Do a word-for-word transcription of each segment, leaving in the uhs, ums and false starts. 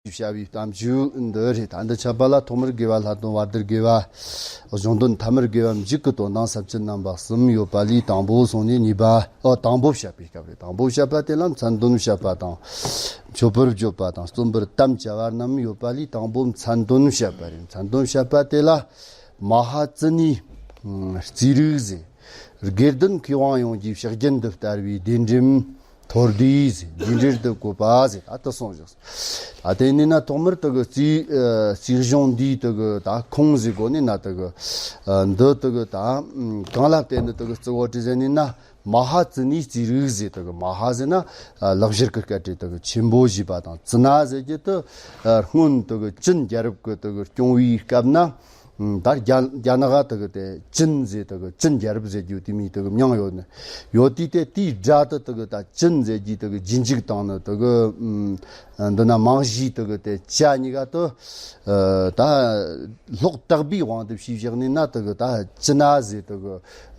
བྱ་བའི་གཏམ་རྒྱུད་འདི་རེད། ད་འདི་འཆད་པ་ལ་ཐོག་མར་དགེ་བ། ལྷག་དོན་བར་དོར་དགེ་བ། གཞུང་དོན་ཐ་མར་དགེ་བ། མཇུག་གི་དོན་དང་ས་བཅད་རྣམ་པ་གསུམ་ཡོད་པ་ལས། དང་པོ་སོང་ནས་གཉིས་པ། ཨོ། དང་པོ་བཤད་པའི་སྐབས་རེད། དང་པོ་བཤད་པ་དེ་ལ་མཚན་དོན་བཤད་པ་དང་། མཆོད་པར་བརྗོད་པ་དང་། རྩོམ་པར་དམ་བཅའ་བ་རྣམས་ཡོད་པ་ལས། དང་པོ་མཚན་དོན་བཤད་པ་རེད། མཚན་དོན་བཤད་པ་དེ་ལ་མ་ཧཱ་ཙི་ནའི་རྩིས་རིག་ཟེར། དགེ་ལྡན་མཁས་དབང་ཡོངས་ཀྱི་ཕྱག་རྒྱུན་དུ་བསྟར་བའི་བདེན་འདྲེན་མཐོར་འདུས་ཟེར། འདི་འདྲར་དུ་བཀོད་པ་ཟེར། ད་དུ་སོང་ཞིག་ད་དེ་ནས་ན་ཐོག་མར་དུ་གི་རྩིས་ཨ་རྩིས་གཞུང་འདིའི་དུ་གི་ད་ཁུངས་ཟེར་གོ་ནས་ན་དུ་གི་ཨ་འདི་དུ་གི་ད་ཨམ་གང་ལ་བརྟེན་ནས་དུ་གི་བརྩི་དགོས་དྲི་ཟེར་ནས་ན། མ་ཧཱ་ཙི་ནའི་རྩིས་རིག་ཟེར། དུ་གི་མ་ཧཱ་ཟེར་ན་ཨ་ལེགས་སྦྱར་གི་སྐད་རེད། དུ་གི་ཆེན་པོ་ཞེས་པ་དང་། ཙི་ན་ཟེར་གྱི་དུ་ཨ་སྔོན་དུ་གི་ཅིན་རྒྱལ་རབས་གི་དུ་གི་སྐྱོང་བའི་སྐབས་ན། ད་རྒྱ་རྒྱ་ནག་ག་དུ་གི་དེ་ཅིན་ཟེར། དུ་གི་ཅིན་རྒྱལ་རབས་ཟེར་རྒྱུ་དེ་མོ་དུ་གི་མྱིང་ཡོད་ནི་ཡོད་དུས། དེ་དེའི་སྒྲ་དེ་དུ་གི་ད་ཅིན་ཟེར་རྒྱུ་དུ་གི་རྗེས་འཇུག་དང་ནི་དུ་གི་ཨམ་འདི་ན་མིང་གཞི་དུ་གི་དེ་ཅ་གཉིས་ཀ་དུ་ཨ་ད་ལྷག་དག་པའི་དབང་དུ་བྱས་བཞག་ནས་ན། དུ་གི་ད་ཅི་ན་ཟེར་དུ་གི་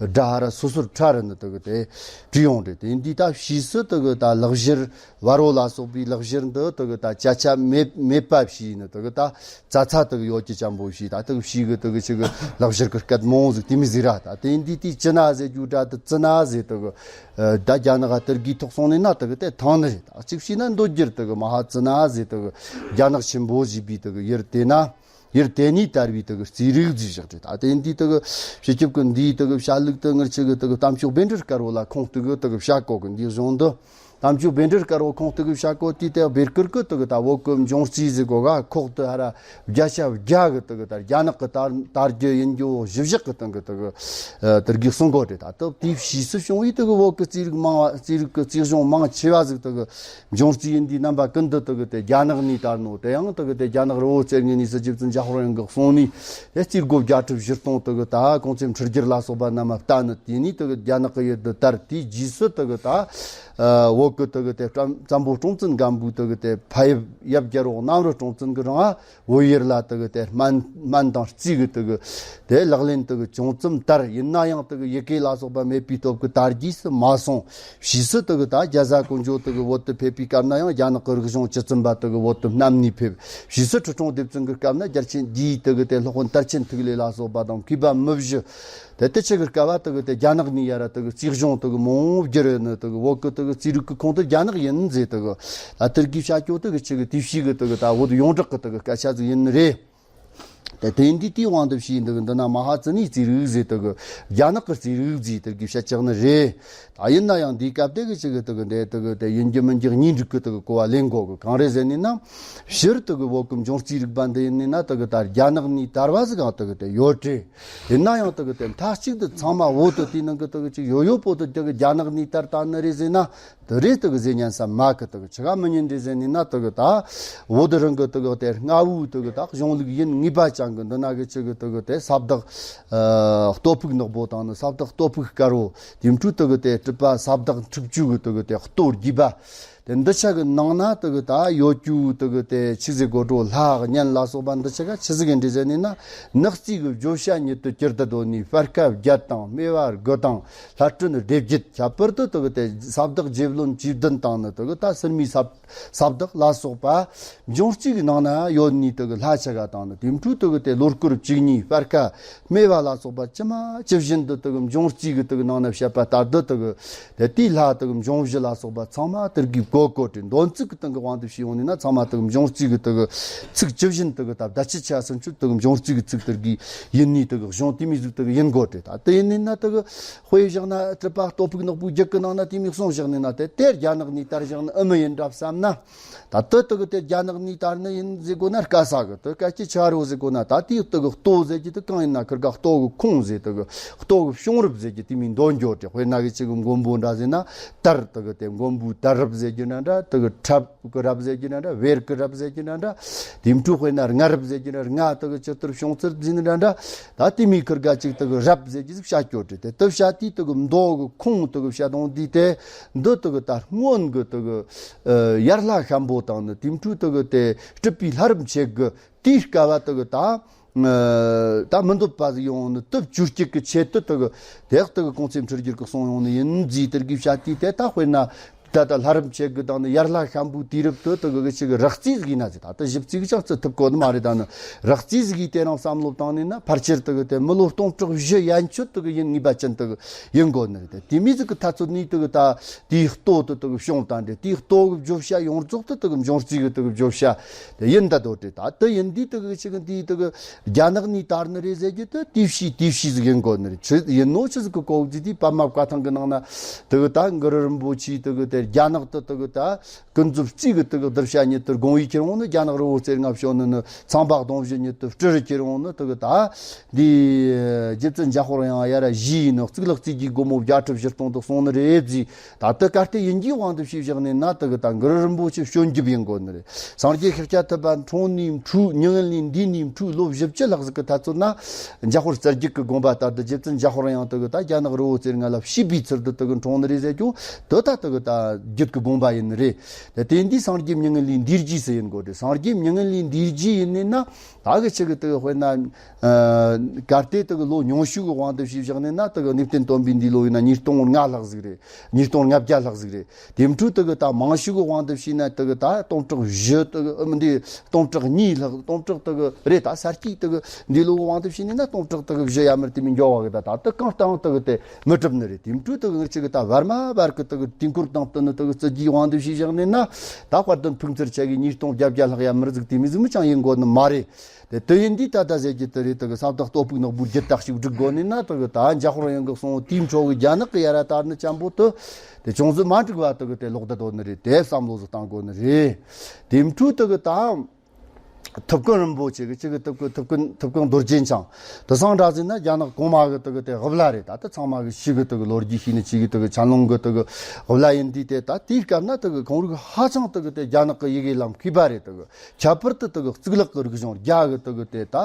སྒྲ་ཧ་ར་སོ་སོར་ཕྲ་རུ་ནི་དུ་གི་དེ་བྲིས་ཡོང་རེད། དེ་འདི་ད་ཕྱིས་སུ་དུ་གི་ད་ལེགས་སྦྱར་བར་རོ་ལ་སོགས་པའི་ལེགས་སྦྱར་འདི་དུ་གི་ད་ཅ་ཆ་མེད་མེད་པ་བྱས་ནི་དུ་གི་ད་ཙ་ཚ་དུ་གི་ཡོད་ཀྱི་ཅན་པོ་བྱས། ད་དུ་གི་ཕྱིས་གི་དུ་གི་ཆི་གི་ལེགས་སྦྱར་གི་སྐད་མང་ཟིག་དེ་མོ་ཟིག་ར། ད་དེ་འདི་དེ་ཅི་ན་ཟེར་རྒྱུ་སྒྲ་དུ་ཙི་ན་ཟེར་དུ་གི་ཨ་ད་རྒྱ་ནག་ག་དུ་གི་ཐོག་སོང་ནས་ན་དུ་གི་དེ་ཐང་ནི་རེད། ད་གཅིག་བྱས་ན་མདོ་རྒྱུད་དུ་གི་མ་ཧཱ་ཙི་ན་ཟེར་དུ་གི་རྒྱ་ནག་ཆེན་པོ་ཞེས་པའི་དུ་གི་ཡུལ་དེ་ན། ཡུལ་དེ་ནས་དར་བའི་དུ་གི་རྩིས་རིག་རྩིས་བཞག་རེད། ད་དེ་འདི་དུ་གི་སྤྱི་ཁྱབ་ཀྱི་འདིའི་དུ་གི་བཤད་ལུགས་དུ་ངར་ཆི་གི་དུ་གི་གཏམ་མཆོག་བཻ་ཌཱུརྱ་དཀར་པོ་ལ་ཁུངས་གཏུགས་གི་དུ་གི་བཤད་གོ་གི། འདིའི་གཞུང་དུ་གཏམ་མཆོག་བཻ་ཌཱུརྱ་དཀར་པོ་ཁུངས་གཏུགས་གི་བཤད་གོ་དུས། དེ་བཻ་དཀར་གི་དུ་གི་ད་བོད་གི་འབྱུང་རྩིས་ཟེར་གོ་ག་ཁོག་དུ་ཧ་ར་བརྒྱ་ཆ་བརྒྱ་གི་དུ་གི་ད་རྒྱ་ནག་གི་དར་དར་རྒྱུ་ཡིན་རྒྱུ་གཞི་བཞག་གི་སྟེང་གི་དུ་གི་ཨ་དུ་གི་གསུང་གོ་རེད། ད་དུ་དེའི་ཕྱིས་སུ་བྱུང་བའི་དུ་གི་བོད་གི་རྩིས་རིག་མང་བ། རྩིས་རིག་གི་རྩིས་གཞུང་མང་ཆེ་བ་ཟིག་དུ་གི་འབྱུང་རྩིས་ཡིན་དུས། རྣམ་པ་ཀུན་ཏུ་དུ་གི་དེ་རྒྱ་ནག་ནས་དར་ནོ། དེ་ཡང་དུ་གི་དེ་རྒྱ་ནག་རི་བོ་རྩེ་ལྔ་ནས་སི་ཇི་བཙུན་ཇཱ་ཧོར་ཡང་གི་གསུང་ནས། དེ་རྩིས་སྒོ་བརྒྱད་ཁྲི་བཞི་སྟོང་དུ་གི་ད་གོང་ཚེ་འཕྲུལ་སྒྱུར་ལ་སོགས་པ་རྣམས་བལྟ་ནི། དེ་ནས་དུ་གི་རྒྱ་ནག་གི་ཡུལ་དུ་དར། དེའི་རྗེས་སུ་དུ་གི་ད་ཨ་བོད་གི་དུ་གི་དེ་བཙན་བཙན་པོ་སྲོང་བཙན་སྒམ་པོའི་དུ་གི་དེ་ཕ་ཡབ་ཡབ་རྒྱལ་པོ་གནམ་རི་སྲོང་བཙན་གི་རིང་ཨ་བོད་ཡུལ་ལ་དུ་གི་དེ་སྨན་སྨན་དང་རྩིས་གི་དུ་གི་དེ་ལག་ལེན་དུ་གི་ཅུང་ཙམ་དར། ཡིན་ན་ཡང་དུ་གི་ཡི་གེ་ལ་སོགས་པ་མེད་པའི་སྟོབས་གི་དར་རྒྱས་སུ་མ་སོང་། ཕྱིས་སུ་དུ་གི་ད་རྒྱ་བཟའ་ཀོང་ཇོ་དུ་གི་བོད་དུ་ཕེབས་པའི་སྐབས་ན་ཡང་རྒྱ་ནག་གི་རིག་གཞུང་བཅུ་གསུམ་པ་དུ་གི་བོད་དུ་བསྣམས་ནས་ཕེབས། ཕྱིས་སུ་ཁྲི་སྲོང་ལྡེ་བཙན་གི་སྐབས་ན་རྒྱལ་ཆེན་རྒྱའི་དུ་གི་དེ་སློབ་དཔོན་དར་ཆེན་ཐིག་ལེ་ལ་སོགས་པ་དང་གུས་པ་མི་བཞི། དེ་དེ་ཆི་གི་སྐབས་བ་དུ་གི་དེ་རྒྱ་ནག་ནས་ཡ་ར་དུ་གི་རྩིས་གཞུང་དུ་གི་མང་བོ་བསྒྱུར་ཡོད་ནི། དུ་གི་བོད་གི་དུ་གི་རྩིས་རིག་གི་ཁུངས་དུ་རྒྱ་ནག་ཡིན་ཟེར། དུ་གི་ད་དུར་གི་བྱ་སྐྱོ་དུ་གི་ཆི་གི་དེ་ཕྱིས་གི་དུ་གི་ད་བོད་ཡོངས་གྲགས་གི་དུ་གི་སྐད་ཆ་ཟིག་ཡིན་ནི་རེད། དེ་དེ་འདི་དེའི་དབང་དུ་བྱས་འདུག། འདི་ན་མ་ཧཱ་ཙི་ནའི་རྩིས་རིག་ཟེར་དུ་གི་རྒྱ་ནག་གི་རྩིས་རིག་ཟེར་དུ་གི་བཤད་ཀྱག་ནི་རེད། ད་ཡིན་ན་ཡང་འདིའི་སྐབས་དེ་གི་ཅིག་གི་དུ་གི་འདི་དུ་གི་དེ་ཡིན་རྒྱུ་མིན་རྒྱུ་གཉིས་འགྲིག་གི་དུ་གི་གོ་བ་ལེན་དགོས་གི། གང་རེད་ཟེར་ནི་ན། སྤྱིར་དུ་གི་བོད་གི་འབྱུང་རྩིས་རིག་པ་འདི་ཡིན་ནི་ན་དུ་གི་ད་རྒྱ་ནག་ནས་དར་བ་ཟིག་གང་དུ་གི་དེ་ཡོད་རེད། ཡིན་ན་ཡང་དུ་གི་དེ་མཐའ་གཅིག་ཏུ་ཚང་མ་བོད་དུ་དེའི་ནང་གི་དུ་གི་ཅིག་ཡོད་ཡོད་པོ་དུ་དུ་གི་རྒྱ་ནག་ནས་དར་ད་ནི་རེད་ཟེར་ན། དུ་རེད། དུ་གི་ཟེར་ཉན་ས་མ་གི། དུ་གི་ཆི་ག་མི་ཉན་རེད་ཟེར་ནི་ན། དུ་གི་ད་བོད་དུ་རང་གི་དུ་གི་དེ་རྔ་བོའི་དུ་གི་ད་གཞུང་ལུགས་ཡིན་ངེས་པ་ཅན་གི་འདི་ན་གི་ཆི་གི་དུ་གི་དེ་ས་བདག་ཨ་སྟོབས་ཕུག་ནག་པོ་དང་ནི་ས་བདག་སྟོབས་ཕུག་དཀར་པོ། དེ་འཕྲུལ་དུ་གི་དེ་གྲུབ་པ་ས་བདག་འཁྲུག་ཅུ་གི་དུ་གི་དེ་སྟོད་རྒྱས་པ། དེ་འདི་ཆ་གི་ནང་ན་དུ་གི་ད་ཡོད་རྒྱུ་དུ་གི་དེ་ཆི་ཟིག་གོ་དྲོ་ལྷ་གཉན་ལ་སོགས་པ་འདི་ཆ་ག་ཆི་ཟིག་ཡིན་རེད་ཟེར་ནི་ན། ནག་རྩིས་གི་བརྗོད་བྱ་ཉིད་དུ་གྱུར་ཏུ་འདོད་ནས་སྤར་ཁ་བརྒྱད་དང་སྨེ་བ་དགུ་དང་། ལྷ་སྤྲིན་སྡེ་བརྒྱད། ཁྱད་པར་དུ་དུ་གི་དེ་ས་བདག་རྗེ་བློན་བཅུ་བདུན་དང་ནི་དུ་གི་ད་སུར་མིའི་ས་ས་བདག་ལ་སོགས་པ་འབྱུང་རྩིས་ཀྱི་ནང་ན་ཡོད་ནི་དུ་གི་ལྷ་ཆ་ག་དང་ནི། དེ་འཕྲུལ་དུ་གི་དེ་ལོ་སྐོར་བཅུ་གཉིས་སྤར་ཁ་སྨེ་བ་ལ་སོགས་པ་ཇི་མ་ཇི་བཞིན་དུ་དུ་གི་འབྱུང་རྩིས་ཀྱི་དུ་གི་ནང་ན་བཤད་པ་ལྟར་དུ་དུ་གི་དེ་དེའི་ལྷ་དུ་གི་འབྱུང་བཞི་ལ་སོགས་པ་ཚང་མ་དུ་གི་གོ་གོ་དྲི། འདོན་ཚིག་གི་སྟེང་གི་དབང་དུ་བྱས་ཡོང་ནི་ན་ཚང་མ་དུ་གི་འབྱུང་རྩིས་ཀྱི་དུ་གི་ཚིག་ཇི་བཞིན་དུ་གི་ད་བརྡ་ཆད་ཆ་སུ་འཆུ་དུ་གི་འབྱུང་རྩིས་ཀྱི་ཚིག་དུ་གི་ཡིན་ནི་དུ་གི་གཞུང་དེ་མི་ཟིག་དུ་གི་ཡིན་གོ་དྲི། ད་དེ་ཡིན་ནི་ན་དུ་གི་དཔེ་བཞག་ན་གྲུབ་པ་སྟོབས་ཕུག་ནག་པོའི་རྒྱུད་ཀྱི་ནང་ན་དེ་མིག་སོང་བཞག་ནི་ན་དེ་དེ་རྒྱ་ནག་ནས་དར་བཞག་ནི་ཨེ་མི་ཡིན་འདྲ་བསམ་ན། ད་ལྟ་དུ་གི་དེ་རྒྱ་ནག་ནས་དར་ནི་ཡིན་ཟེར་གོ་ན་དཀའ་ས་གི། དུ་སྐད་ཅིག་ཆ་རོ་ཟེར་གོ་ན་ད་དེའི་དུ་གི་ལྟོ་ཟེར་གྱི་དུ་གང་ཡིན་ན་ཁིར་ག་ལྟོ་གི་ཁུངས་ཟེར། དུ་གི་ལྟོ་གི་བྱུང་རབས་ཟེར་གྱི་དེ་མིན་འདོན་འགྱོ་དྲི། དཔེར་ན་གི་ཅིག་གི་མགོན་པོ་འདྲ་ཟེར་ན་དར་དུ་གི་དེ་མགོན་པོའི་དར་རབས་ཟེར་གྱི་འདྲ་འདྲ། དུ་གི་ཁྲབ་གི་རབས་ཟེར་གྱི་འདྲ་འདྲ། བེར་གི་རབས་ཟེར་གྱི་འདྲ་འདྲ། དེ་འཕྲུལ་དཔེར་ན་རྔ་རབས་ཟེར་གྱི་འདྲ། རྔ་དུ་གི་ཇི་ལྟར་བྱུང་ཚུལ་ཟེར་ནི་འདྲ་འདྲ། ད་དེ་མིན་ཁིར་ག་ཅིག་དུ་གི་རབས་ཟེར་གྱི་ཟིག་བཤད་སྐྱོ་དྲི། དེ་དུ་བཤད་དུས་དུ་གི་མདོ་གི་ཁུངས་དུ་གི་བཤད་དོང་འདི་དེ་འདི་དུ་གི་ད་སྔོན་གི་དུ་གི་ཨ་ཡར་ལྷ་ཤམ་པོ་དང་ནི་དེ་འཕྲུལ་དུ་གི་དེ་སྤྲུལ་པའི་ལྷ་རབས་མཆེད་གི་དེའི་སྐབས་བ་དུ་གི་ད་ཨ་ད་མི་འདོད་པ་ཟིག་ཡོང་ནི་དུ་བཅོས་སྐྱིད་གི་ཆེད་དུ་དུ་གི་དེ་དུ་གི་གོང་ཚེ་འཕྲུལ་སྒྱུར་གི་གསུང་ཡོང་ནི་ཡིན་ཟེར་དུ་གི་བཤད་དུས་དེ་ད་དཔེར་ན། ད་ལྟ་ལྷ་རམས་བྱེད་གི་དང་ནི་ཡར་ལྷ་ཤམ་བུའི་དུས་རབས་དུ་དུ་གི་ཆི་གི་རག་རྩིས་ཟིག་ཡིན་ན་ཟིག་ད་ལྟ་ཞིབ་རྩིས་གི་ཅང་རྩི་ཐུབ་གོ་ནི་མ་རེད། ད་ནི་རག་རྩིས་ཟིག་གིས་དེ་རིང་བསམ་བློ་བཏང་ནས་ན་ཕལ་ཆེར་དུ་གི་དེ་མི་ལོ་སྟོང་ཕྲག་བཞི་ཡན་ཆོད་དུ་གི་ཡིན་ངེས་པ་ཅན་དུ་གི་ཡིན་དགོ་ནི་རེད། དེ་དེ་མི་ཟིག་གི་ཐ་ཚོད་ནས་དུ་གི་ད་དེའི་ལྟོ་དུ་དུ་གི་བྱུང་བཏང་དེ་དེའི་ལྟོ་གི་བརྗོད་བྱ་ཡོངས་རྫོགས་དུ་དུ་གི་འབྱུང་རྩིས་གི་དུ་གི་བརྗོད་བྱ་དེ་ཡིན་ད་དོ་དེ་ད་དུ་ཡིན་དུས་དུ་གི་ཆི་གི་དེའི་དུ་གི་རྒྱ་ནག་ནས་དར་ནི་རེད་ཟེར་རྒྱུ་དུ་དེའི་ཕྱིའི་དེའི་ཕྱིའི་ཟིག་ཡིན་དགོ་ནི་རེད། ཆི་ཡིན་ནོ་ཆི་ཟིག་གི་གོ་རྒྱུ་དེ་པདྨ་བཀའ་ཐང་གི་ནང་ན་དུ་གི་ད་གུ་རུ་རིན་པོ་ཆེ་དུ་གི་དེ་རྒྱ་ནག་ཏུ་དུ་གི་ད་ཀུན་རྫོབ་རྩིས་གི་དུ་གི་གདུལ་བྱ་ཉིད་དུ་དགོངས་པའི་ཁྱེར་འོང་ནི་རྒྱ་ནག་རི་བོ་རྩེ་ལྔ་བྱོན་ནི་ནི་ཚངས་པ་གདོང་བཞི་ཉིད་དུ་སྤྲུལ་རི་ཁྱེར་འོང་ནི་དུ་གི་ད་འདི་རྗེ་བཙུན་འཇམ་དཔལ་དབྱངས་ཡ་ར་བཞི་ཡིན་ནོ་གཙུག་ལག་རྩིས་ཀྱི་སྒོ་མོ་བརྒྱད་ཁྲི་བཞི་སྟོང་དུ་སོང་ནི་རེད་ཟིག་ད་ལྟ་གལ་ཏེ་ཡིན་གྱི་དབང་དུ་བྱས་བཞག་ནས་ན་དུ་གི་ད་གུ་རུ་རིན་པོ་ཆེ་བྱོན་རྒྱུ་ཡིན་དགོ་ནི་རེད། སངས་རྒྱས་ཤཱཀྱ་ཐུབ་པ་འཁྲུངས་ནས་འཁྲུག་མྱ་ངན་ལས་འདས་ནས་འཁྲུག་ལོ་བཞི་བཅུ་ལྷག་ཟིག་གི་ཐ་ཚོད་ན་འཇམ་དཔལ་རྩ་རྒྱུད་ཀྱི་དགོངས་པ་ལྟར་དུ་རྗེ་བཙུན་འཇམ་དཔལ་དབྱངས་དུ་གི་ད་རྒྱ་ནག་རི་བོ་རྩེ་ལྔ་ལ་བྱིས་པའི་ཚུལ་དུ་དུ་གི་འཁྲུངས་ནི་རེད་ཟེར་ཀྱང་དུ་ད་དུ་གི་ད་རྒྱུད་ཀྱི་དགོངས་པ་ཡིན་ནི་རེད། དེ་དེ་འདི་སངས་རྒྱས་མྱ་ངན་ལས་འདས་རྒྱུ་སུ་ཡིན་དགོ་དེ་སངས་རྒྱས་མྱ་ངན་ལས་འདས་རྒྱུ་ཡིན་ནི་ན་ད་གི་ཆི་གི་དུ་གི་དཔེར་ན་གལ་ཏེ་དུ་གི་ལོ་ཉུང་ཤོས་གི་དབང་དུ་བྱས་བཞག་ནི་ན་དུ་གི་གནས་བརྟན་སྟོན་པའི་འདི་ལོ་ཡིན་ན་ཉིས་སྟོང་ལྔ་ལྷག་ཟིག་རེད། ཉིས་སྟོང་ལྔ་བརྒྱ་ལྷག་ཟིག་རེད། དེ་འཕྲོས་དུ་གི་ད་མང་ཤོས་གི་དབང་དུ་བྱས་ན་དུ་གི་ད་སྟོང་ཕྲག་བཞི་དུ་གི་ཨ་མི་འདི་སྟོང་ཕྲག་གཉིས་ལྷག་སྟོང་ཕྲག་དུ་གི་རེད། ད་ས་སྐྱེས་དུ་གི་འདི་ལོ་གི་དབང་དུ་བྱས་ནས་ན་སྟོང་ཕྲག་དུ་གི་བཞི་ཡ་མར་དེ་མི་འགྱོ་བ་གི་ད་ད་དུ་གང་ལྟར་དུ་གི་དེ་མི་གྲུབ་ནི་རེད། དེ་འཕྲོས་དུ་གི་ང་ཅི་གི་ད་བར་མ་བར་གི་དུ་གི་དུས་འཁོར་དང་བསྟུན་ནི་དུ་གི་རྩི་རྒྱུའི་དབང་དུ་བྱས་བཞག་ནས་ན་ད་དཔལ་ལྡན་ཕུན་ཚོགས་ཆེ་གི་ཉིས་སྟོང་བརྒྱད་བརྒྱ་ལྷག་ཡ་མར་ཟིག་དེ་མི་ཟིག་མི་ཅང་ཡིན་དགོ་ནི་མ་རེད། དེ་དུ་ཡིན་དུས་ད་ལྟ་ཟེར་གྱི་དུ་རེད། དུ་གི་ས་བདག་སྟོབས་ཕུག་ནག་པོའི་རྒྱུད་བརྟག་ཞིབ་སྒྲིག་དགོ་ནི་ན་དུ་གི་ད་འཇམ་དཔལ་དབྱངས་གི་གསུང་དེའི་འཕྲོ་གི་རྒྱ་ནག་གི་ཡ་ར་དར་ནི་ཅན་པོ་དུ་དེ་ཅུང་ཟད་མ་འགྲིག་པ་དུ་གི་དེ་ལོག་བསྡད་དོ་ནི་རེད། དེ་བསམ་བློ་ཟིག་བཏང་དགོ་ནི་རེད། དེ་འཕྲོས་དུ་གི་ད་ཐུབ་དཀོན་རིན་པོ་ཆེ་གི་ཆི་གི་ཐུབ་དཀོན་ཐུབ་དཀོན་ཐུབ་དཀོན་རྡོ་རྗེ་འཆང་དུ་སང་འདྲ་ཟིན་ན་རྒྱ་ནག་གོང་མ་གི་དུ་གི་དེ་ཝ་ལ་རེད། ད་ལྟ་ཚང་མ་གི་ཤི་གི་དུ་གི་ལོ་རྒྱུས་ཤེས་ནི་ཆི་གི་དུ་གི་ཆན་ལུང་གི་དུ་གི་ཝ་ལ་ཡིན་དུས་དེ་ད་དེའི་སྐབས་ན་དུ་གི་ཁོང་རིགས་ཧ་ཅང་དུ་གི་དེ་རྒྱ་ནག་གི་ཡི་གེ་ལ་མཁས་པ་རེད། དུ་གི་ཁྱད་པར་དུ་དུ་གི་གཙུག་ལག་གི་རིག་གཞུང་རྒྱ་གི་དུ་གི་དེ་ད་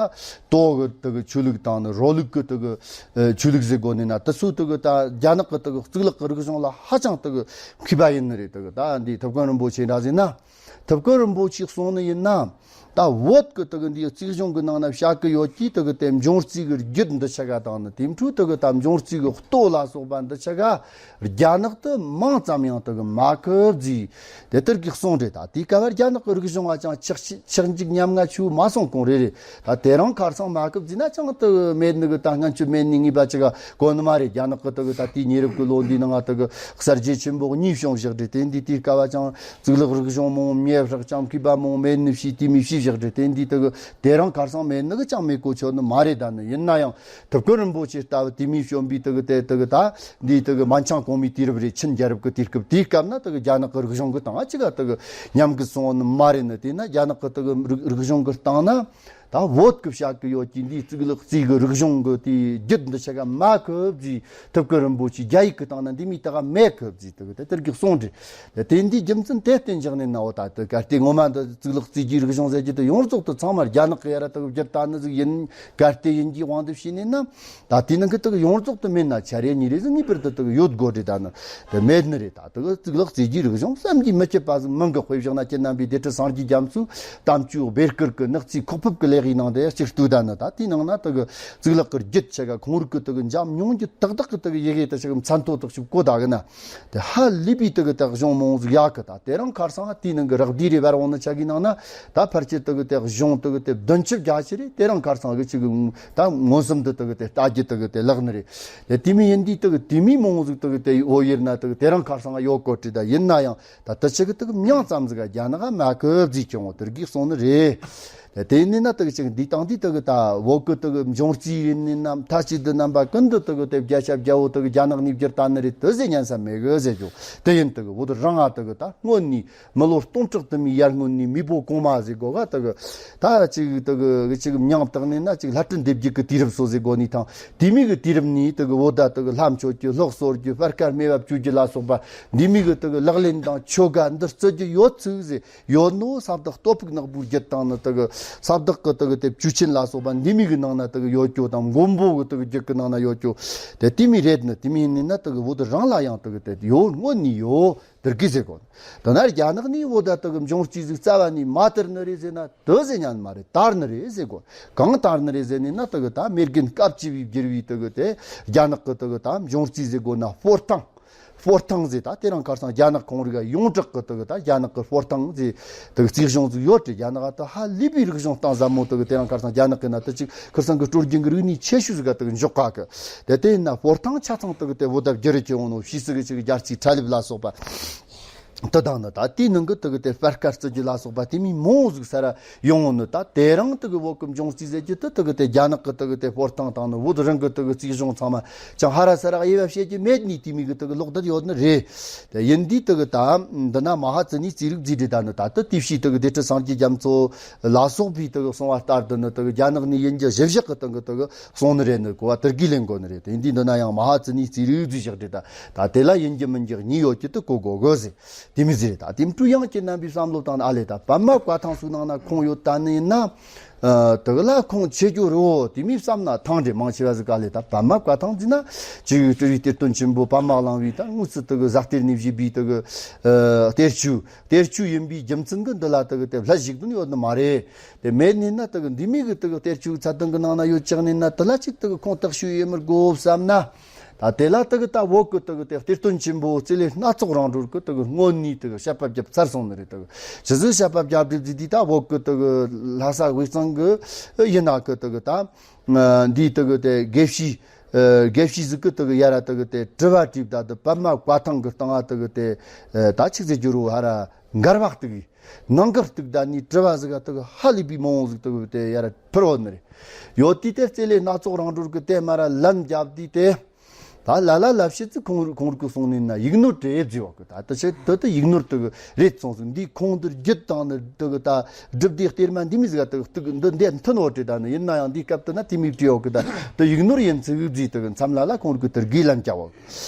ཏོ་གི་དུ་གི་ཆོས་ལུགས་དང་ནི་རོ་ལུགས་གི་དུ་གི་ཨ་ཆོས་ལུགས་ཟེར་དགོ་ནི་ན་དུ་སུ་དུ་གི་ད་རྒྱ་ནག་གི་དུ་གི་གཙུག་ལག་གི་རིག་གཞུང་ལ་ཧ་ཅང་དུ་གི་མཁས་པ་ཡིན་ནི་རེད། དུ་གི་ད་འདི་ཐུབ་དཀོན་རིན་པོ་ཆེ་འདྲ་ཟིན་ན་ཐུབ་དཀོན་རིན་པོ་ཆེ་གསུང་ནི་ཡིན་ན་ད་བོད་གི་དུ་གི་འདི་རྩིས་གཞུང་གི་ནང་ན་བྱ་གི་ཡོད་ཀྱི་དུ་གི་དེ་འབྱུང་རྩིས་གི་རྒྱུད་འདི་ཆ་ག་དང་ནི་དེ་འཕྲོས་དུ་གི་ད་འབྱུང་རྩིས་གི་ལྟོ་ལ་སོགས་པ་འདི་ཆ་ག་རྒྱ་ནག་ཏུ་མིང་ཙམ་ཡང་དུ་གི་མ་ཁུབ་ཟིག་དེ་ལྟར་གི་གསུང་རེད། ད་དེའི་སྐབས་རྒྱ་ནག་གི་རིག་གཞུང་བ་ཅང་ཆག་ཆག་འཇིག་ཉམ་ང་ཆུ་མ་སོང་གོང་རེ་རེ། ད་དེ་རིང་ཁ་སང་མ་ཁུབ་ཟིག་ན་ཅང་དུ་མེད་ནི་གི་ད་སྔན་ཆད་མེད་ནི་ངེས་པ་ཅི་ག་གོ་ནི་མ་རེད། རྒྱ་ནག་གི་དུ་གི་ད་དེའི་ཉེ་རབས་གི་ལོ་འདི་ནང་ང་དུ་གི་གསར་བརྗེ་ཆེན་པོ་གཉིས་བྱུང་བཞག་རེད། དེ་འདི་དེའི་སྐབས་བ་ཅང་གཙུག་ལག་རིག་གཞུང་མང་མེད་བཞག་ཅང་མཁས་པ་མང་མེད་ནི་ཞིག་དེ་མི་ཤེས་བཞག་རེད། དེ་འདི་དུ་གི་དེ་རིང་ཁ་སང་མེད་ནི་གི་ཅང་མེད་གོ་ཆོད་ནི་མ་རེད། ད་ནི་ཡིན་ན་ཡང་ཐུབ་དཀོན་རིན་པོ་ཆེ་ལྟ་བུ་དེ་མིའི་བྱོན་པའི་དུ་གི་དེ་དུ་གི་ད་འདིའི་དུ་གི་མན་ཆང་གོང་མའི་དུས་རབས་རེད། ཆིན་རྒྱལ་རབས་ཀྱི་དུས་སྐབས་དེའི་སྐབས་ན་དུ་གི་རྒྱ་ནག་གི་རིག་གཞུང་གི་སྟེང་ང་ཅི་ག་དུ་གི་ཉམས་གི་སོང་ནི་མ་རེད། ནི་དེས་ན་རྒྱ་ནག་གི་དུ་གི་རིག་རིག་གཞུང་གི་སྟེང་ན་ད་བོད་གི་བྱ་གི་ཡོད་ཀྱི་འདིའི་གཙུག་ལག་རྩིས་གི་རིག་གཞུང་གི་དེའི་རྒྱུད་འདི་ཆ་ག་མ་ཁུབ་ཟིག་ཐུབ་དཀོན་རིན་པོ་ཆེ་རྒྱ་ཡིག་གི་སྟེང་ན་འདི་མིའི་ད་ག་མེད་ཁུབ་ཟིག་དུ་གི་དེ་དེར་གི་གསུང་རེད། དེ་འདིའི་རྒྱུ་མཚན་དེ་བསྟན་འཇགས་ནས་ན་འོ་ད་དུ་གལ་ཏེ་ངོ་མ་འདི་གཙུག་ལག་རྩིས་ཀྱི་རིག་གཞུང་ཟེར་གྱི་དུ་ཡོངས་རྫོགས་དུ་ཚང་མ་རྒྱ་ནག་གི་ཡ་ར་དུ་བསྒྱུར་ད་ནི་ཟིག་ཡིན། གལ་ཏེ་ཡིན་གྱི་དབང་དུ་བྱས་ནས་ན་ད་དེའི་ནང་གི་དུ་ཡོངས་རྫོགས་དུ་མེད་ན་ཆ་རེ་གཉིས་རེ་ཟིག་ངེས་པར་དུ་དུ་ཡོད་དགོས་རེད། ད་ནི་དེ་མེད་ནི་རེད། ད་དུ་གཙུག་ལག་རྩིས་ཀྱི་རིག་གཞུང་བསམ་གྱིས་མི་ཁྱབ་པ་ཟིག་མིང་གི་དཔེ་བཞག་ན་སྤྱིར་རྣམ་པའི་སྡེ་ཁྲི་སངས་རྒྱས་རྒྱ་མཚོའི་དམ་ཆོས་སྦེ་བསྐུར་གི་ནག་རྩིས་ཁོག་ཕུབ་ཀྱི་ལེགས་ཡིག་ནང་དུ་ཡར་གཅིག་བཏུས། ད་ནི་ད་དེའི་ནང་ན་དུ་གི་གཙུག་ལག་གི་རྒྱུད་ཆ་ག་ཁོང་རིགས་གི་དུ་གི་འཇམ་མྱོང་རྒྱུ་ཏག་ཏག་གི་དུ་གི་ཡི་གེ་དུ་ཆ་གི་མཚན་ཐོ་དག་ཞིག་གོ་ད་གི་ན། དེ་ཧ་ལས་པའི་དུ་གི་དེ་གཞུང་མང་ཟིག་ཡག་གི། ད་དེ་རིང་ཁ་སང་དེའི་ནང་གི་རག་བསྡུས་རེ་བར་འོང་ནི་ཆ་གི་ནང་ན་ད་ཕལ་ཆེར་དུ་གི་དེ་གཞུང་དུ་གི་དེ་བདུན་ཅུ་བརྒྱད་ཅུ་རེད། དེ་རིང་ཁ་སང་གི་ཆི་གི་ད་མངོན་སུམ་དུ་དུ་གི་དེ་ལྟ་རྒྱུ་དུ་གི་དེ་ལག་ནི་རེད། དེ་དེ་མི་ཡིན་དུས་དུ་གི་དེ་མི་མང་ཟིག་དུ་གི་དེ་འོ་ཡེར་ན་དུ་གི་དེ་རིང་ཁ་སང་ཡོད་གོ་དྲི། ད་ཡིན་ན་ཡང་ད་དུ་ཆི་གི་དུ་གི་མྱང་ཙམ་ཟིག་ག་རྒྱ་ནག་མ་ཁུབ་ཟིག་ཀྱང་འོ་དེར་གི་གསུང་ནི་རེད། དེ་ཡིན་ན་དུ་གི་ཅིག་འདི་དང་འདི་དུ་གི་ད་བོད་གི་དུ་གི་འབྱུང་རྩིས་ཡིན་ནི་ན་མཐའ་གཅིག་ཏུ་རྣམ་པ་ཀུན་ཏུ་དུ་གི་དེ་བརྒྱ་ཆ་བརྒྱ་བོ་དུ་གི་རྒྱ་ནག་ནས་བསྒྱུར་ད་ནི་རེད་དུ་ཟེར་ཉན་ས་མེད་གི་ཟེར་རྒྱུ་དེ་ཡིན། དུ་གི་བོད་རང་ང་དུ་གི་ད་སྔོན་ནས་མི་ལོ་སྟོང་ཕྲག་དུ་མའི་ཡར་སྔོན་ནས་མེས་པོ་གོང་མ་ཟེར་གོ་ག་དུ་གི་ད་ཅིག་དུ་གི་ཅིག་མྱང་བཏགས་ནས་ན་ཅིག་ལྷ་སྤྲུལ་འདེབས་རྒྱུ་གི་དུས་རབས་སོ་ཟེར་གོ་ནི་དང་དེ་མི་གི་དུས་རབས་ནས་དུ་གི་བོད་ད་དུ་གི་ལྷ་མཆོད་རྒྱུ་ལྷག་གསོལ་རྒྱུ་སྤར་ཁ་སྨེ་བ་བཅུ་རྒྱུ་ལ་སོགས་པ་འདི་མི་གི་དུ་གི་ལག་ལེན་དང་ཆོ་ག་འདི་བརྩི་རྒྱུ་ཡོད་ཚུལ་ཟེར། ཡོད་ནོ་ས་བདག་སྟོབས་ཕུག་ནག་པོའི་རྒྱུད་དང་ནི་དུ་གི་ས་བདག་གི་དུ་གི་དེ་བཅུ་ཆེན་ལ་སོགས་པ་འདི་མི་གི་ནང་ན་དུ་གི་ཡོད་རྒྱུ་དང་མགོན་པོ་གི་དུ་གི་རྒྱུད་གི་ནང་ན་ཡོད་རྒྱུ་དེ་དེ་མི་རེད། ནི་དེ་མི་ཡིན་ནི་ན་དུ་གི་བོད་དུ་རང་ལ་ཡང་དུ་གི་དེ་ཡོད་སྔོན་ནས་ཡོད་དེར་གི་ཟེར་གོ། དེ་ན་རྒྱ་ནག་ནས་བོད་ད་དུ་གི་འབྱུང་རྩིས་ཟིག་རྩ་བ་ནས་མ་དར་ནི་རེད་ཟེར་ན་དུ་ཟེར་ཉན་མ་རེད། དར་ནི་རེད་ཟེར་གོ། གང་དར་ནི་རེད་ཟེར་ནི་ན་དུ་གི་ད་མེ་རྒན་སྐབས་བཅུ་བའི་བསྒྱུར་བའི་དུ་གི་དེ་རྒྱ་ནག་གི་དུ་གི་ད་འབྱུང་རྩིས་ཟེར་གོ་ན་སྤོར་སྟངས། སྤོར་ཐང་ཟེར། ད་དེ་རིང་ཁ་སང་རྒྱ་ནག་ཁོང་རིག་ཡོངས་གྲགས་ཀྱི་དེ་གི་ད་རྒྱ་ནག་གི་སྤོར་ཐང་ཟེར་དེ་གི་རྩིས་གཞུང་ཟིག་ཡོད་དེ། རྒྱ་ནག་ད་ཧ་ལས་པའི་རིག་གཞུང་གཏིང་ཟབ་མོ། དེ་གི་དེ་རིང་ཁ་སང་རྒྱ་ནག་གི་ནང་དུ་ཅིག་ཁར་སང་གི་སྲོལ་རྒྱུན་གི་རིག་གནས་ཆེ་ཤོས་ཟིག་ག་དེ་གི་འཇོག་ག་གི། དེ་དེ་ཡིན་ན་སྤོར་ཐང་ཆ་ཚང་དེ་གི་དེ་བོད་ད་བསྒྱུར་གྱི་ཡོང་ནོ། ཕྱིས་སུ་གི་ཅིག་རྒྱལ་སྤྱིའི་ཁྲ་ལེབ་ལ་སོགས་པ། དེ་དང་ནི་ད་དེའི་ནང་གི་དེ་གི་དེ་སྤར་ཁ་བརྩི་རྒྱུ་ལ་སོགས་པ་དེ་མོ་མང་བོ་ཟིག་ས་ར་ཡོང་ནི། ད་དེ་རིང་དེ་གི་བོད་ཀྱི་འབྱུང་རྩིས་ཟེར་རྒྱུ་དེ་དེ་གི་དེ་རྒྱ་ནག་གི་དེ་གི་དེ་སྤོར་ཐང་དང་ནི་བོད་རང་གི་དེ་གི་རྩིས་གཞུང་ཚང་མ་ཅང་ཧ་ར་ས་ར་དབྱེ་བ་བྱེད་རྒྱུ་མེད་ནི་དེ་མོ་གི་དེ་གི་ལོག་བསྡད་ཡོད་ནི་རེད། དེ་ཡིན་དུས་དེ་གི་ད་འདི་ན་མ་ཧཱ་ཙི་ནའི་རྩིས་རིག་རྩིས་འབྲས་ད་ནི་ད་དེ་དེ་ཕྱིས་དེ་གི་སྡེ་ཁྲི་སངས་རྒྱས་རྒྱ་མཚོ་ལ་སོགས་པའི་དེ་གི་གསུང་བ་ལྟར་དུ་ནི་དེ་གི་རྒྱ་ནག་ནས་ཡིན་རྒྱུ་གཞི་བཞག་གི་དེ་གི་དེ་གི་གསུང་ནི་རེད། ནི་གོ་བ་དེ་གི་ལེན་དགོས་ནི་རེད། དེ་ཡིན་དུས་འདི་ན་ཡང་མ་ཧཱ་ཙི་ནའི་རྩིས་རིག་རྩིས་བཞག་འབྲས་ད་ད་དེ་ལ་ཡིན་རྒྱུ་མིན་རྒྱུ་གཉིས་ཡོད་རྒྱུ་དེ་གོ་དགོས་དགོས་ཟེར། དེ་མི་ཟེར། ད་དེ་འཕྲུལ་ཡང་ཁྱེད་རྣམ་པའི་བསམ་བློ་བཏང་ན། ཨ་ལས། ད་པདྨ་བཀའ་ཐང་སུའི་ནང་ན་ཁུངས་ཡོད་ད་ནི་ཡིན་ན། ཨ། དེ་གི་ལ་ཁུངས་ཆེ་རྒྱུ་རེད་བོ། དེ་མི་བསམ་ན་ཐང་འདྲེ་མང་ཆེ་བ་ཟིག་ག་ལས་ད་པདྨ་བཀའ་ཐང་ཟེར་ན་ཅིག་སྤྲུལ་པའི་གཏེར་སྟོན་ཆེན་པོ་པདྨ་གླང་བའི་ད་དངོས་སུ་དེ་གི་ཟ་གཏེར་ནས་བཞེས་པའི་དེ་གི་ཨ་གཏེར་ཆོས། གཏེར་ཆོས་ཡིན་པའི་རྒྱུ་མཚན་གི་འདི་ལ་དེ་གི་དེ་ལྷད་ཞུགས་དོན་ཡོད་ནི་མ་རེད། དེ་མེད་ནི་ན་དེ་གི་འདི་མི་གི་དེ་གི་གཏེར་ཆོས་ཚད་ལྡན་གི་ནང་ན་ཡོད་ཅག་ནི་ན་དེ་ལ་ཅིག་དེ་གི་ཁུངས་དག་ཞུ་ཡེ་མི་དགོས་བསམ་ན། ད་དེ་ལ་དེ་གི་ད་བོད་གི་དེ་གི་དེ་གཏེར་སྟོན་ཆེན་པོ་རྩེ་ལེ་སྣ་ཚོགས་རང་གྲོལ་གི་དེ་གི་སྔོན་ནས་དེ་གི་དཔྱད་པ་བརྒྱབ་ཚར་སོང་ནི་རེད། དེ་གི་ཇི་ཟིག་དཔྱད་པ་བརྒྱབ་དུས་དེ་ད་བོད་གི་དེ་གི་ལྷ་ས་དབུས་གཙང་གི་ཡིན་ན་གི་དེ་གི་ད་འདིའི་དེ་གི་དེ་དགེ་བཤེས་ཨ་དགེ་བཤེས་ཟིག་གི་དེ་གི་ཡ་ར་དེ་གི་དེ་དྲི་བ་དྲིས་ད་དེ་པདྨ་བཀའ་ཐང་གི་སྟེང་ང་དེ་གི་དེ་ཨ་ད་ཆི་ཟེར་རྒྱུ་རེད་བོ། ཧ་ར་མགར་བ་གཏུགས་ནང་གི་གཏུགས་ད་ནི་དྲི་བ་ཟིག་ག་དེ་གི་ཧ་ལས་པའི་མང་བོ་ཟིག་དེ་གི་དེ་ཡ་ར་ཕུལ་བོ་ནི་རེད། ཡོད་དུས་དེ་རྩེ་ལེ་སྣ་ཚོགས་རང་གྲོལ་གི་དེ་མ་ར་ལན་བརྒྱབ་དུས་དེ། ད་ལ་ལ་ལ་བཤད་ཚུལ་ཁོང་ཁོང་རིག་གི་གསུང་ནི་ན་ཡིག་ནོར་དེ་བརྫིས་བ་གི། ད་ད་ཆེ་དེ་དེ་ཡིག་ནོར་དེ་གི་རེད་སོང་ཟིག། འདིའི་ཁུངས་འདི་རྒྱུད་དང་ནི་དེ་གི་ད་སྒྲུབ་སྡེ་གཏེར་མ་འདི་མི་ཟིག་ག་དེ་གི་གཏུགས་འདི་འདི་མཐུན་བོ་དེ། ད་ནི་ཡིན་ན་ཡང་འདིའི་སྐབས་དེ་ན་དེ་མི་བྲིས་བ་གི། ད་དེ་ཡིག་ནོར་ཡིན་ཚུལ་བརྫིས། དེ་གི་མཚམས་ལ་ལ་ཁོང་རིག་གི་དེ་གི་ལན་བརྒྱབ་བ་གི།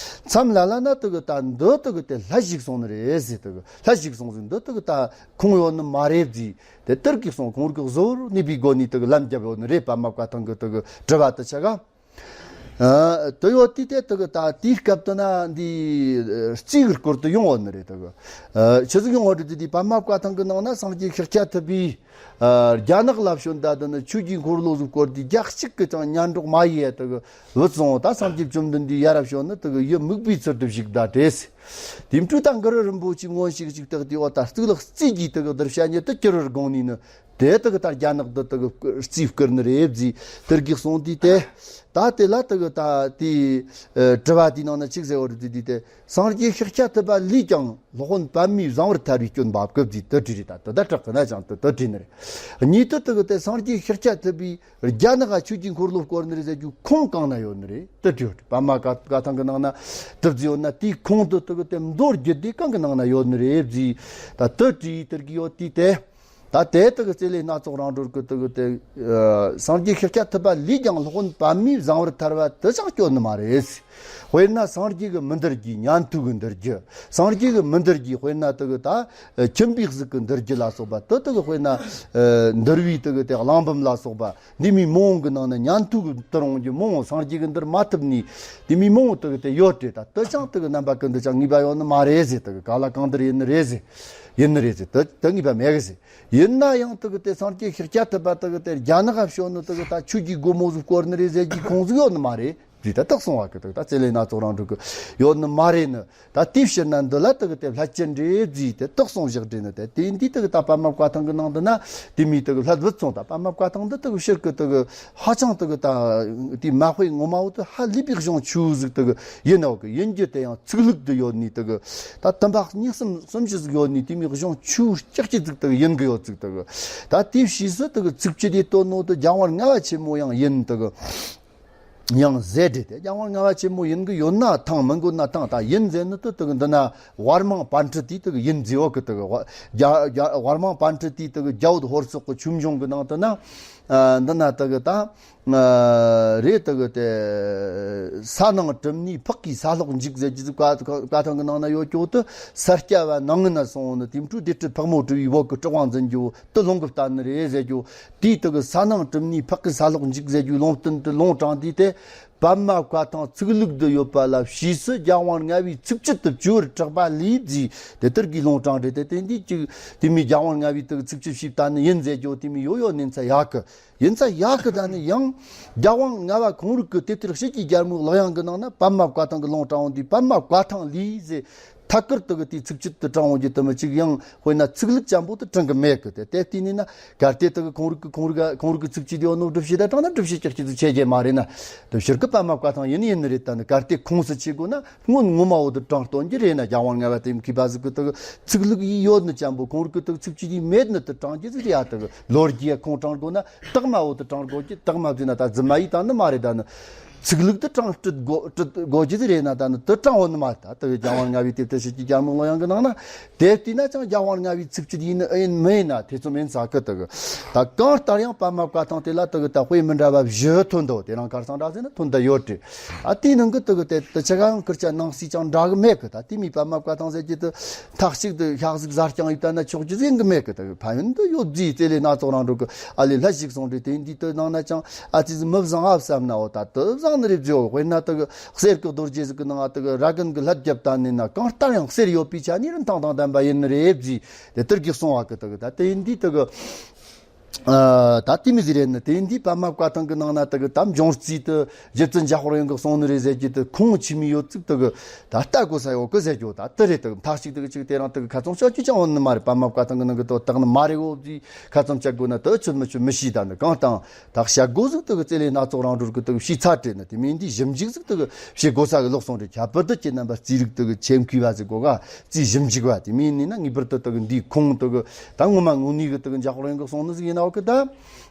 མཚམས་ལ་ལ་ན་དེ་གི་ད་འདི་དེ་གི་དེ་ལྷད་ཞུགས་སོང་ནི་རེད་ཟེར། དེ་གི་ལྷད་ཞུགས་སོང་ཟིག། འདི་དེ་གི་ད་ཁུངས་ཡོད་ནི་མ་རེད་བརྫིས། དེ་དེ་གི་གསུང་ཁོང་རིག་གི་བཟོ་བོར་གནས་པའི་སྒོ་ནས་དེ་གི་ལན་བརྒྱབ་ཡོད་ནི་རེད། པདྨ་བཀའ་ཐང་གི་དེ་གི་དྲི་བ་དེ་ཆ་ག་ཨ། དེ་ཡོད་དུས་དེ་དེ་གི་ད་དེའི་སྐབས་དེ་ན་འདི་རྩིས་གི་སྐོར་དུ་ཡོང་བ་ནི་རེད། དེ་གི་ཨ་ཆི་ཟིག་ཡོང་བ་རེད་དེ། དེ་པདྨ་བཀའ་ཐང་གི་ནང་ན་སངས་རྒྱས་ཤཱཀྱ་ཐུབ་པས་ཨ་རྒྱ་ནག་ལ་བྱོན་ད་དེ་ནི་ཆོས་ཀྱི་འཁོར་ལོ་ཟིག་བསྐོར་དུས་རྒྱ་གཅིག་གི་ཀྱང་ཉན་འགྲོགས་མ་ཡེ་དེ་གི་བུད་སོང་། ད་སངས་རྒྱས་བཅོམ་ལྡན་འདས་ཡར་བྱོན་ནི་དེ་གི་ཡུལ་མུག་པའི་ཚུལ་དུ་བཞུགས་ད་དེ། དེ་འཕྲོས་ད་གུ་རུ་རིན་པོ་ཆེ་མངོན་ཤེས་ཅིག་བཏགས་དུས་འོ་ད་གཙུག་ལག་རྩིས་ཀྱི་དེ་གི་གཏེར་བཤད་ཉིད་དུ་གྱུར་བར་དགོངས་ནས་ནི། དེ་དེ་གི་ད་རྒྱ་ནག་འདི་དེ་གི་རྩིས་བསྐུར་ནི་རེད་བརྫིས། དེ་གི་གསུང་དུས་དེ། ད་དེ་ལ་དེ་གི་ད་དེའི་ཨ་དྲི་བ་དེའི་ནང་ན་ཅི་ཟེར་བ་རེད་དེ། དེ་སངས་རྒྱས་ཤཱཀྱ་ཐུབ་པ་ལས་ཀྱང་སློབ་དཔོན་པདྨའི་བཟང་པོར་ཐར་བའི་སྐྱོན་འབབ་གི་བརྫིས། དེ་བྲིས་རེད། ད་དེ་ད་དྲག་གི་ན་ཅང་དེ་དེ་བྲིས་ནི་རེད། གཉིས་དེ་དེ་གི་དེ་སངས་རྒྱས་ཤཱཀྱ་ཐུབ་པས་རྒྱ་ནག་ག་ཆོས་ཀྱི་འཁོར་ལོ་བསྐོར་ནི་རེད་ཟེར་རྒྱུ་ཁུངས་གང་ན་ཡོད་ནི་རེད། དེ་བྲིས་ཡོད། པདྨ་བཀའ་བཀའ་ཐང་གི་ནང་ན་དེ་བརྫིས་ཡོད་ན། དེའི་ཁུངས་དེ་དེ་གི་དེ་མདོ་རྒྱུད་སྡེ་གང་གི་ནང་ན་ཡོད་ནི་རེད་བརྫིས། ད་དེ་བྲིས་དེ་གི་ཡོད་དུས་དེ། ད་དེ་དེ་གི་རྩེ་ལེ་སྣ་ཚོགས་རང་གྲོལ་གི་དེ་གི་དེ་ཨ་སངས་རྒྱས་ཤཱཀྱ་ཐུབ་པ་ལས་ཀྱང་སློབ་དཔོན་པདྨའི་བཟང་པོར་ཐར་བ་དེ་ཅང་སྐྱོན་ནི་མ་རེད། དཔེར་ན་སངས་རྒྱས་ཀྱི་མི་འདུལ་རྒྱུའི་ཉན་ཐོས་ཀྱི་འདུལ་རྒྱུ། སངས་རྒྱས་ཀྱི་མི་འདུལ་རྒྱུའི་དཔེར་ན་དེ་གི་ད་ཨ་ཁྱིམ་པའི་གཟུགས་ཀྱི་འདུལ་རྒྱུ་ལ་སོགས་པ། དེ་དེ་གི་དཔེར་ན་ཨ་འདུལ་བའི་དེ་གི་དེ་གླང་འབུམ་ལ་སོགས་པ། འདི་མི་མང་བོ་གི་ནང་ན་ཉན་ཐོས་ཀྱི་འདུལ་འོང་རྒྱུ་མང་བོ། སངས་རྒྱས་ཀྱི་འདུལ་མ་ཐུབ་ནི་འདི་མི་མང་བོ་དེ་གི་དེ་ཡོད་དེ། ད་དེ་ཅང་དེ་གི་རྣམ་པ་ཀུན་ཏུ་ཅང་ངེས་པ་ཡོད་ནི་མ་རེད་ཟེར། དེ་གི་ག་ལ་གང་འདུལ་ཡིན་ནི་རེད་ཟེར། ཡིན་ནི་རེད་ཟེར། དེ་དེ་ངེས་པ་མེད་གི་ཟེར། ཡིན་ན་ཡང་དེ་གི་དེ་སངས་རྒྱས་ཤཱཀྱ་ཐུབ་པ་དེ་གི་དེ་རྒྱ་ནག་ག་བྱོན་ནི་དེ་གི་ད་ཆོས་ཀྱི་སྒོ་མོ་ཟིག་བསྐོར་ནི་རེད་ཟེར་རྒྱུའི་ཁུངས་ཟིག་ཡོད་ནི་མ་རེད་བརྫིས། ད་དེ་གསུང་བ་གི་དེ་གི་ད་རྩེ་ལེ་སྣ་ཚོགས་རང་གྲོལ་གི་ཡོད་ནི་མ་རེད་ནི། ད་དེའི་ཕྱིར་ན་འདི་ལ་དེ་གི་དེ་ལྷད་ཀྱི་འདྲེ་བརྫིས། དེ་དེ་གསུང་བཞག་འདྲེ་ནི། དེ་དེ་འདི་དེ་གི་ད་པདྨ་བཀའ་ཐང་གི་ནང་དུ་ན་དེ་མི་དེ་གི་ལྷད་བུད་སོང་། ད་པདྨ་བཀའ་ཐང་འདི་དེ་གི་ཕྱིར་གི་དེ་གི་ཧ་ཅང་དེ་གི་ད་དེའི་མ་དཔེ་ངོ་མ་བོ་དེ་ཧ་ལས་པའི་གཞུང་ཆེ་བོ་ཟིག་དེ་གི་ཡིན་ནོ་གི། ཡིན་རྒྱུ་དེ་ཡང་ཚིག་ལྷུག་དུ་ཡོད་ནི་དེ་གི། ད་དུམ་པ་གཉིས་གསུམ་གསུམ་བཞི་ཟིག་ཡོད་ནི་དེ་མི་གཞུང་ཆེ་བོ་ལྕགས་ཀྱི་ཟིག་དེ་གི་ཡིན་གི་ཡོད་ཟིག་དེ་གི། ད་དེའི་ཕྱིས་སུ་དེ་གི་ཚིགས་བཅད་དེ་བཏོན་ནོ་དེ་རྒྱལ་བ་ལྔ་པ་ཆེན་མོ་ཡང་ཡིན་དེ་གི། ཡང་ཟེར་འདྲེ་དེ་རྒྱལ་བ་ལྔ་པ་ཆེན་མོ་ཡིན་གི་ཡོད་ན་ཐང་། མི་དགོས་ན་ཐང་། ད་ཡིན་ཟེར་ནི་དེ་དེ་གི་འདི་ན་ཝར་མང་པཎྜི་ཏས་དེ་གི་ཡིན་བརྫིས་ཡོད་གི། དེ་གི་ཝ་རྒྱ་རྒྱ་ཝར་མང་པཎྜི་ཏས་དེ་གི་རྒྱ་བོད་ཧོར་སོག་གི་ཆོས་འབྱུང་གི་ནང་དུ་ན། ཨ་འདི་ན་དེ་གི་ད་ཨ་རེད། དེ་གི་དེ་ས་ནང་གྲིབ་ནས་ཕག་གིས་ས་སློག་འཇིག་ཟེར་རྒྱུ་ཟིག། བཀའ་བཀའ་ཐང་གི་ནང་ན་ཡོད་ཀྱོག་དེ། ས་སྐྱ་བ་ནང་ན་སོང་ནི་དེ་འཕྲོ་སྡེ་སྲིད་ཕག་མོ་གྲུ་པའི་བོད་གི་གྲགས་པ་འཛིན་རྒྱུ་དེ་ལུང་གིས་བསྟན་ནི་རེད་ཟེར་རྒྱུ། དེའི་དེ་གི་ས་ནང་གྲིབ་ནས་ཕག་གིས་ས་སློག་འཇིག་ཟེར་རྒྱུའི་ལུང་བསྟན་དེ་ལུང་དྲངས་དུས་དེ་ པདྨ་བཀའ་ཐང་ཚུགས་ལུགས་འདི་ཡོད་པ་ལ་ཕྱིས་སུ་རྒྱལ་དབང་ལྔ་པའི་ཚིགས་བཅད་དུ་བཅོས་པར་གྲགས་པ་ལས་བརྫིས་ཏེ་དེར་གྱི་ལུང་དྲངས་ཏེ། དེ་དེ་འདི་ཅིག་དེ་མིན་རྒྱལ་དབང་ལྔ་པའི་དུ་ཚིགས་བཅད་ཞིབ་ལྟ་ནི་ཡིན་ཟེར་རྒྱུ་དེ་མིན་ཡོད་ཡོད་ནི་ཚ་ཡག་གི། ཡིན་ཚ་ཡག་གི། ད་ནི་ཡང་རྒྱལ་དབང་ལྔ་པ་ཁོང་རིགས་ཀྱི་དེབ་ཐེར་དཔྱིད་ཀྱི་རྒྱལ་མོའི་ལག་ཡང་གི་ནང་ན་པདྨ་བཀའ་ཐང་གི་ལུང་དྲངས་འོང་དུས་པདྨ་བཀའ་ཐང་ལས་ཟེར། ཐད་ཀར་དུ་གི་དེའི་ཚིགས་བཅད་དུ་དྲངས་འོང་རྒྱུ་དུ་མི་གཅིག་ཡང་དཔེར་ན་ཚིག་ལྷུག་ཅན་པོ་དུ་དྲངས་གི་མེད་གི། དེ་དེ་བལྟས་ནས་ན་གལ་ཏེ་དུ་གི་ཁོང་རིགས་ཀྱི་ཁོང་རིགས་ཁོང་རིགས་ཀྱི་ཚིགས་བཅད་དེ་ཡོད་ནོ་སྒྲུབ་བྱེད་དུ་དྲངས་ན་སྒྲུབ་བྱེད་ཀྱི་ཆེད་དུ་ཆེ་རྒྱུ་མ་རེད་ན། དུ་ཕྱིར་གི་པདྨ་བཀའ་ཐང་ཡིན་ཡིན་ནི་རེད། ད་ནི་གལ་ཏེ་ཁོངས་སུ་ཆུད་དགོས་ན་སྔོན་ངོ་མ་བོ་དུ་དྲངས་སྟོན་གྱི་རེད་ན། རྒྱལ་དབང་ལྔ་པ་དེ་མཁས་པ་ཟིག་གི་དུ་གི་ཚིག་ལྷུག་ཡིས་ཡོད་ནི་ཅན་པོ་ཁོང་རིགས་ཀྱི་དུ་གི་ཚིགས་བཅད་ཡིས་མེད་ནི་དུ་དྲངས་རྒྱུ་ཟིག་རེད་ཡ། དུ་གི་ལོ་རྒྱུས་ཡ་ཁུངས་དྲངས་དགོས་ན་དག་མ་བོ་དུ་དྲངས་དགོས་ཀྱི། དག་མ་བཟོས་ན་ད་རྫུན་མ་ཡིས་དྲངས་ནི་མ་རེད། ད་ནི། ཚིག་ལྷུག་ཏུ་དྲངས་བྲིས་དགོས་བྲིས་དགོས་རྒྱུ་དེ་རེད་ན། ད་ནི་དེ་དྲངས་འོང་ནི་མ་རེད། ད་དེ་རྒྱལ་དབང་ལྔ་པའི་དེབ་ཐེར་དཔྱིད་ཀྱི་རྒྱལ་མོའི་ལག་ཡང་གི་ནང་ན་དེ་བལྟས་ན་ཅང་རྒྱལ་དབང་ལྔ་པའི་ཚིགས་བཅད་ཡིན་ཡིན་མིན་ན་ཐེ་ཚོམ་ཡིན་ས་གི། དེ་གི་ད་གང་ལྟར་ཡང་པདྨ་བཀའ་ཐང་དེ་ལ་དེ་གི་ད་དཔེ་མི་འདྲ་བ་བཞི་ཐོན་འདུག་དེ་རིང་ཁར་སང་འདྲ་ཟེར་ན་ཐོན་བསྡད་ཡོད་དེ། ཨ་དེའི་ནང་གི་དེ་གི་དེ་དེ་ཆ་ག་ཡང་ཁུར་ཆ་ནང་གསེས་ཅང་འདྲ་གི་མེད་གི། ད་དེ་མིན་པདྨ་བཀའ་ཐང་ཟེར་གྱི་དེ་མཐའ་གཅིག་ཏུ་ཤག་ཟིག་གཟར་རྐྱང་ཡིན་ད་ན་ཆོག་རྒྱུ་ཟིག་ཡིན་གི་མེད་གི། དེ་གི་ཕན་ཡོན་དུ་ཡོད་རྫིས་རྩེ་ལེ་སྣ་ཚོགས་རང་འགྲོ་གི། ཨ་ལེ་ལྷ་ཞིག་སོང་རེད། དེ་འདི་དུ་ནང་ན་ཅང་ཨ་ཙི་ཟིག་མི་བཟང་ཨ་བསམ་ན། འོ་ད་དུ་བཟང་ནི་རེད་བརྗོད། དཔེར་ན་དུ་གི་གསེར་གི་རྡོ་རྗེ་ཟིག་གི་ནང་ང་དུ་གི་ར་གན་གི་ལྷད་རྒྱབ་ད་ནི་ན་གང་ལྟར་ཡང་གསེར་ཡོད་པའི་ཆ་ནི་རིན་ཐང་དང་ལྡན་པ་ཡིན་ནི་རེད་བརྫིས། དེ་དུར་གི་གསུང་བ་གི་དུ་གི་ད་དེ་འདི་དུ་གི་ཨ་ད་དེ་མི་ཟིག་རེད་ནི། དེ་འདི་པདྨ་བཀའ་ཐང་གི་ནང་ན་དུ་གི་ད་འབྱུང་རྩིས་དུ་རྗེ་བཙུན་འཇམ་དཔལ་དབྱངས་གི་གསུང་ནི་རེད་ཟེར་གྱི་དུ་ཁུངས་ཆི་མི་ཡོད་ཚིག་དུ་གི་ད་ལྟ་གོ་ས་ཡོད་གི་ཟེར་གྱི། ད་དུ་རེད་དུ་གི་མཐའ་གཅིག་དུ་གི་ཅིག་དེ་རང་དུ་གི་ཁ་ཚོང་ཤོག་ཅིག་ཅང་འོང་ནི་མ་རེད། པདྨ་བཀའ་ཐང་གི་ནང་གི་དོ་དག་ནི་མ་རེད། འོ་བརྫིས། ཁ་ཙམ་བཅད་དགོས་ན་དུ་ཆོད་མི་ཆོད་མི་ཤེས། ད་ནི་གང་དང་ད་བཤད་དགོས་ཟིག་དུ་གི་རྩེ་ལེ་སྣ་ཚོགས་རང་འགྲོ་གི་དུ་གི་ཤེས་ཚ་དྲན་ནི་དེ་མིན་འདི་ཞིབ་འཇུག་ཟིག་དུ་གི་བྱེད་དགོས་ས་གི་ལོག་སོང་རེད། ཁྱད་པར་དུ་ཁྱེད་རྣམ་པ་རྩིས་རིག་དུ་གི་ཆེད་མཁས་པ་ཟིག་གོ་ག་རྩིས་ཞིབ་འཇུག་པ་དེ་མིན་ནི་ན་ངེས་པར་དུ་དུ་གི་འདིའི་ཁུངས་དུ་གི་ད་ངོ་མ་དངོས་གནས་གི་དུ་གི་འཇམ་དཔལ་དབྱངས་གི་གསུང་ནི་ཟིག་ཡིན་ན་འོ་གི། ད་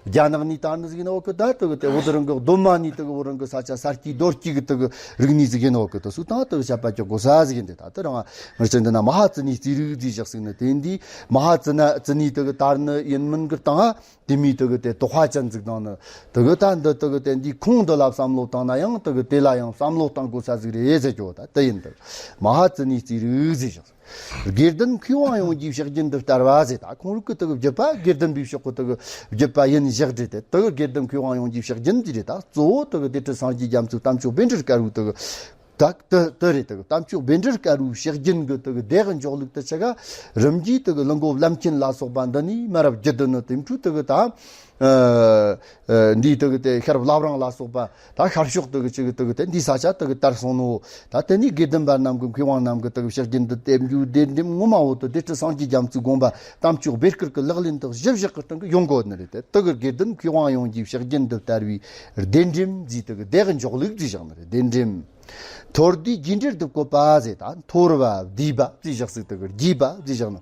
རྒྱ་ནག་ནས་དར་ནི་ཟིག་ཡིན་ན་འོ་གི། ད་དུ་གི་དེ་བོད་རང་གི་གདོད་མ་ནས་དུ་གི་བོད་རང་གི་ས་ཆ་ས་དཀྱིལ་རྡོ་དཀྱིལ་གི་དུ་གི་རིག་གནས་ཟིག་ཡིན་ན་འོ་གི། དུ་སུ་དང་དུ་གི་བྱ་བ་ཅིག་དགོས་ས་ཟིག་ཡིན་ཏེ། ད་དུ་རང་ང་ཅི་འདི་ན་མ་ཧཱ་ཙི་ནའི་རྩིས་རིག་རྩིས་བཞག་ཟིག་ནི་དེ་འདི་མ་ཧཱ་ཙི་ན་ཙི་ནའི་དུ་གི་དར་ནི་ཡིན་མིན་གི་སྟེང་ང་དེ་མིན་དུ་གི་དེ་དོ་ཧ་ཅན་ཟིག་དང་ནི་དུ་གི་ད་འདི་དུ་གི་དེ་འདི་ཁུངས་འདི་ལ་བསམ་བློ་བཏང་ན་ཡང་དུ་གི་དེ་ལ་ཡང་བསམ་བློ་བཏང་དགོས་ས་ཟིག་རེད་ཟེར་གྱི། འོ་ད་དུ་ཡིན་དུ་མ་ཧཱ་ཙི་ནའི་རྩིས་རིག་རྩིས་བཞག་ཟིག་དགེ་ལྡན་མཁས་དབང་ཡོངས་ཀྱི་ཕྱག་རྒྱུན་དུ་བསྟར་བ་ཟེར། ད་ཁོང་རིགས་ཀྱི་དུ་གི་བརྒྱུད་པ་དགེ་ལྡན་པའི་ཕྱོགས་ཀྱི་དུ་གི་བརྒྱུད་པ་ཡིན་བཞག་རེད་དེ། དུ་གི་དགེ་ལྡན་མཁས་དབང་ཡོངས་ཀྱི་ཕྱག་རྒྱུན་དེ་རེད། ད་གཙོ་བོ་དུ་གི་སྡེ་སྲིད་སངས་རྒྱས་རྒྱ་མཚོའི་གཏམ་མཆོག་བཻ་ཌཱུརྱ་དཀར་པོའི་དུ་གི་ད་དུ་དུ་རེད། དུ་གི་གཏམ་མཆོག་བཻ་ཌཱུརྱ་དཀར་པོའི་ཕྱག་རྒྱུན་གི་དུ་གི་སྡེ་གི་འཇོག་ལུགས་དུ་ཆ་ག་རིམ་གྱིས་དུ་གི་ཀླུ་མགོ་བླ་མཁྱེན་ལ་སོགས་པ་འདི་ནས་མར་ར་བརྒྱུད་དུ་ནི་དེ་འཕྲོས་དུ་གི་ད་ཨ་ཨ་འདིའི་དུ་གི་དེ་ཤར་བླ་བྲང་ལ་སོགས་པ་ད་ཤར་ཕྱོགས་དུ་གི་ཅིག་གི་དུ་གི་དེ་འདིའི་ས་ཆ་དུ་གི་དར་སོང་ནོ། ད་དེ་ནས་དགེ་ལྡན་པ་རྣམས་ཀྱི་མཁས་དབང་རྣམས་ཀྱི་དུ་གི་ཕྱག་རྒྱུན་དུ་དེབ་འཇུག་སྡེ་འགྲེམས་ངོ་མ་བོ་དུ་སྡེ་སྲིད་སངས་རྒྱས་རྒྱ་མཚོའི་དགོངས་པ་གཏམ་མཆོག་བཻ་དཀར་གྱི་ལག་ལེན་དུ་གཞི་བཞག་གི་སྟེང་གི་ཡོང་དགོས་ནི་རེད་དེ། དུ་གི་དགེ་ལྡན་མཁས་དབང་ཡོངས་ཀྱི་ཕྱག་རྒྱུན་དུ་བསྟར་བའི་སྡེ་འགྲེམས་ཟེར་དུ་གི་སྡེ་གི་འཇོག་ལུགས་ཟེར་བཞག་ནི་རེད། སྡེ་འགྲེམས། འཐོར་བསྡུས་རྒྱས་འགྲེལ་དུ་བཀོད་པ་ཟེར། ད་འཐོར་བ་བསྡུས་པ་ཟེར་བཞག་ཟིག་དུ་གི་རྒྱས་པ་ཟེར་བཞག་ནི།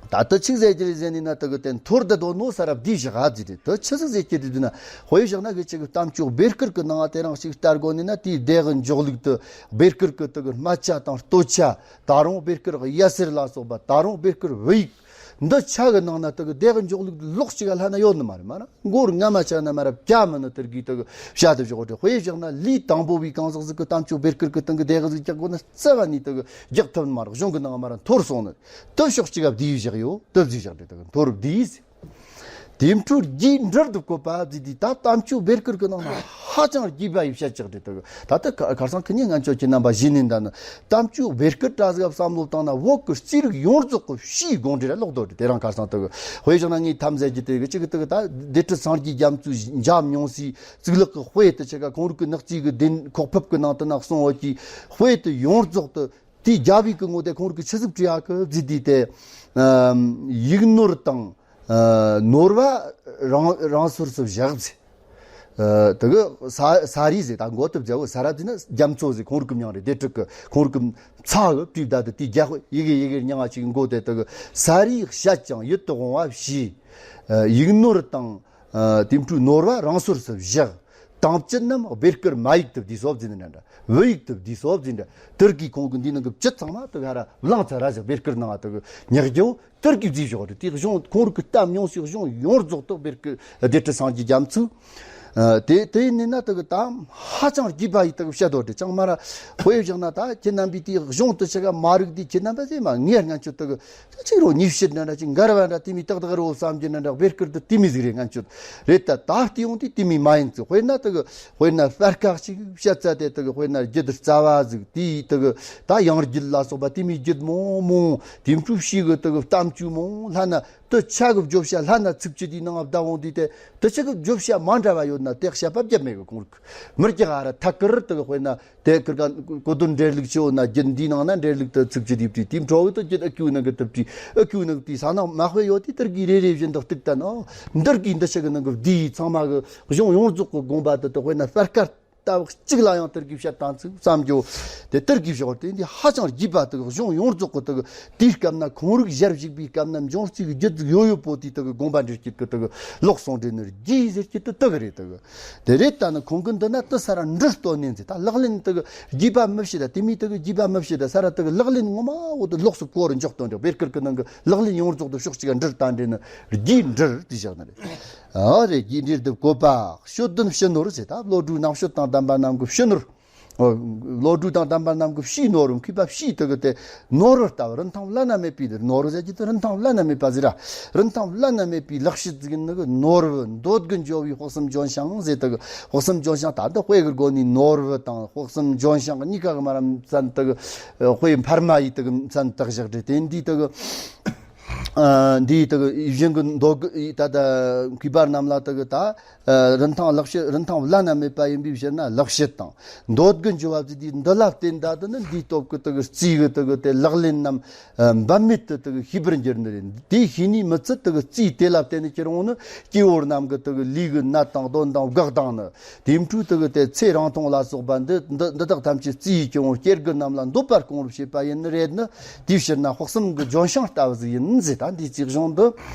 ད་དུ་ཆི་ཟེར་རྒྱུ་རེད་ཟེར་ནི་ན་དུ་གི་དེ་འཐོར་དུ་དོ་ནོ་ས་ར་བསྡུས་བཞག་ཨ་ཟེར་རེད། དུ་ཆི་ཟིག་ཟེར་རྒྱུ་རེད་ན། དཔེ་བཞག་ན་གི་ཅིག་གི་གཏམ་མཆོག་བཻ་དཀར་གི་ནང་ང་དེ་རང་ཞིག་བསྟར་དགོས་ནི་ན། དེའི་སྡེ་གི་འཇོག་ལུགས་དུ་བཻ་དཀར་གི་དུ་གི་སྨད་ཆ་དང་སྟོད་ཆ། ད་རུང་བཻ་དཀར་གི་ཡ་གསེར་ལ་སོགས་པ། ད་རུང་བཻ་དཀར་བོད་ཡིག་འདི་ཆ་གི་ནང་ན་དུ་གི་སྡེ་གི་འཇོག་ལུགས་ལོགས་གཅིག་ག་ལྷ་ན་ཡོད་ནི་མ་རེད། མ་ན་མགོར་རྔ་མ་ཆ་ན་མ་ར་བྱ་མི་ནི་དུར་གི་དུ་གི་བྱ་དུ་བཞག་རེད། དཔེ་བཞག་ན་ལུས་དང་པོ་བའི་གང་ཟག་ཟིག་གི་གཏམ་མཆོག་བཻ་དཀར་གི་སྟེང་གི་སྡེ་གི་ཟིག་རྒྱག་དགོས་ན་རྩ་བ་ནས་དུ་གི་རྒྱག་ཐུབ་ནི་མ་རེད། གཞུང་གི་ནང་མ་ར་འཐོར་སོང་ནི་དུ་ཕྱོགས་གཅིག་ག་བསྡུས་བཞག་ཡོད། དུ་བསྡུས་བཞག་རེད། དུ་གི་འཐོར་བསྡུས། དེ་འཕྲོས་རྒྱས་འགྲེལ་དུ་བཀོད་པ་ཟེར་དུས་ད་གཏམ་མཆོག་བཻ་དཀར་གི་ནང་ན་ཧ་ཅང་རྒྱས་པ་ཡི་བཤད་ཅིག་རེད། དུ་གི་ད་ལྟ་ཁ་ཁར་སང་ཁི་ཉིན་ང་ཚོ་ཁྱེད་རྣམ་པ་གཞི་ནས་འདའ་ནི་གཏམ་མཆོག་བཻ་དཀར་བཀྲ་ཟིག་བསམ་བློ་བཏང་ན་བོད་ཀྱི་རྩིས་རིག་ཡོངས་རྫོགས་ཀྱི་ཕྱིའི་དགོངས་འགྲེལ་ལ་ལོག་དོ་རེད། དེ་རང་ཁར་སང་དུ་གི་དཔེ་བཞག་ན་ངས་ཐམས་ཅད་ཀྱི་དེ་གི་གཅིག་གི་དུ་གི་ད་སྡེ་སྲིད་སངས་རྒྱས་རྒྱ་མཚོའི་འཇམ་མྱོང་སའི་གཙུག་ལག་གི་དཔེ་དུ་ཆེ་ག་ཁོང་རིག་གི་ནག་རྩིས་གི་གདན་ཁོག་ཕུབ་གི་ནང་དུ་ན་གསུང་འོ་གི་དཔེ་དུ་ཡོངས་རྫོགས་དུ་དེའི་རྒྱལ་བའི་གི་ངོ་དེ་ཁོང་རིག་གི་ཆི་ཟིག་བྲིས་ཡ་གི་ཟེར་དུས་དེ་ཡིག་ནོར་དང་། ཨ་ནོར་བ་རང་རང་སོར་སུ་བཞག་ཟེར། ཨ་དེ་གི་ས་ས་རི་ཟེར། ད་མགོ་དུ་བརྒྱ་བོ་ས་ར་ཟེར་ན་རྒྱ་མཚོ་ཟེར། ཁོང་རིག་གི་མྱིང་རེད། སྡེ་དྲུག་གི་ཁོང་རིག་གི་ཚ་གི་བྲིས་བསྡད་དེ་དེའི་རྒྱ་ཡི་གེ་ཡི་གེ་རྙིང་བ་ཅིག་མགོ་དེ་དེ་གི་ས་རིས་བཤད་ཅིང་ཡིད་དུ་འོང་བ་ཞུས། ཨ་ཡིག་ནོར་དང་། ཨ་དེ་འཕྲོས་ནོར་བ་རང་སོར་སུ་བཞག་དང་བཅུད་རྣམས་བཻ་དཀར་མ་ཡིག་ཏུ་བསྡུས་སོ་ཟེར་ནི་འདྲ། བོད་ཡིག་ཏུ་བསྡུས་སོ་ཟེར་འདྲ། དུར་གི་ཁོང་གི་འདི་ནང་གི་བཅུད་ཚང་མ་དུ་ག་ར་བླངས་ཚར་ར་ཟེར། བཻ་དཀར་ནང་དུ་གི་ཉག་རྒྱུ་དུར་གི་བསྡུས་བཞག་རེད། དེ་གཞུང་ཁོང་རིག་གི་གཏམ་ཉུང་སའི་གཞུང་ཡོངས་རྫོགས་དུ་བཻ་དཀར་སྡེ་སྲིད་སངས་རྒྱས་རྒྱ་མཚོས་ ཨ། དེ་དེ་ཡིན་ན་དེ་གི་ད་ཧ་ཅང་རྒྱས་པ་ཡིས་དེ་གི་བཤད་དོ། དེ་ཅང་མ་ར་དཔེ་བཞག་ན། ད་ཁྱེད་རྣམ་པའི་དེའི་གཞུང་དེ་ཆ་ག་མ་རིག་དེ་ཁྱེད་རྣམ་པ་ཟེར་མ་ངས་སྔན་ཆད་དེ་གི་ཅིག་རོ་ཉི་ཤུ་འདྲ་འདྲ་ཅིག་འགལ་བ་འདྲ་དེ་མི་ཏག་ཏག་རོ་བསམ་རྒྱུ་འདྲ་འདྲ་བེར་ཀིར་དེ་དེ་མི་ཟིག་རེད། སྔན་ཆད་རེད། ད་ད་ལྟ་ཡོང་དུས་དེ་མི་མ་ཡིན་ཚུལ། དཔེར་ན་དེ་གི་དཔེར་ན་སྤེལ་ཁ་ཅིག་བཤད་ཚ་དེ་དེ་གི་དཔེར་ན་རྒྱུད་རྩ་བ་ཟིག་དེའི་དེ་གི་ད་ཡང་རྒྱུད་ལ་སོགས་པ་དེ་མི་རྒྱུད་མང་མང་དེ་འཕྲུལ་ཕྱི་གི་དེ་གི་གཏམ་རྒྱུད་མང་ལྷ་ན། དེ་ཆ་གི་བརྗོད་བྱ་ལྷ་ན་ཚིག་བཅད་དེའི་ནང་བདག་འོང་དུས་དེ་དེ་ཆ་གི་བརྗོད་བྱ་མ་འདྲ་བ་ཡོད་ན་དེ་བཤད་པ་བརྒྱབ་མེད་གི། ཁོང་རིག་མི་རྒྱག་ཨ་ར་ཐད་ཀར་དེ་གི་དཔེར་ན་དེ་ཀིར་ཀ་གོ་དོན་འགྲེལ་ལུགས་ཆེ་བོ་ན་རྒྱུད་འདིའི་ནང་ན་འགྲེལ་ལུགས་དེ་ཚིག་བཅད་དེ་བྲིས། དེའི་འཕྲོ་བོ་དེ་རྒྱུད་ཨ་ཁུ་ནང་གི་དེ་བྲིས། ཨ་ཁུ་ནང་དེའི་ས་ནང་མ་དཔེ་ཡོད་དེ་དེར་གི་རེ་རེ་བཞིན་དུ་གཏུག་བསྟན། ཨོ་འདིར་གི་འདི་ཆ་གི་ནང་གི་བསྡུས་ཚང་མ་གི་གཞུང་ཡོངས་རྫོགས་གི་དགོངས་པ་དེ་དེ་དཔེར་ན་སྤེལ་ཁ་ལྟ་བུ་གཅིག་ལ་ཡང་དེར་གི་བཤད་དང་ཚིག་བསམ་རྒྱུ་དེ་དེར་གི་བཞག་དེ་འདི་ཧ་ཅང་རྒྱས་པ་དེ་གི་གཞུང་ཡོངས་རྫོགས་གི་དེ་གི་དེའི་སྐབས་ན་ཁོང་རིག་ཞལ་བཞུགས་པའི་སྐབས་ན་འབྱུང་རྩིས་ཀྱི་རྒྱུད་ཡོད་ཡོད་པོ་དེ་དེ་གི་དགོངས་པ་འགྲེལ་སྐྱེད་ཀྱི་དེ་གི་ལོག་སོང་འདྲེ་ནི་རྒྱས་ཟེར་གྱི་དེ་དེ་གི་རེད། དེ་གི་དེ་རེད། ད་ནི་ཁོང་གི་འདི་ན་དེ་ས་ར་འབྲུ་སྟོན་ནས་ཟེར། ད་ལག་ལེན་དེ་གི་རྒྱས་པ་མི་བྱེད། ད་དེ་མི་དེ་གི་རྒྱས་པ་མི་བྱེད། ད་ས་ར་དེ་གི་ལག་ལེན་ངོ་མ་འོ་དེ་ལོགས་སུ་བཀོད་རུ་འཇོག་སྟོན་འཇོག་བེར་ཀིར་གི་ནང་གི་ལག་ལེན་ཡོངས་རྫོགས་དེ་ཕྱོགས་གཅིག་ག་འབྲུ་བསྟན་འདྲེ་ནི་རྒྱས་འབྲུ་དེ་བཞག་ནི་རེད། ཨ་རེ་རྒྱས་འབྲེལ་དུ་བཀོད་པ་ཤོད་དོན་ཕྱི་ནོར་ཟེར། ད་བློ་གྲོས་རྣམ་དཔྱོད་དང་ལྡན་པ་རྣམས་ཀྱི་ཕྱི་ནོར། ཨོ། བློ་གྲོས་དང་ལྡན་པ་རྣམས་ཀྱི་ཕྱིའི་ནོར་བུ། མཁས་པ་ཕྱིའི་དེ་གི་དེ་ནོར་བུ་ལྟ་བུ། རིན་ཐང་བླ་ན་མེད་པའི་ནོར་བུ་ཟེར་གྱི་དེ་རིན་ཐང་བླ་ན་མེད་པ་ཟེར་ར། རིན་ཐང་བླ་ན་མེད་པའི་ལེགས་བཤད་ཟིག་ནི་གི་ནོར་བུ། འདོད་དགུ་འཇོ་བའི་དཔག་བསམ་ལྗོན་ཤིང་ཟེར། དེ་གི་དཔག་བསམ་ལྗོན་ཤིང་ད་འདི་དཔེ་གི་སྒོ་ནས་ནོར་བུ་དང་དཔག་བསམ་ལྗོན་ཤིང་གཉིས་ཀ་གི་མ་ར་མཚན་དེ་གི་དཔེ་འཕར་མ་ཡིས་དེ་གི་མཚན་བཏགས་བཞག་རེད། དེ་འདི་དེ་གི་ཨ། འདིའི་དེ་གི་ཡིད་བཞིན་གྱི་འདོད་དགུ་ཡི་ད་ལྟ་མཁས་པ་རྣམས་ལ་དེ་གི་ད་ཨ། རིན་ཐང་ལེགས་བཤད། རིན་ཐང་བླ་ན་མེད་པ་ཡིན་པའི་ཕྱིར་ན་ལེགས་བཤད་དང་འདོད་དགུ་འཇོ་བ་ཟེར་དུས་འདི་ལ་བརྟེན་ད་དེ་ནི་འདིའི་སྟོབས་ཀྱིས་དེ་གི་རྩིས་གི་དེ་གི་དེ་ལག་ལེན་རྣམས་ཨ། འབད་མེད་དུ་དེ་གི་ཤེས་པར་འགྱུར་ནི་རེད། དེ་ཤེས་ནི་མི་ཚད་དེ་གི་རྩིས་དེ་ལ་བརྟེན་ནས་ཁྱེད་རང་ནི་སྐྱེ་བོ་རྣམས་ཀྱི་དེ་གི་ལུས་ཀྱི་ནད་དང་གདོན་དང་འགག་དང་ནི། དེའི་འཕྲོས་དེ་གི་དེ་ཚེ་རིང་ཐུང་ལ་སོགས་པ་འདི་འདི་འདི་དག་ཐམས་ཅད་རྩིས་ཡིས་སྐྱོང་བར་སྐྱེ་དགུ་རྣམས་ལ་འདོད་པ་སྐོང་བར་བྱེད་པ་ཡིན་ནི་རེད་ནི། དེའི་ཕྱིར་ན་དཔག་བསམ་གྱི་ལྗོན་ཤིང་ལྟ་བུ་ཟིག་ཡིན་ཟེར། ད་འདིའི་རྩིས་གཞུང་འདི་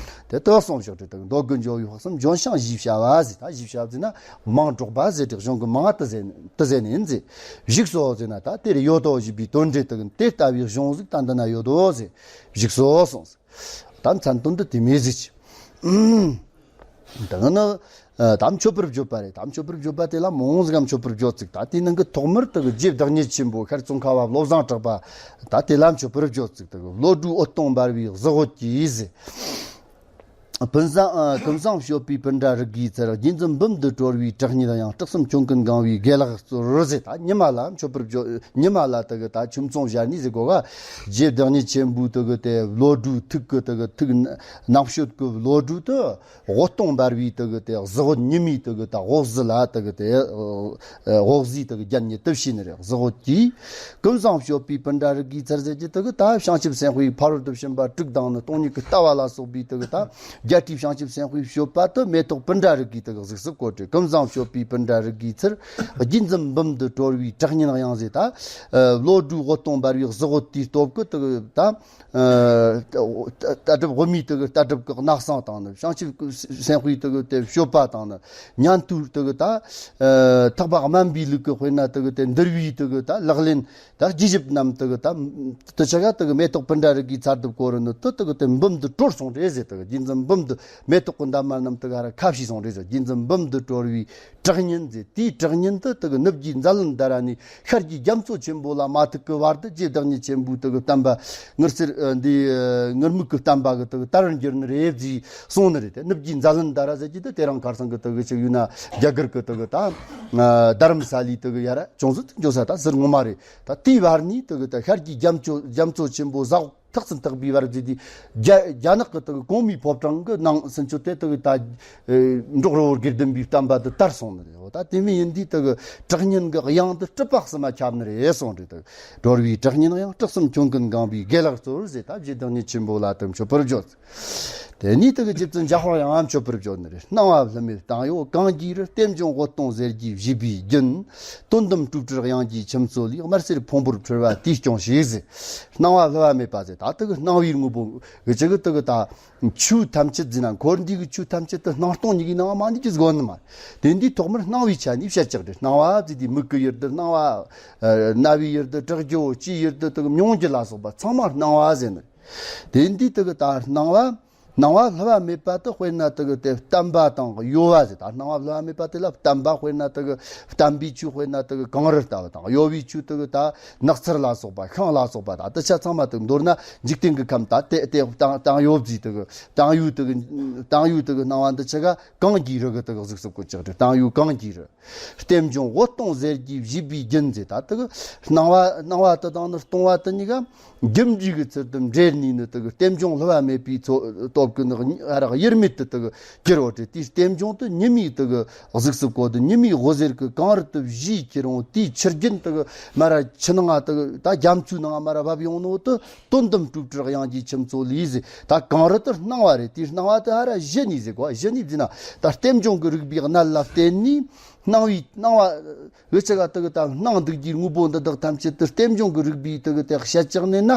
དེ་ལྟར་གསུངས་བཞག་རེད། དེ་འདོད་དགུ་འཇོ་བའི་དཔག་བསམ་ལྗོན་ཤིང་ཞེས་བྱ་བ་ཟེར། ད་ཞེས་བྱ་བ་ཟེར་ན་མིང་འདོགས་པ་ཟེར་རེད། གཞུང་གི་མིང་ང་དེ་ཟེར་དེ་ཟེར་ནི་ཡིན་ཟེར། བཞུགས་སོ་ཟེར་ན་ད་དེ་རེད། ཡོད་དོ་ཞེས་པའི་དོན་འགྲེལ་དེ་གི་དེ་ལྟ་བུའི་གཞུང་ཟིག་ད་འདི་ན་ཡོད་དོ་ཟེར། བཞུགས་སོ་གསུངས་ཟེར། ད་མཚན་དོན་འདི་དེ་མོ་ཟིག་ཅིག་ད་ནི་ཨ། ད་མཆོད་པར་བརྗོད་པ་རེད། ད་མཆོད་པར་བརྗོད་པ་དེ་ལ་མང་ཟིག་ག་མཆོད་པར་བརྗོད་ཅིག་ད་དེའི་ནང་གི་ཐོག་མར་དེ་གི་རྗེ་བདག་ཉིད་ཆེན་པོ་ཤར་ཙོང་ཁ་བ་བློ་བཟང་གྲགས་པ་ད་དེ་ལ་མཆོད་པར་བརྗོད་ཅིག་དེ་གི་བློ་གྲོས་འོད་སྟོང་འབར་བའི་གཟི་འོད་ཀྱིས་ཟེར། ཀུན་བཟང་ཨ། ཀུན་བཟང་སྤྱོད་པའི་སྤུན་ཟླ་རིགས་ཀྱི་ཚལ། རྒྱས་འཛིན་འབུམ་དུ་གྲོལ་བའི་དྲག་ཉིད་ཡང་། དྲག་གསུམ་ཁྱུང་ཀུན་གང་བའི་དགེ་ལེགས་སྩོལ་ཟེར། ད་ཉི་མ་ལ་མཆོད་པར་བརྗོད། ཉི་མ་ལ་དེ་གི་ད་ཁྱིམ་ཚང་བཞག་ནི་ཟེར་གོ་ག་རྗེ་བདག་ཉིད་ཆེན་པོའི་དེ་གི་དེ་བློ་གྲོས་ཐུགས་ཀྱི་དེ་གི་ཐུགས་རྣམ་དཔྱོད་ཀྱི་བློ་གྲོས་དེ་འོད་སྟོང་འབར་བའི་དེ་གི་དེ་གཟི་འོད། ཉི་མའི་དེ་གི་ད་འོད་གཟི་ལ་དེ་གི་དེ་འོད་གཟིས་དེ་གི་རྒྱན་ཉིད་དུ་བྱས་ནི་རེད། གཟི་འོད་ཀྱིས་ཀུན་བཟང་སྤྱོད་པའི་སྤུན་ཟླ་རིགས་ཀྱི་ཚལ་ཟེར་གྱི་དེ་གི་ད་བྱང་ཆུབ་སེམས་དཔའི་ཕ་རོལ་ཏུ་ཕྱིན་པ་དྲུག་དང་ནི་སྟོང་ཉིད་ཀྱི་ལྟ་བ་ལ་སོགས་པའི་དེ་གི་ད་རྒྱལ་སྲས་བྱང་ཆུབ་སེམས་དཔའི་སྤྱོད་པ་དེ་མེ་ཏོག་སྤུན་ཟླ་རིགས་ཀྱི་དེ་གི་གཟུགས་སུ་བཀོད་དེ། ཀུན་བཟང་སྤྱོད་པའི་སྤུན་ཟླ་རིགས་ཀྱི་ཚལ། རྒྱས་འཛིན་འབུམ་དུ་གྲོལ་བའི་དྲག་ཉིད་ཡང་ཟེར། ད་ཨ། བློ་གྲོས་འོད་སྟོང་འབར་བའི་གཟི་འོད་དེའི་སྟོབས་ཀྱིས་དེ་གི་ད་ཨ། ལྟ་གྲུབ་དབུ་མའི་དེ་གི་ལྟ་གྲུབ་ཀྱི་གནག་སང་དང་ནི། བྱང་ཆུབ་སེམས་དཔའི་དེ་གི་དེ་སྤྱོད་པ་དང་ནི། ཉན་ཐོས་དེ་གི་ད་ཨ། ཐེག་པ་དམན་པའི་ལུགས་ཀྱི་དཔེར་ན་དེ་གི་དེ་འདུལ་བའི་དེ་གི་ད་ལག་ལེན། ད་དགེ་བཤེས་རྣམས་དེ་གི་ད་དེ་ཆ་ག་དེ་གི་མེ་ཏོག་སྤུན་ཟླ་རིགས་ཀྱི་ཚལ་དུ་བཀོད་རུ་ནི་དེ་དེ་གི་དེ་འབུམ་དུ་གྲོལ་སོང་རེད་ཟེར། དེ་གི་རྒྱས་འཛིན་འབུམ་དུ་མེ་ཏོག་གི་འདབ་མ་རྣམས་དེ་ག་ར་ཁ་ཕྱེ་སོང་རེད་ཟེར། རྒྱས་འཛིན་འབུམ་དུ་གྲོལ་བའི་དྲག་ཉིད་ཟེར། དེའི་དྲག་ཉིད་དེ་དེ་གི་ནུབ་ཀྱི་མཛད་ལན་ད་ར་ནི་ཤར་གྱི་རྒྱ་མཚོ་ཆེན་པོ་ལ་མ་ཐུག་གི་བར་དུ་རྗེ་བདག་ཉིད་ཆེན་པོའི་དེ་གི་བསྟན་པ་ངུར་སེར་ཨ། འདི་ཨ། ངུར་སྨྲིག་གི་བསྟན་པ་གི་དེ་གི་དར་འགྱུར་ནི་རེད་ཟེར་གསུངས་ནི་རེད། དེ་ནུབ་ཀྱི་མཛད་ལན་ད་ར་ཟེར་གྱི་དེ་དེ་རིང་ཁ་སང་གི་དེ་གི་ཅིག་ཡོད་ན་རྒྱ་གར་གི་དེ་གི་ད་ཨ། རྡ་རམ་ས་ལའི་དེ་གི་ཡ་ར་ཅུང་ཟད་འགྱོ་ས་ད་ཟུར་ངོ་མ་རེད། ད་དེའི་བར་ནས་དེ་གི་ད་ཤར་གྱི་རྒྱ་མཚོ་རྒྱ་མཚོ་ཆེན་པོ་ཟ་འོག་ཐག་ཙམ་ཐག་པའི་བར་ཟེར་དུས་རྒྱ་རྒྱ་ནག་གི་དེ་གི་གོང་མའི་ཕོ་བྲང་གི་ནང་ཚུན་ཆོད་དེ་དེ་གི་ད་ཨེ། འབྲོག་རི་བོ་དགེ་ལྡན་པའི་བསྟན་པ་དེ་དར་སོང་ནི་རེད། འོ་ད་དེ་མིན་ཡིན་དུས་དེ་གི་དྲག་ཉིད་གི་དབྱངས་དེ་སྲིད་པ་གསུམ་མ་ཁྱབ་ནི་རེད་གསུངས་རེད། དེ་གི་གྲོལ་བའི་དྲག་ཉིད་དབྱངས། དྲག་གསུམ་ཁྱུང་ཀུན་གང་བའི་དགེ་ལེགས་སྩོལ་ཟེར། ད་རྗེ་བདག་ཉིད་ཆེན་པོ་ལ་དེ་མཆོད་པར་བརྗོད། དེ་ནས་དེ་གི་རྗེ་བཙུན་འཇམ་དཔལ་དབྱངས་མཆོད་པར་བརྗོད་ནི་རེད། སྣང་བ་ལྷུ་མེད་བཏང་ཡོད་གང་གིས་རེད། རྟེན་འབྱུང་འོད་སྟོང་ཟེར་གྱིས་བཞུས་པའི་རྒྱུན། དོན་དམ་སྤྲོས་བྲལ་དབྱངས་ཀྱི་ཁྱིམ་མཚོ་ལས། དམར་སེར་ཕུང་པོར་འཁྲུལ་བ་དེས་སྐྱོངས་ཤིག་ཟེར། སྣང་བ་ལྷུ་བ་མེད་པ་ཟེར། ད་དེ་གི་སྣང་བའི་དངོས་པོ་གི་ཅི་གི་དེ་གི་ད་ཆོས་ཐམས་ཅད་ཟེར་ན། འཁོར་འདས་ཀྱི་ཆོས་ཐམས་ཅད་དེ་སྣང་སྟོང་ཉིད་ཀྱི་སྣང་བ་མ་ནི་ཅི་ཟིག་ཡོད་ནི་མ་རེད། དེ་འདི་ཐོག་མར་སྣང་བའི་ཆ་ནས་བཤད་ཀྱག་རེད། སྣང་བ་ཟེར་དུས་མིག་གི་ཡུལ་དུ་སྣང་བ། རྣ་བའི་ཡུལ་དུ་གྲག་རྒྱུ། ལྕེའི་ཡུལ་དུ་དེ་གི་མྱོང་རྒྱུ་ལ་སོགས་པ་ཚང་མ་སྣང་བ་ཟེར་ནི་རེད། དེ་འདི་དེ་གི་ད་སྣང་བ། སྣང་བ་བསླུ་བ་མེད་པ་དེ་དཔེར་ན་དེ་གི་དེ་བརྟན་པ་དང་གཡོ་བ་ཟེར། ད་སྣང་བ་བསླུ་བ་མེད་པ་དེ་ལ་བརྟན་པ། དཔེར་ན་དེ་གི་བརྟན་པའི་ཆོས་དཔེར་ན་དེ་གི་གངས་རི་ལྟ་བུ་དང་། གཡོ་བའི་ཆོས་དེ་གི་ད་ནགས་ཚལ་ལ་སོགས་པ། ཤིང་ལ་སོགས་པ། ད་དེ་ཆ་ཚང་མ་དེ་གི་མདོར་ན་འཇིག་རྟེན་གི་ཁམས་ད་དེ་དེ་བརྟན་བརྟན་གཡོ་བརྫིས་དེ་གི་བརྟན་གཡོ་དེ་གི་བརྟན་གཡོ་དེ་གི་སྣང་བ་འདི་ཆ་ག་གངས་ཀྱི་རི་གི་དེ་གི་གཟུགས་སུ་བཀོད་ཅིག་རེད། བརྟན་གཡོ་གངས་ཀྱི་རི། རྟེན་འབྱུང་འོད་སྟོང་ཟེར་གྱི་བཞེད་པའི་རྒྱུན་ཟེར། ད་དེ་གི་སྣང་བ་སྣང་བ་དེ་དང་ནི་སྟོང་བ་དེ་གཉིས་ཀ་རྒྱུ་འབྲས་ཀྱི་ཚུལ་དུ་འབྲེལ་ནས་ནི་དེ་གི་རྟེན་འབྱུང་བསླུ་བ་མེད་པའི་ཚོ་སྟོབས་ཀྱིས་ནི་ཨ་རག་དབྱེར་མེད་དུ་དེ་གི་གྱུར་ཡོད་དེ། དེའི་རྟེན་འབྱུང་དེ་ཉི་མའི་དེ་གི་གཟུགས་སུ་བཀོད་དེ། ཉི་མའི་འོད་ཟེར་གྱིས་གངས་རི་དེ་བཞུས་ཁྱེར་འོང་། དེའི་ཆུ་རྒྱུན་དེ་གི་མ་ར་ཆུ་ནང་ང་དེ་གི་ད་རྒྱ་མཚོའི་ནང་ང་མ་ར་བབས་ཡོང་ནོ་དེ། དོན་དམ་སྤྲོས་བྲལ་དབྱངས་ཀྱི་ཁྱུ་མཚོ་ལས་ཟེར། ད་གངས་རི་དེ་སྣང་བ་རེད། དེའི་སྣང་བ་དེ་ཧ་ར་གཞི་ནས་ཟེར་གོ། གཞི་ནས་བརྫིས་ན་ད་རྟེན་འབྱུང་གི་རིགས་པའི་གནད་ལ་བརྟེན་ནས་སྣང་བའི་སྣང་བ་འུ་ཅག་ག་དེ་གི་ད་སྣང་འདུག་རྒྱུའི་དངོས་པོ་འདི་དག་ཐམས་ཅད་དེ་རྟེན་འབྱུང་གི་རིགས་པའི་དེ་གི་དེ་བཤད་ཀྱང་ནས་ན་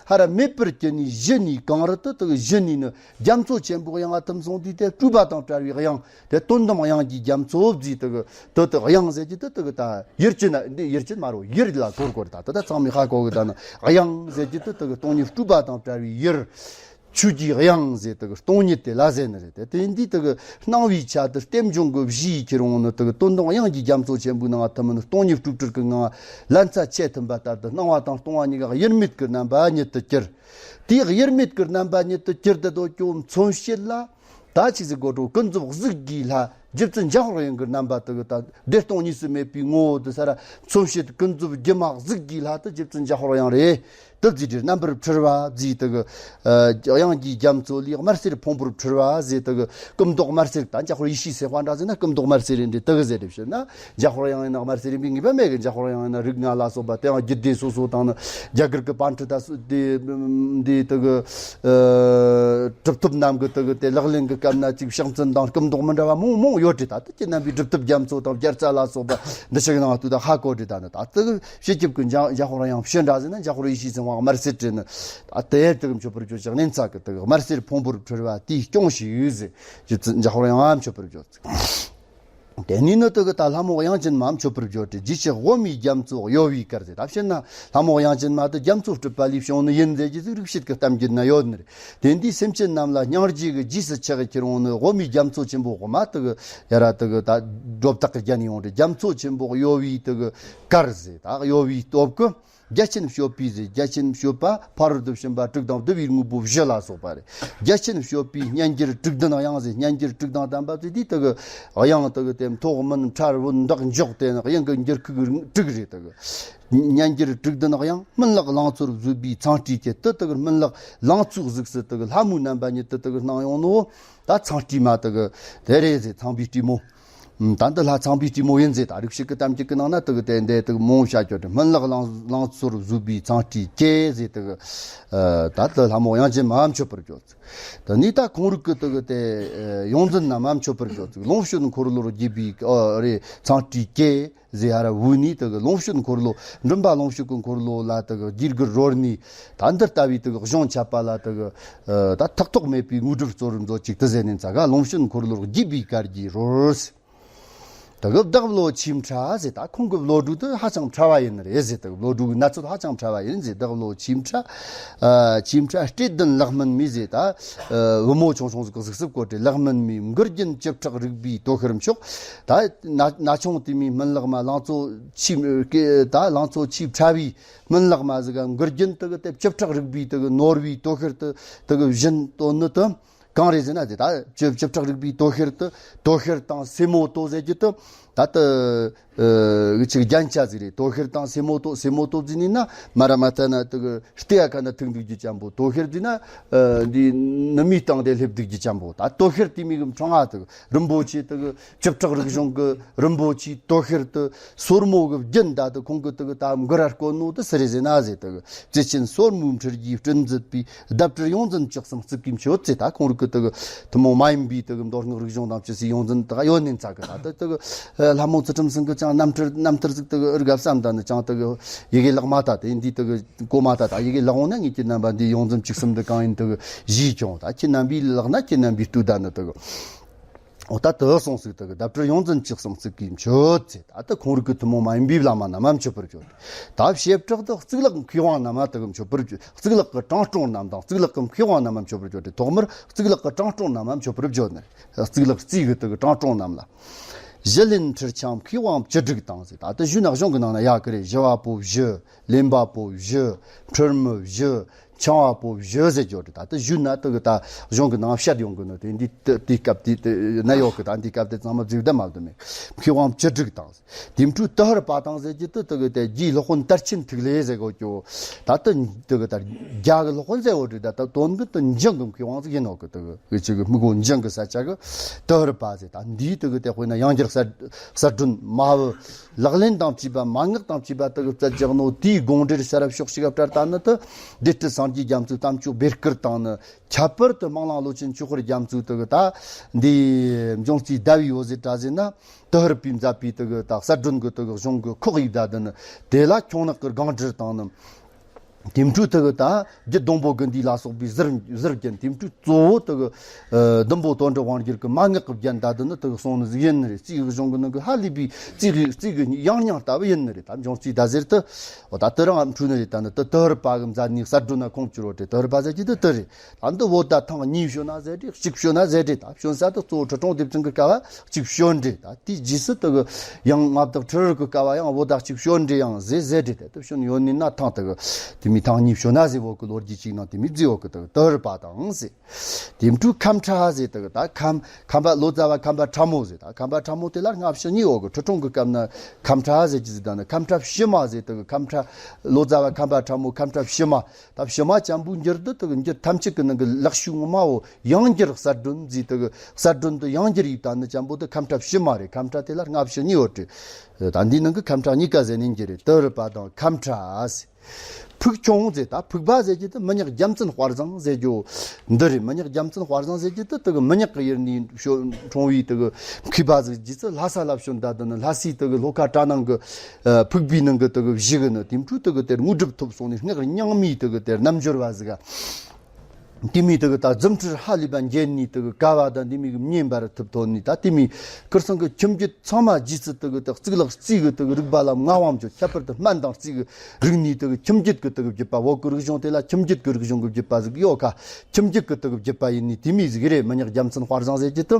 ཧ་ར་མེད་པར་གྱུར་ནས། གཞི་ནས་གངས་རི་དེ་དེ་གི་གཞི་ནས་ནི་རྒྱ་མཚོ་ཆེན་པོའི་དབྱིངས་ང་ཐིམ་སོང་དུས་དེ་སྤྲོས་པ་དང་བྲལ་བའི་དབྱངས་དེ་དོན་དམ་དབྱངས་ཀྱི་རྒྱ་མཚོ་བརྫིས། དེ་གི་དེ་དེ་དབྱངས་ཟེར་གྱི་དེ་དེ་གི་ད་ཡུལ་ཅན་ན་འདི་ཡུལ་ཅན་མ་རོ་ཡུལ་ལ་གོ་དགོས་རེད། ད་དེ་ད་ཚང་མས་ཧ་གོ་གི། ད་ནི་དབྱངས་ཟེར་གྱི་དེ་དེ་གི་སྟོང་ཉིད་སྤྲོས་པ་དང་བྲལ་བའི་ཡུལ། ཆོས་ཀྱི་དབྱངས་ཟེར་དེ་གི་སྟོང་ཉིད་དེ་ལ་ཟེར་ནི་རེད། དེ་དེ་འདི་དེ་གི་སྣང་བའི་ཆ་དེ་རྟེན་འབྱུང་གི་བཞུས་ཁྱེར་འོང་ནི་དེ་གི་དོན་དམ་དབྱངས་ཀྱི་རྒྱ་མཚོ་ཆེན་པོའི་ནང་ཐིམ་ནི། སྟོང་ཉིད་སྤྲོས་བྲལ་གྱི་ངང་ལན་ཚྭ་ཆད་ཐིམ་པ་ལྟར་དུ་སྣང་བ་དང་སྟོང་བ་གཉིས་ཀ་དབྱེར་མེད་ཀྱི་རྣམ་པ་ཉིད་དུ་གྱུར། དེའི་དབྱེར་མེད་ཀྱི་རྣམ་པ་ཉིད་དུ་གྱུར་དེ་དོ་ཅོ་མཚོན་བྱེད་ལ། ད་ཅི་ཟིག་གོ་དྲོ་ཀུན་རྫོབ་གཟུགས་ཀྱི་ལྷ་རྗེ་བཙུན་འཇམ་དཔལ་དབྱངས་ཀྱི་རྣམ་པ་དེ་གི་ད་བདེ་སྟོང་གཉིས་སུ་མེད་པའི་ངོ་བོ་དེ་ས་ར་མཚོན་བྱེད་ཀུན་རྫོབ་སྒྱུ་མ་གཟུགས་ཀྱི་ལྷ་དེ་རྗེ་བཙུན་འཇམ་དཔལ་དབྱངས་རེད། དེ་བརྫིས་ཏེ་རྣམ་པར་འཕྲུལ་པ་བརྫིས། དེ་གི་ཨ་དབྱངས་ཀྱི་རྒྱ་མཚོ་ལས་དམར་སེར་ཕུང་པོར་འཕྲུལ་པ་ཟེར། དེ་གི་སྐུ་མདོག་དམར་སེར། ད་འཇམ་དཔལ་ཡེ་ཤེས་སེམས་དཔའ་འདྲ་ཟེར་ན་སྐུ་མདོག་དམར་སེར་རེད་འདྲ། དེ་གི་ཟེར་ཏེ་བཤད་ན། འཇམ་དཔལ་དབྱངས་ཡིན་ན་དམར་སེར་ཡིན་པའི་ངེས་པ་མེད་གི། འཇམ་དཔལ་དབྱངས་ཡིན་ན་རིགས་ལྔ་ལ་སོགས་པ་དེའང་རྒྱུད་སྡེ་སོ་སོ་དང་ནི་རྒྱ་གར་གྱི་པཎྜི་ཏ་སོ་དེ་འདི་དེ་གི་ཨ་གྲུབ་ཐོབ་རྣམས་ཀྱི་དེ་གི་དེ་ལག་ལེན་གྱི་སྐབས་ན་ཅིག་ཕྱག་མཚན་དང་སྐུ་མདོག་མི་འདྲ་བ་མང་མང་ཡོད་དེ། ད་དེ་ཁྱེད་རྣམ་པའི་སྒྲུབ་ཐབས་རྒྱ་མཚོ་དང་རྒྱལ་རྩ་ལ་སོགས་པ་འདི་ཞིག་ནང་དུ་ད་ཧ་གོ་དེ། ད་ནི་ད་དེ་གི་སྤྱི་ཁྱབ་ཀྱི་འཇམ་འཇམ་དཔལ་དབྱངས་ཕྱི་འདྲ་ཟེར་ན་འཇམ་དཔལ་ཡེ་ཤེས་སེམས་དཔའ་དམར་སེར་བྲིས་ནི། ད་དེ་དེ་གི་མཆོད་པར་བརྗོད་ཅིག་གནས་ཚ་གི་དེ་གི་དམར་སེར་ཕུང་པོར་འཕྲུལ་པ་དེའི་སྐྱོང་ཞིག་ཡོད་ཟེར། རྗེ་བཙུན་འཇམ་དཔལ་དབྱངས་མཆོད་པར་བརྗོད། དེ་ནས་ནི་དེ་གི་ད་ལྷ་མོ་དབྱངས་ཅན་མ་མཆོད་པར་བརྗོད་དེ། རྗེས་ཕྱི་དབུ་མའི་རྒྱ་མཚོ་གཡོ་བའི་གར་ཟེར། ད་བཤད་ན་ལྷ་མོ་དབྱངས་ཅན་མ་དེ་རྒྱ་མཚོ་སྤྲུལ་པ་ལས་བྱུང་ནི་ཡིན་ཟེར་གྱི་ཟིག་རིག་བྱེད་ཀྱི་གཏམ་རྒྱུད་ན་ཡོད་ནི་རེད། དེ་འདིས་སེམས་ཅན་རྣམས་ལ་སྙིང་རྗེ་གི་རྗེས་སུ་ཆགས་ཀྱི་ཁྱེར་འོང་ནི་དབུ་མའི་རྒྱ་མཚོ་ཆེན་པོ་དབུ་མ་དེ་གི་ཡ་ར་དེ་གི་ད་སྒྲོ་བཏགས་ཀྱི་རྒྱ་ནས་ཡོང་རེད། རྒྱ་མཚོ་ཆེན་པོ་གཡོ་བའི་དེ་གི་གར་ཟེར། ད་གཡོ་བའི་སྟོབས་ཀྱིས། རྒྱ་ཆེན་སྤྱོད་པའི་ཟེར། རྒྱ་ཆེན་སྤྱོད་པ་ཕ་རོལ་ཏུ་ཕྱིན་པ་དྲུག་དང་བསྡུ་བའི་དངོས་པོ་བཞི་ལ་སོགས་པ་རེད། རྒྱ་ཆེན་སྤྱོད་པའི་སྙན་འགྱུར་དྲུག་ལྡན་དབྱངས་ཟེར། སྙན་འགྱུར་དྲུག་དང་ལྡན་པ་ཟེར་དུས་དེ་གི་དབྱངས་དེ་གི་དེ་མཐོ་དམན་ཕྲ་བུ་འདེགས་འཇོག་དེ་ནི་དབྱངས་ཀྱི་འགྱུར་ཁུག་དྲུག་རེད། དེ་གི་སྙན་འགྱུར་དྲུག་ལྡན་དབྱངས་སྨིན་ལེགས་ལང་ཚོར་བཟོད་པའི་ཚངས་སྤྲུས་ཀྱི། དེ་དེ་གི་སྨིན་ལེགས་ལང་ཚོའི་གཟུགས་སུ་དེ་གི་ལྷ་མོའི་རྣམ་པ་ཉིད་དུ་དེ་གི་སྣང་ཡོང་ནོ། ད་ཚངས་སྤྲུས་མ་དེ་གི་དེ་རེད་ཟེར། ཚངས་པའི་སྤྲུལ་མོ། ད་འདི་ལྷ་ཚངས་པའི་སྤྲུལ་མོ་ཡིན་ཟེར། ད་རིག་བྱེད་ཀྱི་གཏམ་རྒྱུད་ཀྱི་ནང་ན་དེ་གི་དེ་འདྲ་དེ་གི་མང་བོ་བཤད་ཀྱོག་དེ། སྨིན་ལེགས་ལང་ལང་ཚོར་བཟོད་པའི་ཚངས་སྤྲུས་སྐྱེས་ཟེར། དེ་གི་ད་དེ་ལྷ་མོ་དབྱངས་ཅན་མ་མཆོད་པར་བརྗོད་ཚིག། དེ་ནས་ད་ཁོང་རིགས་ཀྱི་དེ་གི་དེ་ཡོངས་འཛིན་རྣམས་མ་མཆོད་པར་བརྗོད་ཚིག། ལོངས་སྤྱོད་འཁོར་ལོར་རྒྱས་པའི་ཨ་རེ་ཚངས་སྤྲུས་སྐྱེས་ཟེར། ཧ་ར་བོ་ནི་དེ་གི་ལོངས་སྤྱོད་འཁོར་ལོ་མགྲིན་པ་ལོངས་སྤྱོད་ཀྱི་འཁོར་ལོ་ལ་དེ་གི་དགྱེས་རྒུར་རོལ་ནས། ད་འདི་ལྟ་བུའི་དེ་གི་གཞུང་འཆད་པ་ལ་དེ་གི་ད་ཐོགས་ཐོགས་མེད་པའི་དངོས་གྲུབ་སྩོལ་རིམ་མཛོད་ཅིག་དེ་ཟེར་ནས་ཚ་ག་ལོངས་སྤྱོད་འཁོར་ལོར་རྒྱས་པའི་གར་གྱིས་རོལ། དེ་གི་བདག་བློ་ཆེས་ཕྲ་ཟེར། ད་ཁོང་གི་བློ་གྲོས་དེ་ཧ་ཅང་ཕྲ་བ་ཡིན་ནི་རེད་ཟེར། དེ་གི་བློ་གྲོས་ཀྱི་གནས་ཚུལ་ཧ་ཅང་ཕྲ་བ་ཡིན་ཟེར། བདག་བློ་ཆེས་ཕྲ། ཨ་ཆེས་ཕྲ་སྤྲེལ་ལྡན་ལེགས་སྨིན་མའི་ཟེར། ད་ཨ་བུ་མོ་ཆུང་ཆུང་ཟིག་གི་གཟུགས་སུ་བཀོད་དེ། ལེགས་སྨིན་མའི་མགུལ་རྒྱན་བཅུ་ཕྲག་རིག་པའི་དོ་ཤལ་མཆོག། ད་ན་ན་ཆུང་དེ་མོའི་སྨིན་ལེགས་མ་ལང་ཚོ་ཆེས་ད་ལང་ཚོ་ཆེས་ཕྲ་བའི་སྨིན་ལེགས་མ་ཟིག་ག་མགུལ་རྒྱན་དེ་གི་དེ་བཅུ་ཕྲག་རིག་པའི་དེ་གི་ནོར་བུའི་དོ་ཤལ་དེ་དེ་གི་བཞིན་བཏོན་ནི་དེ། གང་རེད་ཟེར་ན་དེ་ད་བཅུ་བཅུ་ཕྲག་རིག་པའི་དོ་ཤལ་དེ། དོ་ཤལ་དང་སེ་མོ་དོ་ཟེར་རྒྱུ་དེ། ད་དེ་ཨ་ཅིག་རྒྱན་ཆ་ཟིག་རེད། དོ་ཤལ་དང་སེ་མོ་དོ། སེ་མོ་དོ་ཟེར་ནི་ན་མ་ར་མ་ཐ་ན་དེ་གི་ལྟེ་བ་ཁ་ན་ཐུག་འདུག་རྒྱུ་ཅན་པོ། དོ་ཤལ་ཟེར་ན་ཨ་འདི་ནུ་མའི་སྟེང་དེ་སླེབས་འདུག་རྒྱུ་ཅན་པོ། ད་དོ་ཤལ་དེ་མོ་གི་ཕྲེང་བ་དེ་གི་རིན་པོ་ཆེ་དེ་གི་བཅུ་ཕྲག་རིག་གཞུང་གི་རིན་པོ་ཆེའི་དོ་ཤལ་དེ། སོར་མོ་གི་རྒྱན་ད་དེ་ཁོང་གི་དེ་གི་ད་མགུལ་ར་བསྐོན་ནོ་དེ་སུ་རེད་ཟེར་ན་ཟེར། དེ་གི་བརྩེ་ཆེན་སོར་མོའི་འཕྲུལ་གྱིས་སྤྲིན་མཛད་པའི་ལྡབ་གྲི་ཡོངས་འཛིན་བཅུ་གསུམ་གཙུག་གི་མཆོད་ཟེར། ད་ཁོང་རིགས་ཀྱི་དེ་གི་ཐུན་མོང་མ་ཡིན་པའི་དེ་གི་མདོ་སྔགས་རིག་གཞུང་དང་ཅི་སྲིད་ཡོངས་འཛིན་དག་ཡོད་ནི་ཚ་གི། ད་དེ་དེ་གི་ལྷ་མོ་ཚུལ་ཁྲིམས་སེང་གི་ཅང་རྣམ་ཐར་རྣམ་ཐར་ཟིག་དེ་གི་ཨུར་ག་བསམ། ད་ནི་ཅང་དེ་གི་ཡི་གེ་ལག་མ་ད་དེ་འདི་དེ་གི་གོ་མ་ད། ད་ཡི་གེ་ལག་འོང་ན་ངས་ཁྱེད་རྣམ་པ་འདི་ཡོངས་འཛིན་བཅུ་གསུམ་འདི་གང་ཡིན་དེ་གི་གཞི་ཁྱོང་། ད་ཁྱེད་རྣམ་པའི་ལག་ན་ཁྱེད་རྣམ་པའི་སྟོད་ད་ནི་དེ་གི། འོ་ད་དུ་གསུངས་ཟིག་དུ་གི་བརྡ་སྤྲོད་ཡོངས་འཛིན་གྱི་གསུང་ཚིག་གིས་མཆོད་ཟེར། ད་ལྟ་ཁོང་རིགས་ཀྱི་ཐུན་མོང་མ་ཡིན་པའི་བླ་མ་རྣམས་མཆོད་པར་བརྗོད། ད་བྱེ་བྲག་ཏུ་གཙུག་ལག་མཁས་དབང་རྣམས་དུ་གི་མཆོད་པར་བརྗོད། གཙུག་ལག་གི་དྲང་སྲོང་རྣམས་དང་གཙུག་ལག་གི་མཁས་དབང་རྣམས་མཆོད་པར་བརྗོད་དེ། ཐོག་མར་གཙུག་ལག་གི་དྲང་སྲོང་རྣམས་མཆོད་པར་བརྗོད་ནི། གཙུག་ལག་རྩིས་གི་དུ་གི་དྲང་སྲོང་རྣམས་ལ། ཞི་ལིན་ཁྲི་འཆང་མཁས་དབང་བཅུ་དྲུག་དང་ཟེར། ད་ལྟ་གཞུག་ན་གཞུང་གི་ནང་ན་ཡ་གི་རེད། ཞི་བ་པོ་བཞི། ལེན་པ་པོ་བཞི། ཁྲོལ་མི་བཞི། འཆང་བ་པོ་བཞི་ཟེར་རྒྱུ་རེད། ད་ལྟ་གཞུག་ན་དུ་གི་ད་གཞུང་གི་ནང་བཤད་ཡོང་གི་ནི་དེ་འདི་དུ་དེའི་སྐབས་དེ་དུ་ན་ཡོད་གི། ད་འདི་སྐབས་དེ་ཚང་མ་བརྗོད་བསྡད་མ་བསྡད་མེད། མཁས་དབང་བཅུ་དྲུག་དང་། དེ་འཕྲོས་ཏུ་ཧར་པ་དང་ཟེར་གྱི་དུ་དུ་གི་དེ་རྒྱའི་སློབ་དཔོན་དར་ཆེན་ཐིག་ལེ་ཟེར་གོ་ཀྱོ། ད་དུ་དུ་གི་ད་རྒྱ་གི་སློབ་དཔོན་ཟེར་བོ་དྲུག་ད་ལྟ་དོན་གི་དུ་འཇང་གི་མཁས་དབང་ཟིག་ཡིན་ནོ་གི། དུ་གི་ཅིག་གི་དམིགས་གོ་འཇང་གི་ས་ཆ་གི་ཏུ་ཧར་པ་ཟེར། ད་འདིའི་དུ་གི་དེ་དཔེར་ན་ཡང་སྒྱུར་གསར་གསར་སྒྲོན་མ་བུ། ལག་ལེན་དང་བཅས་པ་མན་ངག་དང་བཅས་པ་དུ་གི་བཙལ་རྒྱག་ནོ། དེའི་དགོངས་འགྲེལ་ས་རབ་ཕྱོགས་ཤིག་ག་བྲལ་ད་ནི་དུ་སྡེ་སྲིད་སངས་རྒྱས་རྒྱ་མཚོའི་དམ་ཆོས་སྦེ་བསྐུར་དང་ནི། ཁྱད་པར་དུ་སྨོན་ལམ་ལོ་ཆེན་ཆོས་འཁོར་རྒྱ་མཚོའི་དུ་གི་ད་འདི་འབྱུང་རྩིས་ཟླ་བའི་འོད་ཟེར་དྲ་ཟེར་ན། ཏུ་ཧར་པས་མཛད་པའི་དུ་གི་ད་གསར་སྒྲོན་གི་དུ་གི་གཞུང་གི་ཁོག་ཡིག་ད་དུ་ནི། དེ་ལ་ཁྱུང་ནག་གི་སྒང་དྲུལ་དང་ནི། དེ་འཕྲོས་དུ་གི་ད་རྒྱུད་སྡོང་པོ་དགུ་འདུས་ལ་སོགས་པའི་ཟུར་ཟུར་རྒྱན། དེ་འཕྲོས་གཙོ་བོ་དུ་གི་ཨ་ཟླུམ་པོ་དོན་གྲུབ་དབང་རྒྱལ་གི་མན་ངག་གི་རྒྱན་ད་དུ་ནི་དུ་གི་གསུང་ནི་ཟིག་ཡིན་ནི་རེད། རྩིས་གི་གཞུང་གི་ནང་གི་ཧ་ལས་པའི་རྩིས་གི་རྩིས་གི་ཡང་སྙིང་ལྟ་བུ་ཡིན་ནི་རེད། ད་འབྱུང་རྩིས་ཟླ་ཟེར་དུ་འོ་ད་དུ་རང་འཕྲོས་ནི་རེད། ད་ནི་དུ་ཏུ་ཧར་པ་གི་མཛད་ནི་གསར་སྒྲོན་ན་ཁུངས་བཅོལ་བོ་དེ་ཏུ་ཧར་པ་ཟེར་གྱི་དུ་དུ་རེད། ད་འདི་བོད་ད་ཐེངས་གཉིས་བྱོན་ན་ཟེར་རེད། གཅིག་བྱོན་ན་ཟེར་རེད། ད་བྱོན་ས་དུ་གཙོ་བོ་ཁྲི་སྲོང་ལྡེ་བཙན་གི་སྐབས་གཅིག་བྱོན་རེད། ད་དེའི་རྗེས་སུ་དུ་གི་ཡང་མངའ་བདག་ཁྲི་རལ་གི་སྐབས་ཡང་བོད་ད་གཅིག་བྱོན་རེད་ཡང་ཟེར་ཟེར་རེད། ད་དུ་བྱོན་ཡོད་ནི་ན་ཐེངས་དུ་གི་དེ་མི་ཐེངས་གཉིས་བྱོན་ན་ཟེར་བོད་གི་ལོ་རྒྱུས་གཅིག་ནང་དེ་མི་རྫི་བོད་གི་དུ་གི་ཏུ་ཧར་པ་དང་ཟེར། དེ་འཕྲོས་ཁམས་ཁྲ་ཟེར་དུ་གི་ད་ཁམས་ཁམས་པ་ལོ་ཙཱ་བ་ཁམས་པ་ཁྲ་མོ་ཟེར། ད་ཁམས་པ་ཁྲ་མོ་དེ་ལ་སྔ་ཕྱི་གཉིས་ཡོད་གི། ཁྲི་སྲོང་གི་སྐབས་ན་ཁམས་ཁྲ་ཟེར་གྱི་ཟིག་ད་ནི་ཁམས་ཁྲ་ཕྱི་མ་ཟེར་དུ་གི། ཁམས་ཁྲ་ལོ་ཙཱ་བ་ཁམས་པ་ཁྲ་མོ་ཁམས་ཁྲ་ཕྱི་མ། ད་ཕྱི་མ་ཅན་པོའི་འགྱུར་དུ་དུ་གི་འགྱུར་ཐམས་ཅད་ཀྱི་ནང་གི་ལེགས་ཤོས་ངོ་མ་བོ་ཡང་འགྱུར་གསར་སྒྲོན་ཟེར་དུ་གི། གསར་སྒྲོན་དུ་ཡང་འགྱུར་ཡིག་ད་ནི་ཅན་པོ་དུ་ཁམས་ཁྲ་ཕྱི་མ་རེད། ཁམས་ཁྲ་དེ་ལ་སྔ་ཕྱི་གཉིས་ཡོད་རེད། ད་འདིའི་ནང་གི་ཁམས་ཁྲ་གཉིས་ཀ་ཟེར་ནས་འགྱུར་རེད། ཏུ་ཧར་པ་དང་ཁམས་ཁྲ་ཟེར། ཕུག་ཁྱུང་ཟེར། ད་ཕུག་པ་ཟེར་གྱི་དུ་མི་ཉག་རྒྱལ་མཚན་དཔལ་བཟང་ཟེར་རྒྱུ་འདི་རེད། མི་ཉག་རྒྱལ་མཚན་དཔལ་བཟང་ཟེར་གྱི་དུ་དུ་གི་མི་ཉག་གི་ཡུལ་ནས་བྱོན་འཁྲུངས་བའི་དུ་གི་མཁས་པ་ཟིག་རྗེས་སུ་ལྷ་ས་ལ་བྱོན། ད་དུ་ནི་ལྷ་སའི་དུ་གི་ལྷོ་ཁ་གྲ་ནང་གི་ཨ་ཕུག་པའི་ནང་གི་དུ་གི་བཞུགས་གི་ནི། དེ་འཕྲོས་དུ་གི་དེར་དངོས་གྲུབ་ཐོབ་སོང་ནས་སྔགས་རྙིང་མའི་དུ་གི་དེར་རྣལ་འབྱོར་བ་ཟིག་ག་དེ་མོ་དུ་གི་ད་རྫུ་འཕྲུལ་ཧ་ལས་པ་འགྱེད་ནས་དུ་གི་བཀའ་བ་དང་དེ་མོ་གི་མཉེན་པར་ཐུབ་ཐོན་ནས། ད་དེ་མོ་ཁིར་ཚང་གི་ཁྱིམ་རྒྱུད་ཚང་མ་རྗེས་སུ་དུ་གི་ད་གཙུག་ལག་རྩིས་གི་དུ་གི་རིག་པ་ལ་མངའ་དབང་བྱོས། ཁྱད་པར་དུ་སྨན་དང་རྩིས་གི་རིག་གནས་དུ་གི་ཁྱིམ་རྒྱུད་གི་དུ་གི་བརྒྱུད་པ། བོད་གི་རིག་གཞུང་དེ་ལ་ཁྱིམ་རྒྱུད་གི་རིག་གཞུང་གི་བརྒྱུད་པ་ཟིག་ཡོད་ཁ། ཁྱིམ་རྒྱུད་གི་དུ་གི་བརྒྱུད་པ་ཡིན་ནི་དེ་མོ་ཟིག་རེད། མི་ཉག་རྒྱལ་མཚན་དཔལ་བཟང་ཟེར་གྱི་དུ་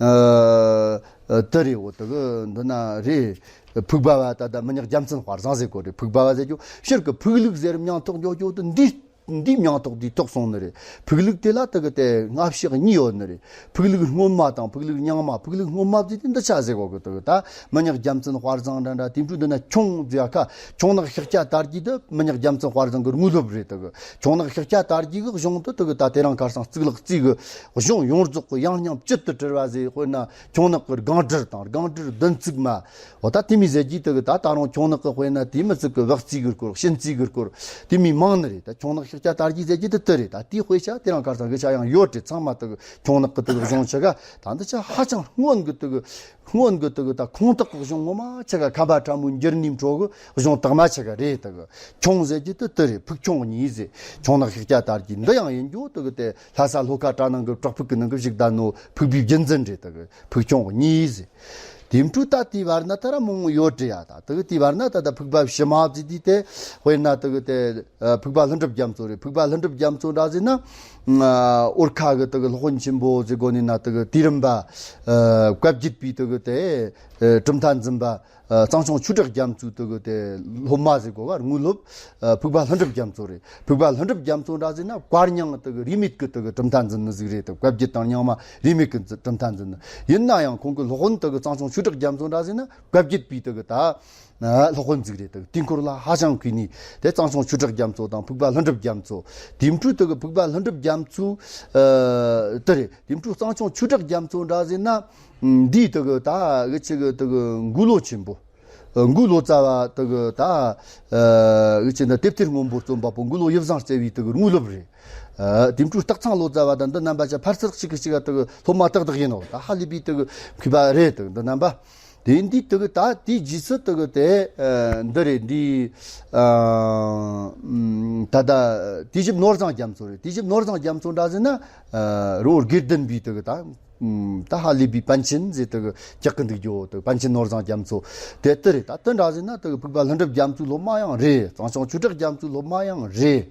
ཨ་དུ་རེད། འོ་དུ་གི་འདི་ན་རེད། ཕུག་པ་བ་ད་ད་མི་ཉག་རྒྱལ་མཚན་དཔལ་བཟང་ཟེར་གོ་རེད། ཕུག་པ་བ་ཟེར་རྒྱུ་ཕྱིར་གི་ཕུག་ལུགས་ཟེར་མྱང་ཐོག་འགྱོ་འགྱོ་དུ་འདི། འདིའི་མྱང་ཐོག་འདི་ཐོག་སོང་ནི་རེད། ཕུག་ལུགས་དེ་ལ་དུ་གི་དེ་སྔ་ཕྱི་གཉིས་ཡོད་ནི་རེད། ཕུག་ལུགས་སྔོན་མ་དང་ཕུག་ལུགས་རྙིང་མ། ཕུག་ལུགས་སྔོན་མ་ཟེར་དེ་འདི་ཆ་ཟེར་གོ་གི། དུ་གི་ད་མི་ཉག་རྒྱལ་མཚན་དཔལ་བཟང་འདྲ་འདྲ་དེ་འཕྲོས་འདི་ན་ཁྱུང་ཟེར་ཁ། ཁྱུང་ནག་ཤཱཀྱ་དར་རྒྱས་དུ་མི་ཉག་རྒྱལ་མཚན་དཔལ་བཟང་གི་དངོས་སློབ་རེད། དུ་གི་ཁྱུང་ནག་ཤཱཀྱ་དར་རྒྱས་གི་གཞུང་དུ་དུ་གི་ད་དེ་རིང་ཁར་སང་གཙུག་ལག་རྩིས་གི་གཞུང་ཡོངས་རྫོགས་གི་ཡང་སྙིང་བཅུད་དུ་དྲིལ་བ་ཟེར། དཔེར་ན་ཁྱུང་ནག་གི་སྒང་དྲུལ་དང་སྒང་དྲུལ་བདུན་ཚིགས་མ། འོ་ད་དེ་མོ་ཟེར་གྱི་དུ་གི་ད་ད་རུང་ཁྱུང་ནག་གི་དཔེར་ན་དེ་མི་ཚིག་གི་བག་རྩིས་གི་སྐོར། གཤིན་རྩིས་གི་སྐོར་དེ་མོ་མང་ནི་རེད། ད་ཁྱུང་ནག་ཤཱཀྱ་དར་རྒྱས་ཟེར་གྱི་དུ་དུ་རེད། ད་དེའི་དཔེ་ཆ་དེ་རིང་ཁར་སང་གི་ཆ་ཡང་ཡོད་རེད། ཚང་མ་དུ་གི་ཁྱུང་ནག་གི་དུ་གི་གཞུང་ཆ་ག་ད་འདི་ཆ་ཧ་ཅང་སྔོན་གི་དུ་གི་སྔོན་གི་དུ་གི་ད་ཁུངས་དག་གི་གཞུང་ངོ་མ་ཆ་ག་ཁམས་པ་ཁྲ་མོའི་འགྱུར་ནི་འཕྲོ་གི་གཞུང་དག་མ་ཆ་ག་རེད། དུ་གི་ཁྱུང་ཟེར་གྱི་དུ་དུ་རེད། ཕུག་ཁྱུང་གཉིས་ཟེར། ཁྱུང་ནག་ཤཱཀྱ་དར་རྒྱས་འདི་ཡང་ཡིན་རྒྱུ་དུ་གི་དེ་ལྷ་ས་ལྷོ་ཁ་གྲ་ནང་གི་བྲག་ཕུག་གི་ནང་གི་བཞུགས་ད་ནོ་ཕུག་པའི་རྒྱུད་འཛིན་རེད། དུ་གི་ཕུག་ཁྱུང་གཉིས་ཟེར། དེ་འཕྲོས་ད་དེའི་བར་ན་ད་ར་མང་ཡོད་རེད་ཡ། ད་དུ་གི་དེའི་བར་ན་ད་ད་ཕུག་པ་ཕྱི་མ་ཟེར་དུས་དེ་དཔེར་ན་དུ་གི་དེ་ཨ་ཕུག་པ་ལྷུན་གྲུབ་རྒྱ་མཚོ་རེད། ཕུག་པ་ལྷུན་གྲུབ་རྒྱ་མཚོ་འདྲ་ཟེར་ན་ཨ་འོར་ཁ་གི་དུ་གི་སློབ་དཔོན་ཆེན་པོ་ཟེར་གོ་ནི་ན་དུ་གི་དུས་རིམ་པ་ཨ་བཀའ་བརྒྱུད་པའི་དུ་གི་དེ་ཨ་གྲུབ་མཐའ་འཛིན་པ། ཨ་གཙང་ཆུང་ཆོས་གྲགས་རྒྱ་མཚོའི་དུ་གི་དེ་སློབ་མ་ཟེར་གོ་ག་དངོས་སློབ། ཨ་ཕུག་པ་ལྷུན་གྲུབ་རྒྱ་མཚོ་རེད། ཕུག་པ་ལྷུན་གྲུབ་རྒྱ་མཚོ་འདྲ་ཟེར་ན་བཀའ་རྙིང་དུ་གི་རིས་མེད་ཀྱི་དུ་གི་གྲུབ་མཐའ་འཛིན་ནི་ཟིག་རེད། དུ་བཀའ་བརྒྱུད་དང་རྙིང་མ་རིས་མེད་ཀྱི་གྲུབ་མཐའ་འཛིན་ནི་ཡིན་ན་ཡང་། ཁོང་གི་སློབ་དཔོན་དུ་གི་གཙང་ཆུང་ཆོས་གྲགས་རྒྱ་མཚོ་འདྲ་ཟེར་ན་བཀའ་བརྒྱུད་པའི་དུ་གི་ད་ཨ་སློབ་དཔོན་ཟིག་རེད། དུ་དེའི་འཁོར་ལ་ཧ་ཅང་གུས་ནི་དེ་གཙང་ཆུང་ཆོས་གྲགས་རྒྱ་མཚོ་དང་ཕུག་པ་ལྷུན་གྲུབ་རྒྱ་མཚོ། དེ་འཕྲོས་དུ་གི་ཕུག་པ་ལྷུན་གྲུབ་རྒྱ་མཚོ་ཨ་དུ་རེད། དེ་འཕྲོས་གཙང་ཆུང་ཆོས་གྲགས་རྒྱ་མཚོ་འདྲ་ཟེར་ན། འདིའི་དུ་གི་ད་གི་ཆི་གི་དུ་གི་འགོས་ལོ་ཆེན་པོ། འགོས་ལོ་ཙཱ་བ་དུ་གི་ད་གི་ཆི་ན་དེབ་ཐེར་སྔོན་པོ་རྩོམ་པ་པོ་འགོས་ལོ་ཡིད་བཟང་རྩེ་བའི་དུ་གི་དངོས་སློབ་རེད། དེ་འཕྲོས་སྟག་ཚང་ལོ་ཙཱ་བ་དང་འདི་རྣམ་པ་ཆ་ཕར་ཚུར་གཅིག་གི་གཅིག་ག་དུ་གི་སློབ་མ་ཏག་ཏག་ཡིན་ནོ། ད་ཧ་ལས་པའི་དུ་གི་མཁས་པ་རེད། དུ་གི་འདི་རྣམ་པ། དེ་འདི་དུ་གི་ད་དེའི་རྗེས་སུ་དུ་གི་དེ་འདི་རེད། འདི་ད་ད་དུས་ཞབས་ནོར་བཟང་རྒྱ་མཚོ་རེད། དུས་ཞབས་ནོར་བཟང་རྒྱ་མཚོ་འདྲ་ཟེར་ན་རི་བོ་དགེ་ལྡན་པའི་དུ་གི་ད། ད་ཧ་ལས་པའི་པཎ་ཆེན་ཟེར་དེ་གི་རྒྱག་གི་འདུག་རྒྱུ་དེ་པཎ་ཆེན་ནོར་བཟང་རྒྱ་མཚོ་དེ་དེ་རེད། ད་དེ་འདྲ་ཟེར་ན་དེ་གི་ཕུག་པ་ལྷུན་གྲུབ་རྒྱ་མཚོའི་སློབ་མ་ཡང་རེད། གཙང་སྐྱོང་ཆོས་གྲགས་རྒྱ་མཚོའི་སློབ་མ་ཡང་རེད།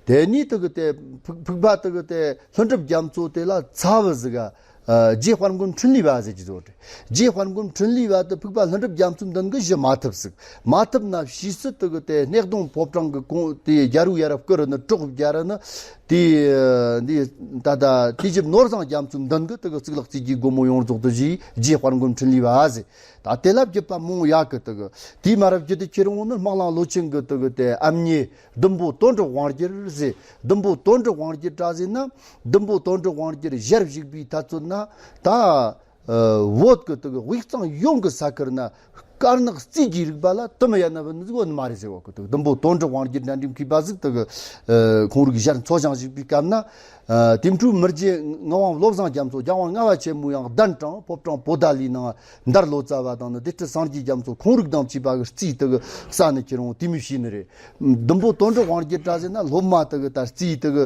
དེ་ནས་དེ་གི་དེ་ཕུག་ཕུག་པ་དེ་གི་དེ་ལྷུན་གྲུབ་རྒྱ་མཚོ་དེ་ལ་ཚ་བུ་ཟིག་ག་རྗེ་དཔལ་མགོན་འཕྲིན་ལས་པ་ཟེར་གྱི་བཟོ་རེད། རྗེ་དཔལ་མགོན་འཕྲིན་ལས་པ་དེ་ཕུག་པ་ལྷུན་གྲུབ་རྒྱ་མཚོའི་མདུན་གི་གཞི་མ་ཐུབ་ཟིག་མ་ཐུབ་ན་ཕྱིས་སུ་དེ་གི་དེ་སྣེ་གདོང་ཕོ་བྲང་གི་གོང་དེ་རྒྱལ་པོ་ཡ་རབས་བསྐུར་ནི་གྲོགས་རྒྱལ་ར་ནི། དེ་འདི་ད་ལྟ་དེ་ཇིབ་ནོར་བཟང་རྒྱ་མཚོའི་མདུན་གི་དེ་གི་གཙུག་ལག་རྩིས་ཀྱི་སྒོ་མོ་ཡོངས་རྫོགས་དུ་བཞེས། རྗེ་དཔལ་མགོན་འཕྲིན་ལས་པ་ཟེར། ད་དེ་ལ་བརྒྱུད་པ་མང་ཡག་གི་དེ་གི་དེའི་མ་རབས་བརྒྱུད་དེ་ཁྱེར་འོང་ནི་སྨག་རླུང་ལོ་ཆེན་གི་དེ་གི་དེ་ཨ་མྱེས་བདུན་པོ་དོན་གྲུབ་དབང་རྒྱལ་ཟེར། བདུན་པོ་དོན་གྲུབ་དབང་རྒྱལ་འདྲ་ཟེར་ན། བདུན་པོ་དོན་གྲུབ་དབང་རྒྱལ་ཞལ་བཞུགས་པའི་ཐ་ཚོད་ན་ད། བོད་ཀྱི་དེ་གི་དབུས་གཙང་ཡོངས་ཀྱི་ས་ཁུལ་ན་དཀར་ནག་རྩིས་ཀྱི་རིག་པ་ལ་དུ་མི་ཡ་ན་བུ་ནི་ཟིག་ཡོད་ནི་མ་རེད་ཟེར་བ་གི། དེ་གི་བདུན་པོ་དོན་གྲུབ་དབང་རྒྱལ་འདྲ་འདྲའི་མཁས་པ་ཟིག་དེ་གི་ཁོང་རིག་ཞལ་འཚོ་ཞིང་བཞུགས་པའི་སྐབས་ན། དེ་འཕྲུལ་མི་རྗེ་ངག་དབང་བློ་བཟང་རྒྱ་མཚོ་རྒྱལ་དབང་ལྔ་པ་ཆེན་མོ་ཡང་གདན་དྲངས། ཕོ་བྲང་པོ་ཏཱ་ལའི་ནང་མདར་ལོ་ཙཱ་བ་དང་ནི་སྡེ་སྲིད་སངས་རྒྱས་རྒྱ་མཚོ་ཁོང་རིག་དང་བཅས་པ་གི་རྩིས་དེ་གི་ས་ནས་ཁྱེར་འོང་དེ་མི་ཤེས་ནི་རེད། བདུན་པོ་དོན་གྲུབ་དབང་རྒྱལ་འདྲ་ཟེར་ན་སློབ་མ་དེ་གི་ད་རྩིས་དེ་གི་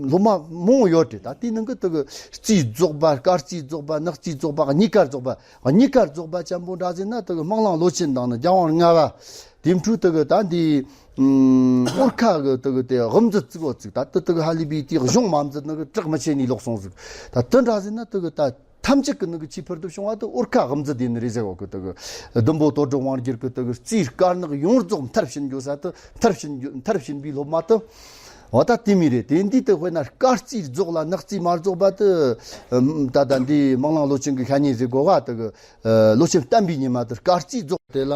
སློབ་མ་མང་ཡོད་རེད། ད་དེའི་ནང་གི་དེ་གི་རྩིས་རྫོགས་པ། སྐར་རྩིས་རྫོགས་པ། ནག་རྩིས་རྫོགས་པ། གཉིས་ཀ་རྫོགས་པ། གཉིས་ཀ་རྫོགས་པ་ཆེན་པོ་འདྲ་ཟེར་ན་དེ་གི་སྨག་རླུང་ལོ་ཆེན་དང་ནི་རྒྱལ་དབང་ལྔ་པ། དེ་འཕྲུལ་དེ་གི་ད་འདི་ཨུམ་ཨོར་ཁ་གི་དེ་གི་དེ་དབུ་མཛད་བཙུགས་པ་བཙུགས། ད་དེ་དེ་གི་ཧ་ལས་པའི་དེ་གཞུང་མ་མཛད་ནི་གི་གྲགས་མི་ཆེ་ནི་ལོག་སོང་ཟིག་ད་དེ་འདྲ་ཟེར་ན་དེ་གི་ད། ཐམས་ཅད་ཀྱི་ནང་གི་ཆེས་ཕུལ་དུ་བྱུང་བ་དེ་ཨོར་ཁ་དབུ་མཛད་དེ་ནི་རེད་ཟེར་བ་གི། དེ་གི་བདུན་པོ་དོན་གྲུབ་དབང་རྒྱལ་གི་དེ་གི་རྩིས་དཀར་ནག་ཡོངས་རྫོགས་མཐར་ཕྱིན་རྒྱུ་ས་དེ་མཐར་ཕྱིན་རྒྱུ་མཐར་ཕྱིན་པའི་སློབ་མ་དེ། འོ་ད་དེ་མི་རེད། དེ་འདི་དེ་དཔེར་ན་སྐར་རྩིས་རྫོགས་ལ་ནག་རྩིས་མ་རྫོགས་པ་དེ། ད་ལྟ་འདི་སྨག་རླུང་ལོ་ཆེན་གི་ཤ་ཉེ་ཟེར་གོ་བ་དེ་གི་ལོ་ཆེན་བསྟན་པའི་ཉི་མ་དེ་སྐར་རྩིས་རྫོགས། དེ་ལ་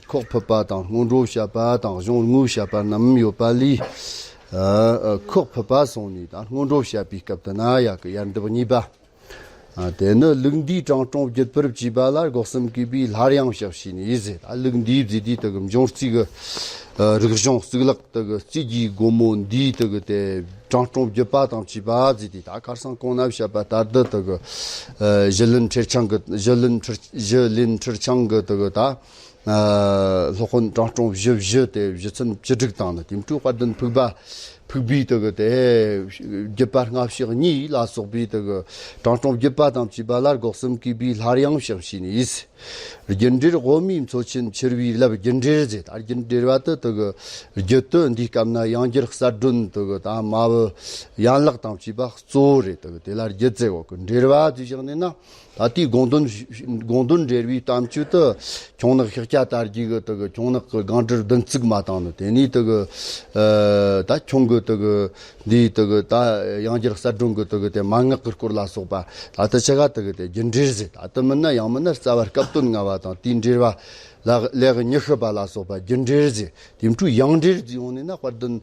ཁོག་ཕུད་པ་དང་སྔོན་འགྲོ་བཤད་པ་དང་གཞུང་དངོས་བཤད་པ་རྣམས་ཡོད་པ་ལས། ཁོག་ཕུད་པ་སོང་ནས་ད་སྔོན་འགྲོ་བཤད་པའི་སྐབས་དུ་ན་ཡག་གི་ཡར་འདེབས་གཉིས་པ། ཨ། དེ་ནི་ལུགས་འདིའི་དྲང་སྲོང་བརྒྱུད་པར་བཅས་པ་ལ་སྒོ་གསུམ་གུས་པས་སླར་ཡང་ཕྱག་བྱས་ནས་ཟེར། ད་ལུགས་འདིའི་མཛད་དེ་དེ་གི་འབྱུང་རྩིས་ཀྱི་རིག་གཞུང་གཙུག་ལག་དེ་གི་རྩིས་ཀྱི་སྒོ་མོ་འདིའི་དེ་གི་དེ་དྲང་སྲོང་བརྒྱུད་པ་དང་བཅས་པ་མཛད་དེ། ད་ཁར་སང་གོང་ན་བཤད་པ་ལྟར་དུ་དེ་གི་ཞི་ལིན་ཁྲིར་ཆང་གི་ཞི་ལིན་ཁྲིར་ཞི་ལིན་ཁྲིར་ཆང་གི་དེ་གི་ད། སློབ་དཔོན་དྲང་སྲོང་བཞི་བཞི་སྟེ་བཞི་ཚན་བཅུ་དྲུག་དང་ནི་དེ་འཕྲོས་དཔལ་ལྡན་ཕུག་པ་ཕུག་པའི་དེ་གི་དེ་བརྒྱུད་པ་སྔ་ཕྱི་གཉིས་ལ་སོགས་པའི་དེ་གི་དྲང་སྲོང་བརྒྱུད་པ་དང་བཅས་པ་ལ་སྒོ་གསུམ་གུས་པས་སླར་ཡང་ཕྱག་བྱས་ནས། རྒྱུ་འབྲས་དབུ་མའི་མཚོ་ཆེན་འཕྱུར་བའི་རླབས། རྒྱུ་འབྲས་ཟེར། ད་རྒྱུ་འབྲས་པ་དེ་དེ་གི་རྒྱུད་དུ་འདིའི་སྐབས་ན་ཡང་བསྐྱར་གསལ་སྒྲོན་དེ་གི་ད་མ་བུ་ཡན་ལག་དང་བཅས་པ་གཙོ་བོ་རེད། དེ་གི་དེ་ལ་རྒྱུད་ཟེར་བ་གི། འབྲས་པ་དེ་བཞག་ནས་ན། ད་ལྟའི་དགོངས་དོན་དགོངས་དོན་འགྲེལ་བའི་གཏམ་བཅད་དུ་ཁྱུང་ནག་ཤཱཀྱ་དར་རྒྱས་ཀྱི་དེ་གི་ཁྱུང་ནག་གི་སྒང་དྲུག་བདུན་ཚིགས་མ་བཏང་ནི། དེ་ནས་དེ་གི་ད་ཁྱུང་གི་དེ་གི་འདིའི་དེ་གི་ད་ཡང་བསྐྱར་གསལ་སྒྲོན་གྱི་དེ་གི་དེ་མན་ངག་གི་སྐོར་ལ་སོགས་པ། ད་དེ་ཆ་ག་དེ་གི་དེ་རྒྱུ་འབྲས་ཟེར། ད་དེ་མིན་ན་ཡང་མིན་ན་རྩ་བ་སྐབས་དོན་ལྔ་པ་དང་དེའི་འབྲེལ་བ་ལ་ལེགས་ཉི་ཤུ་པ་ལ་སོགས་པ་རྒྱུ་འབྲས་ཟེར། དེ་འཕྲོས་ཡང་འབྲས་ཟེར་ཡོང་ནས་ན་དཔལ་ལྡན་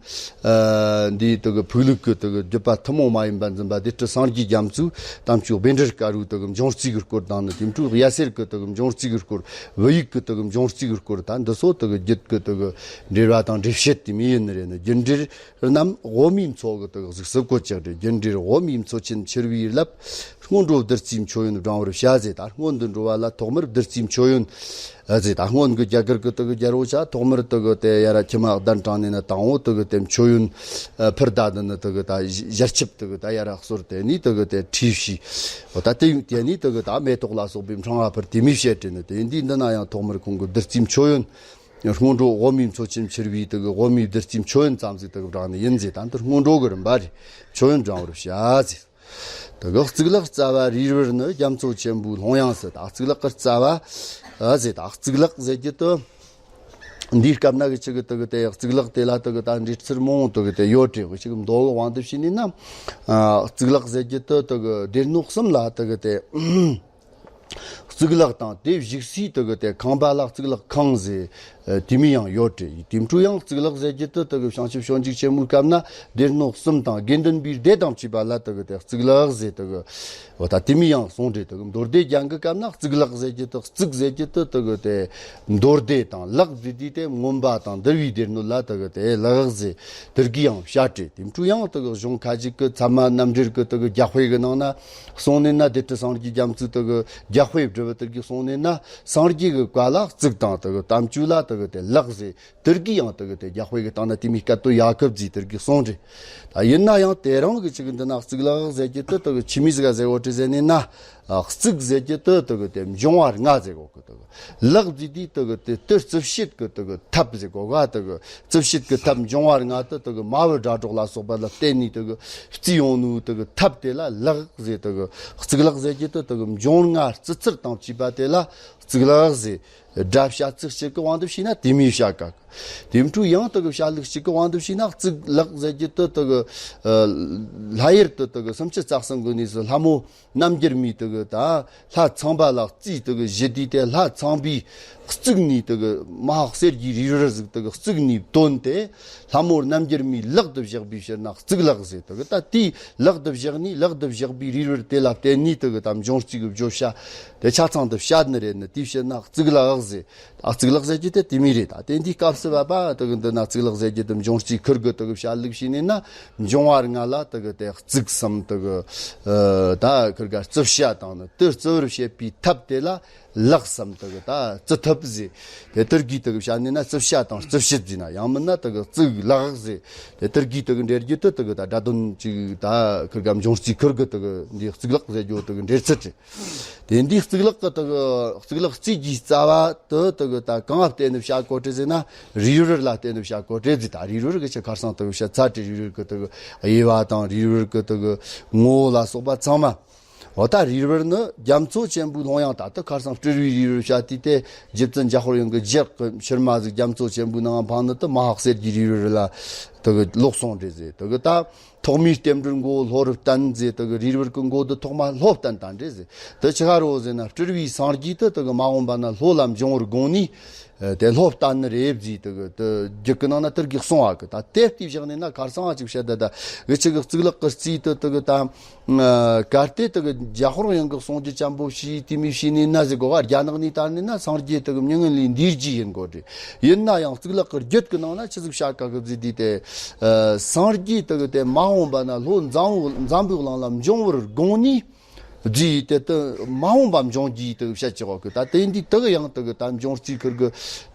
འདིའི་དེ་གི་ཕུག་ལུགས་ཀྱི་དེ་གི་བརྒྱུད་པ་ཐུན་མོང་མ་ཡིན་པ་འཛིན་པ་སྡེ་སྲིད་སངས་རྒྱས་རྒྱ་མཚོའི་དམ་ཆོས་བཻ་ཌཱུརྱ་ཀ་རུའི་དེ་གི་འབྱུང་རྩིས་ཀྱི་སྐོར་དང་ནི། དེ་འཕྲོས་ཡབ་སྲས་ཀྱི་དེ་གི་འབྱུང་རྩིས་ཀྱི་སྐོར། བོད་ཡིག་གི་དེ་གི་འབྱུང་རྩིས་ཀྱི་སྐོར། ད་འདི་ཚོ་དེ་གི་རྒྱུད་ཀྱི་དེ་གི་འགྲེལ་བ་དང་འགྲེལ་བཤད་དེ་མི་ཡིན་ནི་རེད་ནི། རྒྱུ་འབྲས་རྣམས་དབུ་མའི་མཚོ་གི་དེ་གི་གཟུགས་སུ་བཀོད་ཀྱག་རེད། རྒྱུ་འབྲས་དབུ་མའི་མཚོ་ཆེན་འཕྱུར་བའི་རླབས། སྔོན་འགྲོ་བདུད་རྩིའི་མཆོད་ཡོན་བགྲང་བར་བྱ་ཟེར། ད་སྔོན་དུ་འགྲོ་བ་ལ་ཐོག་མར་བདུད་རྩིའི་མཆོད་ཡོན་ཨ་ཟེར། ད་སྔོན་གྱི་རྒྱ་གར་གྱི་དེ་གི་རྒྱལ་པོ་ཆ་ཐོག་མར་དེ་གི་དེ་ཡར་ཁྱིམ་གདན་དྲངས་ནས་ན་དང་པོ་དེ་གི་དེ་མཆོད་ཡོན་ཨ་ཕུལ། ད་དེ་ནི་དེ་གི་ད་ཞལ་ཆིབས་དེ་གི་ད་ཡར་གསོལ། དེ་ནས་དེ་གི་དེ་ཁྲུས་ཞུས། འོ་ད་དེ་དེ་ནས་དེ་གི་ད་མེ་ཏོག་ལ་སོགས་པའི་འཕྲེང་བ་ཕུལ། དེ་མོ་བྱས་ཏེ་ནི་དེ་འདི་འདི་ན་ཡང་ཐོག་མར་ཁོང་གི་བདུད་རྩིའི་མཆོད་ཡོན། སྔོན་འགྲོ་དབུ་མའི་མཚོ་ཆེན་འཕྱུར་བའི་དེ་གི་དབུ་མའི་བདུད་རྩིའི་མཆོད་ཡོན་ཙམ་ཟིག་དེ་གི་བགྲངས་ནི་ཡིན་ཟེར། ད་འདི་སྔོན་འགྲོ་གི་རིམ་པ་རེད། མཆོད་ཡོན་བགྲང་བར་བྱ་ཟེར། དེ་གི་གཙུག་ལག་རྩ་བ་རིལ་བུར་ནི། རྒྱ་མཚོ་ཆེན་པོའི་ལྷོང་ཡངས་སུ། ད་གཙུག་ལག་གི་རྩ་བ་ཨ་ཟེར། ད་གཙུག་ལག་ཟེར་རྒྱུ་དེ། འདིའི་སྐབས་ན་གི་ཆི་གི་དེ་གི་དེ་གཙུག་ལག་དེ་ལ་དེ་གི་ད་འགྲེལ་ཚུལ་མང་དེ་གི་དེ་ཡོད་རེད། གི་ཆི་གི་མདོ་གི་དབང་དུ་བྱས་ནས་ན། ཨ་གཙུག་ལག་ཟེར་རྒྱུ་དེ་དེ་གི་སྡེ་སྣོད་གསུམ་ལ་དེ་གི་དེ། གཙུག་ལག་དང་དེ་བཞུགས་སའི་དེ་གི་དེ་ཁང་པ་ལ་གཙུག་ལག་ཁང་ཟེར། ཨ་དེ་མོ་ཡང་ཡོད་རེད། དེ་འཕྲོས་ཡང་གཙུག་ལག་ཟེར་རྒྱུ་དེ་དེ་གི་བྱང་ཆུབ་སྤྱོད་འཇུག་ཆེན་མོའི་སྐབས་ན་སྡེ་སྣོད་གསུམ་དང་དགེ་འདུན་པའི་སྡེ་དང་བཅས་པ་ལ་དེ་གི་དེ་གཙུག་ལག་ཟེར། དེ་གི་འོ་ད་དེ་མོ་ཡང་གསུངས་རེད། དེ་གི་མདོ་སྡེ་རྒྱན་གྱི་སྐབས་ན་གཙུག་ལག་ཟེར་རྒྱུ་དེ། གཙུག་ཟེར་རྒྱུ་དེ་དེ་གི་དེ་མདོ་སྡེ་དང་ལག་ཟེར་དུས་དེ་མངོན་པ་དང་འདུལ་བའི་སྡེ་སྣོད་ལ་དེ་གི་དེ་ལག་ཟེར། དེ་གི་ཡང་བཤད་རེད། དེ་འཕྲོས་ཡང་དེ་གི་གཞུང་ཁ་ཅིག་གི་ཚད་མ་རྣམ་འགྲེལ་གྱི་དེ་གི་རྒྱ་དཔེ་གི་ནང་ན་གསུངས་ནས་ན། སྡེ་སྲིད་སངས་རྒྱས་རྒྱ་མཚོའི་དེ་གི་རྒྱ་དཔེ་ རི་བོ་དེ་གི་གསུང་ནས་ན་སངས་རྒྱས་ཀྱི་བཀའ་ལ་གཙུག་དང་དེ་གི་དམ་ཆོས་ལ་དེ་གི་དེ་ལག་ཟེར། དེ་གི་ཡང་དེ་གི་དེ་རྒྱག་དཔེ་གི་སྟེང་ན་དེ་མོའི་སྐད་དོད་ཡ་གི་བརྫིས་དེ་གི་གསུང་རེད། ད་ཡིན་ན་ཡང་དེ་རིང་གི་ཅིག་འདི་ན་གཙུག་ལག་ཟེར་གྱི་དེ་དེ་གི་ཆི་མོ་ཟིག་ག་ཟེར་གོ་དྲི་ཟེར་ནས་ན། གཙུག་ཟེར་གྱི་དེ་དེ་གི་དེ་འབྱུང་བ་ལྔ་ཟེར་གོ་གི་དེ་གི། ལག་བརྫིས་དུས་དེ་གི་དེ་དེ་རྩིབས་བཤད་གི་དེ་གི་ཐབས་ཟེར་གོ་ག། དེ་གི་རྩིབས་བཤད་གི་ཐབས་འབྱུང་བ་ལྔ་དེ་དེ་གི་མ་བུ་སྒྲ་སྒྲོགས་ལ་སོགས་པ་ལ་བརྟེན་ནས་དེ་གི་བརྫིས་ཡོང་ནོ་དེ་གི་ཐབས་དེ་ལ་ལག་ཟེར། དེ་གི་གཙུག་ལག་ཟེར་གྱི་དེ་དེ་གི་འབྱུང་ལྔ་རྩི་ཚུལ་དང་བཅས་པ་དེ་ལ་གཙུག་ལག་ཟེར། སྒྲ་བཤད་ཚུལ་གཅིག་གི་དབང་དུ་བྱས་ན་དེ་མོ་བྱ་དཀའ་གི། དེ་འཕྲོ་ཡང་དེ་གི་བཤད་ལུགས་གཅིག་གི་དབང་དུ་བྱས་ན་གཙུག་ལག་ཟེར་གྱི་དེ་དེ་གི་ལྷ་ཡུལ་དེ་དེ་གི་སུམ་ཅུ་རྩ་གསུམ་གི་གནས་སུ་ལྷ་མོ་རྣམ་འགྱུར་མའི་དེ་གི་ད་ལྷ་ཚངས་པ་ལ་བརྫིས། དེ་གི་གཞི་དུས་དེ་ལྷ་ཚངས་པའི་གཙུག་ནས་དེ་གི་མ་ཧཱ་གསེར་གྱི་རིལ་བུ་ཟིག་དེ་གི་གཙུག་ནས་བཏོན་ཏེ་ལྷ་མོ་རྣམ་འགྱུར་མའི་ལག་ཏུ་བཞག་པའི་ཕྱིར་ན་གཙུག་ལག་ཟེར། དེ་གི་ད་དེའི་ལག་ཏུ་བཞག་ནས་ལག་ཏུ་བཞག་པའི་རིལ་བུ་དེ་ལ་བརྟེན་ནས་དེ་གི་ད་འབྱུང་རྩིས་གི་བརྗོད་བྱ་དེ་ཆ་ཚང་དུ་བཤད་ནི་རེད། ནི་དེའི་ཕྱིར་ན་གཙུག་ལག་ཟེར། ཨ། གཙུག་ལག་ཟེར་གྱི་དེ་དེ་མོ་རེད། ད་དེ་འདིའི་སྐབས་སུ་བབ་པ་དེ་གི་འདི་ན་གཙུག་ལག་ཟེར་གྱི་དེ་འབྱུང་རྩིས་ཁུར་གི་དེ་གི་བཤད་ལུགས་བྱས་ནས་ན་འབྱུང་བ་ལྔ་ལ་དེ་གི་དེ་གཙུག་སམ་དེ་གི་ཨ་ད་ཁུར་ག་རྩིབས་བྱ་དང་ནི་དེ་རྩི་བར་བྱེད་པའི་ཐབས་དེ་ལ་ལག་སམ་དེ་གི་ད་རྩི་ཐབས་ཟེར། དེ་དེ་གི་དེ་གི་བཤད་ནས་ན་རྩིབས་བྱ་དང་རྩིབས་བྱེད་ཟེར་ན། ཡང་མིན་ན་དེ་གི་གཙུག་ལག་ཟེར། དེ་དེ་གི་དེ་གི་འགྲེལ་རྒྱུ་དེ་དེ་གི་ད་སྒྲ་དོན་གཅིག་ད་ཁུར་ག་འབྱུང་རྩིས་ཁུར་གི་དེ་གི་འདི་གཙུག་ལག་ཟེར་རྒྱུ་དེ་གི་འགྲེལ་ཚུལ་རེད། དེ་འདིའི་གཙུག་ལག་གི་དེ་གི་གཙུག་ལག་རྩིས་ཀྱི་རྩ་བ་དེ་དེ་གི་ད་གང་ང་བརྟེན་ནས་བྱ་དགོས་རེད་ཟེར་ན་རིལ་བུར་ལ་བརྟེན་ནས་བྱ་དགོས་རེད་ཟེར། ད་རིལ་བུར་གི་ཆ་ཁར་སང་དེ་གི་བཤད་ཚར་ཏེ། རིལ་བུར་གི་དེ་གི་དབྱེ་བ་དང་རིལ་བུར་གི་དེ་གི་ངོ་བོ་ལ་སོགས་པ་ཚང་མ། འོ་ད་རིལ་བུར་ནི་རྒྱ་མཚོ་ཆེན་པོའི་ལྷོང་ཡངས། ད་དེ་ཁར་སང་སྤྲུལ་བའི་རིལ་བུར་བཤད་དུས་དེ་རྗེ་བཙུན་འཇམ་དཔལ་དབྱངས་ཀྱི་རྒྱུད་ཀྱི་ཕྱིར་མ་ཟིག་རྒྱ་མཚོ་ཆེན་པོའི་ནང་འཕངས་ནི་དེ་མ་ཧཱ་གསེར་གྱི་རིལ་བུར་ལ་དེ་གི་ལོག་སོང་རེད་ཟེར། དེ་གི་ད། ཐོག་མའི་རྟེན་འབྲེལ་མགོ་བོ་ལྷོ་རུ་བསྟན་ཟེར། དེ་གི་རིལ་བུར་གི་མགོ་དེ་ཐོག་མ་ལྷོ་བསྟན་བཏང་རེད་ཟེར། དེ་ཆི་ག་རེད་ཟེར་ན་སྤྲུལ་བའི་སངས་རྒྱས་དེ་དེ་གི་མ་འོངས་པ་ན་ལྷོ་ལ་འབྱུང་བར་དགོངས་ནས་དེ་ལྷོ་བསྟན་ནི་རེད་ཟེར། དེ་གི་དེ་རྒྱུད་གི་ནང་ན་དེ་གི་གསུངས་པ་གི། ད་དེ་བལྟས་བཞག་ནས་ན་ཁར་སང་ང་ཅིག་བཤད་ད་ད་གི་ཆི་གི་གཙུག་ལག་གི་རྩིས་དེ་དེ་གི་ད་གལ་ཏེ་དེ་གི་འཇམ་དཔལ་དབྱངས་ཀྱི་གསུང་རྒྱུན་ཅན་པོ་ཞིག་དེ་མོ་བྱས་ནས་ན་ཟེར་གོ་ག། རྒྱ་ནག་ནས་དར་ནས་ན་སངས་རྒྱས་དེ་གི་མྱ་ངན་ལས་འདས་རྗེས་ཡིན་དགོས་རེད། ཡིན་ན་ཡང་གཙུག་ལག་གི་རྒྱུད་ཀྱི་ནང་ན་ཆི་ཟིག་བཤད་ག་གི་ཟེར་དུས་དེ། ཨ། སངས་རྒྱས་དེ་གི་དེ་མ་འོངས་པ་ན་ལྷོ་འཛམ་བུ་འཛམ་བུའི་གླིང་ལ་འབྱུང་བར་དགོངས་ནས་ཟེར་དེ་དེ་མ་འོངས་པ་འབྱུང་རྒྱུའི་དེ་གི་བཤད་ཀྱི་འོག་གི། ད་དེ་འདི་དེ་གི་ཡང་དེ་གི་ད་འབྱུང་རྩིས་ཁུར་གི་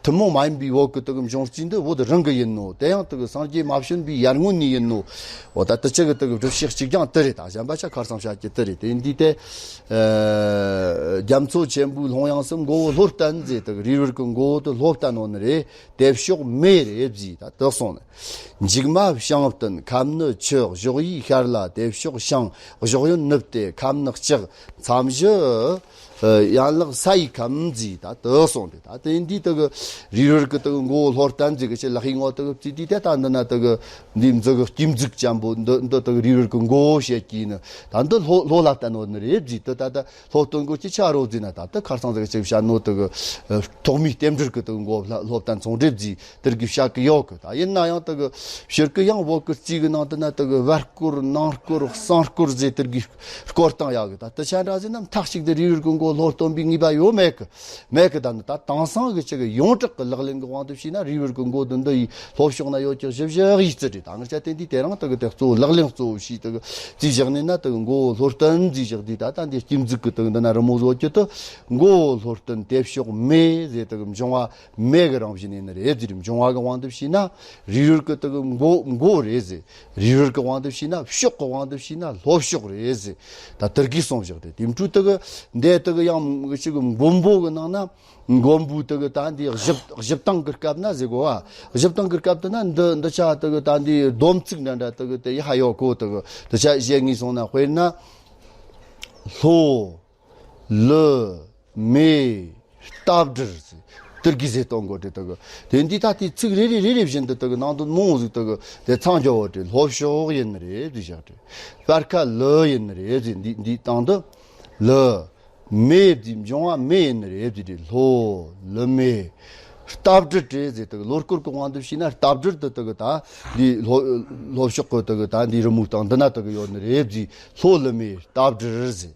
ཐུན་མོང་མ་ཡིན་པའི་བོད་གི་དེ་གི་འབྱུང་རྩིས་འདི་བོད་རང་གི་ཡིན་ནོ། དེ་ཡང་དེ་གི་སངས་རྒྱས་མ་བྱོན་པའི་ཡར་སྔོན་ནས་ཡིན་ནོ། འོ་ད་དེ་ཆི་གི་དེ་གི་སྒྲུབ་བྱེད་གཅིག་རྐྱང་དེ་རེད། ད་གཞན་པ་ཆ་ཁར་སང་བཤད་ཀྱི་དེ་རེད། དེ་འདི་དེ། ཨ། རྒྱ་མཚོ་ཆེན་པོའི་ལྷོང་ཡངས་སུ་མགོ་བོ་ལྷོར་བསྟན་ཟེར། དེ་གི་རིལ་བུར་གི་མགོ་བོ་དེ་ལྷོ་བསྟན་ནོ་ནི་རེད། དེ་ཕྱོགས་མེ་རེད་ཟེར། ད་དེ་གསུངས་ནས། མཇུག་མ་བྱང་བསྟན་ཁམས་ནི་ཆུ། གཞོགས་ཡས་ཤར་ལ་དེ་ཕྱོགས་བྱང་། གཞོགས་གཡོན་ནུབ་སྟེ་ཁམས་ནི་ལྕགས། མཚམས་བཞི་ཡན་ལག་ས་ཡི་ཁམས་ཟེར། ད་དེ་གསུངས་ཏེ། ད་དེ་འདི་དེ་གི་རིལ་བུར་གི་དེ་གི་མགོ་བོ་ལྷོར་བསྟན་ཟེར་གི་ཆེ་ལག་ཡིག་ངོ་དེ་གི་བརྩིས་དུས་དེ་ད་འདི་ན་དེ་གི་འདི་མཛུ་གི་དཀྱིལ་མཛུག་ཅན་པོ་འདི་འདི་དེ་གི་རིལ་བུར་གི་མགོ་བོ་བཤད་ཀྱི་ནི། ད་འདི་ལྷོ་ལྷོ་ལ་བསྟན་ནོ་ནི་རེད་ཟེར། དེ་ད་ད། ལྷོ་སྟོན་དགོས་ཀྱི་ཆ་རོ་ཟེར་ན། ད་ལྟ་ཁར་སང་ཟིག་ཅིག་བཤད་ནོ་དེ་གི་ཐོག་མའི་རྟེན་འབྲེལ་གི་དེ་གི་མགོ་ལྷོ་ལྷོ་བསྟན་སོང་རེད་ཟེར། དེར་གི་བཤད་གི་ཡོད་གི། ད་ཡིན་ན་ཡང་དེ་གི་ཕྱིར་གི་ཡང་བོད་གི་རྩིས་གི་ནང་དུ་ན་དེ་གི་བར་སྐོར་ནང་སྐོར་གསང་སྐོར་ཟེར་དེར་གི་སྐོར་བཏང་ཡག་གི། ད་དེ་ཆ་འདྲ་ཟེར་ན་མཐའ་གཅིག་ཏུ་རིལ་བུར་གི་མགོ་ལྷོ་སྟོན་པའི་ངེས་པ་ཡོད་མེད་གི། མེད་གི། ད་ནི་ད་དེང་སང་གི་ཅིག་གི་ཡོངས་གྲགས་གི་ལག་ལེན་གི་དབང་དུ་བྱས་ན་རིལ་བུར་གི་མགོ་དེ་འདི་ཡི་ལྷོ་ཕྱོགས་ན་ཡོད་ཀྱི་གཞི་བཞག་ཡིག་རྩིས་རེད། ད་ང་ཆ་དེ་འདི་དེ་རིང་དེ་གི་དེ་གཙོ་བོ་ལག་ལེན་གཙོ་བོ་ཞིག་དེ་གི་རྩིས་བཞག་ནས་ན། དེ་གི་མགོ་བོ་ལྷོར་བསྟན་རྩིས་བཞག་དུས་ད་ལྟ་འདི་དཀྱིལ་མཛུག་གི་དེ་གི་འདི་ན་རི་མོ་བཟོ་རྒྱུ་དེ་མགོ་བོ་ལྷོར་བསྟན་དེ་ཕྱོགས་མེ་ཟེར། དེ་གི་འབྱུང་བ་མེ་གི་རང་བཞིན་ཡིན་ནི་རེད་ཟེར། འབྱུང་བ་གི་དབང་དུ་བྱས་ན་རིལ་བུར་གི་དེ་གི་མགོ་མགོ་རེད་ཟེར། རིལ་བུར་གི་དབང་དུ་བྱས་ན་ཕྱོགས་གི་དབང་དུ་བྱས་ན་ལྷོ་ཕྱོགས་རེད་ཟེར། ད་དེར་གི་གསུངས་བཞག་དེ། དེ་འཕྲོ་དེ་གི་འདི་དེ་གི་ཡང་ཅིག་གི་མགོན་པོ་གི་ནང་ན། མགོན་པོའི་དེ་གི་ད་འདི་བཞུགས་བཞུགས་སྟངས་ཀྱི་སྐབས་ན་ཟེར་གོ་བ། བཞུགས་སྟངས་ཀྱི་སྐབས་དེ་ན་འདི་འདི་ཆ་དེ་གི་ད་འདི་སྡོམ་ཚིག་འདྲ་འདྲ་དེ་གི་དེ་ཡ་ཧ་ཡོད་གོ། དེ་གི་དེ་ཆ་བཤད་ངེས་སོང་ན། དཔེར་ན། ལྷོ། ལི། མེ། རྟ་སྦྲུལ་ཟེར། དེར་གི་ཟེར་གཏོང་གོ་དེ་དེ་གི། དེ་འདི་ད་དེ་ཚིག་རེ་རེ་རེ་རེ་བཞིན་དུ་དེ་གི་ནང་དུ་མང་ཟིག་དེ་གི་དེ་ཚང་རྒྱ་བོ་དེ་ལྷོ་ཕྱོགས་ཡིན་ནི་རེད་ཟེར་བཞག་དེ། སྤར་ཁ་ལི་ཡིན་ནི་རེད་ཟེར། འདི་འདི་སྟེང་དུ་ལི། མེ་བརྫིས་འབྱུང་བ་མེ་ཡིན་ནི་རེད་བརྫིས་ཏེ་ལྷོ་ལི་མེ། རྟ་སྦྲུལ་ཏྲེ་ཟེར་དེ་གི་ལོ་སྐོར་གི་དབང་དུ་བྱས་ན་རྟ་སྦྲུལ་དེ་དེ་གི་ད་འདི་ལྷོ་ལྷོ་ཕྱོགས་གི་དེ་གི་ད་འདི་རི་མོའི་སྟེང་འདི་ན་དེ་གི་ཡོད་ནི་རེད་བརྫིས། ལྷོ་ལི་མེ་རྟ་སྦྲུལ་ཟེར།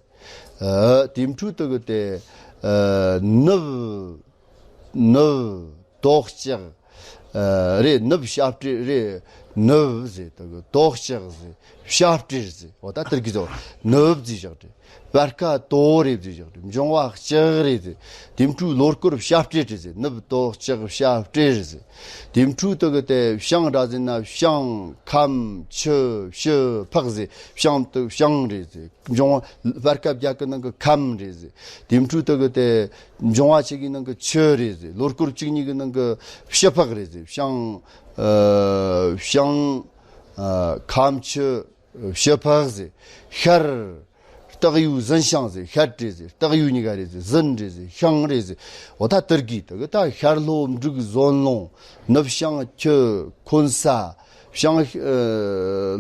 ཨ། དེ་འཕྲོ་དེ་གི་དེ། ཨ། ནུབ། ནུབ། དོག་ལྕགས། ཨ། རེད། ནུབ་ཞབས་ཀྲི་རེད། ནུབ་ཟེར། དེ་གི་དོག་ལྕགས་ཟེར། བྱ་སྤྲེལ་ཟེར། འོ་ད་དེར་གི་ཟེར། ནུབ་ཟེར་བཞག་སྟེ། སྤར་ཁ་དོ་རེད་ཟེར་བཞག་སྟེ། འབྱུང་བ་ལྕགས་རེད་ཟེར། དེ་འཕྲོའི་ལོ་སྐོར་བྱ་སྤྲེལ་རེད་ཟེར། ནུབ་དོག་ལྕགས་བྱ་སྤྲེལ་ཟེར། དེ་འཕྲོའི་དེ་གི་དེ་བྱང་འདྲ་ཟེར་ན། བྱང་ཁམ་ཆུ་བྱི་ཕག་ཟེར། བྱང་དེ་བྱང་རེད་ཟེར། འབྱུང་བ་སྤར་ཁ་བརྒྱད་གི་ནང་གི་ཁམ་རེད་ཟེར། དེ་འཕྲོའི་དེ་གི་དེ་འབྱུང་བ་ཆེ་གི་ནང་གི་ཆུ་རེད་ཟེར། ལོ་སྐོར་བཅུ་གཉིས་གི་ནང་གི་བྱི་ཕག་རེད་ཟེར། བྱང་ཨ་བྱང་ཨ་ཁམ་ཆུ་བྱི་ཕག་ཟེར། ཤར་སྟག་ཡོས་ཟིན་ཤིང་ཟེར། ཤར་རེད་ཟེར། སྟག་ཡོས་གཉིས་ཀ་རེད་ཟེར། ཟིན་རེད་ཟེར། ཤིང་རེད་ཟེར། འོ་ད་དེར་གི་དེ་གི་ད་ཤར་ལྷོ་འབྲུག་ཟོན་ལུང་། ནུབ་བྱང་ཆུ་འཁོན་ས། བྱང་ཨ་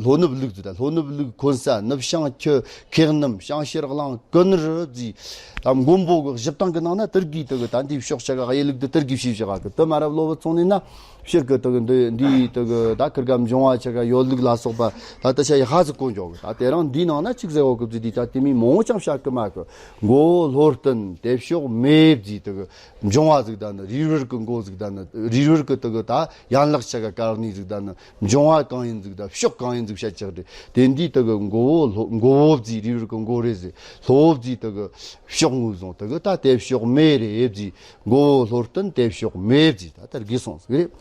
ལྷོ་ནུབ་ལུག་ཟེར། ད་ལྷོ་ནུབ་ལུག་འཁོན་ས། ནུབ་བྱང་ཆུ་ཁེག་སྣུམ། བྱང་ཤར་གླང་ཀུན་རི་ཟེར། ད་མགོན་པོ་གི་བཞི་བཏང་གི་ནང་ན་དེར་གི་དེ་གི་ད་འདི་ཕྱོགས་ཆ་ག་གཡས་ལུག་དེ་དེར་གི་ཕྱི་བཞག་གི། དེ་མ་རབས་ལོ་བུ་ཚོང་ནི་ན་ཕྱིར་གི་དེ་གི་འདི་འདི་དེ་གི་ད་ཁིར་ག་འབྱུང་བ་ཆ་ག་ཡོད་ལུག་ལ་སོགས་པ་ད་ད་ཆ་ཡ་ཧ་ཟི་གོ་འཇོག་གི། ད་དེ་རང་འདི་ནང་ན་ཅིག་ཟེར་བོ་གི་ཟེར། འདི་ད་དེ་མི་མང་ཅང་བཤད་གི་མ་གི། མགོ་བོ་ལྷོ་སྟོན། དེ་ཕྱོགས་མེ་ཟེར། དེ་གི་འབྱུང་བ་ཟིག་ད་ནི། རིའི་རིལ་གི་མགོ་ཟིག་ད་ནི། རིའི་རིལ་གི་དེ་གི་ད་ཡན་ལག་ཆ་ག་དཀར་ནི་ཟིག་ད་ནི། འབྱུང་བ་གང་ཡིན་ཟིག་དང་ཕྱོགས་གང་ཡིན་ཟིག་བཤད་ཀྱག་རེད། དེ་འདི་དེ་གི་མགོ་བོ་ལྷོ། མགོ་བོ་ཟེར་རིའི་རིལ་གི་མགོ་རེད་ཟེར། ལྷོ་བོ་ཟེར་དེ་གི་ཕྱོགས་ངོས་བཟུང་། དེ་གི་ད་དེ་ཕྱོགས་མེ་རེད་ཟེར། མགོ་བོ་ལྷོ་སྟོན་དེ་ཕྱོགས་མེ་ཟེར། ད་དེར་གི་སོང་ཟིག་རེད།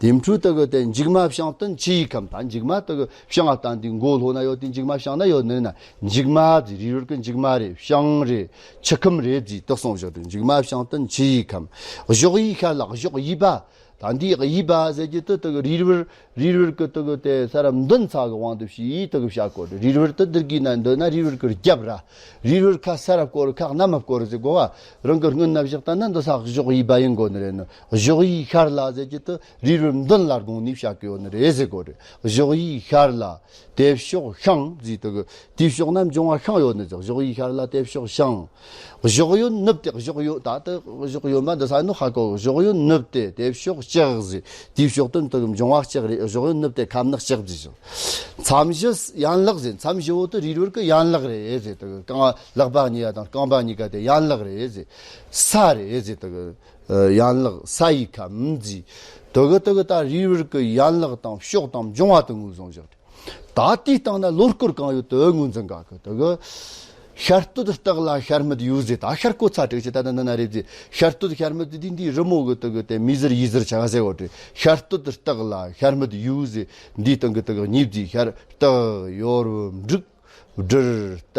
དེ་འཕྲོ་དེ་གི་དེ་མཇུག་མ་བྱང་སྟོན་ཆུ་ཡི་ཁམས། ད་མཇུག་མ་དེ་གི་བྱང་ང་བཏང་དུས་མགོ་ལྷོ་ན་ཡོད་དེ། མཇུག་མ་བྱང་ན་ཡོད་ནི་ན། མཇུག་མ་ཟེར་རིའི་རིལ་གི་མཇུག་མ་རེད། བྱང་རེད། ཆུ་ཁམས་རེད་ཟེར་དེ་སོང་བཞག་དེ། མཇུག་མ་བྱང་སྟོན་ཆུ་ཡི་ཁམས། གཞོགས་གཡས་ཤར་ལ། གཞོགས་གཡས་པ། ད་འདི་གཡས་པ་ཟེར་གྱི་དེ་དེ་གི་རིའི་རིལ། རིའི་རིལ་གི་དེ་གི་དེ་ས་ར་མདུན་ཚ་གི་དབང་དུ་བྱས་དེ་གི་བྱ་གོ་རེད། རིའི་རིལ་དེ་འདིར་གི་ན་འདི་ན་རིའི་རིལ་གི་རྒྱབ་ར། རིའི་རིལ་ཁ་ས་ར་བསྐོར། ཁ་གནམ་མ་བསྐོར་ཟེར་གོ་བ། རང་གི་སྔོན་ན་བཞག་ད་ན་འདི་ས་གཞོགས་གཡས་པ་ཡིན་གོ་ནི་རེད་ནི། གཞོགས་གཡས་ཤར་ལ་ཟེར་གྱི་དེ་རིའི་རིལ་མདུན་ལ་དགོངས་ནས་བྱ་གི་ཡོད་ནི་རེད་ཟེར་གོ་རེད། གཞོགས་གཡས་ཤར་ལ། དེ་ཕྱོགས་བྱང་ཟེར་དེ་གི། དེའི་ཕྱོགས་ན་འབྱུང་བ་ཤིང་ཡོད་ནི་ཟེར། གཞོགས་གཡས་ཤར་ལ་དེ་ཕྱོགས་བྱང་། གཞོགས་གཡོན་ནུབ་སྟེ། གཞོགས་གཡོན་ད་ལྟ་གཞོགས་གཡོན་མ་འདི་ས་ནོ་ཧ་གོ། གཞོགས་གཡོན་ནུབ་སྟེ་དེ་ཕྱོགས་ལྕགས་ཟེར། དེའི་ཕྱོགས་སྟོན་དེ་གི་འབྱུང་བ་ལྕགས་རེད། གཞོགས་གཡོན་ནུབ་སྟེ་ཁམས་ནག་ལྕགས་ཟེར་ཞིང་། མཚམས་བཞི་ཡན་ལག་ཟེར། མཚམས་བཞི་བོ་དེ་རིའི་རིལ་གི་ཡན་ལག་རེད་ཟེར། དེ་གི་རྐང་ལག་པ་གཉིས་ཀ་དང་རྐང་པ་གཉིས་ཀ་དེ་ཡན་ལག་རེད་ཟེར། ས་རེད་ཟེར། དེ་གི་ཡན་ལག་ས་ཡི་ཁམས་ཟེར། དེ་གི་དེ་གི་ད་རིའི་རིལ་གི་ཡན་ལག་དང་ཕྱོགས་དང་འབྱུང་བ་དེ་ངོས་བཟུང་བཞག་ད་དེའི་སྟེང་ན་ལོ་སྐོར་གང་ཡོད་དེ་ངོས་འཛིན་ག་གི། དེ་གི་ཤར་སྟོད་སྟག་ལ་ཤར་སྨད་ཡོས་ཟེར། ད་ཤར་སྐོར་ཚ་དྲུག་ཅུ་ད་ད་ན་ན་རེད་ཟེར། ཤར་སྟོད་ཤར་སྨད་དེ་འདི་རི་མོ་གི་དེ་གི་དེ་མིས་ཟུར་ཡིས་ཟུར་ཆ་ག་ཟེར་བ་དེ། ཤར་སྟོད་སྟག་ལ་ཤར་སྨད་ཡོས་ཟེར། འདིའི་སྟེང་གི་དེ་གི་གཉིས་ཟེར། ཤར་སྟག་ཡོར་བུ་འབྲུག་བྲུ་རྟ་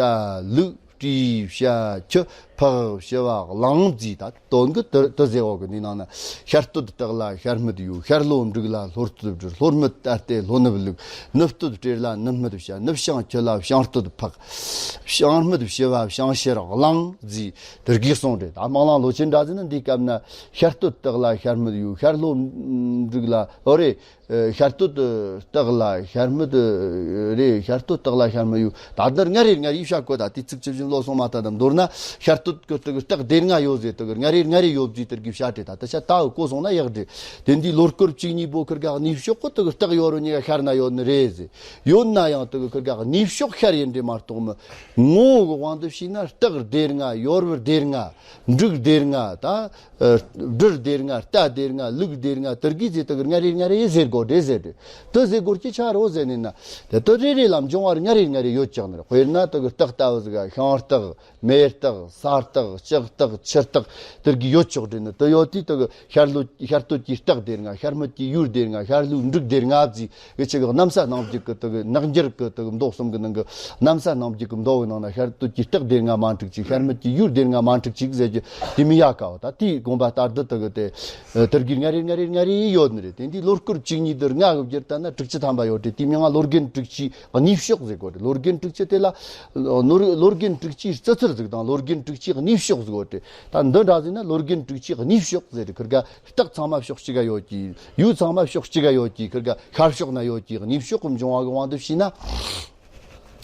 ལུག་སྤྲེའུ་བྱ་ཁྱི་ཕག་བྱི་བ་གླང་ཟེར། ད་དོན་གི་དེ་དེ་ཟེར་བ་གི། འདི་ནང་ན་ཤར་སྟོད་སྟག་ལ་ཤར་སྨད་ཡོས། ཤར་ལྷོ་འབྲུག་ལ་ལྷོ་སྟོད་བྲུ། ལྷོ་སྨད་རྟ་སྟེ་ལྷོ་ནུབ་ལུག། ནུབ་སྟོད་སྤྲེལ་ལ་ནུབ་སྨད་བྱ། ནུབ་བྱང་ཁྱི་ལ་བྱང་སྟོད་ཕག། བྱང་སྨད་བྱི་བ་བྱང་ཤར་གླང་ཟེར། དེར་གི་སོང་རེད། ད་དམག་གླང་ལོ་ཆེན་འདྲ་ཟེར་ན་འདིའི་སྐབས་ན་ཤར་སྟོད་སྟག་ལ་ཤར་སྨད་ཡོས། ཤར་ལྷོ་འབྲུག་ལ། ཨོ་རེད། ཨ་ཤར་སྟོད་སྟག་ལ་ཤར་སྨད་རེད། ཤར་སྟོད་སྟག་ལ་ཤར་སྨད་ཡོས། ད་འདིར་ང་རེ་ང་རེ་བཤད་གོ། ད་དེ་ཚིག་ཅི་བཞིན་ལོ་སོང་མ་ད་དམ། མདོར་ན་ཤར་སྟོད་ཀྱི་སྟག་སྟག་སྡེ་ལྔ་ཡོད་ཟེར། སྟག་ང་རེ་ང་རེ་ཡོད་ཟེར། དེར་གི་བཤད་དེ་ད་ད་ཆ་ད་གོ་སོང་ན་ཡག་རེད། དེ་འདི་ལོ་སྐོར་བཅུ་གཉིས་པོ་ཁིར་ག་གནས་ཕྱོགས་གི་སྟག་སྟག་ཡོར་བུ་གཉིས་ཀ་ཤར་ན་ཡོད་ནི་རེད་ཟེར། ཡོད་ན་ཡང་སྟག་ཁིར་ག་གནས་ཕྱོགས་ཤར་ཡིན་རེད་མ་གཏོགས་མི། ངོ་བོ་གི་དབང་དུ་བྱས་ན་སྟག་སྡེ་ལྔ། ཡོར་བུ་སྡེ་ལྔ། འབྲུག་སྡེ་ལྔ། ད་ཨ་བྲུ་སྡེ་ལྔ། རྟ་སྡེ་ལྔ། ལུག་སྡེ་ལྔ། དེར་གི་ཟེར། དེ་གི་ང་རེ་ང་རེ་ཟེར་དགོས་རེད་ཟེར་ཏེ། དེ་ཟེར་དགོས་ཀྱི་ཆ་རོ་ཟེར་ནས་ན། དེ་དེ་རེ་རེ་ལ་འབྱུང་བ་ང་རེ་ང་རེ་ཡོད་ཀྱག་ནི་རེད། དཔེར་ན་དེ་གི་སྟག་ལྟ་བུ་ཟིག་ག་ཤིང་སྟག་མེ་སྟག་ས་སྟག་ལྕགས་སྟག་ཆུ་སྟག་དེར་གི་ཡོད་ཆོག་རེད་ནི། དེ་ཡོད་དུས་དེ་གི་ཤར་ལྷོ་ཤར་སྟོད་ཀྱི་སྟག་སྡེ་ལྔ། ཤར་སྨད་ཀྱི་ཡོས་སྡེ་ལྔ། ཤར་ལྷོའི་འབྲུག་སྡེ་ལྔ་ཟེར། གི་ཆི་གི་གནམ་ས་སྣང་བརྒྱུད་གི་དེ་གི་ནག་འགྱུར་གི་དེ་གི་མདོ་གསུམ་གི་ནང་གི་གནམ་ས་སྣང་བརྒྱུད་གི་མདོ་གི་ནང་ན་ཤར་སྟོད་ཀྱི་སྟག་སྡེ་ལྔ་མ་འགྲིག་ཅིག། ཤར་སྨད་ཀྱི་ཡོས་སྡེ་ལྔ་མ་འགྲིག་ཅིག་ཟེར་གྱི་དེ་མི་ཡ་ག་བ། ད་དེའི་དགོངས་པ་ལྟར་དུ་དེ་གི་དེ་དེར་གི་ང་རེ་ང་རེ་ང་རེ་ཡོད་ནི་རེད། དེ་འདི་ལོ་སྐོར་བཅུ་གཉིས་དེར་ལྔ་གི་བསྒྱུར་ལྟ་ན་དྲུག་ཅུ་ཐམ་པ་ཡོད་རེད། དེའི་མིང་ང་ལོ་རྒན་དྲུག་ཅུའི་གནས་ཕྱོགས་ཟེར་གོ་རེད། ལོ་རྒན་དྲུག་ཅུ་དེ་ལ་ལོ་ལོ་རྒན་དྲུག་ཅུའི་རྩི་ཚུལ་ཟིག་དང་ལོ་རྒན་དྲུག་ཅུའི་གནས་ཕྱོགས་ཟིག་ཡོད་རེད། ད་འདི་འདྲ་ཟིག་ན་ལོ་རྒན་དྲུག་ཅུའི་གནས་ཕྱོགས་ཟེར་རེད། ཁིར་ག་སྟག་ཚང་མ་ཕྱོགས་གཅིག་ག་ཡོད་ཀྱི། ཡོས་ཚང་མ་ཕྱོགས་གཅིག་ག་ཡོད་ཀྱི། ཁིར་ག་ཤར་ཕྱོགས་ན་ཡོད་ཀྱི། གནས་ཕྱོགས་ཀྱི་འབྱུང་བ་གི་དབང་དུ་བྱས་ན་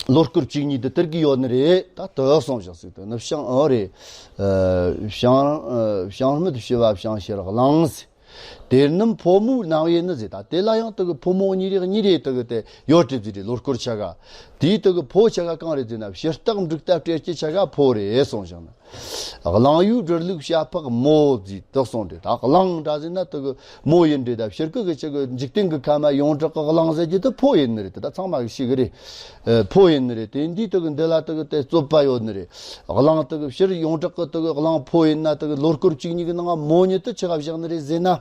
ལོ་སྐོར་བཅུ་གཉིས་དེ་དེར་གི་ཡོད་ནི་རེད། ད་དེ་སོང་བཞག་ཟིག་དེ་ནི་བྱང་ཨོ་རེད། ཨ་བྱང་ཨ་བྱང་སྨད་བྱི་བ་བྱང་ཤར་གླང་ཟེར། དེ་རྣམས་ཕོ་མོའི་རྣམ་དབྱེ་ནི་ཟེར། ད་དེ་ལ་ཡང་དེ་གི་ཕོ་མོ་གཉིས་རེ་གཉིས་རེ་དེ་གི་དེ་ཡོད་རེད་ཟེར་རེད། ལོ་སྐོར་ཆ་ག་དེའི་དེ་གི་ཕོ་ཆ་ག་གང་རེད་ཟེར་ན། ཕྱི་རྟགས་འབྲུག་རྟ་སྤྲེལ་སྐྱེས་ཆ་ག་ཕོ་རེད་གསུངས་བཞག་ན། གླང་ཡུལ་སྦྲུལ་ལུག་བྱ་ཕག་མོ་ཟེར་དེ་གསུངས་རེད། ད་གླང་འདྲ་ཟེར་ན་དེ་གི་མོ་ཡིན་རེད། ད་ཕྱིར་གི་གི་ཆ་གི་འཇིག་རྟེན་གི་ཁ་མ་ཡོངས་གྲགས་གི་གླང་ཟེར་རྒྱུ་དེ་ཕོ་ཡིན་ནི་རེད། དེ་ད་ཚང་མ་གི་ཤེས་གི་རེད། ཨ། ཕོ་ཡིན་ནི་རེད། དེ་འདི་དེ་གི་འདི་ལ་དེ་གི་དེ་རྩོད་པ་ཡོད་ནི་རེད། གླང་དེ་གི་ཕྱིར་ཡོངས་གྲགས་གི་དེ་གི་གླང་ཕོ་ཡིན་ན། དེ་གི་ལོ་སྐོར་བཅུ་གཉིས་གི་ནང་མོ་ཉིད་དེ་ཆི་ག་བཞག་ནི་རེད་ཟེར་ན།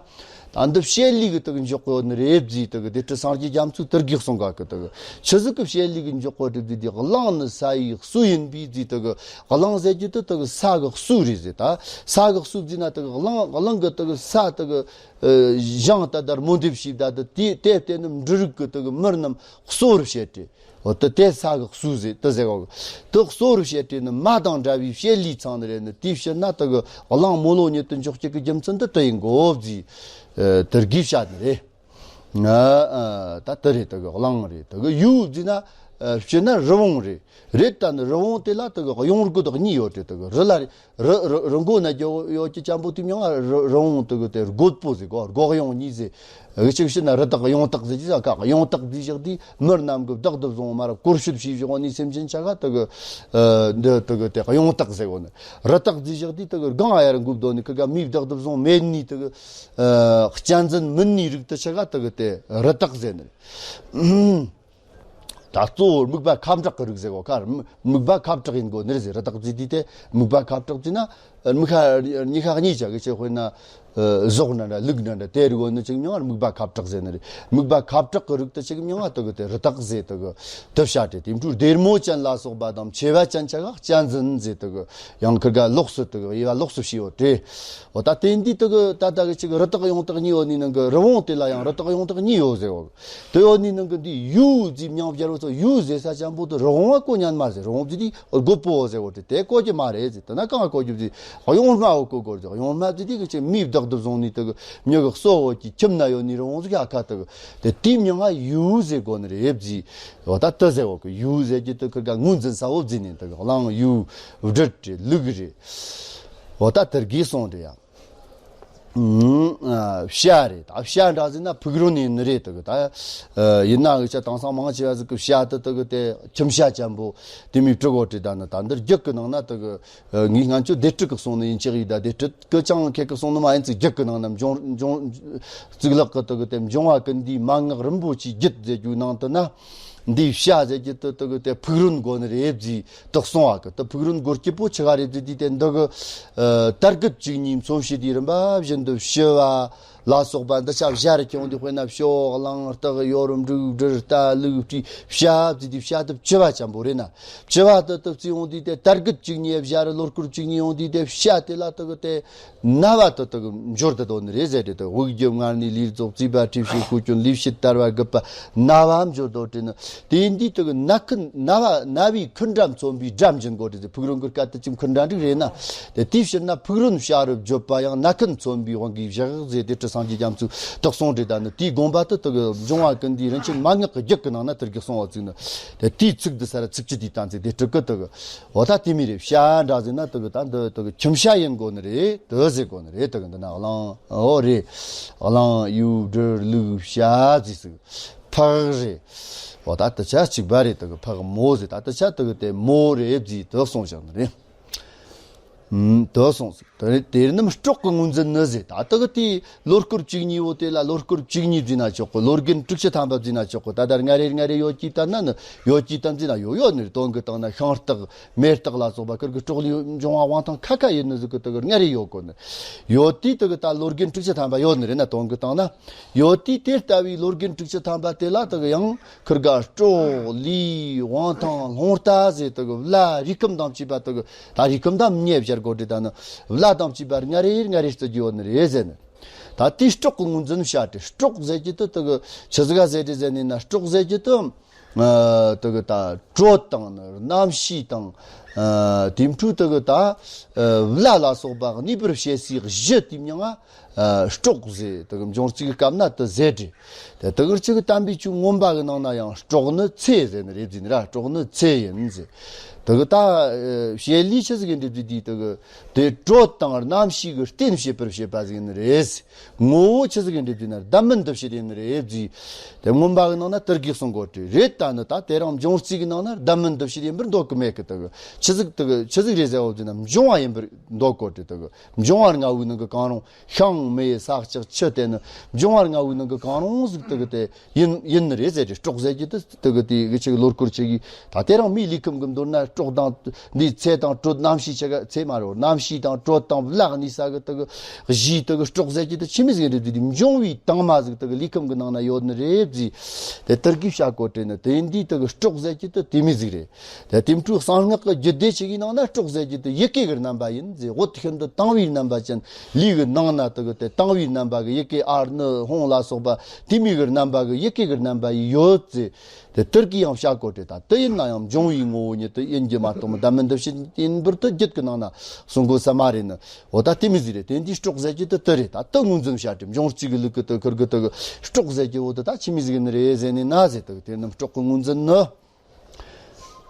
ད་འདི་བྱེད་ལས་གི་དེ་གི་འཇོག་གི་ཡོད་ནི་རེད་ཟེར། དེ་གི་དེ་སྤྲུལ་སངས་རྒྱས་རྒྱ་མཚོས་དེ་གི་གསུང་ག་གི་དེ་གི་ཆི་ཟིག་གི་བྱེད་ལས་གི་འཇོག་གི་རེད་ཟེར། དེ་གླང་ནི་ས་ཡི་སོ་ཡིན་པས་ཟེར། དེ་གི་གླང་ཟེར་རྒྱུ་དེ་དེ་གི་ས་གི་སོ་རེད་ཟེར། ད་ས་གི་སོ་ཟེར་ན་དེ་གི་གླང་གླང་གི་དེ་གི་ས་དེ་གི་ཨ། བཞེངས་ད་ལྟར་མོ་འདེབས་བྱས་ད་དེ་དེ་དེ་ནི་འབྲུ་རིགས་ཀྱི་དེ་གི་མར་རྣམས་གསོ་རུ་བྱེད་དེ། འོ་དེ་དེ་ས་གི་གསོ་ཟེར་དེ་ཟེར་གོ། དེ་གསོ་རུ་བྱེད་དེ་ནི་མ་དང་འདྲ་བའི་བྱེད་ལས་ཚང་ནི་རེད་ནི། དེའི་ཕྱིར་ན་དེ་གི་གླང་མོ་ལོ་ཉིད་དུ་འཇོག་བྱེད་ཀྱི་རྒྱུ་མཚན་དེ་དེ་ཡིན་གོ་ཟེར། ཨ། དེ་གི་བྱ་ནི་རེད། ཨ། ད་དེ་རེད། དེ་གི་གླང་རེད། དེ་གི་ཡུལ་ཟེར་ན། ཨ། སྤྱིར་ན་རི་བོང་རེད། རེད། ད་ནི་རི་བོང་དེ་ལ་དེ་གི་གཡུང་དགུ་དང་གཉིས་ཡོད་དེ། དེ་གི་རི་ལ་རི་རི་རི་མགོ་ན་རྒྱུ་ཡོད་ཀྱི་ཅན་པོ་དེ་མྱིང་ང་རི་རི་བོང་དེ་གི་དེ་རྒོད་པོ་ཟེར་གོ། རྒོད་གཡུང་གཉིས་ཟེར། གཅིག་བྱས་ན་རི་དྭགས་གཡུང་དྭགས་ཟེར་གྱི་ས་ཁ་གཡུང་དྭགས་ཟེར་བཞག་དེ་མར་རྣམས་གི་བདག་ཏུ་བཟུང་མར་བཀོལ་སྤྱོད་བྱས་བཞག་ནི་སེམས་ཅན་ཆ་ག་དེ་གི། ཨ། འདི་དེ་གི་དེ་གཡུང་དྭགས་ཟེར་གོ་ནི། རི་དྭགས་ཟེར་བཞག་དེ་དེ་གི་སྒང་ཨ་ཡར་འགུབ་དོ་ནི་ཁི་ག་མིའི་བདག་ཏུ་བཟུང་མེད་ནི་དེ་གི། ཨ། གཅན་གཟན་མིན་ནི་རིགས་དེ་ཆ་ག་དེ་གི་དེ་རི་དྭགས་ཟེར་ནི། ད་གཙོ་བོ་སྨུག་པ་ཁབ་བྲག་གི་རིགས་ཟེར་གོ་ཁ། སྨུག་པ་ཁབ་བྲག་ཡིན་དགོས་ནི་རེད་ཟེར། རི་དྭགས་ཟེར་དུས་དེ་སྨུག་པ་ཁབ་བྲག་ཟེར་ན། སྨུག་ཁ་གཉིས་ཀ་གི་ཆེ་དཔེར་ན། ཨ། ཟོག་འདྲ་འདྲ་ལུག་འདྲ་འདྲ་དེ་རིགས་ནི་ཅིག་མྱིང་ང་སྨུག་པ་ཁབ་བྲག་ཟེར་ནི་རེད། སྨུག་པ་ཁབ་བྲག་གི་རིགས་དེ་ཅིག་མྱིང་ང་དེ་གི་དེ་རི་དྭགས་ཟེར། དེ་གི་དེ་བྱ་སྟེ། དེ་འཕྲོ་སྡེར་མོ་ཅན་ལ་སོགས་པ་དང་། མཆེ་བ་ཅན་ཆ་ག་གཅན་གཟན་ཟེར། དེ་གི་ཡང་ཁི་ག་ལོགས་སུ་དེ་གི་དབྱེ་བ་ལོགས་སུ་ཕྱེ་ཡོད་དེ། འོ་ད་དེ་འདི་དེ་གི་ད་ད་གི་ཅིག་རི་དྭགས་ཡོང་དྭགས་གཉིས་ཡོད་ནི་ནང་གི་རི་བོང་དེ་ལ་ཡང་རི་དྭགས་ཡོང་དྭགས་གཉིས་ཡོད་ཟེར་བ། དེ་ཡོད་ནི་ནང་གི་འདི་ཡུལ་ཟེར་མྱིང་སྦྱར་བ་ཚོ། ཡུལ་ཟེར་ས་ཅན་པོ་དེ་རི་བོང་བ་གོ་ཉན་མ་ཟེར། རི་བོང་ཟེར་དུས་རྒོད་པོ་ཟེར་བ་དེ་དེ་གོ་གི་མ་རེད་ཟེར། དེ་ན་གང་གོ་རྒྱུ་ཟེར། གཡུང་དམར་བོ་གོ་དགོས་ཟེར། གཡུང་དམར་ཟེར་དུས་གི་ཅིག་མིའི་བདག་ཏུ་བཟུང་ནི་དེ་གི་མྱི་གི་གསོ་བོ་གི་ཁྱིམ་ན་ཡོད་ནི་རི་བོང་ཟེར་ཡ་ཁ་དེ་གི་དེ་དེའི་མྱིང་ང་ཡུལ་ཟེར་གོ་ནི་རེད་ཟེར། འོ་ད་དེ་ཟེར་བ་གི་ཡུལ་ཟེར་གྱི་དེ་ཁི་ག་ངོས་འཛིན་ས་བོ་ཟེར་ནི་དེ་གི་གླང་ཡུལ་སྦྲུལ་རེད། ལུག་རེད། འོ་ད་དེ་གི་གསུངས་དེ་ཡ། ཨ། བྱ་རེད། ད་བྱ་འདྲ་ཟེར་ན་ཕུག་རོན་ཡིན་ནི་རེད། དེ་གི་ད། ཨ། ཡིན་ན་འུ་ཅག་དེང་སང་མང་ཆེ་བ་ཟིག་གི་བྱ་དེ་དེ་གི་དེ་ཁྱིམ་བྱ་ཅན་པོ་དེ་མོ་སྤྲུལ་གོ་དེ། ད་ནི་ད་འདིར་རྒྱུད་གི་ནང་ན་དེ་གི། ཨ། ངས་སྔོན་ཆད་སྡེ་སྲིད་གི་གསུང་ནི་ཡིན་ཅིག་ཡིན། ད་སྡེ་སྲིད་གི་ཅང་ཁེ་གི་གསུང་ནི་མ་ཡིན་ཙིག། རྒྱུད་གི་ནང་ན་འབྱུང་འབྱུང་གཙུག་ལག་གི་དེ་གི་དེ་འབྱུང་བ་ཀུན་འདུས་མན་ངག་རིན་པོ་ཆེའི་རྒྱུད་ཟེར་རྒྱུའི་ནང་དུ་ན། འདིའི་བྱ་ཟེར་རྒྱུ་དེ་དེ་གི་དེ་ཕུག་རོན་དགོས་ནི་རེད་ཟེར་དེ་གསུངས་པ་གི། དེ་ཕུག་རོན་དགོས་རྒྱུ་བོ་ཆི་ག་རེད་ཟེར་དུས་དེ་འདི་གི། ཨ། དར་གུད་བཅུ་གཉིས་མཚོན་བྱེད་དེ་རིམ་པ་བཞིན་དུ་ཕྱུ་པ་ལ་སོགས་པ་འདི་ཆ་བྱ་རུ་ཁྱེར་འོང་དུས། དཔེར་ན་ཕྱུགས་གླང་སྟག་ཡོར་འབྲུག་སྦྲུལ་རྟ་ལུག་སྤྲེའུ་བྱ་ཟེར་དུས་བྱ་དེ་བྱུ་བ་ཅན་པོ་རེད་ན། བྱུ་བ་དེ་དེ་བརྩིས་འོང་དུས་དེ་དར་གུད་བཅུ་གཉིས་བྱ་རུ། ལོ་སྐོར་བཅུ་གཉིས་ཡོང་དུས་དེ་བྱ་དེ་ལ་དེ་གི་དེ། ན་བ་དེ་དེ་གི་འབྱོར་དེ་དོ་ནི་རེད་ཟེར་དེ། དེ་དབུགས་རྒྱུ་མངལ་ནས་ལུས་རྫོགས། བརྩིས་པ་ཁྲུས་བྱས་ཤུགས་གྱོན། ལུས་ཕྱེད་དར་བ་རྒུད་པ་ན་བ་འབྱོར་དོ་དེ་ནི། དེ་འདི་དེ་གི་ན་ཁུན་ན་བ་ན་བའི་ཁུན་འདྲ་མཚོན་པའི་སྒྲ་འབྱིན་དགོས་དེ་ཟེར། ཕུག་རོན་གི་སྐད་དེ་ཅིག་ཁུན་འདྲ་འགྲིག་རེད་ན། དེ་དེའི་ཕྱིར་ན་ཕུག་རོན་བྱ་རུ་བརྗོད་པ་ཡང་ན་ཁུན་མཚོན་པའི་དབང་གིས་བཞག་ཟེར་དེ་སྤྲུལ་སངས་རྒྱས་རྒྱ་མཚོས་དེ་གསུངས་རེད། ད་ནི་དེའི་དགོངས་པ་དེ་དེ་གི་འབྱུང་བ་ཀུན་འདུས་རིན་ཆེན་མན་ངག་གི་རྒྱུད་ཀྱི་ནང་ན་དེ་གི་གསུངས་པ་ཅིག་ནི། དེ་དེའི་ཚིག་འདི་ས་ར་ཚིག་གཅིག་དེའི་དང་ཚིག་དེ་སྤྲུལ་སྐུ་དེ་གི། འོ་ད་དེ་མོ་རེད། བྱ་འདྲ་ཟེར་ན་དེ་གི་ད་འདི་དེ་གི་ཁྱིམ་བྱ་ཡིན་དགོས་ནི་རེད། དེ་ཟེར་དགོས་ནི་རེད། དེ་གི་འདི་ན་གླང་། འོ་རེད། གླང་ཡུལ་སྦྲུལ་ལུག་བྱ་ཟེར་ཟིག་ཕག་རེད། འོ་ད་དེ་ཆ་གཅིག་པ་རེད། དེ་གི་ཕག་མོ་ཟེར། ད་དེ་ཆ་དེ་གི་དེ་མོ་རེད་ཟེར་དེ་གསུངས་བཞག་ནི་རེད། ཨུམ། དེ་གསུངས་ཟིག། དེ་དེ་རྣམས་སྲོག་གི་ངོས་འཛིན་ནི་ཟེར། ད་དེ་གི་དེ་ལོ་སྐོར་བཅུ་གཉིས་བོ་དེ་ལ་ལོ་སྐོར་བཅུ་གཉིས་བརྩིས་ན་ཆོག་གི། ལོ་རྒན་དྲུག་ཅུ་ཐམ་པ་བརྩིས་ན་ཆོག་གི། ད་ལྟར་ལྔ་རེ་ལྔ་རེ་ཡོད་ཀྱི་ལྟར་ན་ནི། ཡོད་ཀྱི་ལྟར་བརྩིས་ན་ཡོད་ཡོད་ནི་རེད། དོན་གི་སྟེང་ན་ཤིང་སྟག་མེ་སྟག་ལ་སོགས་པ་ཁིར་གི་སྲོག་ལས་འབྱུང་བ་དབང་ཐང་ཁ་ཁ་ཡིན་ནི་ཟིག་གི་དེ་གི་ལྔ་རེ་ཡོད་གོ་ནི། ཡོད་དུས་དེ་གི་ད་ལོ་རྒན་དྲུག་ཅུ་ཐམ་པ་ཡོད་ནི་རེད་ན། དོན་གི་སྟེང་ན་ཡོད་དུས་དེ་ལྟ་བུའི་ལོ་རྒན་དྲུག་ཅུ་ཐམ་པ་དེ་ལ་དེ་གི་ཡང་ཁིར་ག་སྲོག་ལུས་དབང་ཐང་རླུང་རྟ་ཟེར་དེ་གི་བླ་རིགས་ཁམས་དང་བཅས་པ་དེ་གི། ད་རིགས་ཁམས་དང་མཉམ་བཞག་དགོས་དེ། ད་ནི་བླ་དང་བཅས་པ་ལྔ་རེ་ལྔ་རེ་བརྩི་རྒྱུ་ཡོད་ནི་རེད་ཟེར་ནི། ད་དེའི་སྲོག་གི་ངོས་འཛིན་བྱ་སྟེ། སྲོག་ཟེར་རྒྱུ་དེ་དེ་གི་ཆི་ཟིག་ག་ཟེར་དེ་ཟེར་ནི་ན། སྲོག་ཟེར་རྒྱུ་དེ། ཨ། དེ་གི་ད་དྲོད་དང་ནི་རྣམ་ཤེས་དང་ ཨ། དེ་འཕྲོས་དེ་གི་ད་ཨ་བླ་ལ་སོགས་པ་གནས་པར་བྱེད་སའི་གཞི་དེའི་མིང་ང་ཨ་སྲོག་ཟེར། དེ་གི་འབྱུང་རྩིས་ཀྱི་སྐབས་ན་དེ་ཟེར་རེད། དེ་དེ་གི་ཅིག་གི་དམ་པའི་ཆོས་མངོན་པ་གི་ནང་ན་ཡང་སྲོག་ནི་ཚེ་ཟེར་ནི་རེད་ཟེར་ནི་ར། སྲོག་ནི་ཚེ་ཡིན་ཟེར། དེ་གི་ད་ཨ་བྱེད་ལས་ཆི་ཟིག་ཡིན་རེད་ཟེར་དུས་དེ་གི་དེ་དྲོད་དང་རྣམ་ཤེས་ཀྱི་རྟེན་བྱེད་པར་བྱེད་པ་ཟིག་ཡིན་ནི་རེད། ངོ་བོ་ཆི་ཟིག་ཡིན་རེད་ཟེར་ན་ལྡན་མིན་འདུ་བྱེད་ཡིན་ནི་རེད་ཟེར། དེ་མངོན་པ་གི་ནང་ན་དེ་གི་གསུང་གོ་དྲི་རེད། ད་ནི་ད་དེ་རིང་འབྱུང་རྩིས་ཀྱི་ནང་ན་ལྡན་མིན་འདུ་བྱེད་ཡིན་པར་འདོད་གི་མེད་གི། དེ་གི་ཆི་ཟིག་དེ་གི་ཆི་ཟིག་རེད་ཟེར་བ་ཟེར་ན་འབྱུང་བ་ཡིན་པར་འདོད་གོ་དྲི། དེ་གི་འབྱུང་བ་ལྔ་བོའི་ནང་གི་གང་རུང་ཤིང་མེ་ས་ལྕགས་ཆུ་དེ་ནི་འབྱུང་བ་ལྔ་བོའི་ནང་གི་གང་རུང་ཟིག་དེ་གི་དེ་ཡིན་ཡིན་ནི་རེད་ཟེར་ཏེ། སྲོག་ཟེར་གྱི་དེ་དེ་གི་དེ་གི་ཆི་གི་ལོ་སྐོར་ཆི་གི་ད་དེ་རིང་མིའི་ལུས་ཁམས་གི་མདོར་ན་སྲོག་དང་འདི་ཚེ་དང་དྲོད་རྣམ་ཤེས་ཆི་ག་ཚེ་མ་རོ་རྣམ་ཤེས་དང་དྲོད་དང་བླ་གནས་ས་གི་དེ་གི་གཞི་དེ་གི་སྲོག་ཟེར་གྱི་དེ་ཆི་མོ་ཟིག་རེད་ཟེར་དུས་འབྱུང་བའི་དྭངས་མ་ཟིག་དེ་གི་ལུས་ཁམས་གི་ནང་ན་ཡོད་ནི་རེད་ཟེར། དེ་དེ་གི་བྱ་གོ་དྲི་ནི་དེ་འདི་དེ་གི་སྲོག་ཟེར་གྱི་དེ་དེ་མོ་ཟིག་རེད། དེ་དེ་འཕྲོས་གསང་སྔགས་ཀྱི་རྒྱུད་སྡེ་ཆི་གི་ནང་ན་སྲོག་ཟེར་གྱི་དེ་ཡི་གེ་གི་རྣམ་པ་ཡིན་ཟེར། འོད་ཤིན་ཏུ་དྭངས་བའི་རྣམ་པ་ཅན། ལུས་ཀྱི་ནང་ན་དེ་གི་དེ་དྭངས་བའི་རྣམ་པ་གི་ཡི་གེ་ཨ་ནི་ཧོང་ལ་སོགས་པ་དེ་མོ་གི་རྣམ་པ་གི་ཡི་གེ་གི་རྣམ་པ་ཡི་ཡོད་ཟེར། དེ་དེ་གི་ཡང་བྱ་གོ་དྲི། ད་དེ་ཡིན་ན་ཡང་འབྱུང་བའི་ངོ་བོ་ཉིད་དུ་ཡིན་གྱི་མ་གཏོགས་ལྡན་མིན་འདུ་བྱེད་ཡིན་པར་དེ་རྒྱུད་ཀྱི་ནང་ན་གསུང་གོ་ས་མ་རེད་ནི། འོ་ད་དེ་མོ་ཟིག་རེད། དེ་འདི་སྲོག་ཟེར་གྱི་དེ་དེ་རེད། ད་དེ་ངོས་འཛིན་བྱ་དྲི། འབྱུང་རྩིས་ཀྱི་ལུགས་ཀྱི་དེ་ཁུར་གི་དེ་གི་སྲོག་ཟེར་གྱི་འོ་དེ་ད་ཆི་མོ་ཟིག་ནི་རེད་ཟེར་ནི་ན་ཟེར། དེ་གི་དེ་རྣམས་སྲོག་གི་ངོས་འཛིན་ནི།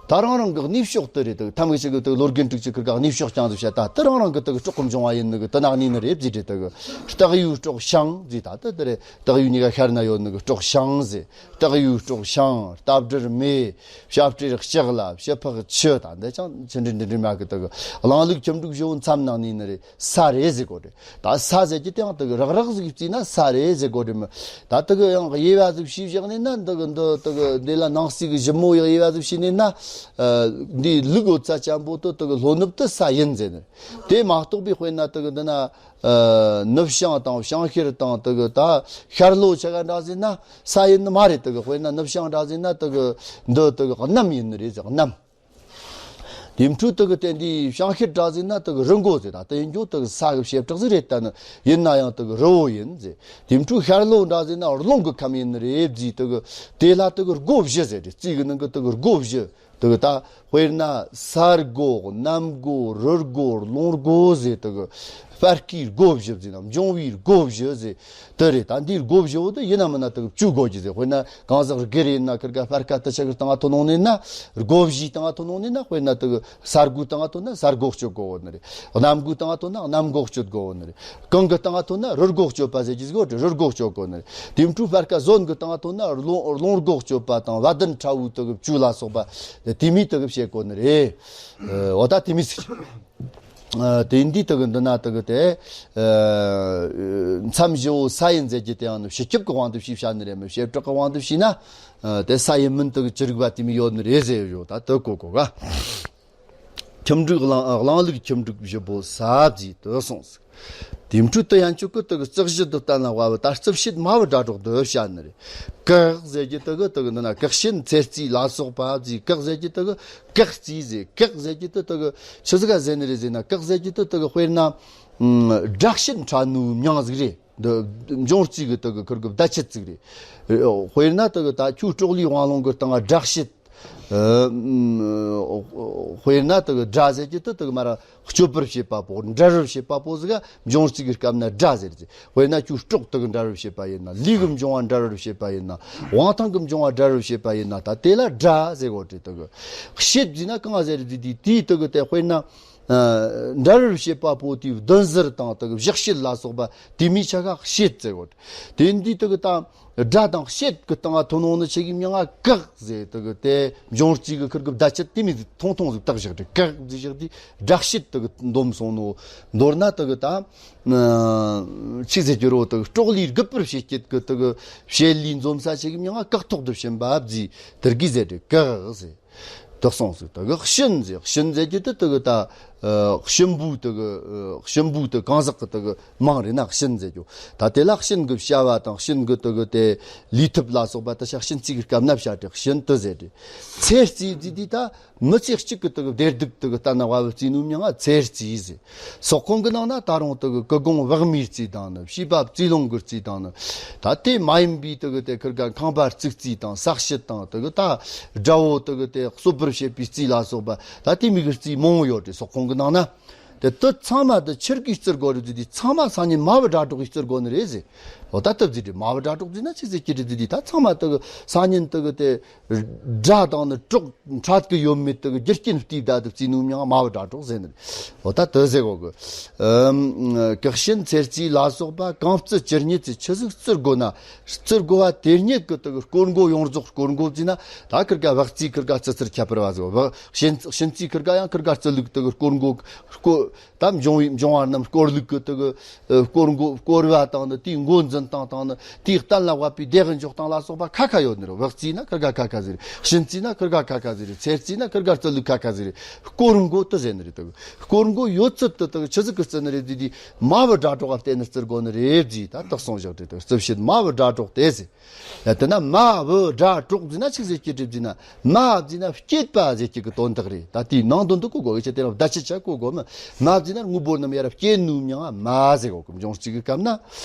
ད་རང་རང་གི་གནས་ཕྱོགས་དེ་རེད། དེ་ཐམ་གི་ཞིག་གི་དེ་ལོ་རྒན་དྲུག་ཅུ་ཁུར་ག་གནས་ཕྱོགས་རྐྱང་དུ་བཤད། ད་དེ་རང་རང་གི་དེ་གི་སྲོག་གི་འབྱུང་བ་ཡིན་ནི་གི་དེ་ན་གནས་ནི་རེད་ཟེར་དྲི། དེ་གི་སྟག་ཡོས་སྲོག་ཤིང་ཟེར། ད་དེ་དེ་རེད། སྟག་ཡོས་གཉིས་ཀ་ཤར་ན་ཡོད་ནི་གི་སྲོག་ཤིང་ཟེར། སྟག་ཡོས་སྲོག་ཤིང་། རྟ་སྦྲུལ་མེ། བྱ་སྤྲེལ་ལྕགས་ལ། བྱི་ཕག་ཆུ། ད་འདི་ཅང་ཆི་འདྲི་འདྲི་འདྲི་མ་གི་དེ་གི་གླང་ལུག་ཁྱུ་འབྲུག་བཞི་བོ་མཚམས་ནང་གནས་ནི་རེད། ས་རེད་ཟེར་གོ་དྲི། ད་ས་ཟེར་གྱི་དེ་ཡང་དེ་གི་རག་རག་ཟིག་བརྩིས་ན་ས་རེད་ཟེར་གོ་དྲི་མོ། ད་དེ་གི་ཡང་དབྱེ་བ་ཟིག་ཕྱེ་བཞག་ནས་ན་འདི་གི་འདི་དེ་གི་འདི་ལ་ནང་གསེས་གི་ཞིབ་མོ་ཡག་དབྱེ་བ་ཟིག་ཕྱེ་ནས་ན། ཨ། འདི་ལུག་འོད་ས་ཅན་པོ་དེ་དེ་གི་ལྷོ་ནུབ་དེ་ས་ཡིན་ཟེར་ནི། དེ་མ་གཏོགས་པའི་དཔེར་ན་དེ་གི་འདི་ན་ཨ་ནུབ་བྱང་དང་བྱང་ཤར་དང་དེ་གི་ད་ཤར་ལྷོ་ཆ་ག་འདྲ་ཟེར་ན་ས་ཡིན་ནི་མ་རེད། དེ་གི་དཔེར་ན་ནུབ་བྱང་འདྲ་ཟེར་ན་དེ་གི་འདི་དེ་གི་གནམ་ཡིན་ནི་རེད་ཟེར། གནམ། དེ་འཕྲོས་དེ་གི་དེ་འདི་བྱང་ཤར་འདྲ་ཟེར་ན་དེ་གི་རི་མགོ་ཟེར། ད་དེ་ཡིན་རྒྱུ་དེ་གི་ས་གི་བྱེ་བྲག་ཟིག་རེད། ད་ནི་ཡིན་ན་ཡང་དེ་གི་རི་བོ་ཡིན་ཟེར། དེ་འཕྲོས་ཤར་ལྷོ་འདྲ་ཟེར་ན་རླུང་གི་ཁམས་ཡིན་ནི་རེད་ཟེར། དེ་གི་དེ་ལ་དེ་གི་སྒོ་བཞི་ཟེར་རེད། རྩིས་གི་ནང་གི་དེ་གི་སྒོ་བཞི། དེ་གི་ད་དཔེར་ན་ས་སྒོ། གནམ་སྒོ། རི་སྒོ། རླུང་སྒོ་ཟེར། དེ་གི་སྤར་ཁའི་སྒོ་བཞི་ཟེར་ན་འབྱུང་བའི་སྒོ་བཞི་ཟེར། དེ་རེད། ད་འདིའི་སྒོ་བཞི་བོ་དེ་ཡིན་ན་མིན་ན་དེ་གི་བཅུ་དགོས་ཀྱི་ཟེར། དཔེར་ན་གང་ཟག་སྒེར་ཡིན་ན་ཁིར་ག་སྤར་ཁ་དེ་ཆ་གི་སྟེང་ང་ཐོན་འོང་ནས་ན། སྒོ་བཞིའི་སྟེང་ང་ཐོན་འོང་ནས་ན། དཔེར་ན་དེ་གི་ས་སྒོའི་སྟེང་ང་ཐོན་ན་ས་སྒོ་གཅོད་དགོས་བོ་ནི་རེད། གནམ་སྒོའི་སྟེང་ང་ཐོན་ན་གནམ་སྒོ་གཅོད་དགོས་བོ་ནི་རེད། གངས་གི་སྟེང་ང་ཐོན་ན་རི་སྒོ་གཅོད་པ་ཟེར་གྱི་ཟིག་ཡོད་རེད། རི་སྒོ་གཅོད་དགོས་ནི་རེད། དེ་འཕྲོས་སྤར་ཁ་ཟོན་གི་སྟེང་ང་ཐོན་ན་རླུང་རླུང་སྒོ་གཅོད་པ་དང་བ་དན་ཁྲ་བོའི་དེ་གི་བཅུ་ལ་སོགས་པ་དེ་མོ་དེ་གི་བྱེད་དགོས་ནི་རེད། འོ་ད་དེ་མོ་ཟིག་ཨ། དེ་འདི་དེ་གི་འདི་ན་དེ་གི་དེ། ཨ། མཚམས་བཞི་བོ་ས་ཡིན་ཟེར་གྱི་དེ་ཡང་ནི་སྤྱི་ཁྱབ་ཀྱི་དབང་དུ་བྱས་བྱ་ནི་རེད་མོད། བྱེ་བྲག་གི་དབང་དུ་བྱས་ན། ཨ། དེ་ས་ཡིན་མིན་དེ་གི་ཅི་རིགས་པ་དེ་མོ་ཡོད་ནི་རེད་ཟེར་ཡོད། ད་དེ་གོ་གོ་ག་ཁྱུ་འབྲུག་གླང་། གླང་ལུག་ཁྱུ་འབྲུག་བཞི་པོ་ས་བརྫིས་དེ་སོང་ཟིག་དེ་འཕྲོས་དེ་ཡན་ཆོད་གི་དེ་གི་རྩི་གཞི་དུ་བསྟན་ལ་དབའ་བུ་ད་རྩི་བྱེད་མ་བུ་སྒྲ་སྒྲོགས་དེ་བྱ་ནི་རེད། གག་ཟེར་གྱི་དེ་གི་དེ་གི་འདི་ན་གག་ཤིན་ཚེ་རྩིས་ལ་སོགས་པ་བརྫིས། གག་ཟེར་གྱི་དེ་གི་གག་རྩིས་ཟེར། གག་ཟེར་གྱི་དེ་དེ་གི་ཆི་ཟིག་ག་ཟེར་ནི་རེད་ཟེར་ན། གག་ཟེར་གྱི་དེ་དེ་གི་དཔེར་ན། ཨ། སྒྲ་ཤིན་ཕྲ་ནུའི་མྱིང་ཟིག་རེད། འདི་འབྱུང་རྩིས་གི་དེ་གི་ཁུར་གི་བརྡ་ཆད་ཟིག་རེད། དཔེར་ན་དེ་གི་ད་ཁྱོད་སྲོག་ལུས་དབང་ལུང་གི་སྟེང་ང་སྒྲ་ཤིན། ཨ། དཔེར་ན་དེ་གི་སྒྲ་ཟེར་གྱི་དེ་དེ་གི་མ་ར་གཅོད་པར་བྱེད་པ་པོ། འདྲ་བར་བྱེད་པ་པོ་ཟིག་ག་འབྱུང་རྩིས་གི་སྐབས་ན་སྒྲ་ཟེར་ཟེར། དཔེར་ན་ཁྱོད་སྲོག་དེ་གི་འདྲ་བར་བྱེད་པ་ཡིན་ན། ལུས་གི་འབྱུང་བ་འདྲ་བར་བྱེད་པ་ཡིན་ན། དབང་ཐང་གི་འབྱུང་བ་འདྲ་བར་བྱེད་པ་ཡིན་ན། ད་དེ་ལ་སྒྲ་ཟེར་གོ་དྲི། དེ་གི་ཤེད་ཟེར་ན་གང་ཟེར་དེ་དེ་དེའི་དེ་གི་དེ་དཔེར་ན། ཨ། འདྲ་བར་བྱེད་པ་པོ་དེའི་བདུད་ཟུར་དང་དེ་གི་བཞག་ཤེད་ལ་སོགས་པ་དེ་མོའི་ཆ་ག་ཤེད་ཟེར་གོ་དྲི། དེ་འདི་དེ་གི་ད། སྒྲ་དང་ཤེད་ཀྱི་སྟེང་ང་ཐོན་འོང་ནི་ཆ་གི་མྱིང་ང་གག་ཟེར། དེ་གི་དེ་འབྱུང་རྩིས་ཀྱི་ཁུར་གི་བརྡ་ཆད་དེ་མོ་ཐུང་ཐུང་ཟིག་བཏགས་བཞག་དེ། གག་ཟེར་བཞག་དེ་སྒྲ་ཤེད་དེ་གི་འདོམས་སོང་ནོ། མདོར་ན་དེ་གི་ད། ཨ། ཆི་ཟེར་རྒྱུ་རོ། དེ་གི་སྲོག་ལུས་རྒུད་པར་བྱེད་སྤྱད་ཀྱི་དེ་གི་བྱེད་ལས་འཛོམས་ས་ཆ་གི་མྱིང་ང་གག་ཐོག་ཏུ་ཕྱིན་པ་བརྫིས། དེ་གི་ཟེར་དེ་གག་ཟེར། དེ་སོང་ཟིག་དེ་གི་ཤིན་ཟེར། ཤིན་ཟེར་གྱི་དེ་དེ་གི་ད། ཨ། གཤིན་པོའི་དེ་གི། ཨ། གཤིན་པོའི་དེ་གང་ཟག་གི་དེ་གི་མིང་རེད་ན་གཤིན་ཟེར་རྒྱུ། ད་དེ་ལ་གཤིན་གི་བྱ་བ་དང་གཤིན་གི་དེ་གི་དེ་ལུས་ཐུབ་ལ་སོགས་པ་དེ་ཤ་གཤིན་རྩིས་གི་སྐབས་ན་བྱ་དེ་གཤིན་དེ་ཟེར་ཏེ། ཚེ་རྩིས་ཟེར་དུས་ད་མི་ཚེ་གཅིག་གི་དེ་གི་བདེ་སྡུག་དེ་གི་ལྟ་ན་བ་བུ་རྩིས་ནོ་མྱིང་ང་ཚེ་རྩིས་ཟེར། སོག་ཁོང་གི་ནང་ན་ད་རུང་དེ་གི་ཀུན་སྒོ་བག་མའི་རྩིས་དང་ནི། བྱིས་པ་བཙས་ལོང་གི་རྩིས་དང་ནི། ད་དེ་མ་ཡིན་པའི་དེ་གི་དེ་ཁིར་ག་ཁང་པ་བརྩིགས་རྩིས་དང་ས་དཔྱད་དང་དེ་གི་ད་དགྲ་བོ་དེ་གི་དེ་གསོད་པར་བྱེད་པའི་རྩིས་ལ་སོགས་པ། ད་དེ་མོ་གི་རྩིས་མང་བོ་ཡོད་དེ་སོག་ཁོང་གི་ནང་ན། དེ་དེ་ཚང་མ་དེ་ཆི་གིས་བརྩི་དགོས་རེད་ཟེར་དུས། ཚང་མ་སང་ཉིན་མ་བུ་དགྲ་གྲོགས་ཀྱིས་བརྩི་དགོས་ནི་རེད་ཟེར། འོ་ད་དེ་ཟེར་དུས་མ་བུ་དགྲ་གྲོགས་ཟེར་ན་ཆི་ཟེར་གྱི་རེད་ཟེར་དུས། ད་ཚང་མ་དེ་གི་སང་ཉིན་དེ་གི་དེ་དགྲ་དང་ནི་གྲོགས་འཕྲད་གི་ཡོད་མེད་དེ་གི་རྒྱུ་རྐྱེན་བལྟས་བསྡད་དེ་བརྩིས་ནོ་མྱིང་ང་མ་བུ་དགྲ་གྲོགས་ཟེར་ནི་རེད། འོ་ད་དེ་ཟེར་གོ་གི། ཨམ། གི་གཤིན་ཚེ་རྩིས་ལ་སོགས་པ་གང་བརྩི་ཇི་སྙེད་ཅིག་ཆི་ཟིག་བརྩི་དགོས་ན། བརྩི་དགོས་པ་དེ་སྙེད་ཀྱི་དེ་གི་སྐོར་འགོ་ཡོངས་རྫོགས། སྐོར་འགོ་བརྩིས་ན་ད་ཁིར་ག་བག་རྩིས་ཁིར་ག་བརྩི་ཚུལ་ཁྱད་པར་བ་ཟིག། བག་གཤིན་གཤིན་རྩིས་ཁིར་ག་ཡང་ཁིར་ག་བརྩི་ལུགས་དེ་གི་སྐོར་འགོ་སྐོར། ད་འབྱུང་བའི་འབྱུང་བ་རྣམས་སྐོར་ལུགས་ཀྱི་དེ་གི། ཨ། སྐོར་འགོ་སྐོར་བ་དང་ནི། དེའི་འགོ་འཛིན་སྟངས་དང་ནི། དེའི་གཏན་ལ་དབབ་པའི་བདེ་གི་འཇོག་སྟངས་ལ་སོགས་པ་ཁ་ཁ་ཡོད་ནི་རེད། བག་རྩིས་ན་ཁིར་ག་ཁ་ཁ་ཟིག་རེད། གཤིན་རྩིས་ན་ཁིར་ག་ཁ་ཁ་ཟིག་རེད། ཚེ་རྩིས་ན་ཁིར་ག་བརྩི་ལུགས་ཁ་ཁ་ཟིག་རེད། སྐོར་འགོ་དེ་ཟེར་ནི་རེད། དེ་གི་སྐོར་འགོ་ཡོད་ཚད་དེ་དེ་གི་ཆི་ཟིག་གི་བརྩི་ནི་རེད་ཟེར་དུས། མ་བུ་དགྲ་གྲོགས་ལ་བརྟེན་ནས་བརྩི་དགོས་ནི་རེད་ཟེར། ད་དེ་གསུངས་བཞག་དེ་དེ་རྩིས་བྱེད་མ་བུ་དགྲ་གྲོགས་དེ་ཟེར། ཡ། དེ་ན་མ་བུ་དགྲ་གྲོགས་ཟེར་ན་ཆི་ཟེར་གྱི་རེད་ཟེར་ན། མ་ཟེར་ན་སྐྱེས་པ་ཟེར་གྱི་གི་དོན་དག་རེད། ད་དེའི་ནང་དོན་དེ་གོ་དགོས་གི། ཆེ་དེ་རིང་བརྡ་ཆད་ཆ་གོ་དགོས་མི། མ་ཟེར་ན་དངོས་པོ་རྣམས་ཡར་སྐྱེས་ནོ་མྱིང་ང་མ་ཟེར་གོ་གི། འབྱུང་རྩིས་གི་སྐབས་ན།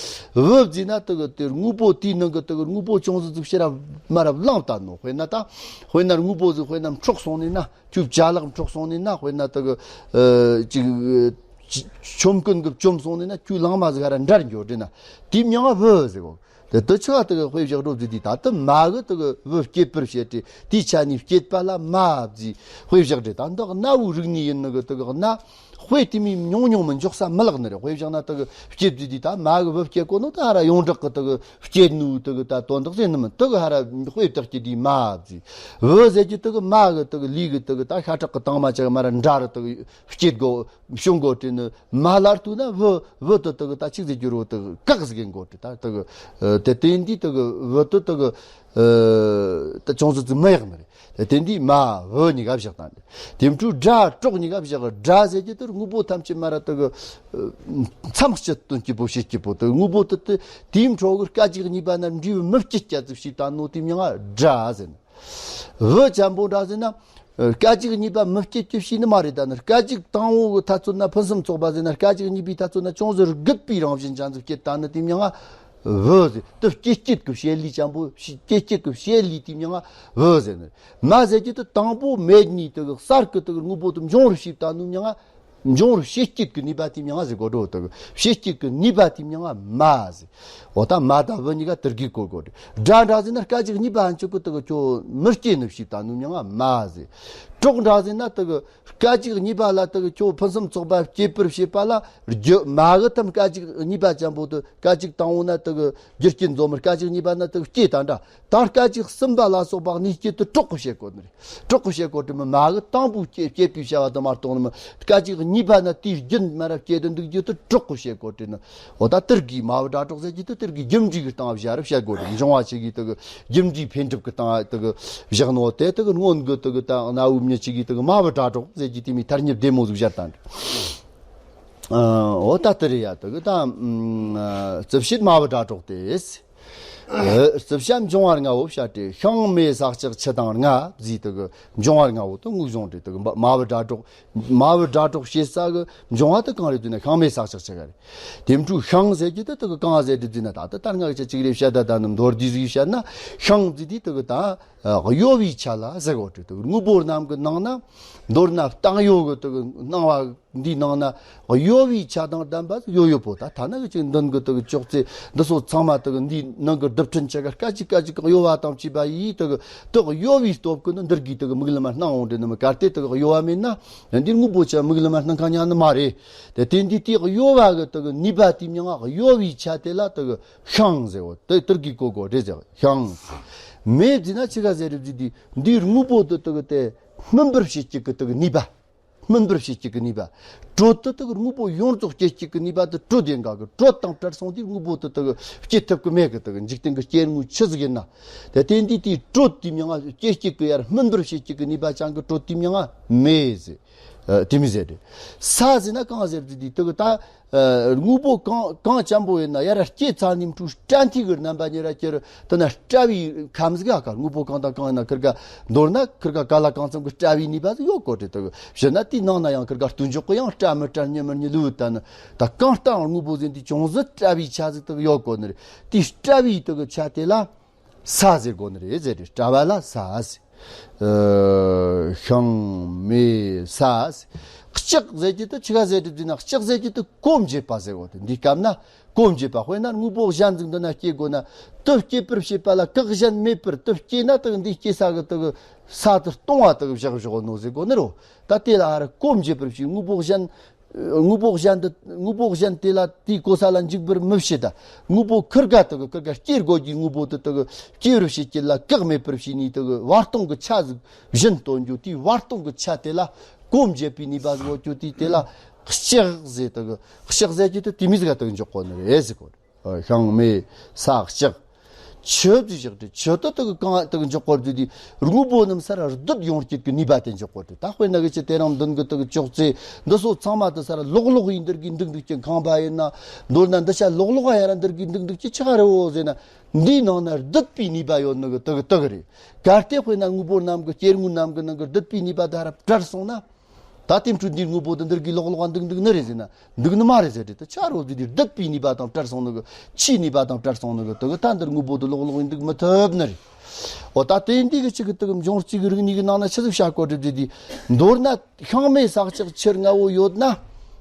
བུ་ཟེར་ན་དེ་གི་དེ་དངོས་པོ་དེའི་ནང་གི་དེ་གི་དངོས་པོ་ཅུང་ཟད་ཟིག་ཕྱིར་ར་མར་ར་བླངས་བཏང་ནོ། དཔེར་ན་ད་དཔེར་ན་དངོས་པོ་ཟིག་དཔེར་ན་འཕྲོག་སོང་ནས་ན། ཁྱོའི་ཅ་ལག་འཕྲོག་སོང་ནས་ན། དཔེར་ན་དེ་གི། ཨ། ཅིག་ཆོམ་རྐུན་གིས་བཅོམ་སོང་ནས་ན། ཁྱོའི་ལང་མ་ཟིག་ཧར་ར་འདྲར་འགྱོ་དེ་ན། དེའི་མྱིང་ང་བུ་ཟེར་གོ། དེ་དེ་ཆི་ག་དེ་གི་དཔེ་བཞག་འགྲོ་ཟེར་དུས། ད་དེ་མ་གི་དེ་གི་བུ་སྐྱེད་པར་བྱེད་དེ། དེའི་ཆ་ནས་སྐྱེས་པ་ལ་མ་ཟེར་དཔེ་བཞག་དེ། ད་འདི་གནའ་བོའི་རིག་གནས་ཡིན་ནི་གི་དེ་གི་གནའ་དཔེ་དེ་མོ་ཉུང་ཉུང་མི་འཇོག་ས་མི་ལགས་ནི་རེད། དཔེ་བཞག་ན་དེ་གི་སྐྱེད་ཟེར་དུས། ད་མ་གི་བུ་སྐྱེད་གོ་ནོ་ད་ཧར་ར་ཡོངས་གྲགས་གི་དེ་གི་སྐྱེས་ནོ་དེ་གི་ད་དོན་དག་ཟེར་ནི་མིན། དེ་གི་ཧར་ར་དཔེ་བཏགས་ཀྱི་དེའི་མ་ཟེར། བུ་ཟེར་གྱི་དེ་གི་མ་གི་དེ་གི་ལུས་གི་དེ་གི་ད་ཤ་ཁྲག་གི་དྭངས་མ་ཅིག་མར་ར་འདྲར་དེ་གི་སྐྱེད་དགོས། བྱུང་དགོས་དྲན་ནི། མ་ལ་ལྟོས་ན་བུ་བུ་དེ་དེ་གི་ད་ཆི་ཟེར་རྒྱུ་རེད། དེ་གི་བཀག་ཟིག་ཡིན་དགོས་དྲན། ད་དེ་གི། ཨ། དེ་དེ་འདི་དེ་གི་བུ་དེ་དེ་གི། ཨ། ད་ཅུང་ཟད་ཙིག་མི་ཡག་ནི་རེད། དེ་དེ་འདི་མ་བུ་གཉིས་ཀ་བཞག་དང་། དེ་འཕྲོ་དགྲ་གྲོགས་གཉིས་ཀ་བཞག། དགྲ་ཟེར་གྱི་དེ་དངོས་པོ་ཐམས་ཅད་མར་ར་དེ་གི། ཨ། མཚམས་བཅད་སྟོན་སྐྱིད་པོ་བྱེད་སྐྱིད་པོ། དེ་དངོས་པོ་དེ་དེ་དེའི་འཕྲོ་གི་སྐད་ཅིག་གཉིས་པ་ན་འབྲས་བུ་མི་སྐྱེད་སྐྱེད་ཙིག་བྱེད་དང་ནོ་དེའི་མྱིང་ང་དགྲ་ཟེར་ནི། བུ་ཅན་པོ་འདྲ་ཟེར་ན། སྐད་ཅིག་གཉིས་པ་མི་སྐྱེད་ཀྱི་བྱས་ནི་མ་རེད། ད་ནི་སྐད་ཅིག་དང་པོ་གི་ཐ་ཚོད་ན་ཕུན་སུམ་ཚོགས་པ་ཟེར་ན། སྐད་ཅིག་གཉིས་པའི་ཐ་ཚོད་ན་ཅུང་ཟད་རྒུད་པའི་རང་བཞིན་ཅན་ཟིག་སྐྱེད་ད་ནི་དེའི་མྱིང་ང་བུ་ཟེར། དེ་སྐྱེད་སྐྱེད་ཀྱི་བྱེད་ལས་ཅན་པོ། སྐྱེད་སྐྱེད་ཀྱི་བྱེད་ལས་དེའི་མྱིང་ང་བུ་ཟེར་ནི། མ་ཟེར་གྱི་དེ་དང་པོ་མེད་ནི་དེ་གི་གསར་གི་དེ་གི་དངོས་པོ་དེ་འབྱུང་བར་བྱས་ད་ནི་མྱིང་ང་། འབྱུང་བར་བྱེད་སྐྱེད་ཀྱི་ནུས་པ་དེའི་མྱིང་ང་ཟེར་གོ་དྲོ། དེ་གི་བྱེད་སྐྱེད་ཀྱི་ནུས་པ་དེའི་མྱིང་ང་མ་ཟེར། འོ་ད་མ་དང་བུ་གཉིས་ཀ་དེ་གི་གོ་དགོས་དྲན། དགྲ་འདྲ་ཟེར་ན་སྐད་ཅིག་གཉིས་པ་ཧན་ཆུ་གི་དེ་གི་ཁྱོད་མི་སྐྱེད་ནི་བྱས་ད་ནི་མྱིང་ང་མ་ཟེར། གྲོགས་འདྲ་ཟེར་ན་དེ་གི་སྐད་ཅིག་གཉིས་པ་ལ་དེ་གི་ཁྱོད་ཕུན་སུམ་ཚོགས་པ་སྐྱེད་པར་བྱེད་པ་ལ་རྒྱུ་མ་གི་ཐམ་སྐད་ཅིག་གཉིས་པ་ཅན་པོ་དེ། སྐད་ཅིག་དང་པོ་ན་དེ་གི་རྒྱུ་རྐྱེན་འཛོམས་མི། སྐད་ཅིག་གཉིས་པ་ན་དེ་གི་སྐྱེད་ད་འདྲ། ད་སྐད་ཅིག་གསུམ་པ་ལ་སོགས་པ་གཉིས་སྐྱེད་དེ་གྲོགས་གི་བྱེད་གོ་ནི་རེད། གྲོགས་གི་བྱེད་གོ་དྲན་མི། མ་གི་དང་པོ་སྐྱེ་སྐྱེད་པའི་བྱ་བ་དེ་མ་གཏོགས་ནི་མི། སྐད་ཅིག་གཉིས་པ་ན་དེའི་རྒྱུན་མར་ར་སྐྱེད་དེ་འདུག་རྒྱུ་དེ་གྲོགས་གི་བྱེད་གོ་དྲན་ནི། འོ་ད་དེ་གི་མ་བུ་དགྲ་གྲོགས་ཟེར་གྱི་དེ་དེ་གི་རྒྱུ་འབྲས་གི་སྟེང་བཞག་ར་བཤད་གོ་དྲན། འབྱུང་བ་ཆེ་གི་དེ་གི་རྒྱུ་འབྲས་འཕེལ་འགྲིབ་གི་སྟེང་དེ་གི་བཞག་ནོ་དེ། དེ་གི་སྔོན་གི་དེ་གི་ད་གནའ་བོའི་མྱི་ཆེ་གི་དེ་གི་མ་བུ་དགྲ་གྲོགས་ཟེར་གྱི་དེ་མོ་ཐ་སྙད་བདེ་མོ་ཟིག་བཞག་དང་། ཨ། འོ་ད་དེ་རེད་ཡ། དེ་གི་ད། ཨ། རྩིབས་བྱེད་མ་བུ་དགྲ་གྲོགས་ཏེ། ཨ། རྩིབས་བྱ་འབྱུང་བ་ལྔ་བོ་བཤད་དེ། ཤིང་མེ་ས་ལྕགས་ཆུ་དང་ལྔ་ཟེར། དེ་གི་འབྱུང་བ་ལྔ་བོ་དེ་ངོས་བཟུང་སྟེ། དེ་གི་མ་བུ་དགྲ་གྲོགས། མ་བུ་དགྲ་གྲོགས་བྱེད་ས་གི་འབྱུང་བ་དེ་གང་རེད་ཟེར་ན་ཤིང་མེ་ས་ལྕགས་ཆུ་ག་རེད། དེ་འཕྲོ་ཤིང་ཟེར་གྱི་དེ་དེ་གི་གང་ཟེར་དེ་ཟེར་ན། ད་དེ་ད་སྔ་ཆ་གཅིག་རེ་བཤད། ད་ད་ནི་མདོར་བསྡུས་ཟིག་བཤད་ན། ཤིང་ཟེར་དེ་དེ་གི་ད། ཨ། གཡོ་བའི་ཆ་ལ་ཟེར་གོ་དྲན། དེ་གི་དངོས་པོ་རྣམས་གི་ནང་ན། མདོར་ན་བཏང་གཡོ་གི་དེ་གི་སྣང་བ་འདིའི་ནང་ན་གཡོ་བའི་ཆ་དང་ལྡན་པ་ཡོད་ཡོད་པོ། ད་ཐ་ན་གི་ཅིག་མདུན་གི་དེ་གི་ཅོག་ཙེ་འདི་ཚོ་ཚང་མ་དེ་གི་འདིའི་ནང་གི་རྡུལ་ཕྲན་ཆ་ག་སྐད་ཅིག་སྐད་ཅིག་གི་གཡོ་བ་དང་བཅས་པ་ཡིས། དེ་གི་དེ་གི་གཡོ་བའི་སྟོབས་ཀྱིས་ནི་འདིར་གི་དེ་གི་མིག་ལམ་མ་སྣང་འོང་དྲན་ནི་མི། གལ་ཏེ་དེ་གི་གཡོ་བ་མེད་ན་འདིར་དངོས་པོ་ཆ་མིག་ལམ་མ་སྣང་ཁ་ཉན་ནི་མ་རེད། དེ་དེ་འདི་དེ་གི་གཡོ་བ་གི་དེ་གི་ནུས་པ་དེའི་མྱིང་ང་གཡོ་བའི་ཆ་དེ་ལ་དེ་གི་ཤིང་ཟེར་བོ། དེ་དེར་གི་གོ་གོ་རེད་ཟེར། ཤིང་། མེ་ཟེར་ན་ཆི་ག་ཟེར་རེད་ཟེར་དུས། འདིའི་དངོས་པོ་དེ་དེ་གི་དེ་སྨིན་པར་བྱེད་ཀྱི་གི་དེ་གི་ནུས་པ། སྨིན་པར་བྱེད་ཀྱི་གི་ནུས་པ། དྲོད་དེ་དེ་གི་དངོས་པོ་ཡོངས་རྫོགས་སྐྱེད་ཀྱི་གི་ནུས་པ་དེ་དྲོད་ཡིན་ག་གི། དྲོད་དང་བྲལ་སོང་དུས་དངོས་པོ་དེ་དེ་གི་སྐྱེད་ཐུབ་ཀྱི་མེད་གི། དེ་གི་འཇིག་རྟེན་གི་སྐྱེ་དངོས་ཆི་ཟིག་ཡིན་ན། དེ་དེ་འདི་དེའི་དྲོད་དེའི་མྱིང་ང་སྐྱེད་ཀྱི་གི་ཡར་སྨིན་པར་བྱེད་ཀྱི་གི་ནུས་པ་ཅན་གི་དྲོད་དེའི་མྱིང་ང་མེ་ཟེར། ཨ། དེ་མོ་ཟེར་རེད། ས་ཟེར་ན་གང་ཟེར་དུས་དེ་དུ་གི་ད། ཨ། དངོས་པོ་གང་གང་འཇམ་པོ་ཡིན་ན་ཡར་སྐྱེས་ཚར་ནས་འཕྲོ་སྐྲ་མཐིལ་གི་རྣམ་པ་ཉིད་ར་ཁྱེར་དེ་ན་སྐྲ་བའི་ཁམས་ཟིག་ཨ་ཀ། དངོས་པོ་གང་དང་གང་ཡིན་ན་ཁིར་ག་མདོར་ན་ཁིར་ག་ག་ལ་གང་འཚམ་གི་སྐྲ་བའི་ནུས་པ་ཟིག་ཡོད་གོ་རེད། དུ་གི་བྱས་ན་དེའི་ནང་ན་ཡང་ཁིར་ག་ལྟོས་འཇོག་གི་ཡང་སྐྲ་མི་སྐྲ་སྙི་མི་སྙི་ལུས་ད་ནི་ད་གང་ལྟའང་དངོས་པོ་ཟིན་དུས་ཅུང་ཟད་སྐྲ་བའི་ཆ་ཟིག་དུ་གི་ཡོད་གོ་ནི་རེད། དེའི་སྐྲ་བའི་དུ་གི་ཆ་དེ་ལ། ས་ཟེར་གོ་ནི་རེད་ཟེར་རེད། སྐྲ་བ་ལ་ས་ཟེར། ཨ། ཤིང་མེ་ས་ཟེར། ལྕགས་ཟེར་གྱི་དུ་ཆི་ག་ཟེར་རེད་ཟེར་ན། ལྕགས་ཟེར་གྱི་དུ་གོ་འབྱེད་པ་ཟེར་གོ་དུ། འདི་སྐབས་ན་གོ་འབྱེད་པ། དཔེར་ན་དངོས་པོ་གཞན་ཟིག་འདི་ན་སྐྱེ་དགོས་ན། དུ་སྐྱེ་པར་བྱེད་པ་ལ་བཀག་གཞན་མེད་པར་དུ་སྐྱེས་ན་དུ་འདི་སྐྱེ་ས་གི་དུ་གི་ས་དུ་སྟོང་བ་དུ་གི་བཞག་བཞག་ནོ་ཟེར་གོ་ནི་རོ། ད་དེ་ལ་ཧ་ར་གོ་འབྱེད་པར་བྱེད། དངོས་པོ་གཞན། དངོས་པོ་གཞན་དུ་དངོས་པོ་གཞན་དེ་ལ་དེའི་གོ་ས་ལ་འཇུག་པར་མི་བྱེད་ད། དངོས་པོ་ཁིར་ག་དུ་གི་ཁིར་ག་སྐྱེ་དགོས་ཀྱི་དངོས་པོ་དུ་དུ་གི་སྐྱེ་བར་བྱེད་ཀྱི་ལ་བཀག་མེད་པར་བྱས་ནས་དུ་གི་བར་སྟོང་གི་ཆ་ཟིག་བཞིན་སྟོན་རྒྱུ། དེའི་བར་སྟོང་གི་ཆ་དེ་ལ་གོ་འབྱེད་པའི་ནུས་པ་ཟིག་ཡོད་རྒྱུ་དེ་དེ་ལ་ལྕགས་ཟེར། དུ་གི་ལྕགས་ཟེར་རྒྱུ་དུ་དེ་མོ་ཟིག་ག་དུ་འཇོག་གོ་ནི་རེད་ཟེར་གོ། ཤིང་མེ་ས་ལྕགས། ཆུ་དེ་བཞག་དེ་ཆུ་དེ་དུ་གི་གང་དུ་གི་འཇོག་གོ་རྒྱུ་དེ་དངོས་པོ་རྣམས་ས་ར་བསྡུས་ཡོང་རྒྱུ་གི་ནུས་པ་དེ་འཇོག་གོ་རྒྱུ། ད་དཔེར་ན་གི་ཆུ་དེ་རང་མདུན་གི་དུ་གི་ཅོག་ཙེ་འདི་སོ་ཚང་མ་དུ་ས་ར་ལོག་ལོག་ཡིན་འདིར་གི་འདུག་འདུག་ཀྱི་ཁང་པ་ཡིན་ན། མདོར་ན་འདི་ཆ་ལོག་ལོག་ཡ་ར་འདིར་གི་འདུག་འདུག་ཀྱི་ཆི་ག་རེ་བོ་ཟེར་ན། འདིའི་ནང་ན་བསྡུས་པའི་ནུས་པ་ཡོད་ནི་གི་དུ་གི་དུ་གི་རེད། གལ་ཏེ་དཔེར་ན་དངོས་པོ་རྣམས་གི་སྐྱེ་དངོས་རྣམས་གི་ནང་གི་བསྡུས་པའི་ནུས་པ་དེ་ཧ་ར་བྲལ་སོང་ན། ད་དེ་འཕྲོ་འདིར་དངོས་པོ་དེ་འདིར་གི་ལོག་ལོག་འདུག་འདུག་ནི་རེད་ཟེར་ན། འདུག་ནི་མ་རེད་ཟེར་དེ། ད་ཆ་རོ་དེ་དེ་བསྡུས་པའི་ནུས་པ་དང་བྲལ་སོང་ནི་གི། ཆུའི་ནུས་པ་དང་བྲལ་སོང་ནི་གི་དུ་གི་ད་འདིར་དངོས་པོ་དེ་ལོག་ལོག་འདུག་མི་ཐུབ་ནི་རེད། འོ་ད་དེ་འདི་གི་ཅིག་གི་དུ་གི་འབྱུང་རྩིས་གི་རིག་གནས་གི་ནང་ན་ཆི་ཟིག་བྱ་གོ་རེད་དེ། མདོར་ན་ཤིང་མེ་ས་ལྕགས་ཆུ་ལྔ་བོ་ཡོད་ན།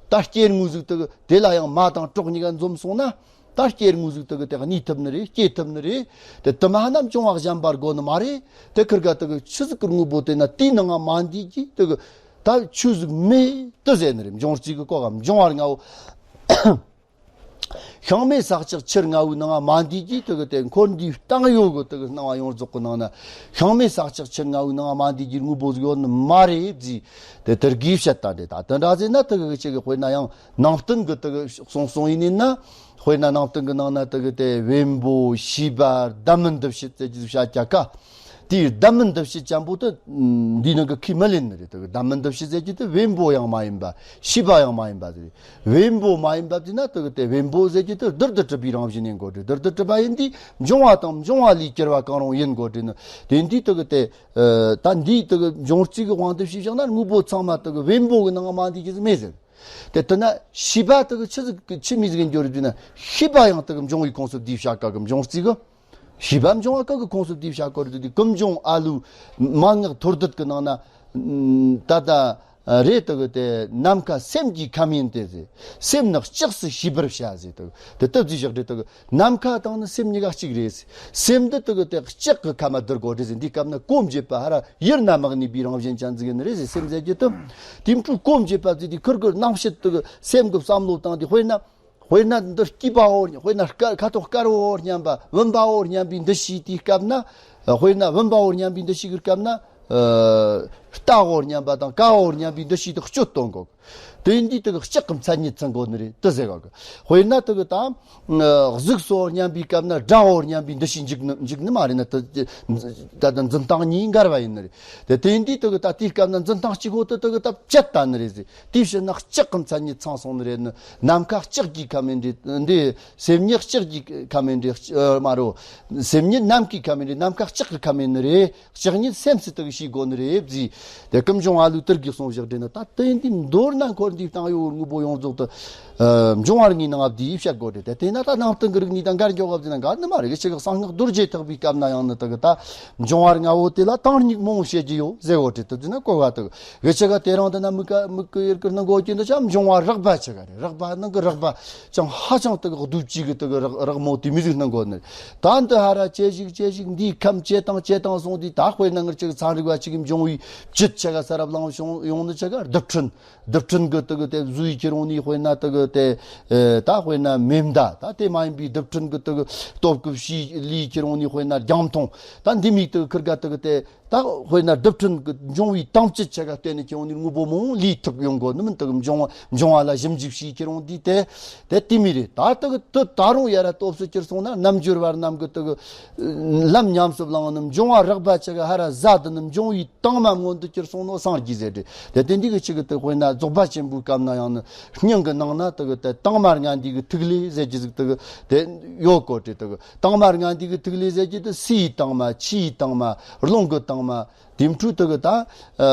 ད་སྐྱེ་དངོས་ཟིག་དུ་གི་དེ་ལ་ཡང་མ་དང་གྲོགས་གཉིས་ཀ་འཛོམས་སོང་ན། ད་སྐྱེ་དངོས་ཟིག་དུ་གི་དེ་གནས་ཐུབ་ནི་རེད། སྐྱེ་ཐུབ་ནི་རེད། དེ་དུ་མ་ན་འབྱུང་བ་གཞན་པ་དགོས་ནི་མ་རེད། དེ་ཁིར་ག་དུ་གི་ཆུ་ཟིག་གི་དངོས་པོ་དེ་ན་དེའི་ནང་ང་མ་འདུས་ཀྱི་དུ་གི་ད་ཆུ་ཟིག་མེད་དུ་ཟེར་ནི་རེད། འབྱུང་རྩིས་གི་གོ་ག་འབྱུང་བ་ལྔ་བོ། ཤིང་མེ་ས་ལྕགས་ཆུ་ལྔ་བོའི་ནང་ང་མ་འདུས་ཀྱི་དུ་གི་དེ་འཁོར་འདས་བཏང་ཡོད་གི་དུ་གི་སྣང་བ་ཡོངས་རྫོགས་གི་ནང་ན་ཤིང་མེ་ས་ལྕགས་ཆུ་ལྔ་བོའི་ནང་ང་མ་འདུས་ཀྱི་དངོས་པོ་ཟིག་ཡོད་ནི་མ་རེད་ཟེར། དེ་དེར་གིས་བཤད་ད་འདྲེ། ད་དེ་འདྲ་ཟེར་ན་དུ་གི་ཅིག་གི་དཔེར་ན་ཡང་ནང་བསྟན་གི་དུ་གི་གསུང་གསུང་ཡིན་ནི་ན། དཔེར་ན་ནང་བསྟན་གི་ནང་ན་དུ་གི་དེ་བེམ་པོ་ཤེས་པ་ལྡན་མིན་འདུ་བྱེད་ཟེར་གྱི་བྱ་རྒྱ་ཀ། དེའི་ལྡན་མིན་འདུ་བྱེད་ཅན་པོ་དུ་འདིའི་ནང་གི་ཁས་མི་ལེན་ནི་རེད། དུ་གི་ལྡན་མིན་འདུ་བྱེད་ཟེར་གྱི་དུ་བེམ་པོ་ཡང་མ་ཡིན་པ། ཤེས་པ་ཡང་མ་ཡིན་པ་ཟེར། བེམ་པོ་མ་ཡིན་པ་ཟེར་ན་དུ་གི་དེ་བེམ་པོ་ཟེར་གྱི་དུ་བསྡུར་དུ་གྲུབ་པའི་རང་བཞིན་ཡིན་དགོས་རེད། བསྡུར་དུ་གྲུབ་པ་ཡིན་དུས་འབྱུང་བ་དང་འབྱུང་བ་ལས་གྱུར་པ་གང་རུང་ཡིན་དགོས་རེད་ནི། དེ་འདིའི་དུ་གི་དེ། ཨ། ད་འདིའི་དུ་གི་འབྱུང་རྩིས་གི་དབང་དུ་བྱས་བཞག་ན་དངོས་པོ་ཚང་མ་དུ་གི་བེམ་པོ་གི་ནང་མ་འདུས་ཀྱི་ཟིག་མེད་ཟེར། དེ་ལྟ་ན་ཤེས་པ་དེ་གི་ཆི་ཟིག་གི་ཆི་མོ་ཟིག་ཡིན་རྒྱུ་རེད་ཟེར་ན། ཤེས་པ་ཡང་དེ་གི་འབྱུང་བའི་ཁོངས་སུ་བསྡུས་བྱ་དཀའ་གི། འབྱུང་རྩིས་གི་ཤེས་པ་འབྱུང་བ་དཀའ་གི་ཁོངས་སུ་བསྡུས་བྱ་དཀའ་རེད་དེ། ཀུན་འབྱུང་ཨ་ལུ་མན་ངག་མཐོར་འདོད་གི་ནང་ན་ད་ལྟ་རེད། དེ་གི་དེ་ནམ་མཁའ་སེམས་ཀྱི་ཁམས་ཡིན་ཏེ་ཟེར། སེམས་ནི་ལྕགས་སུ་ཤེས་པར་བྱ་ཟེར། དེ་གི་དེ་ལྟ་བུ་ཟིག་བཞག་རེད། དེ་གི་ནམ་མཁའ་དང་ནི་སེམས་གཉིས་ཀ་གཅིག་རེད། སེམས་འདི་དུ་གི་དེ་ལྕགས་ཀྱི་ཁ་མ་བསྡུར་དགོས་རེད་ཟེར། འདིའི་སྐབས་ན་གོ་འབྱེད་པ་ཧ་ར་ཡུལ་སྣ་མ་གནས་པའི་རང་བཞིན་ཅན་ཟིག་ཡིན་ནི་རེད་ཟེར། སེམས་ཟེར་རྒྱུ་དུ་དེ་འཕྲོ་གོ་འབྱེད་པ་ཟིག་དེ་ཁུར་ཁུར་རྣམ་བཤད་དུ་གི་སེམས་ཀྱི་བསམ་བློ་བཏང་དེ། དཔེར་ན་དཔེར་ན་འདི་སྐྱིད་པའོ། དཔེར་ན་དཀར་ཁ་དོག་དཀར་བོ་སྙམ་པ་བུམ་པའོ་སྙམ་པའི་འདུ་ཤེས་དེའི་སྐབས་ན། དཔེར་ན་བུམ་པའོ་སྙམ་པའི་འདུ་ཤེས་ཀྱི་སྐབས་ན། ཨ། རྟའོ་སྙམ་པ་དང་ཀའོ་སྙམ་པའི་འདུ་ཤེས་དེ་གཅོད་གཏོང་དགོས། དེ་འདི་དེ་གི་ལྕགས་ཀྱི་མཚན་ཉིད་མཚོན་དགོས་ནི་རེད་དེ་ཟེར་གོ་གི། དཔེར་ན་དེ་གི་དང་། ཨ། གཟུགས་སོ་སྙམ་པའི་སྐབས་ན་སྒྲའོ་སྙམ་པའི་འདུ་ཤེས་འཇུག་ནི་འཇུག་ནི་མ་རེད་ན། དེ་ད་ལྟ་འཛིན་སྟངས་གཉིས་འགལ་བ་ཡིན་ནི་རེད། དེ་དེ་འདི་དེ་གི་ད་དེའི་སྐབས་ན་འཛིན་སྟངས་གཅིག་པོ་དེ་དེ་གི་ད་བཅད་ད་ནི་རེད་ཟེར། དེའི་ཕྱིར་ན་ལྕགས་ཀྱི་མཚན་ཉིད་ཚང་སོང་ནི་རེད་ནི། ནམ་མཁའ་ལྕགས་ཀྱི་ཁམས་ཡིན་འདྲ། འདི་སེམས་ཉིད་ལྕགས་ཀྱི་ཁམས་ཡིན་འདྲ། ཨ། མ་རོ། སེམས་ཉིད་ནམ་མཁའི་ཁམས་ཡིན་འདྲ། ནམ་མཁའ་ལྕགས་ཀྱི་ཁམས་ཡིན་ནི་རེད། ལྕགས་ཉིད་སེམས་སུ་དག་ཤེས་དགོས་ནི་རེད་ཟེར། དེ་ཀུན་འབྱུང་ཨ་ལུ་དེར་གི་གསུང་བཞག་དྲན་ན། ད་དེ་འདི་མདོར་ན་འཁོར་འདས་བཏང་ཡོད་དངོས་པོ་ཡོངས་རྫོགས་དུ། ཨ། འབྱུང་བ་ལྔའི་ནང་བསྡུས་བཤད་དགོས་རེད། དེ་དེ་ན་ད་ནང་བསྟན་གི་རིག་གནས་དང་འགལ་འགྱོ་བ་ཟེར་ན་འགལ་ནི་མ་རེད། ཆེ་གི་གསང་སྔགས་རྡོ་རྗེ་ཐེག་པའི་སྐབས་ན་ཡང་ནི་དེ་གི་ད་འབྱུང་བ་ལྔ་བོ་དེ་ལ་དྭངས་སྙིགས་མང་བོ་བཤད་ཀྱི་ཡོད་ཟེར་བོ་རེད། དེ་དེ་ན་གོ་བ་དེ་གི་ཆེ་ག་དེ་རིང་དེ་ན་མིག་ག་མིག་གི་ཡུལ་གི་སྣང་གོ་ཀྱི་འདི་ཆ་འབྱུང་བ་རགས་པ་ཆེ་ག་རེད། རགས་པ་ནང་གི་རགས་པ་ཅང་ཧ་ཅང་དེ་གི་གདུབ་ཅིག་གི་དེ་གི་རགས་རགས་མོ་དེ་མོ་ཟིག་སྣང་གོ་ནི། ད་འདི་ཧ་ར་ཅེ་ཞིག་ཅེ་ཞིག་འདིའི་ཁམས་ཅེ་དང་ཅེ་དང་སོང་དུས། ད་དཔེར་ན་ངར་ཅིག་ཚན་རིག་པ་ཅིག་གི་འབྱུང་བའི་བཅུད་ཆ་ག་ས་རབ་ལངས་བྱུང་ཡོང་ནི་ཆ་ག་རྡུལ་ཕྲན། རྡུལ་ཕྲན་གི་དེ་གི་དེ་བཟོ་ཡི་ཁྱེར་འོང་ནི། དཔེར་ན་དེ་གི་དེ་ཨེ་ད་དཔེར་ན་མེ་མདའ། ད་དེ་མ་ཡིན་པའི་རྡུལ་ཕྲན་གི་དེ་གི་སྟོབས་གི་བྱས་ལས་ཁྱེར་འོང་ནི། དཔེར་ན་རྒྱང་མཐོང་། ད་འདི་མོ་དེ་གི་ཁུར་ག་དེ་གི་དེ། ད་དཔེར་ན་རྡུལ་ཕྲན་གྱི་འབྱུང་བའི་དྭངས་བཅུད་ཆ་ག་བརྟེན་ནས་ཁྱེར་འོང་ནས་དངོས་པོ་མང་པོ་ལས་ཐུབ་ཡོང་གོ་ནི་མིན། དེ་གི་འབྱུང་བ་འབྱུང་བ་ལ་ཞིབ་འཇུག་བྱས་ཁྱེར་འོང་དུས་དེ་དེ་དེ་མོ་རེད། ད་དེ་གི་དེ་ད་རུང་ཡར་ར་སྟོབས་སུ་གྱུར་སོང་ན། རྣལ་འབྱོར་བ་རྣམས་ཀྱི་དེ་གི་ལམ་ཉམས་སུ་བླངས་ནི་འབྱུང་བ་རགས་པ་ཆ་ག་ཧར་ར་ཟད་དེ་ནི་འབྱུང་བའི་དྭངས་མ་མངོན་དུ་གྱུར་སོང་ནོ་སངས་རྒྱས་ཟེར་རེད། དེ་དེ་འདི་གི་ཆི་གི་དེ་དཔེར་ན་རྫོགས་པ་ཆེན་པོའི་སྐབས་ན་ཡང་ནི་སྙིང་གི་ནང་ན་དེ་གི་དེ་དྭངས་མ་ལྔ་འདུས་ཀྱི་ཐིག་ལེ་ཟེར་གྱི་ཟིག་དེ་གི་དེ་ཡོད་གོ་དེ། དེ་གི་དྭངས་མ་ལྔ་འདུས་ཀྱི་ཐིག་ལེ་ཟེར་གྱི་དེ་སའི་དྭངས་མ། ཆུའི་དྭངས་མ། རླུང་གི་དྭངས་མ། དེ་འཕྲོས་དེ་གི་ད་ཨ་ཨ་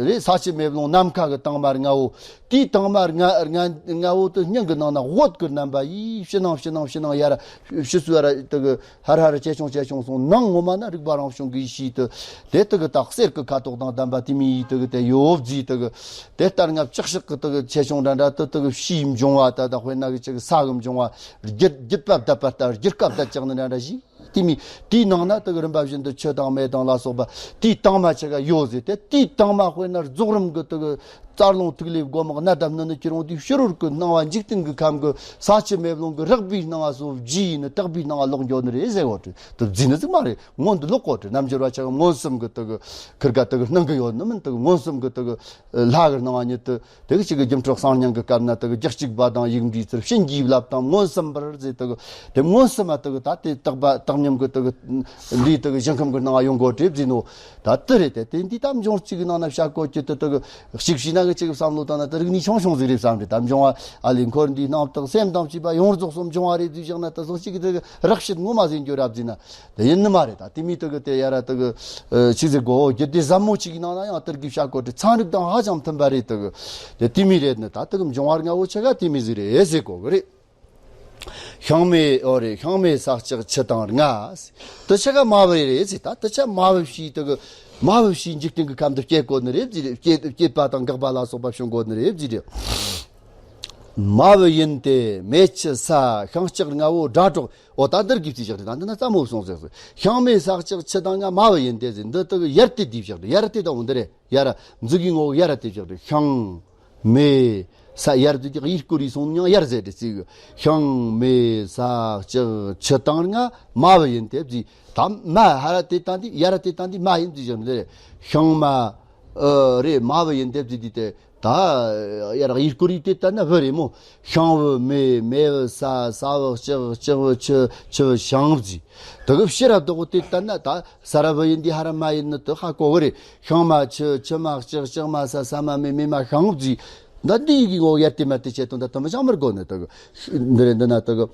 རེད། ས་ཆུ་མེ་རླུང་ནམ་མཁའ་གི་དྭངས་མ་ལྔ་བོ། དེའི་དྭངས་མ་ལྔ་ལྔ་ལྔ་བོ་དེ་སྙིང་གི་ནང་ན་འོད་ཀྱི་རྣམ་པ་ཡིས་ཕྱི་ནང་ཕྱི་ནང་ཕྱི་ནང་ཡར་ཕྱི་སོ་ཡར་དེ་གི་ཧར་ཧར་ཇེ་ཆུང་ཇེ་ཆུང་སོང་། ནང་ངོ་མ་ན་རིག་པ་རང་བྱུང་གི་ཡེ་ཤེས་དེ་དེ་དེ་གི་ད་གསེར་གྱི་ཁ་དོག་དང་ལྡན་པ་དེ་མོ་ཡིས་དེ་གི་དེ་ཡོད་བཟོས། དེ་གི་དེ་ལྟར་ལྔ་བཅུ་ཞག་གི་དེ་གི་ཆེ་ཆུང་འདྲ་འདྲ་དེ་དེ་གི་ཕྱིའི་འབྱུང་བ་ད་ད་དཔེར་ན་གི་ཅིག་ས་གི་འབྱུང་བ་རྒྱུད་རྒྱུད་པ་བརྡབ་པ་ལྟར་རྒྱུད་སྐབས་ལྟར་ཅིག་ནི་འདྲ་འདྲ་ཞིག་དེ་མོ། དེའི་ནང་ན་དེ་གི་རིམ་པ་བཞིན་དུ་ཆུ་དང་མེ་དང་ལ་སོགས་པ་དེའི་དྭངས་མ་ཆ་ག་ཡོད་ཟེར་ཏེ། དེའི་དྭངས་མ་དཔེར་ན་རྫོགས་རིམ་གྱི་དེ་གི་རྩ་རླུང་ཐིག་ལེ་སྒོ་མང་སྣ་བདག་ནི་ནི་ཁྱེར་འོང་དུས་ཕྱི་རོལ་གྱི་སྣང་བ་འཇིག་རྟེན་གྱི་ཁམས་ཀྱི་ས་ཆུ་མེ་རླུང་གི་རགས་པའི་སྣང་བ་སོགས་བརྗིད་ནི་དག་པའི་སྣང་བ་ལོག་འགྱོ་ནི་རེད་ཟེར་བ་དེ་དེ་བརྫིས་ནི་ཟིག་མ་རེད། མངོན་དུ་ལོག་གོ་དེ། རྣལ་འབྱོར་བ་ཆ་ག་མངོན་སུམ་གྱི་དེ་གི་ཁིར་ག་དེ་གི་སྣང་གི་ཡོད་ནི་མིན། དེ་གི་མངོན་སུམ་གྱི་དེ་གི་ལྷ་གི་སྣང་བ་ཉིད་དུ། དེ་གི་ཅིག་གི་སྒྱུ་འཕྲུལ་གསང་སྙིང་གི་སྐབས་ན་དེ་གི་རྒྱུད་གཅིག་པ་དང་ཡིག་འབྲུའི་ཚུལ་བྱིན་གྱིས་བརླབས་དང་མངོན་སུམ་པར་ཟེར། དེ་གི་དེ་མངོན་སུམ་མ་དེ་གི་ད་དེ་དག་པ་དག་སྙོམས་གི་དེ་གི་འདིའི་དེ་གི་ཞིང་ཁམས་གི་སྣང་བ་ཡོང་གོ་དེ་བརྫིས་ནོ། ད་དེ་རེད། དེ་དེ་འདི་ད་འབྱུང་གཅིག་གི་ནང་ན་བྱ་བཀོད་ཀྱི་དེ་དེ་གི་གཅིག་བྱས་ན་གི་ཅིག་བསམ་བློ་བཏང་ན་དེ་རིག་ནས་ཆུང་ཆུང་ཟིག་རེད་བསམ་རེད། ད་འབྱུང་བ་ཨ་ལས་འཁོར་འདིའི་སྣང་དག་སེམས་དང་བཅས་པ་ཡོངས་རྫོགས་སུ་འབྱུང་བ་རེད་བརྫིས་བཞག་ན། དེ་སོ་གཅིག་གི་དེ་གི་རགས་བཤད་ངོ་མ་ཟིན་རྒྱུ་ར་བརྫིས་ན། དེ་ཡིན་ནི་མ་རེད། ད་དེ་མོ་དེ་གི་དེ་ཡ་ར་དེ་གི་ཨ་ཆི་ཟེར་གོ། རྒྱུད་སྡེ་ཟབ་མོ་ཅིག་གི་ནང་ན་ཡང་དེ་གི་བྱ་བཀོད་དེ་ཚན་རིག་དང་ཧ་ཅང་མཐུན་པ་རེད། དེ་གི་དེ་དེ་མོ་རེད་ནི། ད་དེ་གི་འབྱུང་བ་ལྔ་བོ་ཆ་ག་དེ་མོ་ཟིག་རེད་ཟེར་གོ་གི་རེད། ཤིང་མེ་འོ་རེད། ཤིང་མེ་ས་ལྕགས་ཆུ་དང་ལྔ། དེ་ཆ་ག་མ་བུ་རེད་ཟེར། ད་དེ་ཆ་མ་བུ་བྱས་དེ་གི་མ་བུ་བྱས་འཇིག་རྟེན་གི་ཁམས་དུ་སྐྱེ་གོ་ནི་རེད་བརྫིས་རེད། སྐྱེ་སྐྱེས་པ་དང་འགག་པ་ལ་སོགས་པ་བྱུང་གོ་ནི་རེད་བརྫིས་རེད། མ་བུ་ཡིན་ཏེ། མེ་ཆུ་ས་ཤིང་ལྕགས་ལྔ་བོ་སྒྲ་སྒྲོགས། འོ་ད་འདིར་གི་བརྩིས་བཞག་རེད། ད་འདི་ན་ཙམ་མོ་སོང་ཟེར་ཟེར། ཤིང་མེ་ས་ལྕགས་ཆུ་དང་ལྔ་མ་བུ་ཡིན་ཏེ་ཟེར། འདི་དག་ཡར་དེ་བསྡུས་བཞག་རེད། ཡར་དེ་དང་འོ་འདི་རེད། ཡར་འཛུགས་ཀྱི་ངོ་བོ་ཡར་དེ་བཞག་རེད། ཤིང་མེ་ས་ཡར་འཛུགས་ཀྱི་ཡིར་སྐོར་ཡིས་སོང་ཡང་ཡར་ཟེར་རེད་བརྩིས་གི། ཤིང་མེ་ས་ལྕགས་ཆུ་དང་ལྔ་མ་བུ་ཡིན་ཏེ་བརྩིས། ད་མ་ཧར་ར་དེ་བཏང་དུས་ཡར་ར་དེ་བཏང་དུས་མ་ཡིན་བརྩིས་བཞག་རེད། ཤིང་མ་ཨ་རེད། མ་བུ་ཡིན་ཏེ་བརྩིས་དུས་དེ། ད་ཡར་ཡིར་སྐོར་ཡིས་དེ་ལྟ་ན་བུ་རེད་མོ། ཤིང་བུ་མེ། མེ་བུ་ས། ས་བུ་ལྕགས། ལྕགས་བུ་ཆུ། ཆུ་བུ་ཤིང་བརྫིས། དེ་གི་ཕྱིར་ར་ལྡོག་དེ་ལྟ་ན་ད་ས་ར་བུ་ཡིན་དུས་ཧ་ར་མ་ཡིན་ནི་དེ་ཧ་གོ་གི་རེད། ཤིང་མ་ཆུ། ཆུ་མ་ལྕགས། ལྕགས་མ་ས། ས་མ་མེ། མེ་མ་ཤིང་བརྫིས། ད་འདི་ཡི་གི་ངོ་བོ་ཡར་དེ་མར་དེ་བྱེད་དོན་ད་དེ་མོ་ཅང་མི་དགོས་ནི། དེ་གི་འདི་རེད། འདི་ན་དེ་གི་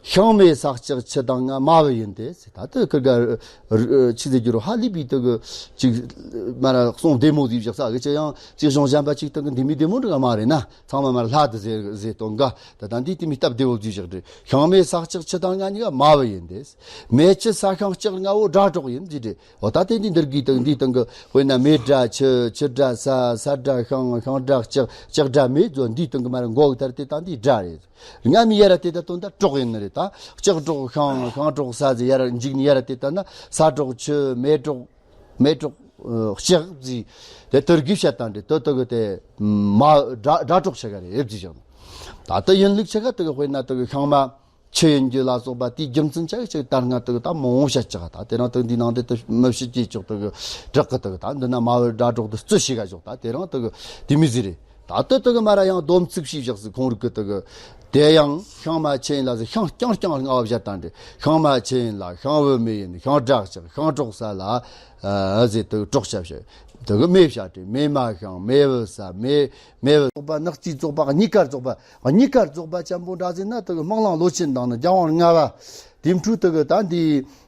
ཤིང་མེ་ས་ལྕགས་ཆུ་དང་ལྔ་མ་བུ་ཡིན་ཏེ་ཟེར། ད་དེ་ཁིར་ག་ཆི་ཟེར་རྒྱུ་རོ། ཧ་ལས་པའི་དེ་གི་ཅིག་མ་ར་གསུང་བདེ་མོ་ཟིག་བཞག་ས་གི་ཅི་ཡང་ཅིག་གཞུང་གཞན་པ་ཅིག་དེ་གི་འདི་མོ་བདེ་མོ་འདྲ་མ་རེད་ན། ཚང་མ་མ་ར་ལྷ་དེ་ཟེར་ཟེར་དོན་ག་ད་ད་འདི་དེ་མོ་སྟབས་བདེ་བོ་ཟིག་བཞག་རེད། ཤིང་མེ་ས་ལྕགས་ཆུ་དང་ལྔ་གཉིས་ཀ་མ་བུ་ཡིན་ཏེ། མེ་ཆུ་ས་ཤིང་ལྕགས་ལྔ་བོ་སྒྲ་སྒྲོགས་ཡིན་ཟེར་རེད། འོ་ད་དེ་འདི་འདིར་གི་དང་འདི་དང་གི་དཔེར་ན་མེ་སྒྲ་ཆུ། ཆུ་སྒྲ་ས། ས་སྒྲ་ཤིང་། ཤིང་སྒྲ་ལྕགས། ལྕགས་སྒྲ་མེ་ཟོ་འདི་དང་གི་མ་ར་མགོ་གི་ལྟར་དེ་དང་འདི་སྒྲ་རེད། ལྔ་མི་ཡར་དེ་ད་དོན་དག་སྒྲོགས་ཡིན་ནི་རེད། ད་ལྕགས་སྒྲོགས་ཤིང་། ཤིང་སྒྲོགས་ས་ཟེར་ཡར་འཇིག་ནི་ཡར་དེ་ད་ན་ས་སྒྲོགས་ཆུ། མེ་སྒྲོགས། མེ་སྒྲོགས་ལྕགས་ཟེར། དེ་དེར་གི་བཤད་དང་འདྲེ་དེ་དེ་གི་དེ་མ་སྒྲ་སྒྲ་སྒྲོགས་ཆ་ག་རེད་ཟེར་ཞིང་། ད་དེ་ཡིན་ལུགས་ཆ་ག་དེ་གི་དཔེར་ན་དེ་གི་ཤིང་མ་ཆུ་ཡིན་རྒྱུ་ལ་སོགས་པ་དེའི་རྒྱུ་མཚན་ཆ་གི་ཅིག་ད་སྔ་དེ་གི་ད་མང་བོ་བཤད་ཆ་ག་ད་དེ་རིང་དེ་འདི་ནང་དེ་དེ་མི་བཤད་ཀྱི་ཆོག་དེ་གི་བྲག་གི་དེ་གི་ད་འདི་ན་མ་སྒྲ་སྒྲོགས་དེ་རྩི་ཤེས་ག་ཆོག་ད་དེ་རིང་དེ་གི་དེ་མི་ཟེར་རེད། ད་ལྟ་དེ་གི་མ་ར་ཡང་སྡོམ་ཚིག་ཤེས་བཞག་ཟིག་ཁོང་རིག་གི་དེ་གི། དེ་ཡང་ཤིང་མ་ཆུ་ཡིན་ལ་ཟེར། ཤིང་རྐྱང་རྐྱང་ལྔ་བ་བཞག་དང་འདྲེ། ཤིང་མ་ཆུ་ཡིན་ལ། ཤིང་བུ་མེ་ཡིན། ཤིང་སྒྲ་ལྕགས། ཤིང་སྒྲོགས་ས་ལ་ཨ་ཟེར་དེ་གི་སྒྲོགས་བྱ་བྱ། དེ་གི་མེ་བྱ་སྟེ། མེ་མ་ཤིང་། མེ་བུ་ས། མེ་མེ་བུ་རྫོགས་པ། ནག་རྩིས་རྫོགས་པ། གཉིས་ཀ་རྫོགས་པ། གཉིས་ཀ་རྫོགས་པ་ཅན་པོ་འདྲ་ཟེར་ན་དེ་གི་སྨག་རླུང་ལོ་ཆེན་དང་ནི་རྒྱལ་དབང་ལྔ་པ། དེ་འཕྲོས་དེ་གི་ད་འདི་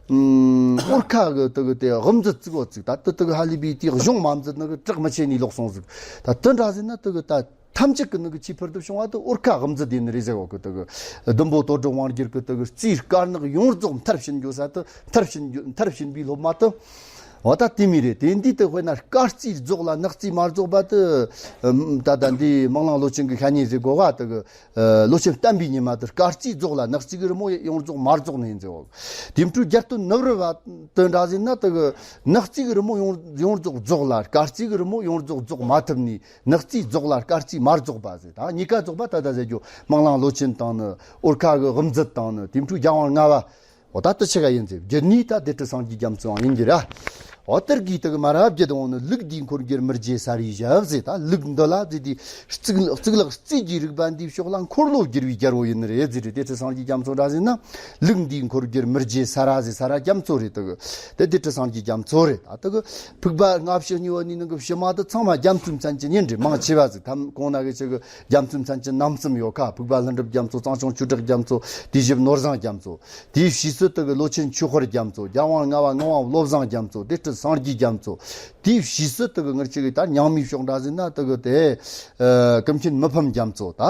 ཨུམ་འོར་ཁ་གི་དེ་གི་དེ་དབུ་མཛད་བཙུགས་འོ་བཙུགས། ད་དེ་དེ་གི་ཧ་ལས་པའི་དེའི་གཞུང་མ་མཛད་ནི་གི་གྲགས་མི་ཆེ་ནས་ལོག་སོང་ཟིག་ད་དེ་འདྲ་ཟེར་ན་དེ་གི་ད་ཐམས་ཅད་ཀྱི་ནི་གི་ཆེས་ཕུལ་དུ་བྱུང་བ་དེ་འོར་ཁ་དབུ་མཛད་ཡིན་ནི་རེད་ཟེར་བ་གི་དེ་གི་ཟླུམ་པོ་དོལ་སྒྲུབ་དབང་སྒྱུར་གི་དེ་གི་རྩིས་དཀར་ནག་ཡོངས་རྫོགས་མཐར་ཕྱིན་རྒྱུ་ས་དེ་མཐར་ཕྱིན་རྒྱུ་མཐར་ཕྱིན་པའི་སློབ་མ་དེ། འོ་ད་དེ་མོ་རེད། དེ་འདི་དེ་དཔེར་ན་དཀར་རྩིས་རྫོགས་ལ་ནག་རྩིས་མ་རྫོགས་པ་དེ། ཨམ། ད་ད་འདི་སྨག་རླུང་ལོ་ཆེན་གི་ཤ་ཉེ་ཟེར་གོ་བ་དེ་གི། ཨ། ལོ་ཆེན་བསྟན་པའི་ཉི་མ་དེ་དཀར་རྩིས་རྫོགས་ལ་ནག་རྩིས་གི་རི་མོ་ཡོངས་རྫོགས་མ་རྫོགས་ནི་ཡིན་ཟེར་བ། དེ་འཕྲོས་རྒྱལ་སྟོན་ནུབ་རི་བ་དེ་འདྲ་ཟེར་ན་དེ་གི་ནག་རྩིས་གི་རི་མོ་ཡོངས་ཡོངས་རྫོགས་རྫོགས་ལ་དཀར་རྩིས་གི་རི་མོ་ཡོངས་རྫོགས་རྫོགས་མ་ཐུབ་ནི། ནག་རྩིས་རྫོགས་ལ་དཀར་རྩིས་མ་རྫོགས་པ་ཟེར། ད་གཉིས་ཀ་རྫོགས་པ་ད་ད་ཟེར་རྒྱུ་སྨག་རླུང་ལོ་ཆེན་དང་ནི་འོར་ཁ་གི་དབུ་མཛད་དང་ནི་དེ་འཕྲོས་རྒྱལ་དབང་ལྔ་པ། འོ་ད་དེ་ཆི་ག་ཡིན་ཟེར། བརྒྱུད་ནས་ད་བདེ་ཁྲི་སངས་རྒྱས་རྒྱ་མཚོའང་ཡིན་གྱི་ར། འོ་དེར་གིས་དེ་གི་མ་རབས་བརྒྱུད་འོང་ནི། ལུགས་འདིའི་འཁོར་བརྒྱུད་མི་བརྗེད་ས་རའི་ཞབས་ཟེར། ད་ལུགས་འདི་ལ་ཟེར་དེ་གཙུག་གཙུག་ལག་རྩེ་རྒྱུའི་རིག་པ་འདིའི་ཕྱོགས་ལ་འཁོར་ལོ་བསྒྱུར་བའི་རྒྱལ་པོ་ཡིན་ནི་རེད་ཟེར་རེད། བདེ་ཁྲི་སངས་རྒྱས་རྒྱ་མཚོ་འདྲ་ཟེར་ན། ལུགས་འདིའི་འཁོར་བརྒྱུད་མི་བརྗེད་ས་ར་ཟེར། ས་ར་རྒྱ་མཚོ་རེད། དེ་གི་དེ་བདེ་ཁྲི་སངས་རྒྱས་རྒྱ་མཚོ་རེད། ད་དེ་གི་ཕུག་པ་ལྔ་བཅུ་གཉིས་པོ་ནི་ནང་གི་བཞི་མ་དེ་ཚང་མ་རྒྱ་མཚོའི་མཚན་ཅན་ཡིན་རེད། མང་ཆེ་བ་ཟིག་ཐམ་གོང་ན་གི་ཆེ་གི་རྒྱ་མཚོའི་མཚན་ཅན་རྣམ་གསུམ་ཡོད་ཁ། ཕུག་པ་ལྷུན་གྲུབ་རྒྱ་མཚོ། གཙང་སྐྱོང་ཆོས་གྲགས་རྒྱ་མཚོ། དུས་བཞི་ནོར་བཟང་རྒྱ་མཚོ། དེའི་ཕྱིས་སུ་དེ་གི་ལོ་ཆེན་ཆོས་འཁོར་རྒྱ་མཚོ། རྒྱལ་དབང་ལྔ་པ་ངག་དབང་བློ་བཟང་རྒྱ་མཚོ། བདེ་ཁྲི་སངས་རྒྱས་རྒྱ་མཚོ། དེའི་ཕྱིས་སུ་དེ་གི་ངར་ཆེ་གི་ད་རྙིང་མའི་ཕྱོགས་འདྲ་ཟེར་ན་དེ་གི་དེ་ཨ་ཀུན་མཁྱེན་མི་ཕམ་རྒྱ་མཚོ། ད་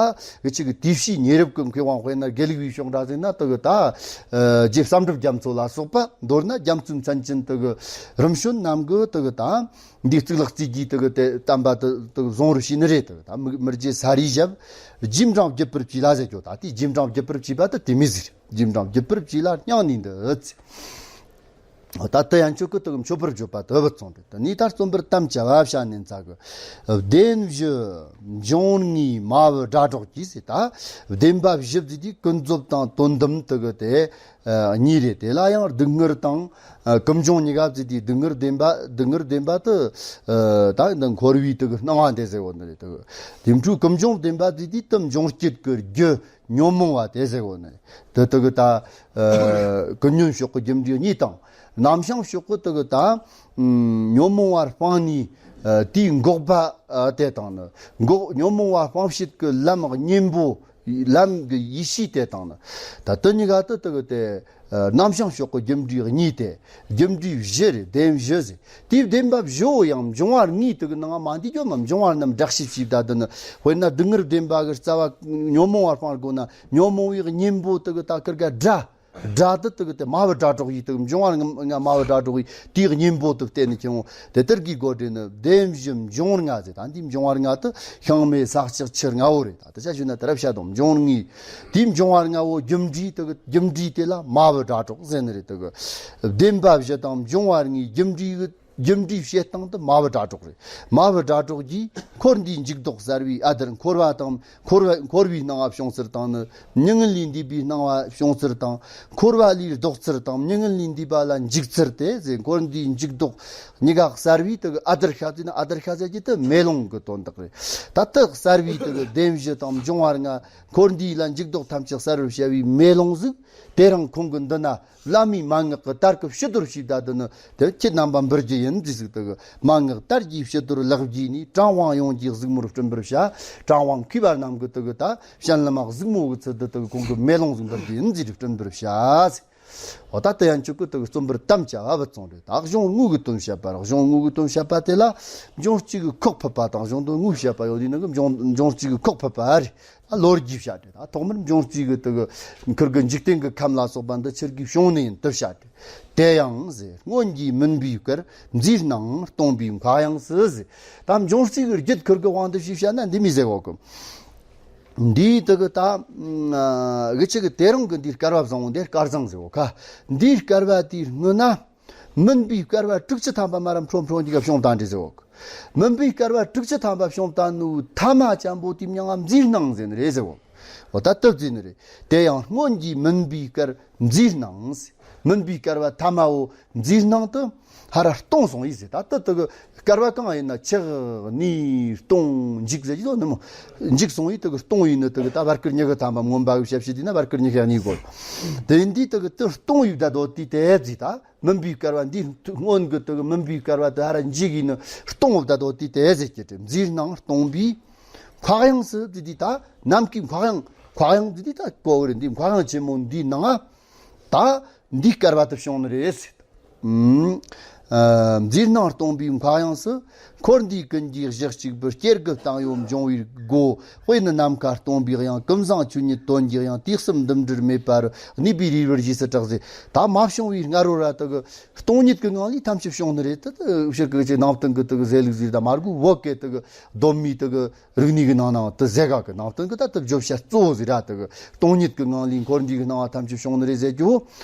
གི་ཆེ་གི་དེའི་ཕྱིས་ཉེ་རབས་ཀྱི་མཁས་དབང་དཔེར་ན་དགེ་ལུགས་པའི་ཕྱོགས་འདྲ་ཟེར་ན་དེ་གི་ད་ཨ་རྗེ་བསམ་གྲུབ་རྒྱ་མཚོ་ལ་སོགས་པ། མདོར་ན་རྒྱ་མཚོའི་མཚན་ཅན་དེ་གི་རིམ་བྱོན་རྣམས་གི་དེ་གི་ད་འདི་གཙུག་ལག་རྩེ་རྒྱུའི་དེ་གི་དེ་བསྟན་པ་དེ་དེ་གི་བཟུང་རུ་བྱས་ནི་རེད། དེ་གི་ད་མི་མི་བརྗེད་ས་རའི་ཞབས། རྗེས་འབྲང་བརྒྱུད་པར་བྱས་ལ་ཟེར་རྒྱུ། ད་དེ་རྗེས་འབྲང་བརྒྱུད་པར་བྱས་པ་དེ་དེ་མོ་ཟིག་རེད། རྗེས་འབྲང་བརྒྱུད་པར་བྱས་ལ་སྙིང་ནས་འདུད། ད་དེ་ཡན་ཆོད་ཀྱི་དེ་གི་མཆོད་པར་བརྗོད་པ་དེ་བུད་སོང་རེད། དེ་ནས་ད་རྩོམ་པར་དམ་བཅའ་བ་བྱ་ནས་ཚ་གི། བདེན་བཞི་འབྱུང་ལྔའི་མ་བུ་སྒྲ་སྒྲོགས་ཀྱིས་ཟེར། ད་བདེན་པ་བཞི་ཟེར་དུས་ཀུན་རྫོབ་དང་དོན་དམ་དེ་གི་དེ་ཨ་གཉིས་རེད། དེ་ལ་ཡང་སྡུག་བསྔལ་དང་ཨ་ཀུན་འབྱུང་གཉིས་ཀ་ཟེར་དུས། སྡུག་བསྔལ་བདེན་པ། སྡུག་བསྔལ་བདེན་པ་དེ་ཨ་ད་འདི་འཁོར་བའི་དེ་གི་སྣང་བ་དེ་ཟེར་བོ་ནི་རེད། དེ་གི་དེ་འཕྲོས་ཀུན་འབྱུང་བདེན་པ་ཟེར་དུས་དེ་འབྱུང་བྱེད་ཀྱི་རྒྱུ་ཉོན་མོངས་པ་དེ་ཟེར་བོ་ནི་རེད། དེ་དེ་གི་ད་ཨ་ཀུན་ཉོན་ཕྱོགས་ཀྱི་རྒྱུ་འབྲས་གཉིས་དང་། རྣམ་བྱང་ཕྱོགས་ཀྱི་དེ་གི་ད་ཨ་ཉོན་མོངས་པ་སྤངས་ནས་ཨ་དེའི་འགོག་པ་ཨ་དེ་དང་ནི། འགོག་ཉོན་མོངས་པ་སྤང་བྱེད་ཀྱི་ལམ་གཉེན་པོ། ལམ་གྱི་ཡེ་ཤེས་དེ་དང་ནི། ད་དེ་གཉིས་ཀ་དེ་དེ་གི་དེ་ཨ་རྣམ་བྱང་ཕྱོགས་ཀྱི་རྒྱུ་འབྲས་གཉིས་ཏེ། རྒྱུ་འབྲས་བཞི་རེད། བདེན་བཞི་ཟེར། དེའི་བདེན་པ་བཞི་བོ་ཡང་འབྱུང་བ་ལྔའི་དེ་གི་ནང་མ་འདུས་རྒྱུ་མ། འབྱུང་བ་རྣམས་བསྒྲགས་ཤིག་ཞེས་ད་དེ་ནི། དཔེར་ན་སྡུག་བསྔལ་བདེན་པ་གི་རྩ་བ་ཉོན་མོངས་པ་སྤང་དགོས་ན། ཉོན་མོངས་པའི་གཉེན་པོ་དེ་གི་ད་ཁིར་ག་སྒྲ། སྒྲ་དེ་དེ་གི་དེ་མ་བུ་སྒྲ་སྒྲོགས་ཡིས། དེ་གི་འབྱུང་བ་ལྔ་མ་བུ་སྒྲ་སྒྲོགས་ཡིས་དེའི་གཉེན་པོ་དེ་བསྟན་ནས་ཁྱེར་འོང་། དེ་དེར་གི་གོ་དྲི་ནི་བདེན་བཞི་འབྱུང་ལྔ་ཟེར། ད་འདི་འབྱུང་བ་ལྔ་དེ་ཤིང་མེ་ས་ལྕགས་ཆུ་ལྔ་བོ་རེད། ད་དེ་ཆ་ཞུས་ན་དེ་རབ་བཤད་དང་འབྱུང་ལྔའི་དེའི་འབྱུང་བ་ལྔ་བོ་རྒྱུ་འབྲས་དེ་གི་རྒྱུ་འབྲས་དེ་ལ་མ་བུ་སྒྲ་སྒྲོགས་ཟེར་ནི་རེད། དེ་གི་བདེན་པ་བཞི་དང་འབྱུང་བ་ལྔའི་རྒྱུ་འབྲས་གི་རྒྱུ་འབྲས་བྱེད་སྟངས་དེ་མ་བུ་སྒྲ་སྒྲོགས་རེད། མ་བུ་སྒྲ་སྒྲོགས་ཀྱིས་འཁོར་འདས་འཇུག་ལྡོག་གསལ་བའི་ཨ་དར། འཁོར་བ་དང་འཁོར་བ་འཁོར་བའི་སྣང་བ་བྱུང་ཚུལ་དང་ནི། མྱ་ངན་ལས་འདས་པའི་སྣང་བ་བྱུང་ཚུལ་དང་། འཁོར་བ་ལས་ལྡོག་ཚུལ་དང་མྱ་ངན་ལས་འདས་པ་ལ་འཇུག་ཚུལ་དེ་ཟེར། འཁོར་འདས་འཇུག་ལྡོག་གཉིས་ཀ་གསལ་བའི་དེ་གི་ཨ་དར་ཤ་ཟེར་ན། ཨ་དར་ཤ་ཟེར་གྱི་དེ་མེ་ལོང་གི་དོན་དག་རེད། ད་དེ་གསལ་བའི་དེ་གི་བདེན་བཞི་དང་འབྱུང་བ་ལྔ། འཁོར་འདས་ལ་འཇུག་ལྡོག་ཐམས་ཅད་གསལ་བར་བྱ་བའི་མེ་ལོང་ཟིག། དེ་རིང་ཁོང་གི་མདུན་ན་བླ་མའི་མན་ངག་གི་དར་གྱི་ཕྱི་དོར་ཞིག་ད་དེ་ནི་དེ་ཁྱེད་རྣམ་པ་འབུལ་རྒྱུ་ཡིན་ཟེར་ཟིག། དེ་གི་མན་ངག་དར་གྱི་ཕྱི་དོར་ལག་བརྒྱུས་ནས། གྲངས་དབང་ཡོངས་ཀྱི་གཟིགས་མོར་སྤྲིན་པར་བྱ། གྲངས་དབང་མཁས་པ་རྣམས་ཀྱི་དེ་གི་ད་ཞལ་ལམ་གཟིགས་མོ་གི་ཚུལ་དུ་དེ་གི་ཁོང་གི་མེ་ལོང་ཟིག་འབུལ་རྒྱུ་ཡིན་ཟེར་སྤྲིན་པར་བྱ་ཟེར། འོ་ད་དེ་ཡན་ཆོད་ཀྱི་དེ་གི་རྩོམ་པར་དམ་བཅའ་བ་བུད་སོང་རེད། ད་གཞུང་དངོས་ཀྱི་དོན་བཤད་པ་རེད། གཞུང་དངོས་ཀྱི་དོན་བཤད་པ་དེ་ལ་འབྱུང་རྩིས་ཀྱི་ཁོག་ཕུད་པ་དང་གཞུང་དོན་དངོས་བཤད་པ་ཡོད་དུས་ནང་གི་འབྱུང་འབྱུང་རྩིས་ཀྱི་ཁོག་ཕུད་པ་རེད། ལོ་རྒྱུས་བཤད་དེ། ད་ཐོག་མར་འབྱུང་རྩིས་ཀྱི་དེ་གི་ཁིར་གི་འཇིག་རྟེན་གྱི་ཁམས་ལ་སོགས་པ་འདི་ཕྱིར་གྱི་བྱུང་ནས་ཡིན་དུ་བཤད་དེ། དེ་ཡང་ཟེར། སྔོན་གྱི་མུན་པའི་སྐར་མཛེས་སྣང་སྟོང་པའི་མཁའ་དབྱིངས་སུ་ཟེར། ད་འབྱུང་རྩིས་ཀྱི་རྒྱུད་ཁིར་གི་དབང་དུ་བྱས་བཤད་ན་འདི་མི་ཟེར་གོ་གི། འདིའི་དེ་གི་ད་གི་ཆེ་གི་དེ་རིང་གི་འདིའི་སྐལ་བ་བཟང་བོ་འདི་སྐལ་བཟང་ཟེར་གོ་ཁ། འདིའི་སྐལ་བ་དེའི་སྔོན་ན། མུན་པའི་སྐལ་བ་དྲུག་ཅུ་ཐམ་པ་མ་ར་འཕྲོ་འཕྲོ་འདི་ག་བྱུང་བཏང་འདྲི་ཟེར་བོ། མུན་པའི་སྐལ་བ་དྲུག་ཅུ་ཐམ་པ་བྱུང་བཏང་ནུ་ཐ་མ་ཅན་པོ་དེའི་མྱིང་ང་མཛེས་སྣང་ཟེར་ནི་རེད་ཟེར་བོ། འོ་ད་སྟབས་བརྩིས་ནི་རེད། དེ་ཡང་སྔོན་གྱི་མུན་པའི་སྐར་མཛེས་སྣང་ཟེར། མུན་པའི་སྐལ་བ་ཐ་མ་བོ་མཛེས་སྣང་དུ་ཧ་ར་སྟོང་སོང་ཡིན་ཟེར། ད་ལྟ་དེ་གི་སྐལ་བ་གང་ཡིན་ན་ཆགས་གནས་སྟོང་འཇིག་ཟེར་གྱི་དོ་ནི་མོ། འཇིག་སོང་ཡིན་དེ་གི་སྟོང་ཡིན་ནི་དེ་གི་ད་བར་སྐར་ཉི་ཤུ་ཐམ་པ་མངོན་པ་གི་ཞབས་ཕྱི་དེ་ན་བར་སྐར་ཉི་ཤུ་གཉིས་དགོས། དེ་འདི་དེ་གི་དེ་སྟོང་ཡིན་ད་དོ་དེ་དེ་ཟེར་ད། མུན་པའི་སྐལ་བ་འདི་སྔོན་གྱི་དེ་གི་མུན་པའི་སྐལ་བ་དེ་ཧ་ར་འཇིག་ཡིན་ནི་སྟོང་བ་ད་དོ་དེ་དེ་ཟེར་གྱི་དེ། མཛེས་སྣང་སྟོང་པའི་མཁའ་དབྱིངས་སུ་དེ་དེ་ད་ནམ་མཁའི་མཁའ་དབྱིངས། མཁའ་དབྱིངས་དེ་དེ་ད་གོ་བོ་རེད། འདི་མཁའ་དབྱིངས་ཆེན་མོ་འདིའི་ནང་ང་ད་འདི་སྐལ་བ་དེ་བྱུང་ནི་རེད་ཟེར། ཨུམ། ཨ། མཛེས་སྣང་སྟོང་པའི་མཁའ་དབྱིངས་སུ། འཁོར་འདས་ཀུན་གྱི་གཞི་གཅིག་པུར། སྐྱེ་རྒུ་བཏང་ཡོད་འབྱུང་བའི་སྒོ། དཔེ་ནི་ནམ་མཁའ་སྟོང་པའི་དབྱིངས། ཀུན་བཟང་ཆོས་ཉིད་དོན་གྱི་དབྱིངས། དུས་གསུམ་འདུམ་འགྲུལ་མེད་པ་རུ། གནས་པའི་རིལ་བུར་རྗེས་སུ་གྲགས་ཟེར། ད་མ་བྱུང་བའི་སྔ་རོལ་ར་དེ་གི་སྟོང་ཉིད་ཀྱི་ངང་ལས་ཐམས་ཅད་བྱུང་ནི་རེད། དེ་དེ་ཕྱིར་གི་ཅིག་ནང་བསྟན་གི་དེ་གི་ཟེར་ལུགས་ཟེར་ད་མར་གུ་བོད་གི་དེ་གི་གདོད་མའི་དེ་གི་རིག་གནས་ཀྱི་ནང་ནའང་དེ་ཟེར་ག་གི། ནང་བསྟན་གི་ད་དེ་བརྗོད་བྱ་གཙོ་བོ་ཟེར་ར། དེ་གི་སྟོང་ཉིད་ཀྱི་ངང་ལས་འཁོར་འདས་ཀྱི་སྣང་བ་ཐམས་ཅད་བྱུང་ནི་རེད་ཟེར་རྒྱུ།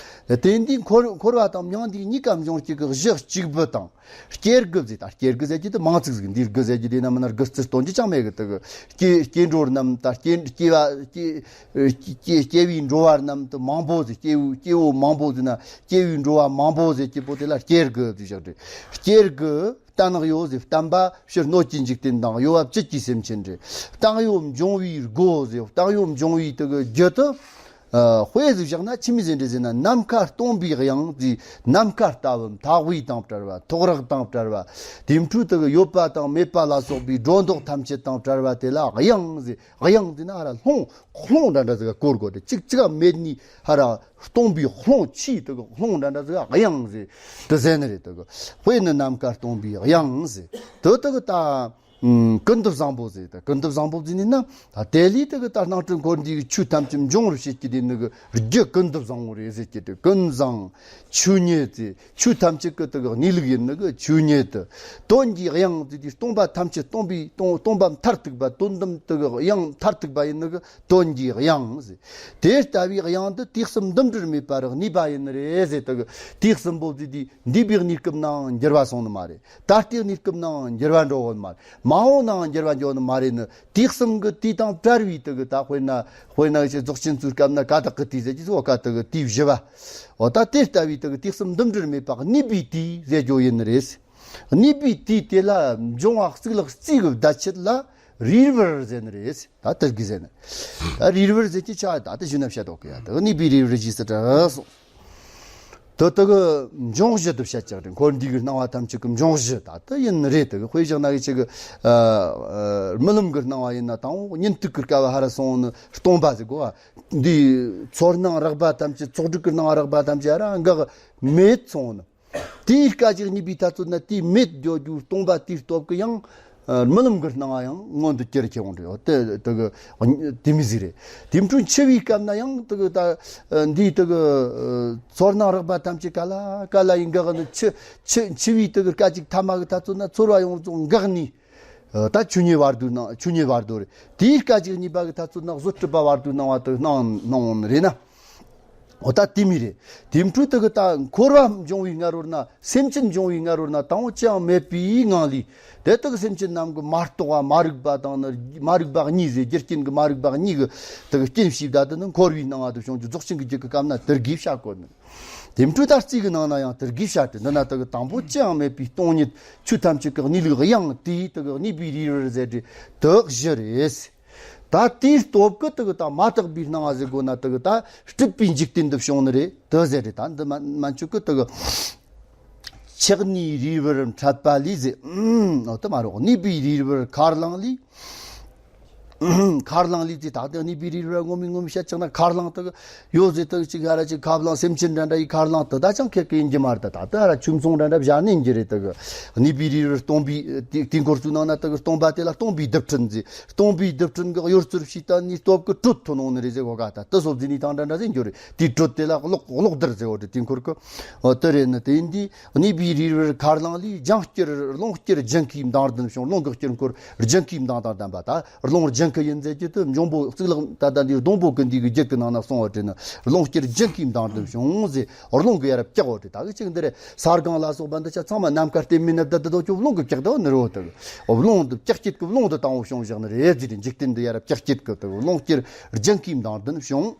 དེ་འདི་འཁོར་འཁོར་བ་དང་མྱང་འདས་གཉིས་ཀ་འབྱུང་རྩིས་ཀྱི་གཞི་ གཅིག་པུ་དང་། སྐྱེ་དགུ་ཟེར། ད་སྐྱེ་དགུ་ཟེར་གྱི་དེ་མིང་ཚིག་ཟིག་འདིར་དགུ་ཟེར་གྱི་དེ་ན་མིན་ན་དགུ་བརྩི་སྟོན་གྱི་ཅང་མེད་གི། དེ་གི་སྐྱེ་སྐྱེ་འགྲོ་རྣམས། ད་སྐྱེ་སྐྱེ་བ་སྐྱེ་སྐྱེ་སྐྱེ་བའི་འགྲོ་བ་རྣམས་དུ་མང་པོ་ཟེར། སྐྱེ་བོ་སྐྱེ་བོ་མང་པོ་ཟེར་ན། སྐྱེ་བའི་འགྲོ་བ་མང་པོ་ཟེར་གྱི་པོ་དེ་ལ་སྐྱེ་དགུ་ཟེར་བཞག་དེ། སྐྱེ་དགུ་བརྟན་གཡོ་ཟེར། བརྟན་པ་ཕྱིར་གནོད་ཀྱི་འཇིག་རྟེན་དང་། གཡོ་བ་བཅུད་ཀྱི་སེམས་ཅན་རེད། བརྟན་གཡོ་འབྱུང་བའི་སྒོ་ཟེར། བརྟན་གཡོ་འབྱུང་བའི་དེ་གི་རྒྱུ་དེ། ཨ། དཔེ་ཟིག་བཞག་ན་ཆི་མོ་ཟིག་འདྲ་ཟེར་ན། ནམ་མཁའ་སྟོང་པའི་དབྱིངས་ཟེར། ནམ་མཁའ་ལྟ་བུ་མཐའ་དབུས་དང་བྲལ་བ། ཐོག་རེག་དང་བྲལ་བ། དེའི་འཕྲོ་དེ་གི་ཡོད་པ་དང་མེད་པ་ལ་སོགས་པའི་སྒྲོ་འདོགས་ཐམས་ཅད་དང་བྲལ་བ་དེ་ལ་དབྱིངས་ཟེར། དབྱིངས་ཟེར་ན་ཨ་ར་ལྷུང་ལྷུང་འདྲ་འདྲ་ཟིག་ག་བསྐོར་དགོས་ཏེ། གཅིག་གཅིག་ག་མེད་ནི་ཨ་ར་སྟོང་པའི་ལྷུང་། ཆེས་དེ་གི་ལྷུང་འདྲ་འདྲ་ཟིག་ག་དབྱིངས་ཟེར་དེ་ཟེར་ནི་རེད། དེ་གི་དཔེ་ནི་ནམ་མཁའ་སྟོང་པའི་དབྱིངས་ཟེར། དེ་དེ་གི་ད། ཨུམ། ཀུན་ཏུ་བཟང་པོ་ཟེར། ད་ཀུན་ཏུ་བཟང་པོ་ཟེར་ནི་ན། ད་དེ་ལས་དེ་གི་ད་སྣང་སྲིད་འཁོར་འདས་ཀྱི་ཆོས་ཐམས་ཅད་འབྱུང་བར་བྱེད་ཀྱི་དེ་ནི་གི་རྒྱུ་ཀུན་ཏུ་བཟང་པོ་རེད་ཟེར་གྱི་དེ། ཀུན་བཟང་ཆོས་ཉིད་ཟེར། ཆོས་ཐམས་ཅད་ཀྱི་དེ་གི་གནས་ལུགས་ཡིན་ནི་གི་ཆོས་ཉིད་དེ། དོན་གྱི་དབྱིངས་ཟེར་དེ་སྟོང་པ་ཐམས་ཅད་སྟོང་པའི་སྟོང་སྟོང་པ་མཐར་ཐུག་པ། དོན་དམ་དེ་གི་དབྱིངས་མཐར་ཐུག་པ་ཡིན་ནི་གི་དོན་གྱི་དབྱིངས་ཟེར། དེ་ལྟ་བུའི་དབྱིངས་འདི་དུས་གསུམ་འདུམ་འགྲིལ་མེད་པར་གནས་པ་ཡིན་ནི་རེད་ཟེར། དེ་གི་དུས་གསུམ་པོ་ཟེར་དེ་འདས་པའི་གནས་སྐབས་ནའང་འགྱུར་བ་སོང་ནི་མ་རེད། ད་ལྟའི་གནས་སྐབས་ནའང་འགྱུར་བ་འགྲོ་གོ་ནི་མ་རེད། མ་འོངས་ནའང་འགྱུར་བ་འགྲོ་ནི་མ་རེད་ནི། དུས་གསུམ་གྱི་དུས་དང་བྲལ་བའི་དེ་གི་ད་དཔེར་ན། དཔེར་ན་ཅིག་རྫོགས་ཆེན་ཚུལ་སྐབས་ན་ཀ་དག་གི་དུས་ཟེར་གྱི་སོ། ཀ་དག་གི་དུས་བཞི་པ། འོ་ད་དེ་ལྟ་བུའི་དེ་གི་དུས་གསུམ་འདུམ་འགྲིལ་མེད་པ་གནས་པའི་དུས་ཟེར་རྒྱུ་ཡིན་ནི་རེད། གནས་པའི་དུས་དེ་ལ་འབྱུང་བ་གཙུག་ལག་རྩིས་ཀྱི་བརྡ་ཆད་ལ་རིར་བུར་ཟེར་ནི་རེད། ད་དེ་གི་ཟེར་ནི། ད་རིར་བུར་ཟེར་གྱི་ཆ་ད་དེ་གཞི་ན་བཤད་དོག་གི་ཡ། དེ་གནས་པའི་རིར་བུར་ཞེས་སུ་གྲགས་སོ། དེ་དེ་གི་འབྱུང་གཞི་དེ་བཤད་ཀྱང་རེད། འཁོར་འདས་ཀྱི་སྣང་བ་ཐམས་ཅད་ཀྱི་འབྱུང་གཞི་ད་དེ་ཡིན་ནི་རེད། དེ་གི་དཔེ་བཞག་ན་གི་ཅིག་གི། ཨ། ཨ། རྨི་ལམ་གྱི་སྣང་བ་ཡིན་ན་དང་པོ་ཉིན་ཐོས་ཀྱི་སྐབས་ཧ་ར་སོང་ནི་སྟོང་པ་ཟེར་གོ། འདི་ཚོར་སྣང་རགས་པ་ཐམས་ཅད། ཚོགས་དྲུག་གི་སྣང་བ་རགས་པ་ཐམས་ཅད་ཧ་ར་འགག་མེད་སོང་ནི། དེའི་སྐད་ཅིག་གཉིས་པའི་ཐ་ཚོད་ན་དེ་མེད་འགྱོ་རྒྱུ་སྟོང་པ་དེའི་སྟོབས་ཀྱིས་ཡང་། ཨ། རྨི་ལམ་གྱི་སྣང་བ་ཡང་མངོན་དུ་གྱུར་ཁྱེར་འོང་རེད། དེ་དེ་གི་དེ་མི་ཟིག་རེད། དེའི་འཕྲོ་འཆི་བའི་སྐབས་ན་ཡང་དེ་གི་ད་འདིའི་དེ་གི་ཚོར་སྣང་རགས་པ་ཐམས་ཅད་ག་ལ་ག་ལ་ཡིན་འགག་ནི། འཆི་འཆི་འཆི་བའི་དེ་གི་སྐད་ཅིག་ཐ་མ་གི་ཐ་ཚོད་ན་ཚོར་བ་ཡོངས་རྫོགས་འགག་ནི། ཨ། ད་ཆོས་ཉིད་བར་དོའི་སྣང་། ཆོས་ཉིད་བར་དོ་རེད། དེའི་སྐད་ཅིག་གཉིས་པ་གི་ཐ་ཚོད་ན་བཟོ་སྒྲུབ་པ་བར་དོའི་སྣང་བ་དེ་སྣང་སྣང་འོང་ནི་རེད་ན། འོ་ད་དེ་མི་རེད། དེའི་འཕྲོ་དེ་གི་ད་འཁོར་བ་འབྱུང་བའི་སྔ་རོལ་ན། སེམས་ཅན་འབྱུང་བའི་སྔ་རོལ་ན་དང་པོ་ཅི་ཡང་མེད་པའི་ངང་ལས། དེ་དག་སེམས་ཅན་རྣམས་ཀྱི་མ་རྟོགས་པ་མ་རིག་པ་དང་ནི། མ་རིག་པ་གཉིས་ཟེར། རྒྱུ་རྐྱེན་གྱི་མ་རིག་པ་གཉིས་ཀྱི་དེ་གི་རྐྱེན་བྱས་བསྡད་དེ་ནི་འཁོར་བའི་སྣང་བ་དེ་བྱུང་རྒྱུ། རྫོགས་ཆེན་གྱི་རྒྱུད་ཀྱི་སྐབས་ན་དེ་གི་བཤད་གོ་ནི། དེའི་འཕྲོ་ད་རྩིས་ཀྱི་ནང་ན་ཡང་དེ་གི་བཤད་དེ། འདི་ན་དེ་གི་དང་པོ་ཅི་ཡང་མེད་པའི་སྟོང་ཉིད། ཆོས་ཐམས་ཅད་ཀྱི་གནས་ལུགས་དབྱིངས་དེ་དེ་གི་གནས་པའི་རིར་བུར་ཟེར་དེ་དེ་གི་གཞི་རེད། ད་དེའི་སྟོབས་ཀྱིས་དེ་གི་ད་མ་དག་པའི་སྣང་བ་ཟེར་དགོས་ན། དེ་གི་ད་སྲིད་པའི་འཇིག་རྟེན་དུ་བྱུང་ནི་རེད་དེ་ཟེར་རེད། ད་འདི་མ་མན་ཆོད་ཀྱི་དེ་གི་ཆགས་ནས་རིར་བུར་འཕྲད་པ་ལས་ཟེར། ཨུམ། འོ་དེ་མ་རེད། གནས་པའི་རིར་བུར་ཁ་རླངས་ལས། ཁ་རླངས་ལས་ཟེར། ད་དེ་གནས་པའི་རིར་བུར་ངོ་མ་ངོ་མ་བཤད་ཀྱང་ན། ཁ་རླངས་དེ་གི་ཡོད་ཟེར། དེ་གི་ཅིག་ཧ་ར་ཅིག་ཁ་རླངས་སེམས་ཅན་འདྲ་འདྲ་ཡི་ཁ་རླངས་དེ་ད་ཅང་ཁེགས་ཀྱི་ཡིན་གྱི་མ་རེད། ད་ད་དེ་ཧ་ར་ཆོས་མཚུངས་འདྲ་འདྲ་བཞག་ནས་ཡིན་གྱི་རེད། དེ་གི་གནས་པའི་རིར་བུར་སྟོང་པའི་དེ་དེའི་འཁོར་ཚོའི་ནང་ན་དེ་གི་སྟོང་པ་དེ་ལ་སྟོང་པའི་རྡུལ་ཕྲན་ཟེར། སྟོང་པའི་རྡུལ་ཕྲན་གྱི་གཡོ་རྩོལ་བྱས་བཏང་ནས་སྟོབས་ཀྱིས་དྲོད་ཐོན་འོང་ནི་རེད་ཟེར་གོ་ག་ད་དེ་སོ་བཟི་ནས་དང་འདྲ་འདྲ་ཟེར་འགྱོ་རེད། དེའི་དྲོད་དེ་ལ་གློག་གློག་རྡུལ་ཟེར་བ་རེད། དེའི་འཁོར་གི། འོ་དེ་རེད་ནི། དེ་ཡིན་དུས་གནས་པའི་རིར་བུར་ཁ་རླངས་ལས། ལྗང་སྐྱུར་རླུང་སྐྱུར་ལྗང་ཁུའི་མདངས་ལྡན་བྱུང་། རླུང་གི་སྐྱུར་འཁོར་ལྗང་ཁུའི་མདངས་དང་ལྡན་པ། ད་རླུང་ལྗང་ཁུ་ཡིན་ཟེར་གྱི་དེ་འབྱུང་པོ་གཙུག་ལག་ད་ལྟ་འདིའི་སྡོང་པོ་ཀུན་འདུས་ཀྱི་རྒྱུད་ཀྱི་ནང་ན་གསུངས་པ་དེ་ནི། རླུང་སྐྱུར་ལྗང་ཁུའི་མདངས་ལྡན་བྱུང་ཟེར། རླུང་གིས་ཡར་བཀྱག་འོ་དེ། ད་གི་ཅིག་འདི་རེད། ས་སྒང་ལ་སོགས་པ་འདི་ཆ་ཚང་མ་ནམ་མཁའ་སྟེང་མིན་ན་བསྡད་བསྡད་དོ་ཅོག་རླུང་གིས་བཀྱག་བསྡད་ནི་རེད། འོ་དེ་རླུང་དེ་བཀྱག་སྐྱིད་ཀྱི་རླུང་དེ་དང་པོ་བྱུང་བཞག་ནི་རེད་ཟེར། འཇིག་རྟེན་འདི་ཡར་བཀྱག་སྐྱིད་ཀྱི་དེ་རླུང་སྐྱུར་ལྗང་ཁུའི་མདངས་ལྡན་བྱུང་།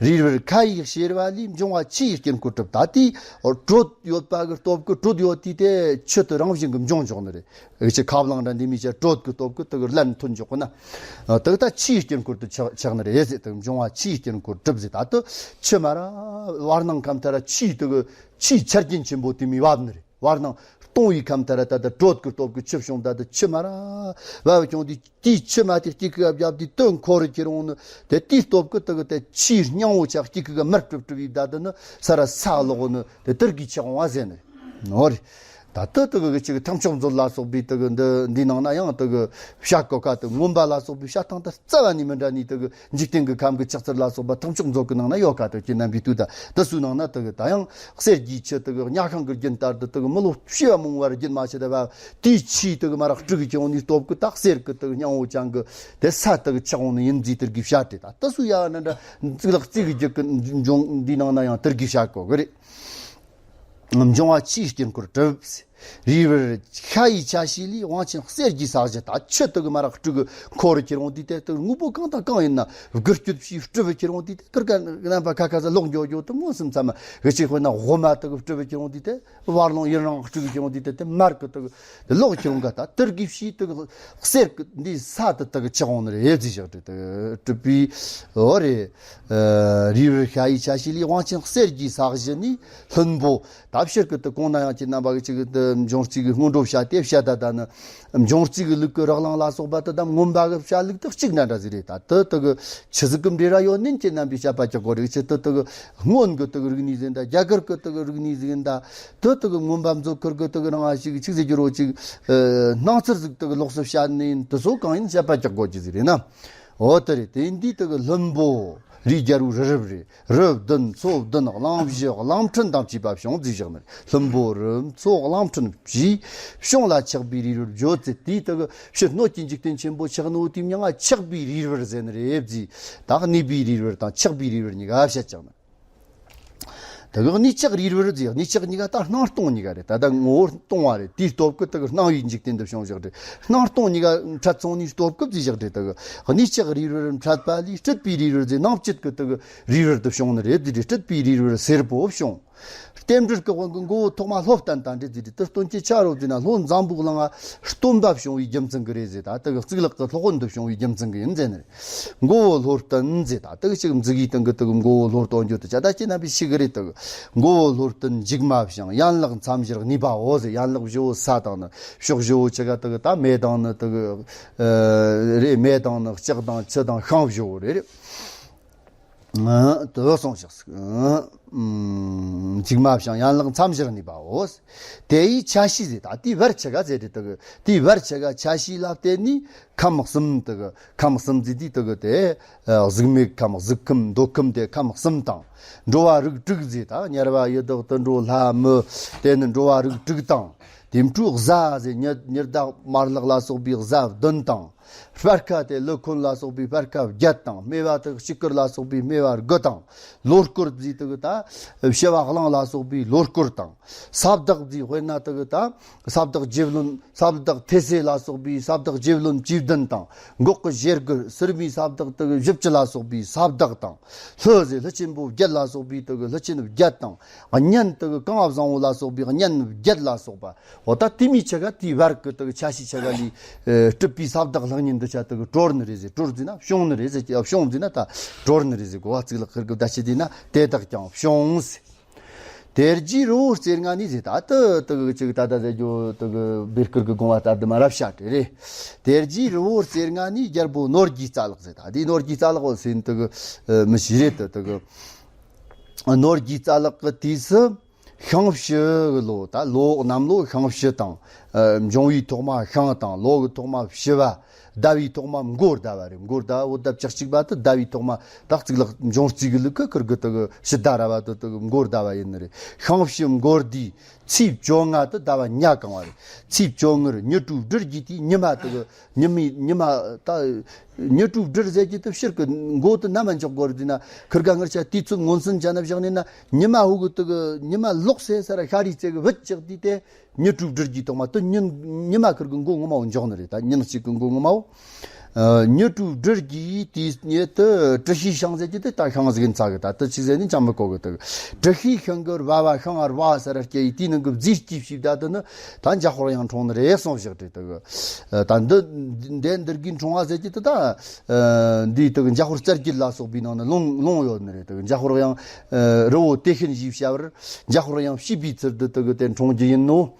རིར་བུར་ཁ་ཡི་གཤེར་བ་ལས། འབྱུང་བ་ཆུ་ཡི་དཀྱིལ་འཁོར་གྲུབ། ད་དེའི་དྲོད་ཡོད་པ་གི་སྟོབས་ཀྱིས་དྲོད་ཡོད་དུས་དེ་ཆུ་དེ་རང་བཞིན་གྱིས་འབྱུང་འཇོག་ནི་རེད། འུ་ཅག་ཁ་རླངས་འདྲ་འདི་མི་ཅག་དྲོད་ཀྱི་སྟོབས་ཀྱིས་དེ་གི་ལན་ཐོན་འཇོག་གི་ན། དེ་གི་ད་ཆུ་ཡི་དཀྱིལ་འཁོར་དུ་ཆགས་ཆགས་ནི་རེད་ཟེར། དེ་གི་འབྱུང་བ་ཆུ་ཡི་དཀྱིལ་འཁོར་གྲུབ་ཟེར། ད་དེ་ཆུ་མ་ར་བར་སྣང་ཁམས་ཐ་ར་ཆུ་དེ་གི་ཆུའི་ཆ་རྐྱེན་ཆེན་པོ་དེ་མི་བབ་ནི་རེད། བར་སྣང་སྟོང་བའི་ཁམས་ཐ་ར་ད་ལྟ་དྲོད་ཀྱི་སྟོབས་ཀྱིས་ཆུ་བྱུང་། ད་ལྟ་ཆུ་མ་ར་བབ་བྱུང་དུས་དེའི་ཆུ་མ་དེ་སྐྱིད་ཀྱི་བབ་བབ་དུས་དོན་འཁོར་རུ་ཁྱེར་འོང་ནི། དེ་དེའི་སྟོབས་ཀྱིས་དེ་གི་དེ་ཆུའི་སྙིང་བོ་ཆགས་སྐྱིད་ཀྱི་མར་གྲུབ་གྲུབ་ཡིབ་ད་དེ་ནི་ས་ར་ས་ལོག་ནི་དེ་དེར་གི་ཆགས་འོང་བ་ཟེར་ནི། འོ་རེད། ད་ལྟ་དེ་གི་ཅིག་ཐེག་མཆོག་མཛོད་ལ་སོགས་པའི་དེ་གི་འདི་འདི་ནང་ན་ཡང་དེ་གི་བཤད་གོ་ཁ་དེ་མངོན་པ་ལ་སོགས་པའི་བཤད་སྟངས་དེ་རྩ་བ་ནས་མི་འདྲ་ནི། དེ་གི་འཇིག་རྟེན་གྱི་ཁམས་ཀྱི་ཆགས་ཚུལ་ལ་སོགས་པ་ཐེག་མཆོག་མཛོད་ཀྱི་ནང་ན་ཡོད་ཀ་དེ་ཁྱེད་རྣམ་པས་ལྟོས་ད། དེ་ཚོའི་ནང་ན་དེ་གི་ད་ཡང་གསེར་གྱི་ཆུ་དེ་གི་ཉ་ཤིང་གི་རྒྱུན་ལྟར་དུ་དེ་གི་མི་ལོ་བྱེ་བ་མང་བོར་རྒྱུན་མ་ཆད་དེ་བབ། དེའི་ཆུ་དེ་གི་མ་ར་དཀྲུག་གི་ཁྱེར་འོང་ནི་སྟོབས་ཀྱིས་ད་གསེར་གྱི་དེ་གི་སྙིང་བོ་ཅན་གྱི་དེ་ས་དེ་གི་ཆགས་འོང་ནི་ཡིན་ཟེར་དེར་གི་བཤད་དེ། ད་དེ་ཚོ་ཡ་ན་འདྲ་གཙུག་ལག་རྩིས་ཀྱི་རྒྱུད་ཀྱི་འབྱུང་འདི་ནང་ན་ཡང་དེར་གི་བཤད་གོ་གི་རེད། འབྱུང་བ་ཆུའི་དཀྱིལ་འཁོར་གྲུབ། རུས་པར་ཤ་ཡི་ཆ་ཤས་ལས། དབང་ཆེན་གསེར་གྱི་ས་གཞི། ད་ཆུ་དེ་གི་མ་ར་སྤྲུག་གི་འཁོར་ཁྱེར་འོང་དུས་དེ་དེ་དངོས་པོ་གང་དང་གང་ཡིན་ན་སྒུལ་སྐྱོད་བྱས་སྤྲུལ་པ་ཁྱེར་འོང་དུས་དེ་ཀིར་ཀ་རྣམ་པ་ཁ་ཁ་ས་ལོག་འགྱོ་འགྱོ་དེ་མངོན་སུམ་ཚད་མ་གི་ཅིག་དཔེར་ན་འོ་མ་དེ་གི་སྤྲུལ་པ་ཁྱེར་འོང་དུས་དེ། བར་ལོང་ཡུན་རིང་སྤྲུག་ཡོང་དུས་དེ་དེ་མར་གི་དུ་ལོག་ཁྱེར་འོང་ག་ད་དེར་གི་ཕྱིས་དུ་གསེར་གི་འདི་ས་དུ་དུ་གི་ཆགས་འོང་ནི་རེད་ཟེར་བཞག་དེ་དུ་གྲུབ་པའི་འོ་རེད། རུས་པར་ཤ་ཡི་ཆ་ཤས་ལས། དབང་ཆེན་གསེར་གྱི་ས་གཞི་ནས། ལྷུན་པོ་ད་ཕྱིར་གི་དུ་གོང་ན་ཡང་ཁྱེད་རྣམ་པ་གི་ཅིག་དུ་འབྱུང་རྩིས་གི་སྔོན་འགྲོ་བཤད་དེ་བཤད་ད་ད་ནི་འབྱུང་རྩིས་གི་ལུགས་གི་རགས་རླངས་ལ་སོགས་པ་དུ་དམ་མངོན་པ་གི་བཤད་ལུགས་དུ་གཅིག་འདྲ་འདྲ་ཟིག་རེད། ད་དུ་དུ་གི་ཆི་ཟིག་གི་འབྲེལ་བ་ཡོད་ནན་ཁྱེད་རྣམ་པས་བཤད་པ་ཀྱག་གོ་རེད། ཅི་དུ་དུ་གི་སྔོན་གི་དུ་གི་རིག་གནས་ཟིན་ད་རྒྱ་གར་གི་དུ་གི་རིག་གནས་ཟིན་ད། དུ་དུ་གི་མངོན་པ་མཛོད་ཁུར་གི་དུ་གི་རང་ཞིག་ཆིག་ཟེར་རྒྱུ་རོ་ཅིག་སྣང་ཚུལ་ཟིག་དུ་གི་ལོགས་སུ་བཤད་ནི་ཡིན། དུ་སོ་གང་ཡིན་བཤད་པ་ཀྱག་གོ་ཅི་ཟིག་རེད་ན། འོ་དུ་རེད། དེ་འདི་དུ་གི་ལྷུན་པོ་རིགས་རྒྱལ་པོའི་རི་རབ་རེད། རི་བདུན་མཚོ་བདུན་གླིང་བཞི་གླིང་ཕྲན་དང་བཅས་པ་བྱུང་ཟིག་བཞག་ནི། ལྷུན་པོ་རི་མཚོ་གླིང་ཕྲན་བཞིས་བྱུང་ལ་ཆགས་པའི་རིགས་རུས་བརྗོད་ཚེ་དེའི་དུ་གི་ཕྱི་སྣོད་ཀྱི་འཇིག་རྟེན་ཆེན་པོ་ཆགས་ནོ་དེའི་མྱིང་ང་ཆགས་པའི་རིགས་རུས་ཟེར་ནི་རེད་ཟིག་ད་གནས་པའི་རིགས་རུས་དང་ཆགས་པའི་རིགས་རུས་གཉིས་ཀ་བཤད་ཀྱང་ནི། དེ་གི་གནས་ཆགས་རིགས་རུས་ཟེར། གནས་ཆགས་གཉིས་ཀ་ད་སྣང་སྟོང་གཉིས་ཀ་རེད། ད་ལྟ་ངོ་བོ་སྟོང་བ་རེད། དེའི་སྟོབས་ཀྱིས་དེ་གི་སྣང་བའི་འཇིག་རྟེན་དུ་བྱུང་བཞག་རེད། སྣང་སྟོང་གཉིས་ཀ་འཕྲད་སོང་ནས་སྟོབས་ཀྱིས་བརྩིས་བཞག་རེད། དེ་གི་གནས་ཆགས་རིགས་རུས་འཕྲད་པ་ལས་སྤྲུལ་པའི་རིགས་རུས་ཟེར། སྣང་བཅུད་ཀྱི་དེ་གི་རིགས་རུས་དུ་བྱུང་ནི་རེད། དེ་རེད། སྤྲུལ་པའི་རིགས་རུས་སེར་པོ་བྱུང་། རྟེན་འབྲེལ་གྱི་དབང་གིས་མགོ་བོ་ཐོག་མ་ལྷོ་བསྟན་དང་འབྲེལ་ཟེར་དུས། དེ་སྟོན་ཅི་ཆ་རོ་ཟེར་ན་ལྷོ་འཛམ་བུ་གླིང་ང་སྟོན་པ་བྱུང་བའི་རྒྱུ་མཚན་གྱིས་རེད་ཟེར། ད་དེ་གི་གཙུག་ལག་གི་སློབ་དཔོན་དུ་བྱུང་བའི་རྒྱུ་མཚན་གྱིས་ཡིན་ཟེར་ནི་རེད། མགོ་བོ་ལྷོ་བསྟན་ཟེར། ད་དེ་གི་ཅིག་མཛུག་གི་སྟེང་གི་དེ་གི་མགོ་བོ་ལྷོ་སྟོན་རྒྱུ་དེ་ཆ་ད་ཁྱེད་རྣམ་པས་ཤེས་གི་རེད། དེ་གི་མགོ་བོ་ལྷོ་བསྟན་མཇུག་མ་བྱང་། ཡན་ལག་མཚམས་བཞིར་གནས་པའོ་ཟེར། ཡན་ལག་བཞི་བོ་ས་དང་ནི། ཕྱོགས་བཞི་བོ་ཆི་ག་དེ་གི་ད་མེ་དང་ནི་དེ་གི་ཨ་རེད། མེ་དང་ནི་ལྕགས་དང་ཆུ་དང་ཤིང་བཞི་བོ་རེད། རེད། ཨ་དེ་སོང་ཞིག་ཨ་ཨམ་མཇུག་མ་བྱང་། ཡན་ལག་མཚམས་བཞིར་གནས་པའོ། དེ་ཡི་ཆ་ཤས་ཟེར། ད་དེའི་བར་ཆི་ག་ཟེར་དེ་དེ་གི་དེའི་བར་ཆི་ག་ཆ་ཤས་ལ་བརྟེན་ནས་ཁམས་གསུམ་དེ་གི་ཁམས་གསུམ་ཟེར་དུས་དེ་གི་དེ་ཨ་གཟུགས་མེད་ཁམས། གཟུགས་ཁམས། འདོད་ཁམས། དེ་ཁམས་གསུམ་དང་། འགྲོ་བ་རིགས་དྲུག་ཟེར། ད་དམྱལ་བ་ཡི་དྭགས་དུད་འགྲོ་ལྷ་མི་དེ་ནི་འགྲོ་བ་རིགས་དྲུག་དང་། དེ་འཕྲོ་གཟའ་ཟེར། ཉི་ཉི་ཟླ་མ་ལག་ལ་སོགས་པའི་གཟའ་བདུན་དང་། སྤར་ཁ་དེ་ཀླུ་འཁོན་ལ་སོགས་པའི་སྤར་ཁ་བརྒྱད་དང་། སྨེ་བ་དེ་གི་སྐྱིད་ཀར་ལ་སོགས་པའི་སྨེ་བ་དགུ་དང་། ལོ་སྐོར་ཟེར་དེ་གི་ད་བྱི་བ་གླང་ལ་སོགས་པའི་ལོ་སྐོར་དང་། ས་བདག་ཟེར། དཔེར་ན་དེ་གི་ད་ས་བདག་རྗེ་བློན། ས་བདག་ཐེ་སེ་ལ་སོགས་པའི་ས་བདག་རྗེ་བློན་བཅུ་བདུན་དང་། འགོག་གི་བཞེར་དགུ། སིར་མའི་ས་བདག་དེ་གི་བཞི་བཅུ་ལ་སོགས་པའི་ས་བདག་དང་། ལྷུ་ཟེར། ལྷུ་ཆེན་པོ་བརྒྱད་ལ་སོགས་པའི་དེ་གི་ལྷུ་ཆེན་བརྒྱད་དང་། གཉན་དེ་གི་རྐང་བ་བཟང་བོ་ལ་སོགས་པའི་གཉན་བརྒྱད་ལ་སོགས་པ། འོ་ད་དེ་མོའི་ཆི་ག་དེའི་བར་གི་དེ་གི་ཆ་ཤས་ཆི་ག་ལས་ཨ་སྤྲུལ་པའི་ས་བདག་ལྷ་གཉིས་འདི་ཆ་དེ་གི་གྲོལ་ནི་རེད་ཟེར། གྲོལ་ཟེར་ན་བྱུང་ནི་རེད་ཟེར། བྱུང་ཟེར་ན་ད་གྲོལ་ནི་རེད་ཟེར། གོ་བ་གཙུག་ལག་ཁིར་གི་བརྡ་ཆད་དེ་ན་དེ་དག་ཀྱང་བྱུང་ཟེར། དེ་རྗེས་རི་བོ་རྩེ་ལྔ་ནས་ཟེར། ད་དེ་དེ་གི་ཅིག་ད་ད་ཟེར་རྒྱུ་དེ་གི་བེར་ཀིར་གི་དགོངས་པ་ལྟར་དུ་མ་རབ་བྱ་དེ་རེད། དེ་རྗེས་རི་བོ་རྩེ་ལྔ་ནས་རྒྱལ་པོ་ནོར་གྱི་རྩ་ལག་ཟེར། ད་དེ་ནོར་གྱི་རྩ་ལག་འོ་ཟེར་དེ་གི་ཨ་མི་ཞིག་རེད། དེ་དེ་གི་ནོར་གྱི་རྩ་ལག་གི་དུས་སུ། ཤིང་བྱི་གི་ལོ། ད་ལོ་གནམ་ལོ་ཤིང་བྱི་དང་། ཨ་འབྱུང་བའི་ཐོག་མ་ཤིང་དང་། ལོ་གི་ཐོག་མ་བྱི་བ། ཟླ་བའི་ཐོག་མ་མགོ་ཟླ་བ་རེད། མགོ་ཟླ་བ་བོད་ཟླ་བཅུ་གཅིག་པ་དེ་ཟླ་བའི་ཐོག་མ། ད་གཙུག་ལག་འབྱུང་རྩིས་གི་ལུགས་གི་ཁིར་གི་དེ་གི་བྱི་ཟླ་ར་བ་དེ་དེ་གི་མགོ་ཟླ་བ་ཡིན་ནི་རེད། ཤིང་བྱི་མགོ་ཟླའི་ཚེས་བཅོ་ལྔ་དེ་ཟླ་བ་ཉ་གང་བ་རེད། ཚེས་བཅོ་ལྔར་མྱི་དྲུག་སྦྲུལ་གྱི་དེའི་ཉི་མ་དེ་གི་ཉི་མའི་ཉི་མ་ད། མྱི་དྲུག་སྦྲུལ་ཟེར་གྱི་དེ་ཕྱིར་གི་མགོ་དེ་ནམ་འཇོག་དགོས་རེད་ཟེར་ན། ཁིར་ག་ངར་ཆ་དུས་ཚོད་མངོན་སུམ་ཆ་ན་བཞག་ནས་ན། ཉི་མ་འུ་གི་དེ་གི་ཉི་མ་ལོག་སེ་ས་ར་ཤར་རིའི་རྩེ་གི་བུད་ཅག་དུས་དེ་མྱི་དྲུག་སྦྲུལ་གྱི་ཐོག་མ་དེ་ཉིན་ཉི་མ་ཁིར་གི་མགོ་ངོ་མ་བོ་འཇོག་ནི་རེད། ད་ཉིན་གཅིག་གི་མགོ་ངོ་མ་བོ། ཨ་མྱི་དྲུག་སྦྲུལ་གྱི་དུས་ཉིད་དུ་དྲི་ཤིང་ཤིང་ཟེར་གྱི་དེ་ད་ཤིང་ཟིག་ཡིན་ཚ་གི། ད་དེ་ཆི་ཟེར་ནས་ཅང་མི་གོ་གི། དེ་གི་དྲི་ཤིང་ཤིང་གི་རྦ་བ་ཤིང་ཨ་རྦ་ས་ར་སྐྱེ་ཡི་དེའི་ནང་གི་རྫས་སྐྱེས་ཤིག་ད་དེ་ནི་ད་འཇམ་དཔལ་དབྱངས་འཁྲུངས་ནི་རེད་གསུངས་བཞག་རེད། དེ་གི་ད་འདི་འདི་འདིར་གི་འཁྲུངས་པ་ཟེར་གྱི་དེ་ད། ཨ་འདིའི་དེ་གི་འཇམ་དཔལ་རྩ་རྒྱུད་ལ་སོགས་པའི་ནང་ན་ལུང་ལུང་ཡོད་ནི་རེད། དེ་གི་འཇམ་དཔལ་དབྱངས་ཨ་རི་བོ་དེ་བཞིན་གཤེགས་པར་འཇམ་དཔལ་དབྱངས་བྱིས་པའི་ཚུལ་དུ་དེ་གི་དེ་འཁྲུངས་རྒྱུ་ཡིན་ནོ།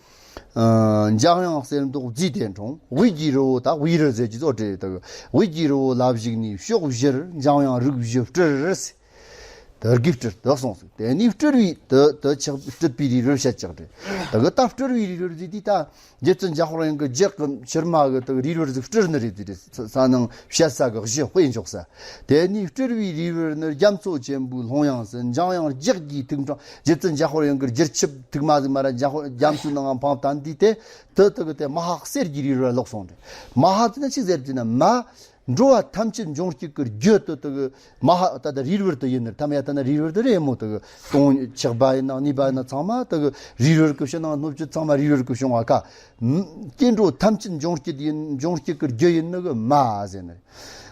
ཨ་འཇམ་དབྱངས་གསེར་མདོག་བརྫིས་ཏེ་འཁྲུངས། དབུས་ཀྱི་རི་བོ་ད་དབུས་རི་ཟེར་གྱི་ཚོ་དེ་རེད། དེ་གི་དབུས་ཀྱི་རི་བོ་ལ་བཞུགས་ནས་ཕྱོགས་བཞིར་འཇམ་དབྱངས་རིགས་བཞི་སྤྲུལ། དེ་གི་སྤྲུལ་དེ་གསུངས་སོ། དེ་ནས་སྤྲུལ་བའི་དེ་དེ་ཆགས་སྤྲུལ་པའི་རིགས་རུས་བཤད་ཀྱག་རེད། དེ་གི་ད་སྤྲུལ་བའི་རིགས་རུས་ཟེར་དུས་ད་རྗེ་བཙུན་འཇམ་དཔལ་དབྱངས་ཀྱི་རྒྱུད་ཀྱི་ཕྱི་མ་གི་དེ་གི་རིགས་རུས་ཟིག་སྤྲུལ་ནི་རེད་ཟེར་རེད། ས་ནང་བཤད་ས་གི་གཞི་དཔེ་འཇོག་ས། དེ་ནས་སྤྲུལ་བའི་རིགས་རུས་ནི་རྒྱ་མཚོ་ཆེན་པོའི་ལྷོང་ཡངས་སུ་འཇམ་དབྱངས་ལྗགས་ཀྱི་ཐིག་འཕྲང་། རྗེ་བཙུན་འཇམ་དཔལ་དབྱངས་ཀྱི་རྒྱུད་ཆིབས་ཐིག་མ་ཟིག་མ་ར་འཇམ་དཔལ་རྒྱ་མཚོའི་ནང་འཕངས་བཏང་དུས་དེ་དེ་དེ་གི་དེ་མ་ཧཱ་གསེར་གྱི་རིགས་རུས་ལོག་སོང་རེད། མ་ཧཱ་ཟེར་ན་ཆི་ཟེར་ཟེར་ན་མ། འགྲོ་བ་ཐམས་ཅད་འབྱུང་བྱེད་ཀྱི་རྒྱུ་དེ་དེ་གི་མ་ཧཱ་ད་ལྟ་རིའི་རི་བར་དུ་ཡིན་ནི་རེད། ཐ་མ་ཡ་ད་ན་རིའི་རི་བར་དུ་རེད་མོ། དེ་གི་སྟོང་ཆགས་པ་ཡིན་ན་གནས་པ་ཡིན་ན་ཚང་མ་དེ་གི་རིའི་རི་བར་གི་ཕྱི་ནང་སྣོད་བཅུད་ཚང་མ་རིའི་རི་བར་གི་བྱུང་བ་ཀ། སྐྱེ་འགྲོ་ཐམས་ཅད་འབྱུང་བྱེད་ཡིན། འབྱུང་བྱེད་ཀྱི་རྒྱུ་ཡིན་ནི་གི་མ་ཧཱ་ཟེར་ནི་རེད།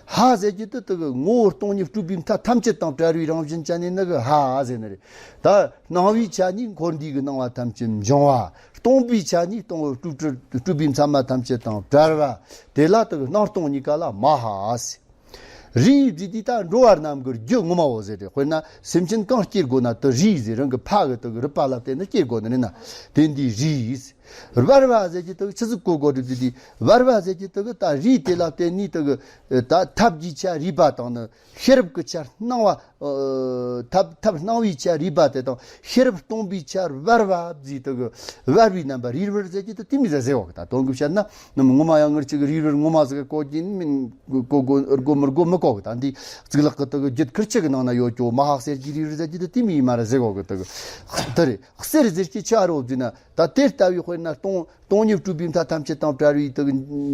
ཧཱ་ཟེར་རྒྱུ་དེ་དེ་གི་ངོ་བོ་སྟོང་ཉིད་སྤྲོས་པའི་མཐའ་ཐམས་ཅད་དང་བྲལ་བའི་རང་བཞིན་ཅན་ཡིན་ནི་གི་ཧཱ་ཟེར་ནི་རེད། ད་སྣང་བའི་ཆ་ནས་འཁོར་འདས་ཀྱི་སྣང་བ་ཐམས་ཅད་འབྱུང་བ། སྟོང་པའི་ཆ་ནས་སྟོང་སྤྲོས་སྤྲོས་པའི་མཚན་མ་ཐམས་ཅད་དང་བྲལ་བ། དེ་ལ་དེ་གི་སྣང་སྟོང་གཉིས་ཀ་ལ་མ་ཧཱ་ཟེར། རིའི་རྫས་དེ་ད་འགྲོ་བ་རྣམས་ཀྱི་རྒྱུ་ངོ་མའོ་ཟེར་ཏེ། དཔེར་ན་སེམས་ཅན་གང་སྐྱེ་དགོས་ན་དེ་རིའི་རྫས་རང་གི་ཕ་གི་དེ་གི་རུས་པ་ལ་བརྟེན་ནས་སྐྱེ་དགོས་ནི་རེད་ན། དེ་འདི་རིའི་བར་བ་ཟེར་གྱི་དེ་གི་ཆི་ཟིག་གོ་དགོས་རེད། དེ་འདི་བར་བ་ཟེར་གྱི་དེ་གི་ད་རིའི་དེ་ལ་བརྟེན་ནས་དེ་གི་ད་ཐབས་ཀྱི་ཆ་རུས་པ་དང་ནི། ཤེས་རབ་ཀྱི་ཆ་སྣང་བ། ཨ་ཐབས་ཐབས་སྣང་བའི་ཆ་རུས་པ་དེ་དང་ཤེས་རབ་སྟོང་པའི་ཆ་བར་བ་ཟེར་དེ་གི་བར་བའི་རྣམ་པ་རིའི་རི་བར་ཟེར་གྱི་དེ་དེ་མོ་ཟེར་ཟེར་བ་གི། ད་དོན་གྱི་བཤད་ན་ནི་ངོ་མ་ཡང་ངར་ཅིག་རིའི་རི་བར་ངོ་མ་ཟིག་གོ་གི་ཡིན་མིན། གོ་གོ་གོ་མི་གོ་མི་གོ་གི། ད་འདི་གཙུག་ལག་གི་དེ་གི་རྒྱུད་ཁུར་ཆེ་གི་ནང་ན་ཡོད་ཀྱོ། མ་ཧཱ་གསེར་གྱི་རིའི་རི་ཟེར་གྱི་དེ་དེ་མོ་ཡིན་མ་རེད་ཟེར་བ་གི། དེ་གི་དེ་རེད། གསེར་ཟེར་གྱི་ཆ་རོ་ཟེར་ན། ད་དེ་ལྟ་བུའི་དཔེར་ན་སྟོང་སྟོང་ཉིད་སྤྲོས་པའི་མཐའ་ཐམས་ཅད་དང་བྲལ་བའི་དེ་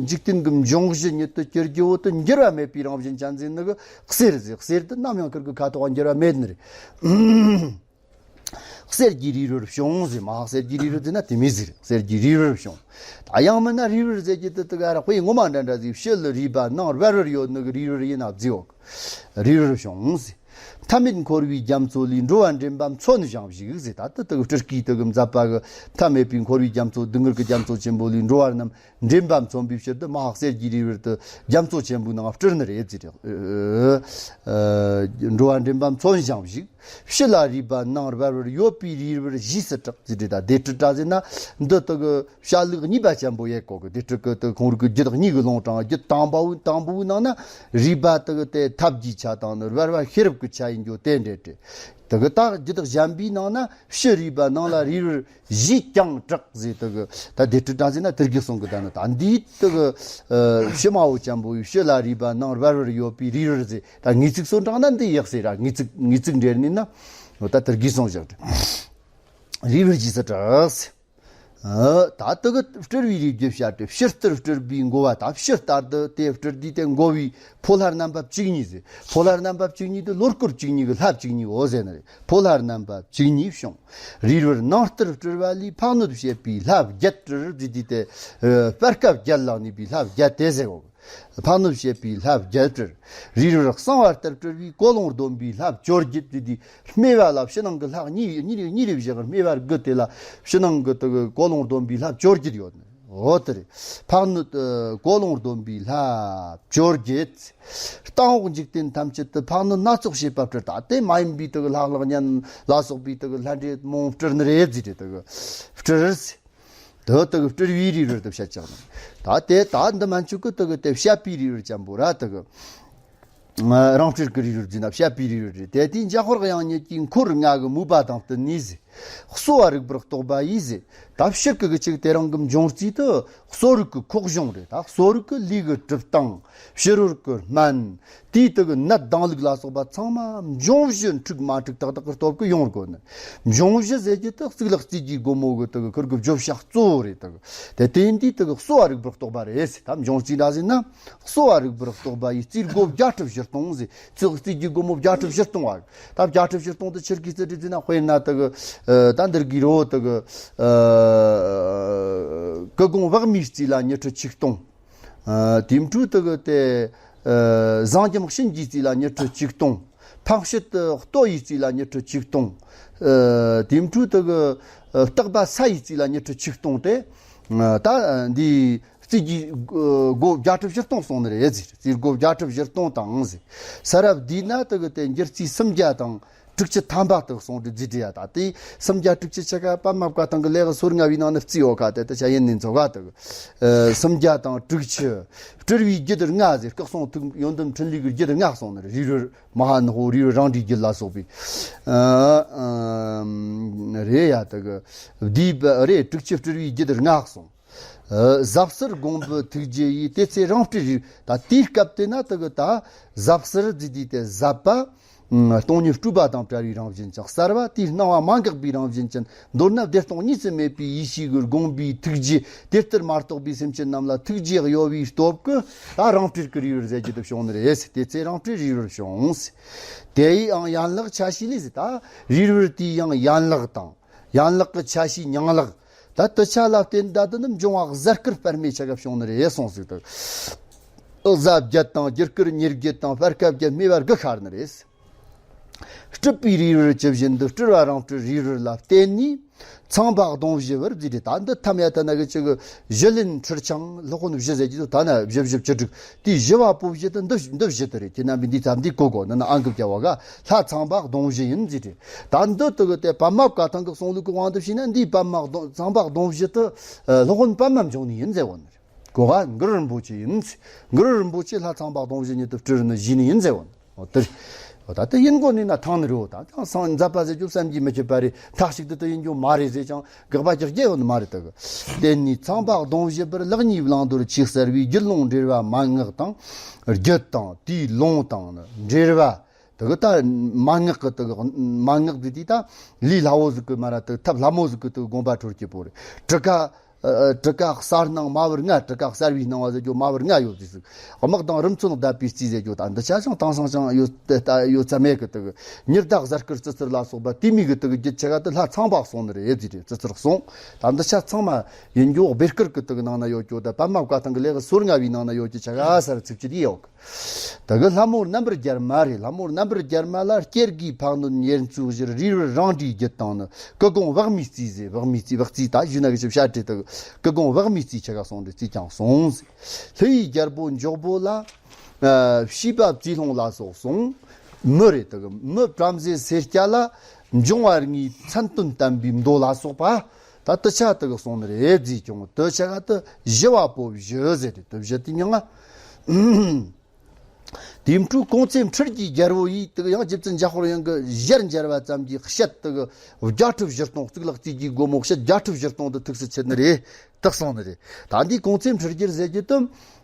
འཇིག་རྟེན་གྱི་འབྱུང་བཞི་ཉིད་དུ་གྱུར་རྒྱུ་བོ་དེ་འགྱུར་བ་མེད་པའི་རང་བཞིན་ཅན་ཟེར་ནི་གི་གསེར་ཟེར། གསེར་དེ་ནམ་ཡང་ཁུར་གི་ཁ་ཐོག་འགྱུར་བ་མེད་ནི་རེད། གསེར་གྱི་རིའི་རིར་བྱུང་ཟེར། མ་ཧཱ་གསེར་གྱི་རིའི་རི་ཟེར་ན་དེ་མོ་ཟེར། གསེར་གྱི་རིའི་རིར་བྱུང་། ད་ཡང་མིན་ན་རིའི་རི་ཟེར་གྱི་དེ་དེ་ག་ར་དཔེ་ངོ་མ་འདྲ་འདྲ་ཟིག། ཕྱི་ལ་རུས་པ་ནང་བར་བར་ཡོད་ནི་གི་རིའི་རི་ཡིན་ན་བརྫིའོ། རིའི་རིར་བྱུང་ཟེར། མཐའ་མེད་འཁོར་བའི་རྒྱ་མཚོ་ལས། འགྲོ་བ་འདྲེན་པ་མཚོན་བཞིན་བཞུགས་ཟེར། ད་དེ་དེ་གི་སྤྲུལ་སྐུའི་དེ་གི་མཛད་པ་གི་མཐའ་མེད་པའི་འཁོར་བའི་རྒྱ་མཚོ་སྡུག་བསྔལ་གྱི་རྒྱ་མཚོ་ཆེན་པོ་ལས་འགྲོ་བ་རྣམས་འདྲེན་པ་མཚོན་པའི་ཕྱིར་དུ་མ་ཧཱ་གསེར་གྱི་རིའི་རི་དེ་རྒྱ་མཚོ་ཆེན་པོའི་ནང་སྤྲུལ་ནི་རེད་ཟེར། ཨ་འགྲོ་བ་འདྲེན་པ་མཚོན་བཞིན་བཞུགས། ཕྱི་ལ་རུས་པ་ནང་བར་བར་ཡོད་པའི་རིའི་རི་བར་གཞིས་སུ་གྲགས་ཟེར། ད་བདེ་སྤྲོད་གྲགས་ཟེར་ན་འདི་དེ་གི་བཤད་ལུགས་གཉིས་པ་ཅན་པོ་ཡེ་གོ་གི། དེ་དྲུག་གི་དེ་ཁོང་རིགས་ཀྱི་རྒྱུད་གཉིས་ཀྱི་ལུང་དྲངས། རྒྱུད་དང་པོ་དང་པོའི་ནང་ན་རུས་པ་དེ་གི་དེ་ཐབས་ཀྱི་ཆ་དང་ནི་བར་བ་ཤེས་རབ་ཀྱི་ཆ་ཡིན་རྒྱུ་དེ་འདྲ་སྟེ། དེ་གི་ད་རྒྱུད་གཞན་པའི་ནང་ན་ཕྱི་རུས་པ་ནང་ལ་རིའི་རི་གཞིས་ཀྱང་གྲགས་ཟེར། དེ་གི་ད་བདེ་སྤྲོད་གྲགས་ཟེར་ན་དེ་གི་གསུང་གི། ད་ནི་ད་འདིའི་དེ་གི་ཕྱི་མ་བོ་ཅན་པོ་ཡི་ཕྱི་ལ་རུས་པ་ནང་བར་བར་ཡོད་པའི་རིའི་རི་ཟེར། ད་ངེས་ཚིག་སོ་དྲངས་ན་འདི་ཡག་ཟེར་ར། ངེས་ཚིག་ངེས་ཚིག་འབྲེལ་ནི་ན་འོ་ད་དེ་གི་གསུང་བཞག་རིའི་རི་གཞིས་སུ་གྲགས། ཨ། ད་དེ་གི་སྤྲུལ་བའི་རིགས་རྒྱུད་བཤད་དེ། ཕྱི་ལྟར་སྤྲུལ་པའི་འགོ་བ། ད་ཕྱི་ལྟར་དུ་དེ་སྤྲུལ་དུས་དེ་འགོ་བའི་ཕོ་ལྷ་རྣམ་པ་བཅུ་གཉིས་ཟེར། ཕོ་ལྷ་རྣམ་པ་བཅུ་གཉིས་དེ་ལོ་སྐོར་བཅུ་གཉིས་ཀྱི་ལྷ་བཅུ་གཉིས་འོ་ཟེར་ནི་རེད། ཕོ་ལྷ་རྣམ་པ་བཅུ་གཉིས་བྱུང་། རིའི་རིར་ནང་ལྟར་སྤྲུལ་བ་ལས། ཕག་སྣོད་བྱེད་པའི་ལྷ་བརྒྱད་སྤྲུལ་ཟེར་དུས་དེ། ཨ། སྤར་ཁ་བརྒྱད་ལ་གནས་པའི་ལྷ་བརྒྱད་དེ་ཟེར་གོ། ཕག་སྣོད་བྱེད་པའི་ལྷ་བརྒྱད་སྤྲུལ། རིའི་རིར་གསང་བ་ལྟར་སྤྲུལ་བའི། གོ་ལོང་སྡོམ་པའི་ལྷ་བཅོ་བརྒྱད་ཟེར་དུས། སྨེ་བ་ལ་ཕྱི་ནང་གི་ལྷ་གཉིས་གཉིས་རེ་གཉིས་རེ་བཞག་སྨེ་བ་དགུ། དེ་ལ་ཕྱི་ནང་གི་དེ་གི་གོ་ལོང་སྡོམ་པའི་ལྷ་བཅོ་བརྒྱད་ཡོད་ནི། འོ་དེ་རེད། ཕག་སྣོད། ཨ། གོ་ལོང་སྡོམ་པའི་ལྷ་བཅོ་བརྒྱད། སྟེང་འོག་འཇིག་རྟེན་ཐམས་ཅད་དུ་ཕག་སྣོད་སྣ་ཚོགས་བྱེད་པ་སྤྲུལ། ད་དེ་མ་ཡིན་པའི་དེ་གི་ལྷ་ལྷག་བརྙན་ལ་སོགས་པའི་དེ་གི་ལྷ་འདྲེ་མང་སྤྲུལ་ནི་རེད་ཟེར་ཏེ། དེ་གི་སྤྲུལ། དེ་དེ་གི་སྤྲུལ་བའི་རིའི་རི་དེ་བཤད་ཀྱང་ནི། ད་དེ་ད་འདི་མན་ཆོད་གི་དེ་གི་དེ་བཤད་པའི་རིའི་རི་ཅན་པོ་ར། དེ་གི་རང་སྤྲུལ་གྱི་རིའི་རི་ཟེར་ན་བཤད་པའི་རིའི་རི་རེད། དེ་དེའི་འཇམ་དཔལ་དབྱངས་ཉིད་ཀྱི་འཁོར་ལྔ་གི་མོས་པ་དང་བསྟུན་ནས་ཟེར། གསོ་བ་རིག་པར་རྟོགས་པ་ཡིས་ཟེར། ད་ཕྱི་གི་གི་ཅིག་དེ་རང་གི་འབྱུང་རྩིས་དེ་གསོ་རིག་གི་ཁོག་གཞུང་རེད། ད་གསོ་རིག་གི་ལུས་ཀྱི་གྲུབ་སྟངས། ཕྱི་རོལ་གྱི་སྨན། དེའི་དེ་གི་ནད་སྡང་ལུགས་ལ་སོགས་པ་ཚང་མ་འབྱུང་བཞི་འཁྲུག་མ་འཁྲུག་ཏག་ཏག་གི་སྟོབས་ཀྱིས་ཡོང་དགོས་ནི། འབྱུང་བཞི་ཟེར་རྒྱུ་དེ་གཙུག་ལག་རྩེ་རྒྱལ་སྒོ་མོ་གི་དེ་གི་ཁུར་གི་བརྗོད་བྱ་གཙོ་བོ་རེད། དེ་གི་དེ་དེ་འདི་དེ་གི་གསོ་བ་རིག་པར་རྟོགས་པ་རེད་ཟེར། ད་འབྱུང་རྩིས་འདྲ་ཟེར་ན་གསོ་བ་རིག་པར་རྟོགས་པ་ཡིས། རྩིས་སྒོ་བརྒྱད་ཁྲི་བཞི་སྟོང་ཟེར། གཙུག་ལག་རྩེ་རྒྱལ་སྒོ་མོ་བརྒྱད་ཁྲི་བཞི་སྟོང་བ། ད་བརྒྱད་ཁྲི་བཞི་སྟོང་དེ་ཆི་གི་རྩིས་རེད་ཟེར་ན། དཔེར་ན་དེ་གི་ཨ་ད་འདིར་གི་རོ་དེ་གི་ཨ་ཀུན་དགོངས་པདྨའི་རྩིས་ལ་ཉི་ཁྲི་ཆིག་སྟོང་། ཨ་དེའི་འཕྲོ་དེ་གི་དེ་ཨ་བཟང་འཇམ་གཤིན་རྗེའི་རྩིས་ལ་ཉི་ཁྲི་ཆིག་སྟོང་། ཕག་ཕྱི་དེ་ལྟོ་ཡི་རྩིས་ལ་ཉི་ཁྲི་ཆིག་སྟོང་། ཨ་དེའི་འཕྲོ་དེ་གི་ཨ་སྟག་པ་ས་ཡི་རྩིས་ལ་ཉི་ཁྲི་ཆིག་སྟོང་སྟེ། ཨ་ད་འདི་རྩིས་ཀྱི་སྒོ་བརྒྱད་ཁྲི་བཞི་སྟོང་སོང་ནི་རེད་ཟེར། རྩིས་སྒོ་བརྒྱད་ཁྲི་བཞི་སྟོང་དང་ཟེར། ས་རབ་དེའི་ནང་དེ་གི་དེ་འགྱུར་རྩིས་སུམ་བརྒྱ་དང་དྲུག་ཅུ་ཐམ་པ་དག་སོང་དུ་རྩིས་བྲིས་ཡ། ད་དེ་སུམ་བརྒྱ་དྲུག་ཅུ་ཆ་ག་པ་མ་བཀའ་ཐང་གི་ལས་ཀ་སོར་ལྔ་བའི་ནང་ནས་རྩིས་ཡོད་ཁ། དེ་ད་ཆ་ཡིན་ནི་ཚོ་ག་དེ་གི་ཨ་སུམ་བརྒྱ་དང་དྲུག་ཅུ། སྤྲུལ་བའི་རྒྱུད་ལྔ་ཟེར། སྐུ་གསུང་ཐུགས་ཡོན་ཏན་འཕྲིན་ལས་ཀྱི་རྒྱུད་ལྔ་སོང་ནི་རེད། རིགས་རུས་མ་ཧཱ་ནག་པོ་རིགས་རུས་རང་འདྲའི་རྒྱུད་ལ་སོགས་པའི་ཨ་ཨ་རེད་ཡ། དེ་གི་བསྡུས་པ་རེད། དྲུག་ཅུ་སྤྲུལ་བའི་རྒྱུད་ལྔ་སོང་། ཨ་ཟབ་གསལ་དགོངས་པའི་ཐུགས་རྗེ་ཡིས། དེ་ཚེ་རང་སྤྲོས་རིག། ད་དེའི་སྐབས་དེ་ན་དེ་གི་ད་ཟབ་གསལ་ཟེར་དུས་དེ་ཟབ་པ། ཨ་སྟོང་ཉིད་སྤྲོས་པ་དང་བྲལ་བའི་རང་བཞིན་ཅན། གསལ་བ་དེའི་སྣང་བ་མ་འགགས་པའི་རང་བཞིན་ཅན། མདོར་ན་བདེ་སྟོང་གཉིས་སུ་མེད་པའི་ཡེ་ཤེས་ཀྱི་དགོངས་པའི་ཐུགས་རྗེ། དེ་ལྟར་མ་རྟོགས་པའི་སེམས་ཅན་རྣམས་ལ་ཐུགས་རྗེ་གཡོ་བའི་སྟོབས་ཀྱིས། ད་རང་སྤྲོས་ཀྱི་རིགས་པར་ཟེར་རྒྱུ་དེ་བྱུང་ནི་རེད། དེ་ཚེ་རང་སྤྲོས་རིགས་པར་བྱུང་། དེ་ཡི་ཡང་ཡན་ལག་ཆ་ཤས་ལས་ཟེར། ད་རིགས་པར་དེའི་ཡང་ཡན་ལག་དང་། ཡན་ལག་གི་ཆ་ཤས་ཉིང་ལག། ད་དེ་ཆ་ལ་བརྟེན་ད་དེ་ནི་འབྱུང་བ་གཟའ་སྐར་སྤར་སྨེ་ཆ་ག་བྱུང་ནི་རེད་གསུངས་ཟིག། ད་གཟའ་བརྒྱད་དང་རྒྱུ་སྐར་ཉེར་བརྒྱད་དང་སྤར་ཁ་བརྒྱད་སྨེ་བ་དགུ་ཤར་ནི་རེད། སྤྲུལ་པའི་རིགས་པར་ཇི་བཞིན་དུ། སྤྲུལ་པ་རང་སྤྲོས་རིགས་པར་ལ་བརྟེན་ནས། ཚངས་པ་གདོང་བཞི་པར་བརྩིས་ཏེ། ད་འདི་ཐམ་ཡ་ཐ་ན་གི་ཅིག་གི་བཞི་ལེན་ཁྲིར་འཆང་སློབ་དཔོན་བཞི་ཟེར་གྱི་འདུག། ཐ་ན་བཞི་བཞི་བཅུ་དྲུག། དེའི་བཞི་པ་པོ་བཞི་དེ་འདི་འདི་བཞི་དེ་རེད། ཁྱེད་རྣམ་པས་འདི་ཙམ་འདི་གོ་དགོས། འདི་ན་ཨང་ཀི་བརྒྱབ་པ་ག་ལྷ་ཚངས་པ་གདོང་བཞི་ཡིན་ཟེར་ཏེ། ད་འདི་དེ་གི་དེ་པདྨ་བཀའ་ཐང་གི་གསུང་ལུགས་ཀྱི་དབང་དུ་བྱས་ན། འདིའི་པདྨ་གདོང་ཚངས་པ་གདོང་བཞི་དེ་ཨ་སློབ་དཔོན་པདྨ་འབྱུང་གནས་ཡིན་ཟེར་བ་ནི་རེད། གོ་ག་གུ་རུ་རིན་པོ་ཆེ་ཡིན། གུ་རུ་རིན་པོ་ཆེ་ལྷ་ཚངས་པ་གདོང་བཞི་ཉིད་དུ་སྤྲུལ་ནི་བཞི་ནི་ཡིན་ཟེར་བ་ནི། འོ་དེ་རེད། འོ་ད་དེ་ཡིན་དགོས་ནི་ན་ཐང་ནི་རེད། འོ་ད་ཀྱང་སངས་མཛད་པ་ཟེར་རྒྱུ་བསམ་གྱིས་མི་ཁྱབ་པ་རེད། མཐའ་གཅིག་ཏུ་དེ་ཡིན་རྒྱུ་མ་རེད་ཟེར་ཀྱང་དགག་པ་རྒྱག་རྒྱུ་ཡོད་ནི་མ་རེད། དེ་གི་དེ་ནི་ཚངས་པ་གདོང་བཞི་པར་ལེགས་ཉེས་བླང་དོར་ཆེས་གསལ་བའི་རྒྱུད་ལུང་འགྲེལ་བ་མན་ངག་དང་། རྒྱུད་དང་དེའི་ལུང་དང་ནི་འགྲེལ་བ། དེ་གི་ད་མན་ངག་གི་དེ་གི་མན་ངག་འདི་དེ་ད་ལས་སླ་བོ་ཟིག་གི་མ་ར། དེ་ཐབས་སླ་མོ་ཟིག་གི་དེ་གི་དགོངས་པ་འཁྲོལ་གྱི་པོ་རེད། གྲུ་ཁ་ཨ་ཨ་གྲུ་ཁ་གསལ་སྣང་མ་བུ་ལྔ། གྲུ་ཁ་གསལ་བའི་སྣང་བ་ཟེར་རྒྱུ་མ་བུ་ལྔ་ཡོད་དེ་ཟིག། དམག་དང་རིམ་མཚོན་བརྡབ་པའི་རྩིས་ཟེར་རྒྱུ། ད་འདི་ཆ་ཚང་དེང་སང་ཅང་ཡོད་ད་ཡོད་ཚད་མེད་གི། དེ་གི་ཉི་ཟླ་གཟའ་སྐར་རྩི་ཚུལ་ལ་སོགས་པ་དེ་མིན་གི་དེ་གི་རྒྱུད་ཆ་ག་དེ་ལྷ་ཚངས་པ་གསུངས་ནི་རེད་ཟེར་ཏེ་རྩི་ཚུལ་གསུངས། ད་འདི་ཆ་ཚང་མ་ཡིན་རྒྱུ་བེ་སྐུར་གི་དེ་གི་ནང་ན་ཡོད་རྒྱུ། ད་པདྨ་བཀའ་ཐང་གི་ལེའུ་སོ་ལྔ་བའི་ནང་ན་ཡོད་རྒྱུ་ཆ་ག་ས་ར་ཚིག་གཅིག་དེ་ཡོད་གི། དེ་གི་ལྷ་མོ་རྣམ་པར་རྒྱལ་མ་རེད། ལྷ་མོ་རྣམ་པར་རྒྱལ་མ་ལ་སྐྱེ་དགུའི་ཕན་གནོད་ཉེར་འཚོའི་གཞིར་རིགས་པར་རང་འདྲའི་རྒྱུད་དང་ནི། སྐུ་གོང་བག་མའི་རྩིས་ཟེར། བག་མའི་རྩིས། བག་རྩིས་ད་གཞུག་ན་གི་ཞིབ་བཤད་བྲིས། དེ་གི་སྐུ་གོང་བག་མའི་རྩིས་ཆ་ག་གསུངས་ཏེ་རྩིས་ཀྱང་གསུངས་ཟེར། ལྷའི་རྒྱལ་པོ་འཇོག་པོ་ལ་ཨ་བྱིས་པ་བཙས་ལྷུང་ལ་སོགས་གསུངས། མི་རེད། དེ་གི་མི་བྲམ་ཟེ་སེར་སྐྱ་ལ་འབྱུང་བ་ལྔའི་མཚན་དོན་བསྟན་པའི་མདོ་ལ་སོགས་པ། ད་དེ་ཆ་དེ་གི་གསུངས་ནི་རེད་ཟེར་ཀྱང་། དེ་ཆ་ག་དེ་བཞི་པ་པོ་བཞི་ཟེར་ཏེ་དེ་བཞི་དེ་མྱང་ང་། དེའི་འཕྲོས་གོང་ཚེ་ཁྲི་རྒྱལ་རྒྱལ་པོ་ཡིས་དེ་གི་ཡང་རྗེ་བཙུན་འཇམ་དཔལ་དབྱངས་ཀྱི་ཞལ་མཇལ་བ་ཙམ་གྱིས་བཤད་དེ་གི་བརྒྱད་ཁྲི་བཞི་སྟོང་གཙུག་ལག་རྩེ་རྒྱལ་སྒོ་མོ་བཤད་བརྒྱད་ཁྲི་བཞི་སྟོང་དེ་ཐུགས་སུ་ཆུད་ནི་རེད། དེ་གསུངས་ནི་རེད། ད་འདི་གོང་ཚེ་ཁྲི་རྒྱལ་ཟེར་རྒྱུ་དེ་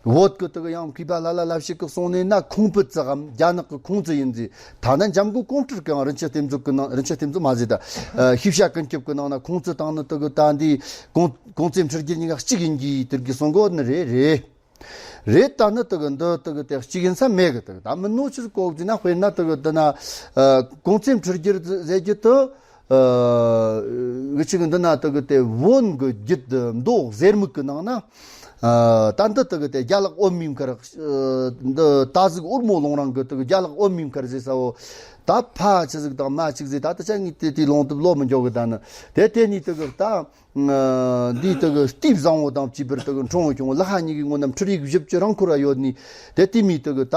བོད་ཀྱི་དེ་གི་ཡང་མཁས་པ་ལ་ལ་ལ་ཞིག་གིས་གསུངས་ནས་ན། ཁུང་པུ་ཙི་འམ་རྒྱ་ནག་གི་ཁུང་ཙི་ཡིན་ཟེར། ཐ་ན་འཇམ་མགོན་ཀོང་སྤྲུལ་གྱིས་རིན་ཆེན་བསྟན་འཛིན་གྱི་ནང་། རིན་ཆེན་བསྟན་འཛིན་མ་ཟེར་ད། ཨ་ཤེས་བྱ་ཀུན་ཁྱབ་ཀྱི་ནང་ན་ཁུང་ཙི་དང་ནི་དེ་གི་ད་འདི་གོང་གོང་ཚེ་ཁྲི་རྒྱལ་གཉིས་ཀ་གཅིག་ཡིན་གྱི་དེ་གི་གསུང་གོ་ནི་རེད། རེད། རེད། ད་ནི་དེ་གི་འདི་དེ་གི་དེ་གཅིག་ཡིན་ས་མེད་གི། དེ་གི་ད་མི་ནོ་ཆུ་གོ་ཟེར་ན། དཔེར་ན་དེ་གི་འདི་ན་ཨ་གོང་ཚེ་ཁྲི་རྒྱལ་ཟེར་རྒྱུ་དེ། ཨ་གི་ཅིག་འདི་ན་དེ་གི་དེ་བོན་གི་རྒྱུད་མདོ་གཟེར་མིག་གི་ནང་ན། ཨ་ད་འདི་དེ་གི་དེ་རྒྱ་ལག་འོད་མའི་མཁར། ཨ་འདི་ད་གཟིག་འོལ་མོ་ལུང་རིང་གི་དེ་གི་རྒྱ་ལག་འོད་མའི་མཁར་ཟེར་ས་བོ། ད་ཕ་ཆི་ཟིག་དང་མ་ཆི་ཟིག་ཟེར། ད་དེ་ཆ་ངས་དེ་དེ་ལུང་དུ་ལོ་མི་འཇོག་གི། ད་ནི་དེ་དེ་ནས་དེ་གི་ད། ཨ་འདིའི་དེ་གི་སྟེགས་བཟང་བོ་དང་བཅས་པར་དེ་གི་འཁྲུངས་བྱུང་། ལ་ཁ་གཉིས་ཀྱི་ངོ་རྣམས་ཁྲི་རིགས་བཞི་བཅུ་རང་འཁོར་བ་ཡོད་ནི། དེ་དེ་མིའི་དེ་གི་ད་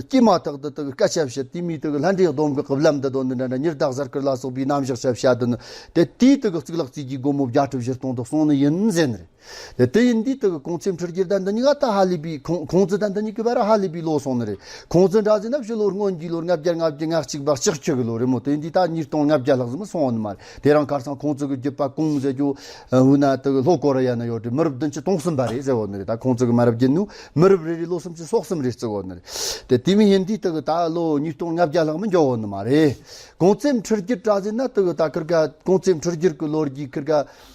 སྐྱེས་མ་ཐག་ཏུ་དེ་གི་སྐད་ཆ་བཤད། དེ་མིའི་དེ་གི་ལྷ་འདྲེ་སྡོམ་གི་བླམ་དུ་དོན་ནི་འདྲ་འདྲ། ཉི་ཟླ་གཟའ་སྐར་ལ་སོགས་པའི་རྣམ་གཞག་ཆ་བཤད་དུ་ནི། དེ་དེའི་དེ་གི་གཙུག་ལག་རྩེ་རྒྱལ་སྒོ་མོ་བརྒྱད་ཁྲི་བཞི་སྟོང་དུ་གསུངས་ནི་ཡིན་ཟེར་ནི་རེད། དེ་དེ་ཡིན་དུས་དེ་གི་གོང་ཚེ་ཁྲི་རྒྱལ་ད་འདི་གཉིས་ཀ་ད་ཧ་ལས་པའི། ཁོང་ཁོང་ཚོ་ད་འདི་གཉིས་ཀྱི་བར་ཧ་ལས་པའི་ལོ་སོང་ནི་རེད། ཁོང་ཚོ་འདྲ་ཟེར་ན་ཕྱི་ལོ་སྔོན་གྱི་ལོ་ལྔ་བརྒྱ་ལྔ་བརྒྱ་ལྔ་གཅིག་པ་ལྕགས་ཁྱི་གི་ལོ་རེད་མོ། དེ་ཡིན་དུས་ད་ཉིས་སྟོང་ལྔ་བརྒྱ་ལྷག་ཙམ་མ་སོང་བ་ནི་མ་རེད། དེ་རིང་ཁ་སང་ཁོང་ཚོ་གི་རྒྱུད་པ་གོང་ཟེར་རྒྱུ་ཨ་འུ་ན་དེ་གི་ལྷོ་ཀོ་རི་ཡ་ན་ཡོད་རེད། མི་རབས་བདུན་ཅུ་དོན་གསུམ་པ་རེད་ཟེར་བ་ནི་རེད། ད་ཁོང་ཚོ་གི་མ་རབས་རྒྱུད་ནི་མི་རབས་རེ་རེ་ལོ་སུམ་ཅུ་སོ་གསུམ་རེ་བརྩི་བ་ནི་རེད། དེ་དེ་མིན་ཡིན་དུས་དེ་གི་ད་ལོ་ཉིས་སྟོང་ལྔ་བརྒྱ་ལྷག་མི་འགྱོ་བ་ནི་མ་རེད། གོང་ཚེ་ཁྲི་རྒྱལ་འདྲ་ཟེར་ན་དེ་གི་ད་ཁིར་ག་གོང་ཚེ་ཁྲི་རྒྱལ་གི་ལོ་རྒྱུས་ཁིར་ག་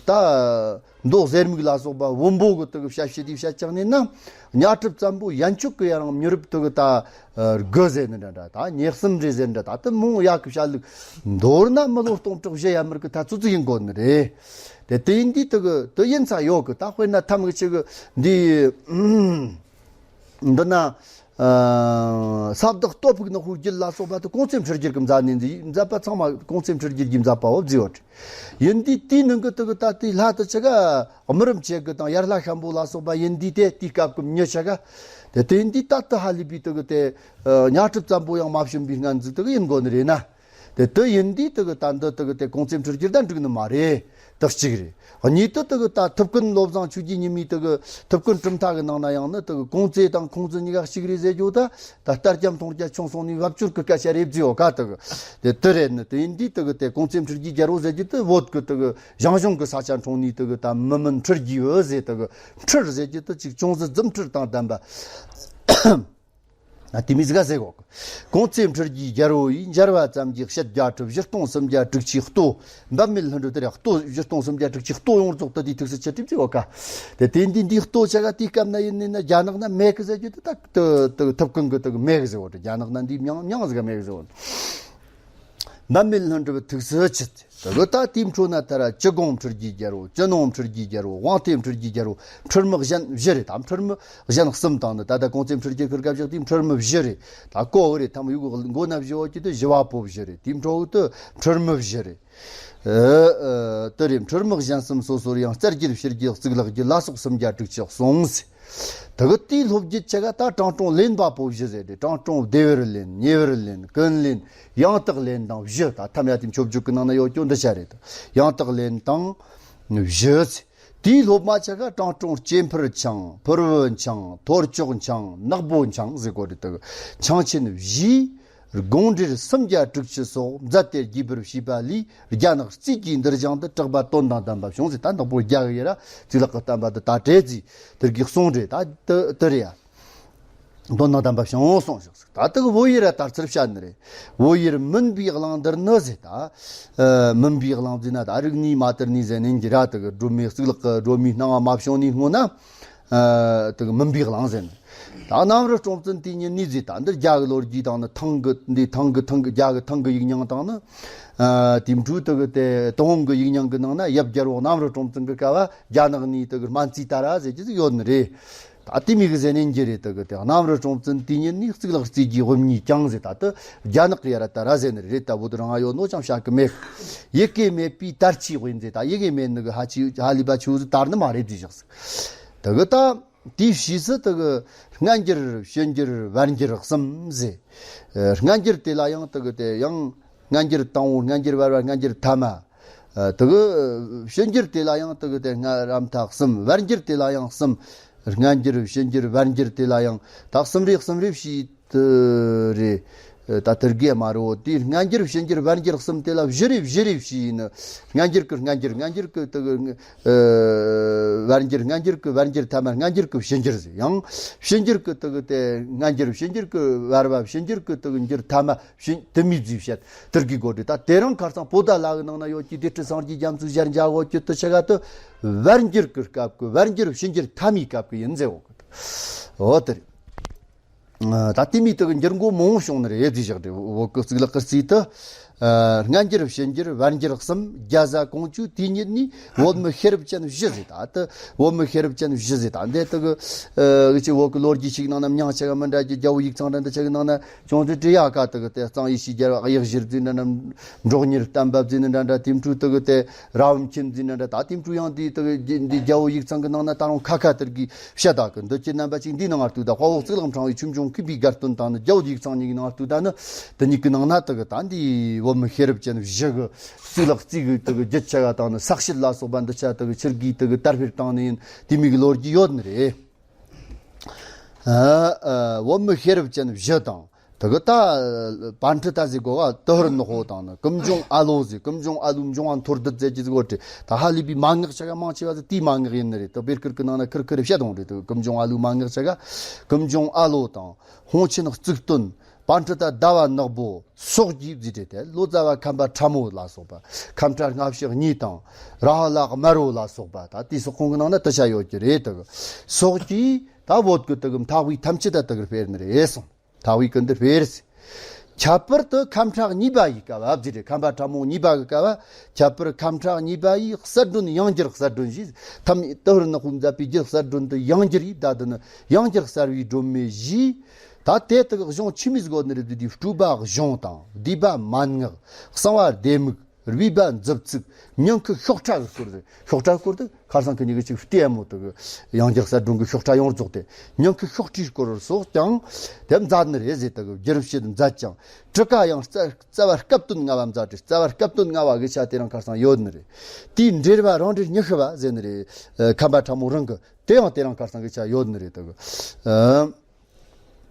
ད། མདོ་གཟེར་མིག་ལ་སོགས་པ་བོན་པོ་གི་དེ་གི་བཤད་བཤད་དེ་བཤད་ཀྱང་ནི་ན། གཉའ་གྲུབ་བཙན་པོ་ཡན་ཆོད་ཀྱི་ཡང་མི་རབས་དེ་གི་ད་དགུ་ཟེར་ནི་འདྲ་འདྲ། ད་ཉེར་གསུམ་རེ་ཟེར་འདྲ། ད་དེ་མོ་ཡག་གི་བཤད་ལུགས། མདོར་ན་མི་ལོ་སྟོང་ཕྲག་བཞི་ཡ་མར་གི་ད་ཙུ་ཙུ་ཡིན་དགོས་ནི་རེད། དེ་དེ་ཡིན་དུས་དེ་གི་དེ་ཡིན་ས་ཡོད་གི། ད་དཔེར་ན་ཐམ་གི་ཆེ་གི་འདི། འདི་ན། ཨ་ས་བདག་སྟོབས་ཕུག་ནག་པོའི་རྒྱུད་ལ་སོགས་པ་དེ་གོང་ཚེ་ཁྲི་རྒྱལ་གྱི་མཛད་ནི་འདི། མཛད་པ་ཚང་མ་གོང་ཚེ་ཁྲི་རྒྱལ་གྱི་མཛད་པ་བོ་བརྩི་བ་རེད། ཡིན་དུས་དེའི་ནང་གི་དེ་གི་ད་དེའི་ལྷ་དེ་ཆ་ག་དམུ་རམ་ཆེ་གི་དང་ཡར་ལྷ་ཤམ་པོ་ལ་སོགས་པ་ཡིན་དུས་དེ་དེའི་སྐབས་ཀྱི་མྱི་ཆ་ག། དེ་དེ་ཡིན་དུས་ད་དེ་ཧ་ལས་པའི་དེ་གི་དེ་ཨ་གཉའ་གྲུབ་བཙན་པོ་ཡང་མ་བྱོན་པའི་སྔ་འཛིན་དེ་གི་ཡིན་དགོས་ནི་རེད་ན། དེ་དེ་ཡིན་དུས་དེ་གི་ད་འདི་དེ་གི་དེ་གོང་ཚད་འཕྲུལ་རྒྱུ་ད་འགྲིག་ནི་མ་རེད། དེ་གཅིག་རེད། གཉིས་དེ་དེ་གི་ད་ཐུབ་ཀུན་བློ་བཟང་ཆོས་རྒྱལ་ཉི་མའི་དེ་གི་ཐུབ་ཀུན་གྲུབ་མཐའ་གི་ནང་ན་ཡང་ནི་དེ་གི་གོང་ཚད་དང་ཁུངས་བཙུན་གཉིས་ཀ་གཅིག་རེད་ཟེར་རྒྱུ་ད། ད་ལྟར་རྒྱ་མཐོང་རྒྱ་ཆུང་སོང་ནས་བབ་ཅོལ་གི་སྐད་ཆ་རེད་བརྫིས་ཡོད་ཀ་དེ་གི། དེ་དེ་རེད་ནི་དེ་ཡིན་དུས་དེ་གི་དེ་གོང་ཚད་འཕྲུལ་རྒྱུའི་རྒྱལ་པོ་ཟེར་རྒྱུ་དེ་བོད་གི་དེ་གི་ཞང་ཞུང་གི་ས་ཆ་འཁྲུངས་ནས་དེ་གི་ད་མི་མིན་འཕྲུལ་རྒྱུའི་འོད་ཟེར་དེ་གི་འཕྲུལ་ཟེར་རྒྱུ་དེ་ཅིག་ཅུང་ཟད་རྫུ་འཕྲུལ་དང་ལྡན་པ། ཨ། དེ་མི་ཟིག་ག་ཟེར་གོ། གོང་ཚད་འཕྲུལ་རྒྱུའི་རྒྱལ་པོ་ཡིས། འབྱར་བ་ཙམ་གྱིས་ཕྱེད་བརྒྱ་གྲུབ། བཞི་སྟོང་སུམ་བརྒྱ་དྲུག་ཅུའི་ལྟོ། འབབ་མེད་ལྷུན་གྲུབ་དེ་རེད། ལྟོ་བཞི་སྟོང་སུམ་བརྒྱ་དྲུག་ཅུའི་ལྟོ་ཡོངས་རྫོགས་དེ་དེའི་ཐུགས་སུ་ཆུད་དེ་བརྫིས་ཡོད་ཀ། དེ་དེ་འདི་འདིའི་ལྟོ་ཆ་ག་དེའི་སྐབས་ན་ཡིན་ནི་ན་རྒྱ་ནག་ན་མེད་གི་ཟེར་རྒྱུ་དེ་ད་དེ་དེ་ཐུབ་ཀུན་གི་དེ་གི་མེད་གི་ཟེར་བ་རེད། རྒྱ་ནག་ན་འདི་མྱང་མྱང་ཟིག་ག་མེད་གི་ཟེར་བ། འབབ་མེད་ལྷུན་གྲུབ་ཐུགས་སུ་ཆུད། དེ་གི་ད་དེའི་འཕྲོ་ན་ད་ར་ཅི་གོང་འཕྲུལ་རྒྱུའི་རྒྱལ་པོ། ཅི་ནོང་འཕྲུལ་རྒྱུའི་རྒྱལ་པོ། དབང་ཐེ་འཕྲུལ་རྒྱུའི་རྒྱལ་པོ། འཕྲུལ་མི་གཞན་བཞི་རེད། ད་འཕྲུལ་མི་གཞན་གསུམ་དང་ནི་ད་ལྟ་གོང་ཚད་འཕྲུལ་རྒྱུ་ཁུར་སྐབས་བཞག་དེའི་འཕྲུལ་མི་བཞི་རེད། ད་གོ་བོ་རེད། ཐ་མ་ཡུ་གུ་མགོ་ན་བཞི་བོ་ཅི་དེ་བཞི་བ་པོ་བཞི་རེད། དེའི་འཕྲོ་བོ་དེ་འཕྲུལ་མི་བཞི་རེད། ཨ་ཨ་དེ་རེད། འཕྲུལ་མི་གཞན་གསུམ་སོ་སོར་ཡང་། རྩ་རྒྱུད་ཕྱི་རྒྱུད་གཙུག་ལག་རྒྱུད་ལ་སོགས་སུམ་བརྒྱ་དྲུག་ཅུ་གསུངས་ཟེར། དེ་གི་དེའི་སློབ་རྒྱུད་ཆ་ག་ད་དྲང་སྲོང་ལེན་པ་པོ་བཞི་ཟེར་ཏེ། དྲང་སྲོང་བདེ་བར་ལེན། ཉེ་བར་ལེན། ཀུན་ལེན། ཡང་དག་ལེན་དང་བཞི། ད་ཐམ་ཡ་དེ་མཆོད་བརྗོད་ཀྱི་ནང་ན་ཡོད་ཀྱོ་འདི་ཆ་རེད། ཡང་དག་ལེན་དང་བཞི་ཟེར། དེའི་སློབ་མ་ཆ་ག་དྲང་སྲོང་སྐྱེ་འཕེལ་འཆང་། ཕུར་བུ་འཆང་། ཐོར་ཅོག་འཆང་། ནག་པོ་འཆང་ཟེར་གོ་རེད། དེ་གི་འཆང་ཆེན་བཞིས། དགོངས་འགྲེལ་སུམ་བརྒྱ་དྲུག་ཅུ་སོགས་མཛད་དེ་རྒྱས་པར་བྱས་པ་ལས། རྒྱ་ནག་རྩིས་ཀྱི་འདུལ་བྱང་དུ་གྲགས་པ་དོན་དང་ལྡན་པ་བྱུང་ཟེར། ད་ནག་པོ་རྒྱ་གི་ཡི་ར་གཙུག་ལག་གི་བསྟན་པ་དེ་ད་བྲེལ་ཟིག་དེར་གི་གསུང་རེད། ད་དེ་དེ་རེད་ཡ། དོན་དང་ལྡན་པ་བྱུང་གསུངས་ཞོག་ཟེར། ད་དེ་གི་བོད་ཡི་ར་དར་ཚུལ་བཤད་ནི་རེད། བོད་ཡི་ར་མུན་པའི་གླིང་འདིར་ནི་ཟེར། ད་ཨ་མུན་པའི་གླིང་ཟེར་ན་ད་རིག་གནས་མ་དར་ནི་ཟེར་ནི་འགྱུར་ར། དེ་གི་སྒྲོན་མེ་གཙུག་ལག་གི་སྒྲོན་མེའི་སྣང་བ་མ་བྱུང་ནི་སྔོན་ན། ཨ་དེ་གི་མུན་པའི་གླིང་ཟེར་ནི། ད་གནམ་རི་སྲོང་བཙན་དེ་ཉིད་ནས་ཟེར། ད་འདིར་རྒྱ་གི་ལོ་རྒྱུས་དང་ནི་ཐང་གི་འདི་ཐང་གི་ཐང་གི་རྒྱ་གི་ཐང་གི་ཡིག་རྙིང་དང་ནི། ཨ་དེ་འཕྲོས་དེ་གི་དེ་ཏུན་ཧོང་གི་ཡིག་རྙིང་གི་ནང་ན་ཡབ་རྒྱལ་པོ་གནམ་རི་སྲོང་བཙན་གི་སྐབས་བ་རྒྱ་ནག་ནས་དེ་གི་སྨན་རྩིས་དར་ར་ཟེར་གྱི་ཟིག་ཡོད་ནི་རེད། ད་དེ་མི་གི་ཟེར་ནས་འགྱུར་རེད། དེ་གི་དེ་གནམ་རི་སྲོང་བཙན་དེ་ཉིད་ནས་གཙུག་ལག་རྩིས་ཀྱི་དབུ་བརྙེས་ཀྱང་ཟེར། ད་དེ་རྒྱ་ནག་གི་ཡ་ར་དར་ར་ཟེར་ནི་རེད། ད་བོད་རང་ཡོད་ནོ་ཅང་བཤད་གི་མེད། ཡི་གེ་མེད་པའི་དར་ཆའི་དབུ་ཟེར། ད་ཡི་གེ་མེད་ནི་གི་ཧ་ཅི་ཧ་ལས་པ་ཆུ་ཟིག་དར་ནི་མ་རེད་ཟེར་བཞག་ཟིག་དེ་གི་ད། དེའི་ཕྱིས་སུ་དེ་གི་སྔ་འགྱུར་ཕྱི་འགྱུར་བར་འགྱུར་གསུམ་ཟེར། ཨ་སྔ་འགྱུར་དེ་ལ་ཡང་དེ་གི་དེ་ཡང་སྔ་འགྱུར་དང་པོ། སྔ་འགྱུར་བར་པ། སྔ་འགྱུར་ཐ་མ། ཨ་དེ་གི་ཕྱི་འགྱུར་དེ་ལ་ཡང་དེ་གི་དེ་སྔ་རམ་མཐའ་གསུམ། བར་འགྱུར་དེ་ལ་ཡང་གསུམ། སྔ་འགྱུར་ཕྱི་འགྱུར་བར་འགྱུར་དེ་ལ་ཡང་ད་གསུམ་རེ་གསུམ་རེ་བྱས་དེ་རེད། ད་དེར་གི་མ་རེད། དེའི་སྔ་འགྱུར་ཕྱི་འགྱུར་བར་འགྱུར་གསུམ་དེ་ལ་བཞི་རེ་བཞི་རེ་བྱས་ནི། སྔ་འགྱུར་གི་སྔ་འགྱུར། སྔ་འགྱུར་གི་དེ་གི་ཨ་བར་འགྱུར། སྔ་འགྱུར་གི་བར་འགྱུར་ཐ་མ། སྔ་འགྱུར་གི་ཕྱི་འགྱུར་ཟེར། ཡང་ཕྱི་འགྱུར་གི་དེ་གི་དེ་སྔ་འགྱུར། ཕྱི་འགྱུར་གི་བར་པ། ཕྱི་འགྱུར་གི་དེ་གི་འགྱུར་ཐ་མ། ཕྱི་དེ་མི་བརྫིས་བཤད་དེར་གི་གོ་དྲི། ད་དེ་རིང་ཁ་སང་པོ་ཏཱ་ལ་གི་ནང་ན་ཡོད་ཀྱི་སྡེ་སྲིད་སངས་རྒྱས་རྒྱ་མཚོའི་ཞལ་མཇལ་འོ་ཀྱི་དེ་ཆ་ག་དེ་བར་འགྱུར་གི་སྐབས་གི་བར་འགྱུར་ཕྱི་འགྱུར་ཐ་མའི་སྐབས་གི་ཡིན་ཟེར་འོ་གི། འོ་དེ་རེད། ཨ་ད་དེ་མི་དེ་གི་འགྱུར་འགོ་མང་བོ་བྱུང་ནི་རེད་ཟེར་བཞག་དེ། བོད་ཀྱི་གཙུག་ལག་གི་རྩིས་དེ་ཨ་སྔ་འགྱུར་ཕྱི་འགྱུར་བར་འགྱུར་གསུམ། རྒྱ་བཟའ་ཀོང་ཇོ་དེ་ཉིད་ནས་བོད་མི་ཤེས་རབ་ཅན་བཞི་ཟེར། ད་དེ་བོད་མི་ཤེས་རབ་ཅན་བཞི་ཟེར། ད་འདི་དེ་གི་ཨ་ཅི་བོད་ཀྱི་ལོ་རྒྱུས་ཤིག་ནང་ན་མྱིང་ཆ་ག་མི་འདྲ་གི་རྒྱལ་པོ་ཡིག་ཚང་འདྲ་འདི་ཆ་གི་ནང་ན་ཅུང་ཟད་བྲིས་ཡ་ཀ། དེ་གི་དེ་གཙང་ཡེ་ཤེས་རྒྱལ་བ་གཡག་བཞིར་འཛིན་འདྲ་འདྲ། འབྲོག་གཉེར་བསྟན་པ་འཛིན་འདྲ་འདྲ། དེ་འཕྲོས་དེ་གི་དེ་རབ་བྱུང་འཛིན་འདྲ་འདྲ། ད་དེ་འཕྲོས་ཡང་འདི་དེ་གི་འདི་རྒྱལ་པོ་ཡིག་ཚང་གི་ནང་ན་ད་རུང་ཁ་ཁ་དེར་གི་བཤད་ད་གི། འདི་ཁྱེད་རྣམ་པ་ཅིག་འདིའི་ནང་ང་ལྟོས་ད། དཔའ་བོ་གཙུག་ལག་ཕྲེང་བའི་ཆོས་འབྱུང་བཀོད་པའི་དགའ་སྟོན་དང་ནི་རྒྱལ་པོ་ཡིག་ཚང་གཉིས་ཀྱི་ནང་ལ་ལྟོས་ད་ནི། དེ་གཉིས་ཀྱི་ནང་ན་དེ་གི་ད་འདི་བོད་མི་ཤེས་རབ་ཅན་བཞི་གི་གཙུག་ལག་རྩིས་གི་དེ་གི་རྒྱུད་ཆ་ག་དང་ནི་ས་བཤད་ལ་སོགས་པ་འདི་ཆ་དེ་གི་ཕྱིར་གི་དེ་གི་དར་སྤེལ་བཏང་ནི་ཡིན། དེ་མོ་གི་ལོ་རྒྱུས་ཡོད་ནི་རེད། ཨ་ཨ་བོད་མི་ཤེས་རབ་ཅན་བཞི་དང་། དེ་གི་ད་པཎྜི་ཏ་ཟེར་གོ་ག་ཏི་ཧོར་ནག་པོ་དང་ནི། ཀུན་འབྱུང་ཨ་ལོ་ཟེར། ཀུན་འབྱུང་ཨ་ལོའི་འབྱུང་བ་མཐོར་འདུད་ཟེར་གྱི་ཟེར་གོ་དེ། ད་ཧ་ལས་པའི་མན་ངག་ཆ་ག་མང་ཆེ་བ་ཟེར་དེའི་མན་ངག་ཡིན་ནི་རེད། དེ་བེར་ཁུར་གི་ནང་ན་ཁུར་ཁུར་བཤད་འོང་རེད། དེ་ཀུན་འབྱུང་ཨ་ལོའི་མན་ངག་ཆ་ག་ཀུན་འབྱུང་ཨ་ལོ་དང་། ཧོང་ཆེན་གཙུག་སྟོན། པཎྜི་ཏ་ཟླ་བ་ནག་པོ། སོགས་ཀྱིས་ཟེར་ཏེ། དེ་ལོ་ཙཱ་བ་ཁམས་པ་ཁྲ་མོ་ལ་སོགས་པ། ཁམས་ཁྲ་སྔ་ཕྱི་གཉིས་དང་། ར་ཧ་ལ་དམར་པོ་ལ་སོགས་པ། ད་དེ་སོགས་ཁོང་གི་ནང་ན་དེ་ཆ་ཡོད་ཀྱི་རེད། དེ་གི་སོགས་ཀྱིས་ད་བོད་ཀྱི་དེ་གི་མཐའ་དབུས་ཐམས་ཅད་ད་དེ་གི་སྤེལ་ནི་རེད་གསུངས། མཐའ་དབུས་ཀུན་ཏུ་སྤེལ་ཟེར། ཁྱད་པར་དུ་ཁམས་ཁྲ་གཉིས་པ་ཡི་སྐབས་བ་ཟེར་ཏེ། ཁམས་པ་ཁྲ་མོ་གཉིས་པ་གི་སྐབས་བ། ཁྱད་པར་ཁམས་ཁྲ་གཉིས་པ་ཡི་གསལ་སྒྲོན་ཡང་འགྱུར་གསལ་སྒྲོན་ཞེས། ཐམ་ཏི་ཧོར་ནག་པོས་མཛད་པའི་རྒྱུད་གསལ་སྒྲོན་དུ་ཡང་འགྱུར་ཡི་ད་དུ་ནི་ཡང་འགྱུར་གསལ་བའི་སྒྲོན་མེ་བཞི། ད་དེ་དག་གཞུང་ཆི་མོ་ཟིག་ཡོད་ནི་རེད་ཟེར་དུས། སྤྲོས་པ་གཞུང་དང་། བསྡུས་པ་མན་ངག་གསང་བ་ལྡེ་མིག་རུས་པ་མཛུབ་ཚུགས། མྱིང་ཁུ་ཤོག་ཁྲ་གི་སྐོར་རེད། ཤོག་ཁྲ་སྐོར་དུ་ཁར་སང་ཁི་གཉིས་ཀྱི་ཅིག་ལྟད་མོ་དུ་གི་ཡང་རྒྱལ་གསལ་སྒྲོན་གི་ཤོག་ཁྲ་ཡོངས་རྫོགས་ཏེ། མྱིང་ཁུ་ཤོག་ཁྲིའི་སྐོར་སོགས་ཀྱང་དེ་མཛད་ནི་རེད་ཟེར། དུ་གི་བསྒྱུར་བཤད་མཛད་ཀྱང་གྲུ་ཀ་ཡང་རྩ་རྩ་བ་སྐབས་དོན་ལྔ་བ་མཛད་དེ། རྩ་བ་སྐབས་དོན་ལྔ་བ་གི་ཆ་དེ་རང་ཁར་སང་ཡོད་ནི་རེད། དེའི་འགྲེལ་བ་རང་འགྲེལ་ཉི་ཤུ་བ་ཟེར་ནི་རེད། ཨ། ཁམས་པ་ཁྲ་མོ་རང་གི་དེ་ཡང་དེ་རང་ཁར་སང་གི་ཆ་ཡོད་ནི་རེད། དུ་གི། ཨ།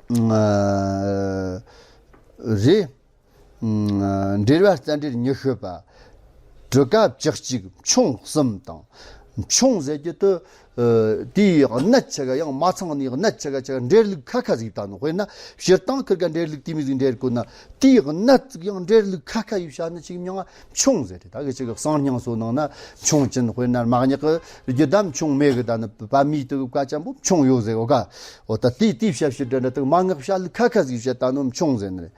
ཨ། རེད། ཨ། འགྲེལ་བ་རྩ་འགྲེལ་ཉི་ཤུ་པ། གྲུ་ཀ་བཅུ་གཅིག་མཆོང་གསུམ་དང་། མཆོང་ཟེར་རྒྱུ་དུ། ཨ། དེའི་གནད་ཆེ་ག་ཡང་མ་ཚང་ནི་གནད་ཆེ་ག་ཆེ་ག་འགྲེལ་ལུགས་ཁ་ཁ་ཟིག་ད་ནོ། དཔེར་ན་སྤྱིར་བཏང་ཁིར་ག་འགྲེལ་ལུགས་དེ་མི་ཟིག་འགྲེལ་དགོས་ན། དེའི་གནད་ཅིག་ཡང་འགྲེལ་ལུགས་ཁ་ཁ་ཡིས་བྱ་ནི་ཅིག་མྱང་ང་མཆོང་ཟེར་ཏེ། ད་གི་ཅིག་གསང་སྙིང་སོ་ནང་ན་མཆོང་ཅན། དཔེར་ན་མ་ཉག་གི་རྒྱུ་དམ་མཆོང་མེད་གི། ད་ནི་བ་མིའི་དུ་གི་བཀའ་ཅན་པོ་མཆོང་ཡོད་ཟེར་གོ་ག། འོ་ད་དེ་དེའི་བྱ་བྱེད་འདྲ་འདྲ་དུ་མ་ངག་བྱ་ལུགས་ཁ་ཁ་ཟིག་བྱེད་ད་ནོ་མཆོང་ཟེར་ནི་རེད།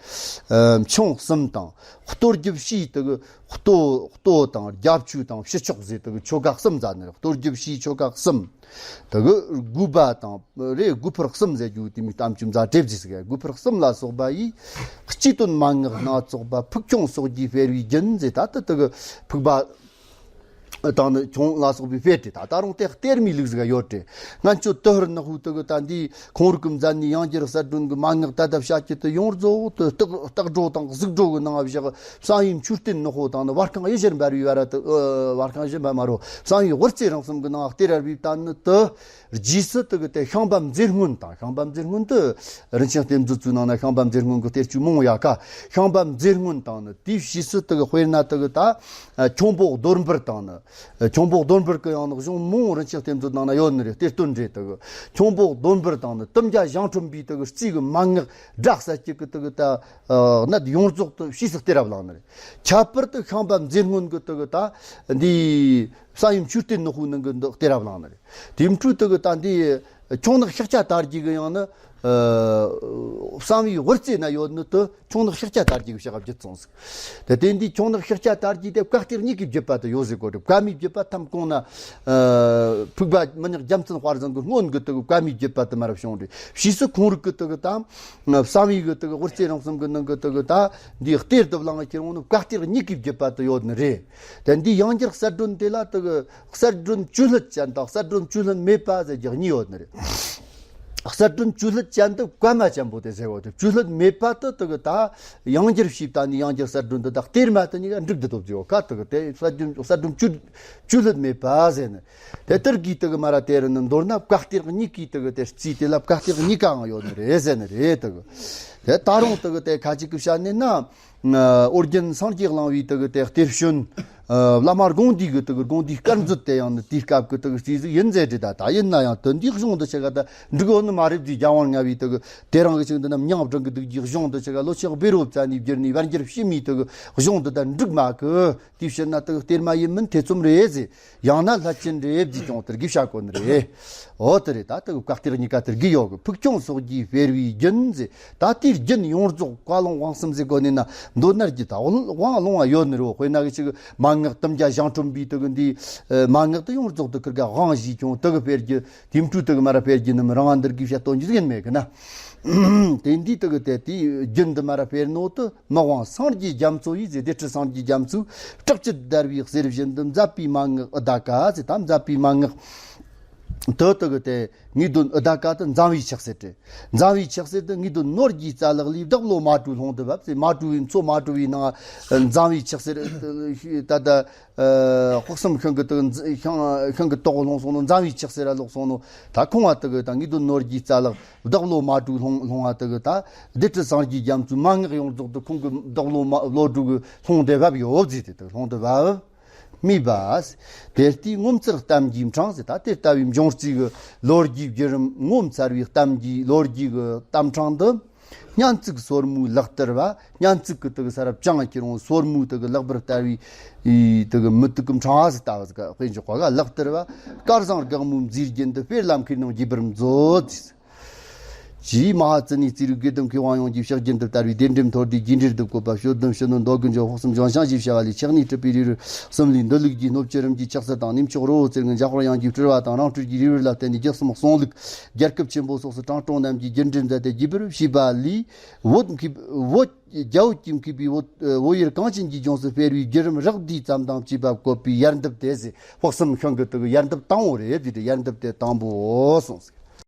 ཨ། མཆོང་གསུམ་དང་། གཏོར་རྒྱུ་བྱས་དུ་གི་གཏོ་གཏོ་དང་རྒྱབ་ཆོས་དང་ཕྱི་ཆོག་ཟེར་དུ་གི་ཆོ་ག་གསུམ་མཛད་ནི་རེད། གཏོར་རྒྱུ་བྱས་ཆོ་ག་གསུམ། དེ་གི་དགུ་པ་དང་རེད། དགུ་ཕུར་གསུམ་ཟེར་རྒྱུ་དེ་མི་གཏམ་ཆུ་མཛའ་གྲེབ་ཟེར་གི། དགུ་ཕུར་གསུམ་ལ་སོགས་པ་ཡིས་སྤྱི་དོན་མན་ངག་སྣ་ཚོགས་པ། ཕུག་ཁྱུང་སོགས་ཀྱིས་སྤེལ་བའི་རྒྱུན་ཟེར། ད་ལྟ་དེ་གི་ཕུག་པ་དང་ནི་ཁྱུང་ལ་སོགས་པས་སྤེལ་ཏེ། ད་ད་རུང་དེ་གཏེར་མའི་ལུགས་ཟིག་ཡོད་དེ། ང་ཚོ་དེ་ཧར་ནག་པོ་དེ་གི་ད་འདི་ཁོང་རིག་གི་མཛད་ནི་ཡང་རྒྱལ་གསལ་སྒྲོན་གི་མན་ངག་ད་ལྟ་བྱ་རྒྱུ་དེ་ཡོངས་རྫོགས་དེ་སྟག་སྟག་སྒྲོ་དང་གཟིག་སྒྲོ་གི་ནང་བཞག་བསམ་ཡས་མཆོད་རྟེན་ནག་པོ་དང་ནི་བར་ཁང་གཡུ་བྱུར་འབར་བའི་བར་དུ། ཨ། བར་ཁང་གཡུ་བྱུར་འབར་མ་རོ། བསམ་ཡས་དབུ་རྩེ་རང་གསུམ་གྱི་ནང་གཏེར་ར་བའི་བསྟན་ནི་དུ། རྗེས་སུ་དུ་གི་དེ་ཤངས་པ་མཛེ་སྔོན་དང་། ཤངས་པ་མཛེ་སྔོན་དུ་རིན་ཆེན་གཏེར་མཛོད་ཚོའི་ནང་ན་ཤངས་པ་མཛེ་སྔོན་གྱི་གཏེར་ཆོས་མང་ཡ་ཀ། ཤངས་པ་མཛེ་སྔོན་དང་ནི་དེའི་རྗེས་སུ་དུ་གི་དཔེར་ན་དུ་གི་ད་ཁྱུང་པོ་རྡོར་འབུར་དང་ནི། ཁྱུང་པོ་རྡོར་འབུར་གྱི་ཡང་ནི་གཞུང་མང་རིན་ཆེན་གཏེར་མཛོད་ནང་ན་ཡོད་ནི་རེད། གཏེར་སྟོན་རེད། དུ་གི་ཁྱུང་པོ་རྡོར་འབུར་དང་ནི་དུམ་བརྒྱ་ཞང་ཁྲོམ་པའི་དུ་གི་རྩིས་གི་མན་ངག་སྒྲ་གསལ་གྱི་གི་དུ་གི་ད་གནད་ཡོངས་རྫོགས་དུ་ཕྱིས་སུ་གཏེར་རབ་བླངས་ནི་རེད། ཁྱད་པར་དུ་ཤངས་པ་མཛེ་སྔོན་གྱི་དུ་གི་ད་འདི་བསམ་ཡས་མཆོད་རྟེན་ནག་པོའི་ནང་གི་འདི་གཏེར་རབ་བླངས་ནི་རེད། དེའི་འཕྲོས་དུ་གི་ད་འདི་ཁྱུང་ནག་ཤཱཀྱ་དར་རྒྱས་གི་ཡང་ནི། ཨ། བསམ་ཡས་དབུ་རྩེ་ན་ཡོད་ནི་དུ་ཁྱུང་ནག་ཤཱཀྱ་དར་རྒྱས་གི་ཕྱག་བརྒྱུད་སོང་ཟིག་དེ་དེ་འདི་ཁྱུང་ནག་ཤཱཀྱ་དར་རྒྱས་དེ་བཀའ་གཏེར་གཉིས་ཀྱི་བརྒྱུད་པ་དུ་ཡོད་ཟེར་གོ་དུ། བཀའ་མའི་བརྒྱུད་པ་ཐམ་གོང་ན། ཨ། ཕུག་པ་མི་ཉག་རྒྱལ་མཚན་དཔལ་བཟང་གི་སྔོན་གི་དུ་གི་བཀའ་མའི་བརྒྱུད་པ་དུ་མར་བྱུང་རེད། ཕྱིས་སུ་ཁོང་རིག་གི་དུ་གི་དང་། བསམ་ཡས་གི་དུ་གི་དབུ་རྩེ་རང་གསུམ་གི་ནང་གི་དུ་གི་ད་འདི་གཏེར་དུ་བླངས་ཁྱེར་འོང་ནི་བཀའ་གཏེར་གཉིས་ཀྱི་བརྒྱུད་པ་དུ་ཡོད་ནི་རེད། དེ་འདི་ཡང་རྒྱལ་གསལ་སྒྲོན་དེ་ལ་དུ་གི་གསལ་སྒྲོན་བཅུ་ལྷུད་ཅན་དང་གསལ་སྒྲོན་བཅུ་ལྷུད་མེད་པ་ཟེར་རྒྱུ་གཉིས་ཡོད་ནི་རེད། གསལ་སྒྲོན་བཅུ་ལྷུད་ཅན་དུ་བཀའ་མ་ཅན་པོ་དེ་ཟེར་བ་དེ། བཅུ་ལྷུད་མེད་པ་དུ་དུ་གི་ད་ཡང་རྒྱལ་ཞིབ་ད་ནི་ཡང་རྒྱལ་གསལ་སྒྲོན་དུ་ད་གཏེར་མ་དུ་གཉིས་ཀ་འགྲིག་དུ་ཐོབ་ཀྱི་ཡོད་ཀ། དུ་གི་དེ་གསལ་སྒྲོན་གསལ་སྒྲོན་བཅུ་བཅུ་ལྷུད་མེད་པ་ཟེར་ནི། དེ་ལྟར་གྱིས་དུ་གི་མ་ར་དེ་རུ་ནི་མདོར་ན་བཀའ་གཏེར་གཉིས་ཀྱི་དུ་གི་དེ་རྩིས་དེ་ལ་བཀའ་གཏེར་གཉིས་ཀའང་ཡོད་ནི་རེད་ཟེར་ནི་རེད། དུ་གི་དེ་ད་རུང་དུ་གི་དེ་ཁ་ཅིག་གི་བཤད་ནི་ན། ཨོ་རྒྱན་སངས་རྒྱས་གླིང་པའི་དུ་གི་དེ་གཏེར་བྱོན། ཨ། བླ་མ་དགོངས་འདུས་གི་དུ་གི་དགོངས་འདུས་སྐར་མཛོད་དེ་ཡང་ནི་དེའི་སྐབས་ཀྱི་དུ་གི་རྩིས་ཟིག་ཡིན་ཟེར་དྲི་ད། ད་ཡིན་ན་ཡང་དུ་འདིའི་གཞུང་དུ་ཆེ་ག་ད་འགྲིག་ཡོད་ནི་མ་རེད་ཟེར། རྒྱལ་དབང་ལྔ་པའི་དུ་གི་དེ་རང་གི་ཆིག་འདི་ནམ་མྱང་བྲང་གི་དུ་གི་གཞུང་དུ་ཆེ་ག་ལོ་ཆེན་བཻ་རོ་ཙ་ནས་བསྒྱུར་ནས་བར་འགྱུར་ཕྱི་མའི་དུ་གི་གཞུང་དུ་ད་འགྲིག་མ་གི། དེའི་ཕྱིར་ན་དུ་གི་གཏེར་མ་ཡིན་མིན་ཐེ་ཚོམ་རེད་ཟེར། ཡང་ན་ལྷད་ཅན་རེད་ཟེར་ཀྱང་དེར་གི་བྱ་དགོས་ནི་རེད། འོ་དེ་རེད། ད་དེ་གི་བཀའ་གཏེར་གཉིས་ཀ་དེར་གི་ཡོད་གི། ཕུག་ཁྱུང་སོགས་ཀྱིས་སྤེལ་བའི་རྒྱུན་ཟེར། ད་དེའི་རྒྱུན་ཡོངས་རྫོགས་བཀའ་ལུང་དབང་གསུམ་ཟེར་གོ་ནི་ན་མདོར་ན་རྒྱུ་ད་དབང་ལུང་བ་ཡོད་ནི་རེད། དཔེར་ན་གི་ཅིག་མན་ངག་དུམ་བརྒྱ་ཞང་ཁྲོམ་པའི་དེ་གི་འདི་མན་ངག་དེ་ཡོངས་རྫོགས་དེ་ཁིར་ག་དབང་བཞིས་ཀྱང་དེ་གི་སྤེལ་རྒྱུ་དེའི་འཕྲོས་དེ་གི་མ་ར་སྤེལ་རྒྱུ་ནི་མི་རང་ང་འདིར་གི་བཤད་དོན་རྒྱུ་ཟིག་ཡིན་མེད་གི་ན། དེ་འདི་དེ་གི་དེ་དེའི་རྒྱུན་དུ་མ་ར་སྤེལ་ནོ་དེ། མི་དབང་སངས་རྒྱས་རྒྱ་མཚོ་ཡིས་ཟེར། སྡེ་སྲིད་སངས་རྒྱས་རྒྱ་མཚོས་སྲེག་བཅད་བརྡར་བའི་གསེར་བཞིན་དུ་མཛད་པའི་མན་ངག་ཨི་ད་ཀ་ཟེར། ད་མཛད་པའི་མན་ངག་དུ་དུ་གི་དེ་ངེས་དོན་ཨི་ད་ཀ་དུ་འཛམ་བུའི་ཆགས་སེ་སྟེ། འཛམ་བུའི་ཆགས་སེ་དུ་ངེས་དོན་ནོར་གྱི་རྩ་ལག་ལས་བདག་བློ་མ་གྲོས་ལྷུང་དུ་བབས་ཟེར། མ་གྲོས་པའི་མཚོ་མ་གྲོས་པའི་ནང་འཛམ་བུའི་ཆགས་སེ་ད་ད། ཨ། དཔག་བསམ་ཤིང་གི་དུ་ཤིང་ཤིང་གི་ཏོག་ལྷུང་སོང་ནོ། འཛམ་བུའི་ཆགས་སེ་ར་ལོག་སོང་ནོ། ད་ཁོང་བ་དུ་གི་ད་ངེས་དོན་ནོར་གྱི་རྩ་ལག་བདག་བློ་མ་གྲོས་ལྷུང་ལྷུང་བ་དུ་གི་ད་སྡེ་སྲིད་སངས་རྒྱས་རྒྱ་མཚོའི་མན་ངག་ཡོངས་རྫོགས་དུ་ཁོང་གི་བདག་བློ་མ་བློ་གྲོས་གི་ལྷུང་དེ་བབ་ཡོད་ཟེར། དེ་དུ་ལྷུང་དེ་བབ་མི་བ། དེ་ལྟའི་ངོ་མཚར་གཏམ་གྱི་འཕྲང་ཟེར། ད་དེ་ལྟ་བུའི་འབྱུང་རྩིས་གི་ལོ་རྒྱུས་བརྒྱུད་རིམ་ངོ་མཚར་བའི་གཏམ་གྱི་ལོ་རྒྱུས་གི་གཏམ་འཕྲང་འདི། སྙན་ཚིག་སོར་མོའི་ལག་གཏེར་བ། སྙན་ཚིག་གི་དུ་གི་ས་རབ་ཅང་ཁྱེར་འོང་སོར་མོའི་དུ་གི་ལག་པར་བསྟར་བའི་དུ་གི་མི་དུ་གི་འཕྲང་བ་ཟིག་ལྟ་བ་ཟིག་དཔེ་འཇོག་པ་ག་ལག་གཏེར་བ། སྐལ་བཟང་དགའ་མོའི་མཛེས་རྒྱན་དུ་དཔེ་ལམ་ཁའི་ནང་རྒྱས་པར་མཛོད་ཟེར། ཞེས་མ་ཧཱ་ཙི་ནའི་རྩིས་རིག་དགེ་ལྡན་མཁས་དབང་ཡོངས་ཀྱི་ཕྱག་རྒྱའི་མདུད་ལྟར་བའི་ལྡེ་འགྲེམ་ཐོར་ཏེ་རྒྱས་འབྲིང་བསྡུས་བཀོད་པ། ཞོ་བདུན་ཕྱི་ནོར་མདོ་དགུ་འཇོམས། དཔག་བསམ་ལྗོན་ཤིང་ཞེས་བྱ་བ་ལས། ཕྱག་ནིའི་སྤྲུལ་པའི་རིགས་རུས་གསུམ་ལས། འདུལ་ལུགས་ཀྱི་སྣོད་བཅུད་རིམ་གྱིས་ཆགས་ཚུལ་དང་། གནས་མཆོག་རི་བོ་རྩེ་ལྔའི་འཇམ་དཔལ་དབྱངས་ཀྱི་སྤྲུལ་པ་དང་། རང་སྤྲུལ་གྱི་རིགས་རུས་ལ་བརྟེན་ནས་རྒྱུད་གསུམ་གསུང་ལུགས་རྒྱལ་ཁབ་ཆེན་པོ་སོགས་སུ་དྲང་སྲོང་རྣམས་ཀྱིས་རྒྱས་འབྲིང་མཛད་དེ་རྒྱས་པར་བྱས་པ་ལས། བོད་མཁས་བོད་རྒྱ་བོད་ཀྱིས་མཁས་པའི་བོད། བོད་ཡུལ་གངས་ཅན་གྱི་ལྗོངས་སུ་སྤེལ་བའི་བརྒྱུད་རིམ་རགས་བསྡུས་ཙམ་དང་བཅས་པ་བཀོད་པའི་ཡར་འདེབས་དེ་ཟེར། དཔག་བསམ་ཤིང་གི་དུ་ཡར་འདེབས་དང་པོ་རེད། དེ་ཡར་འདེབས་དེ་དང་པོ་གསུངས་ཟེར།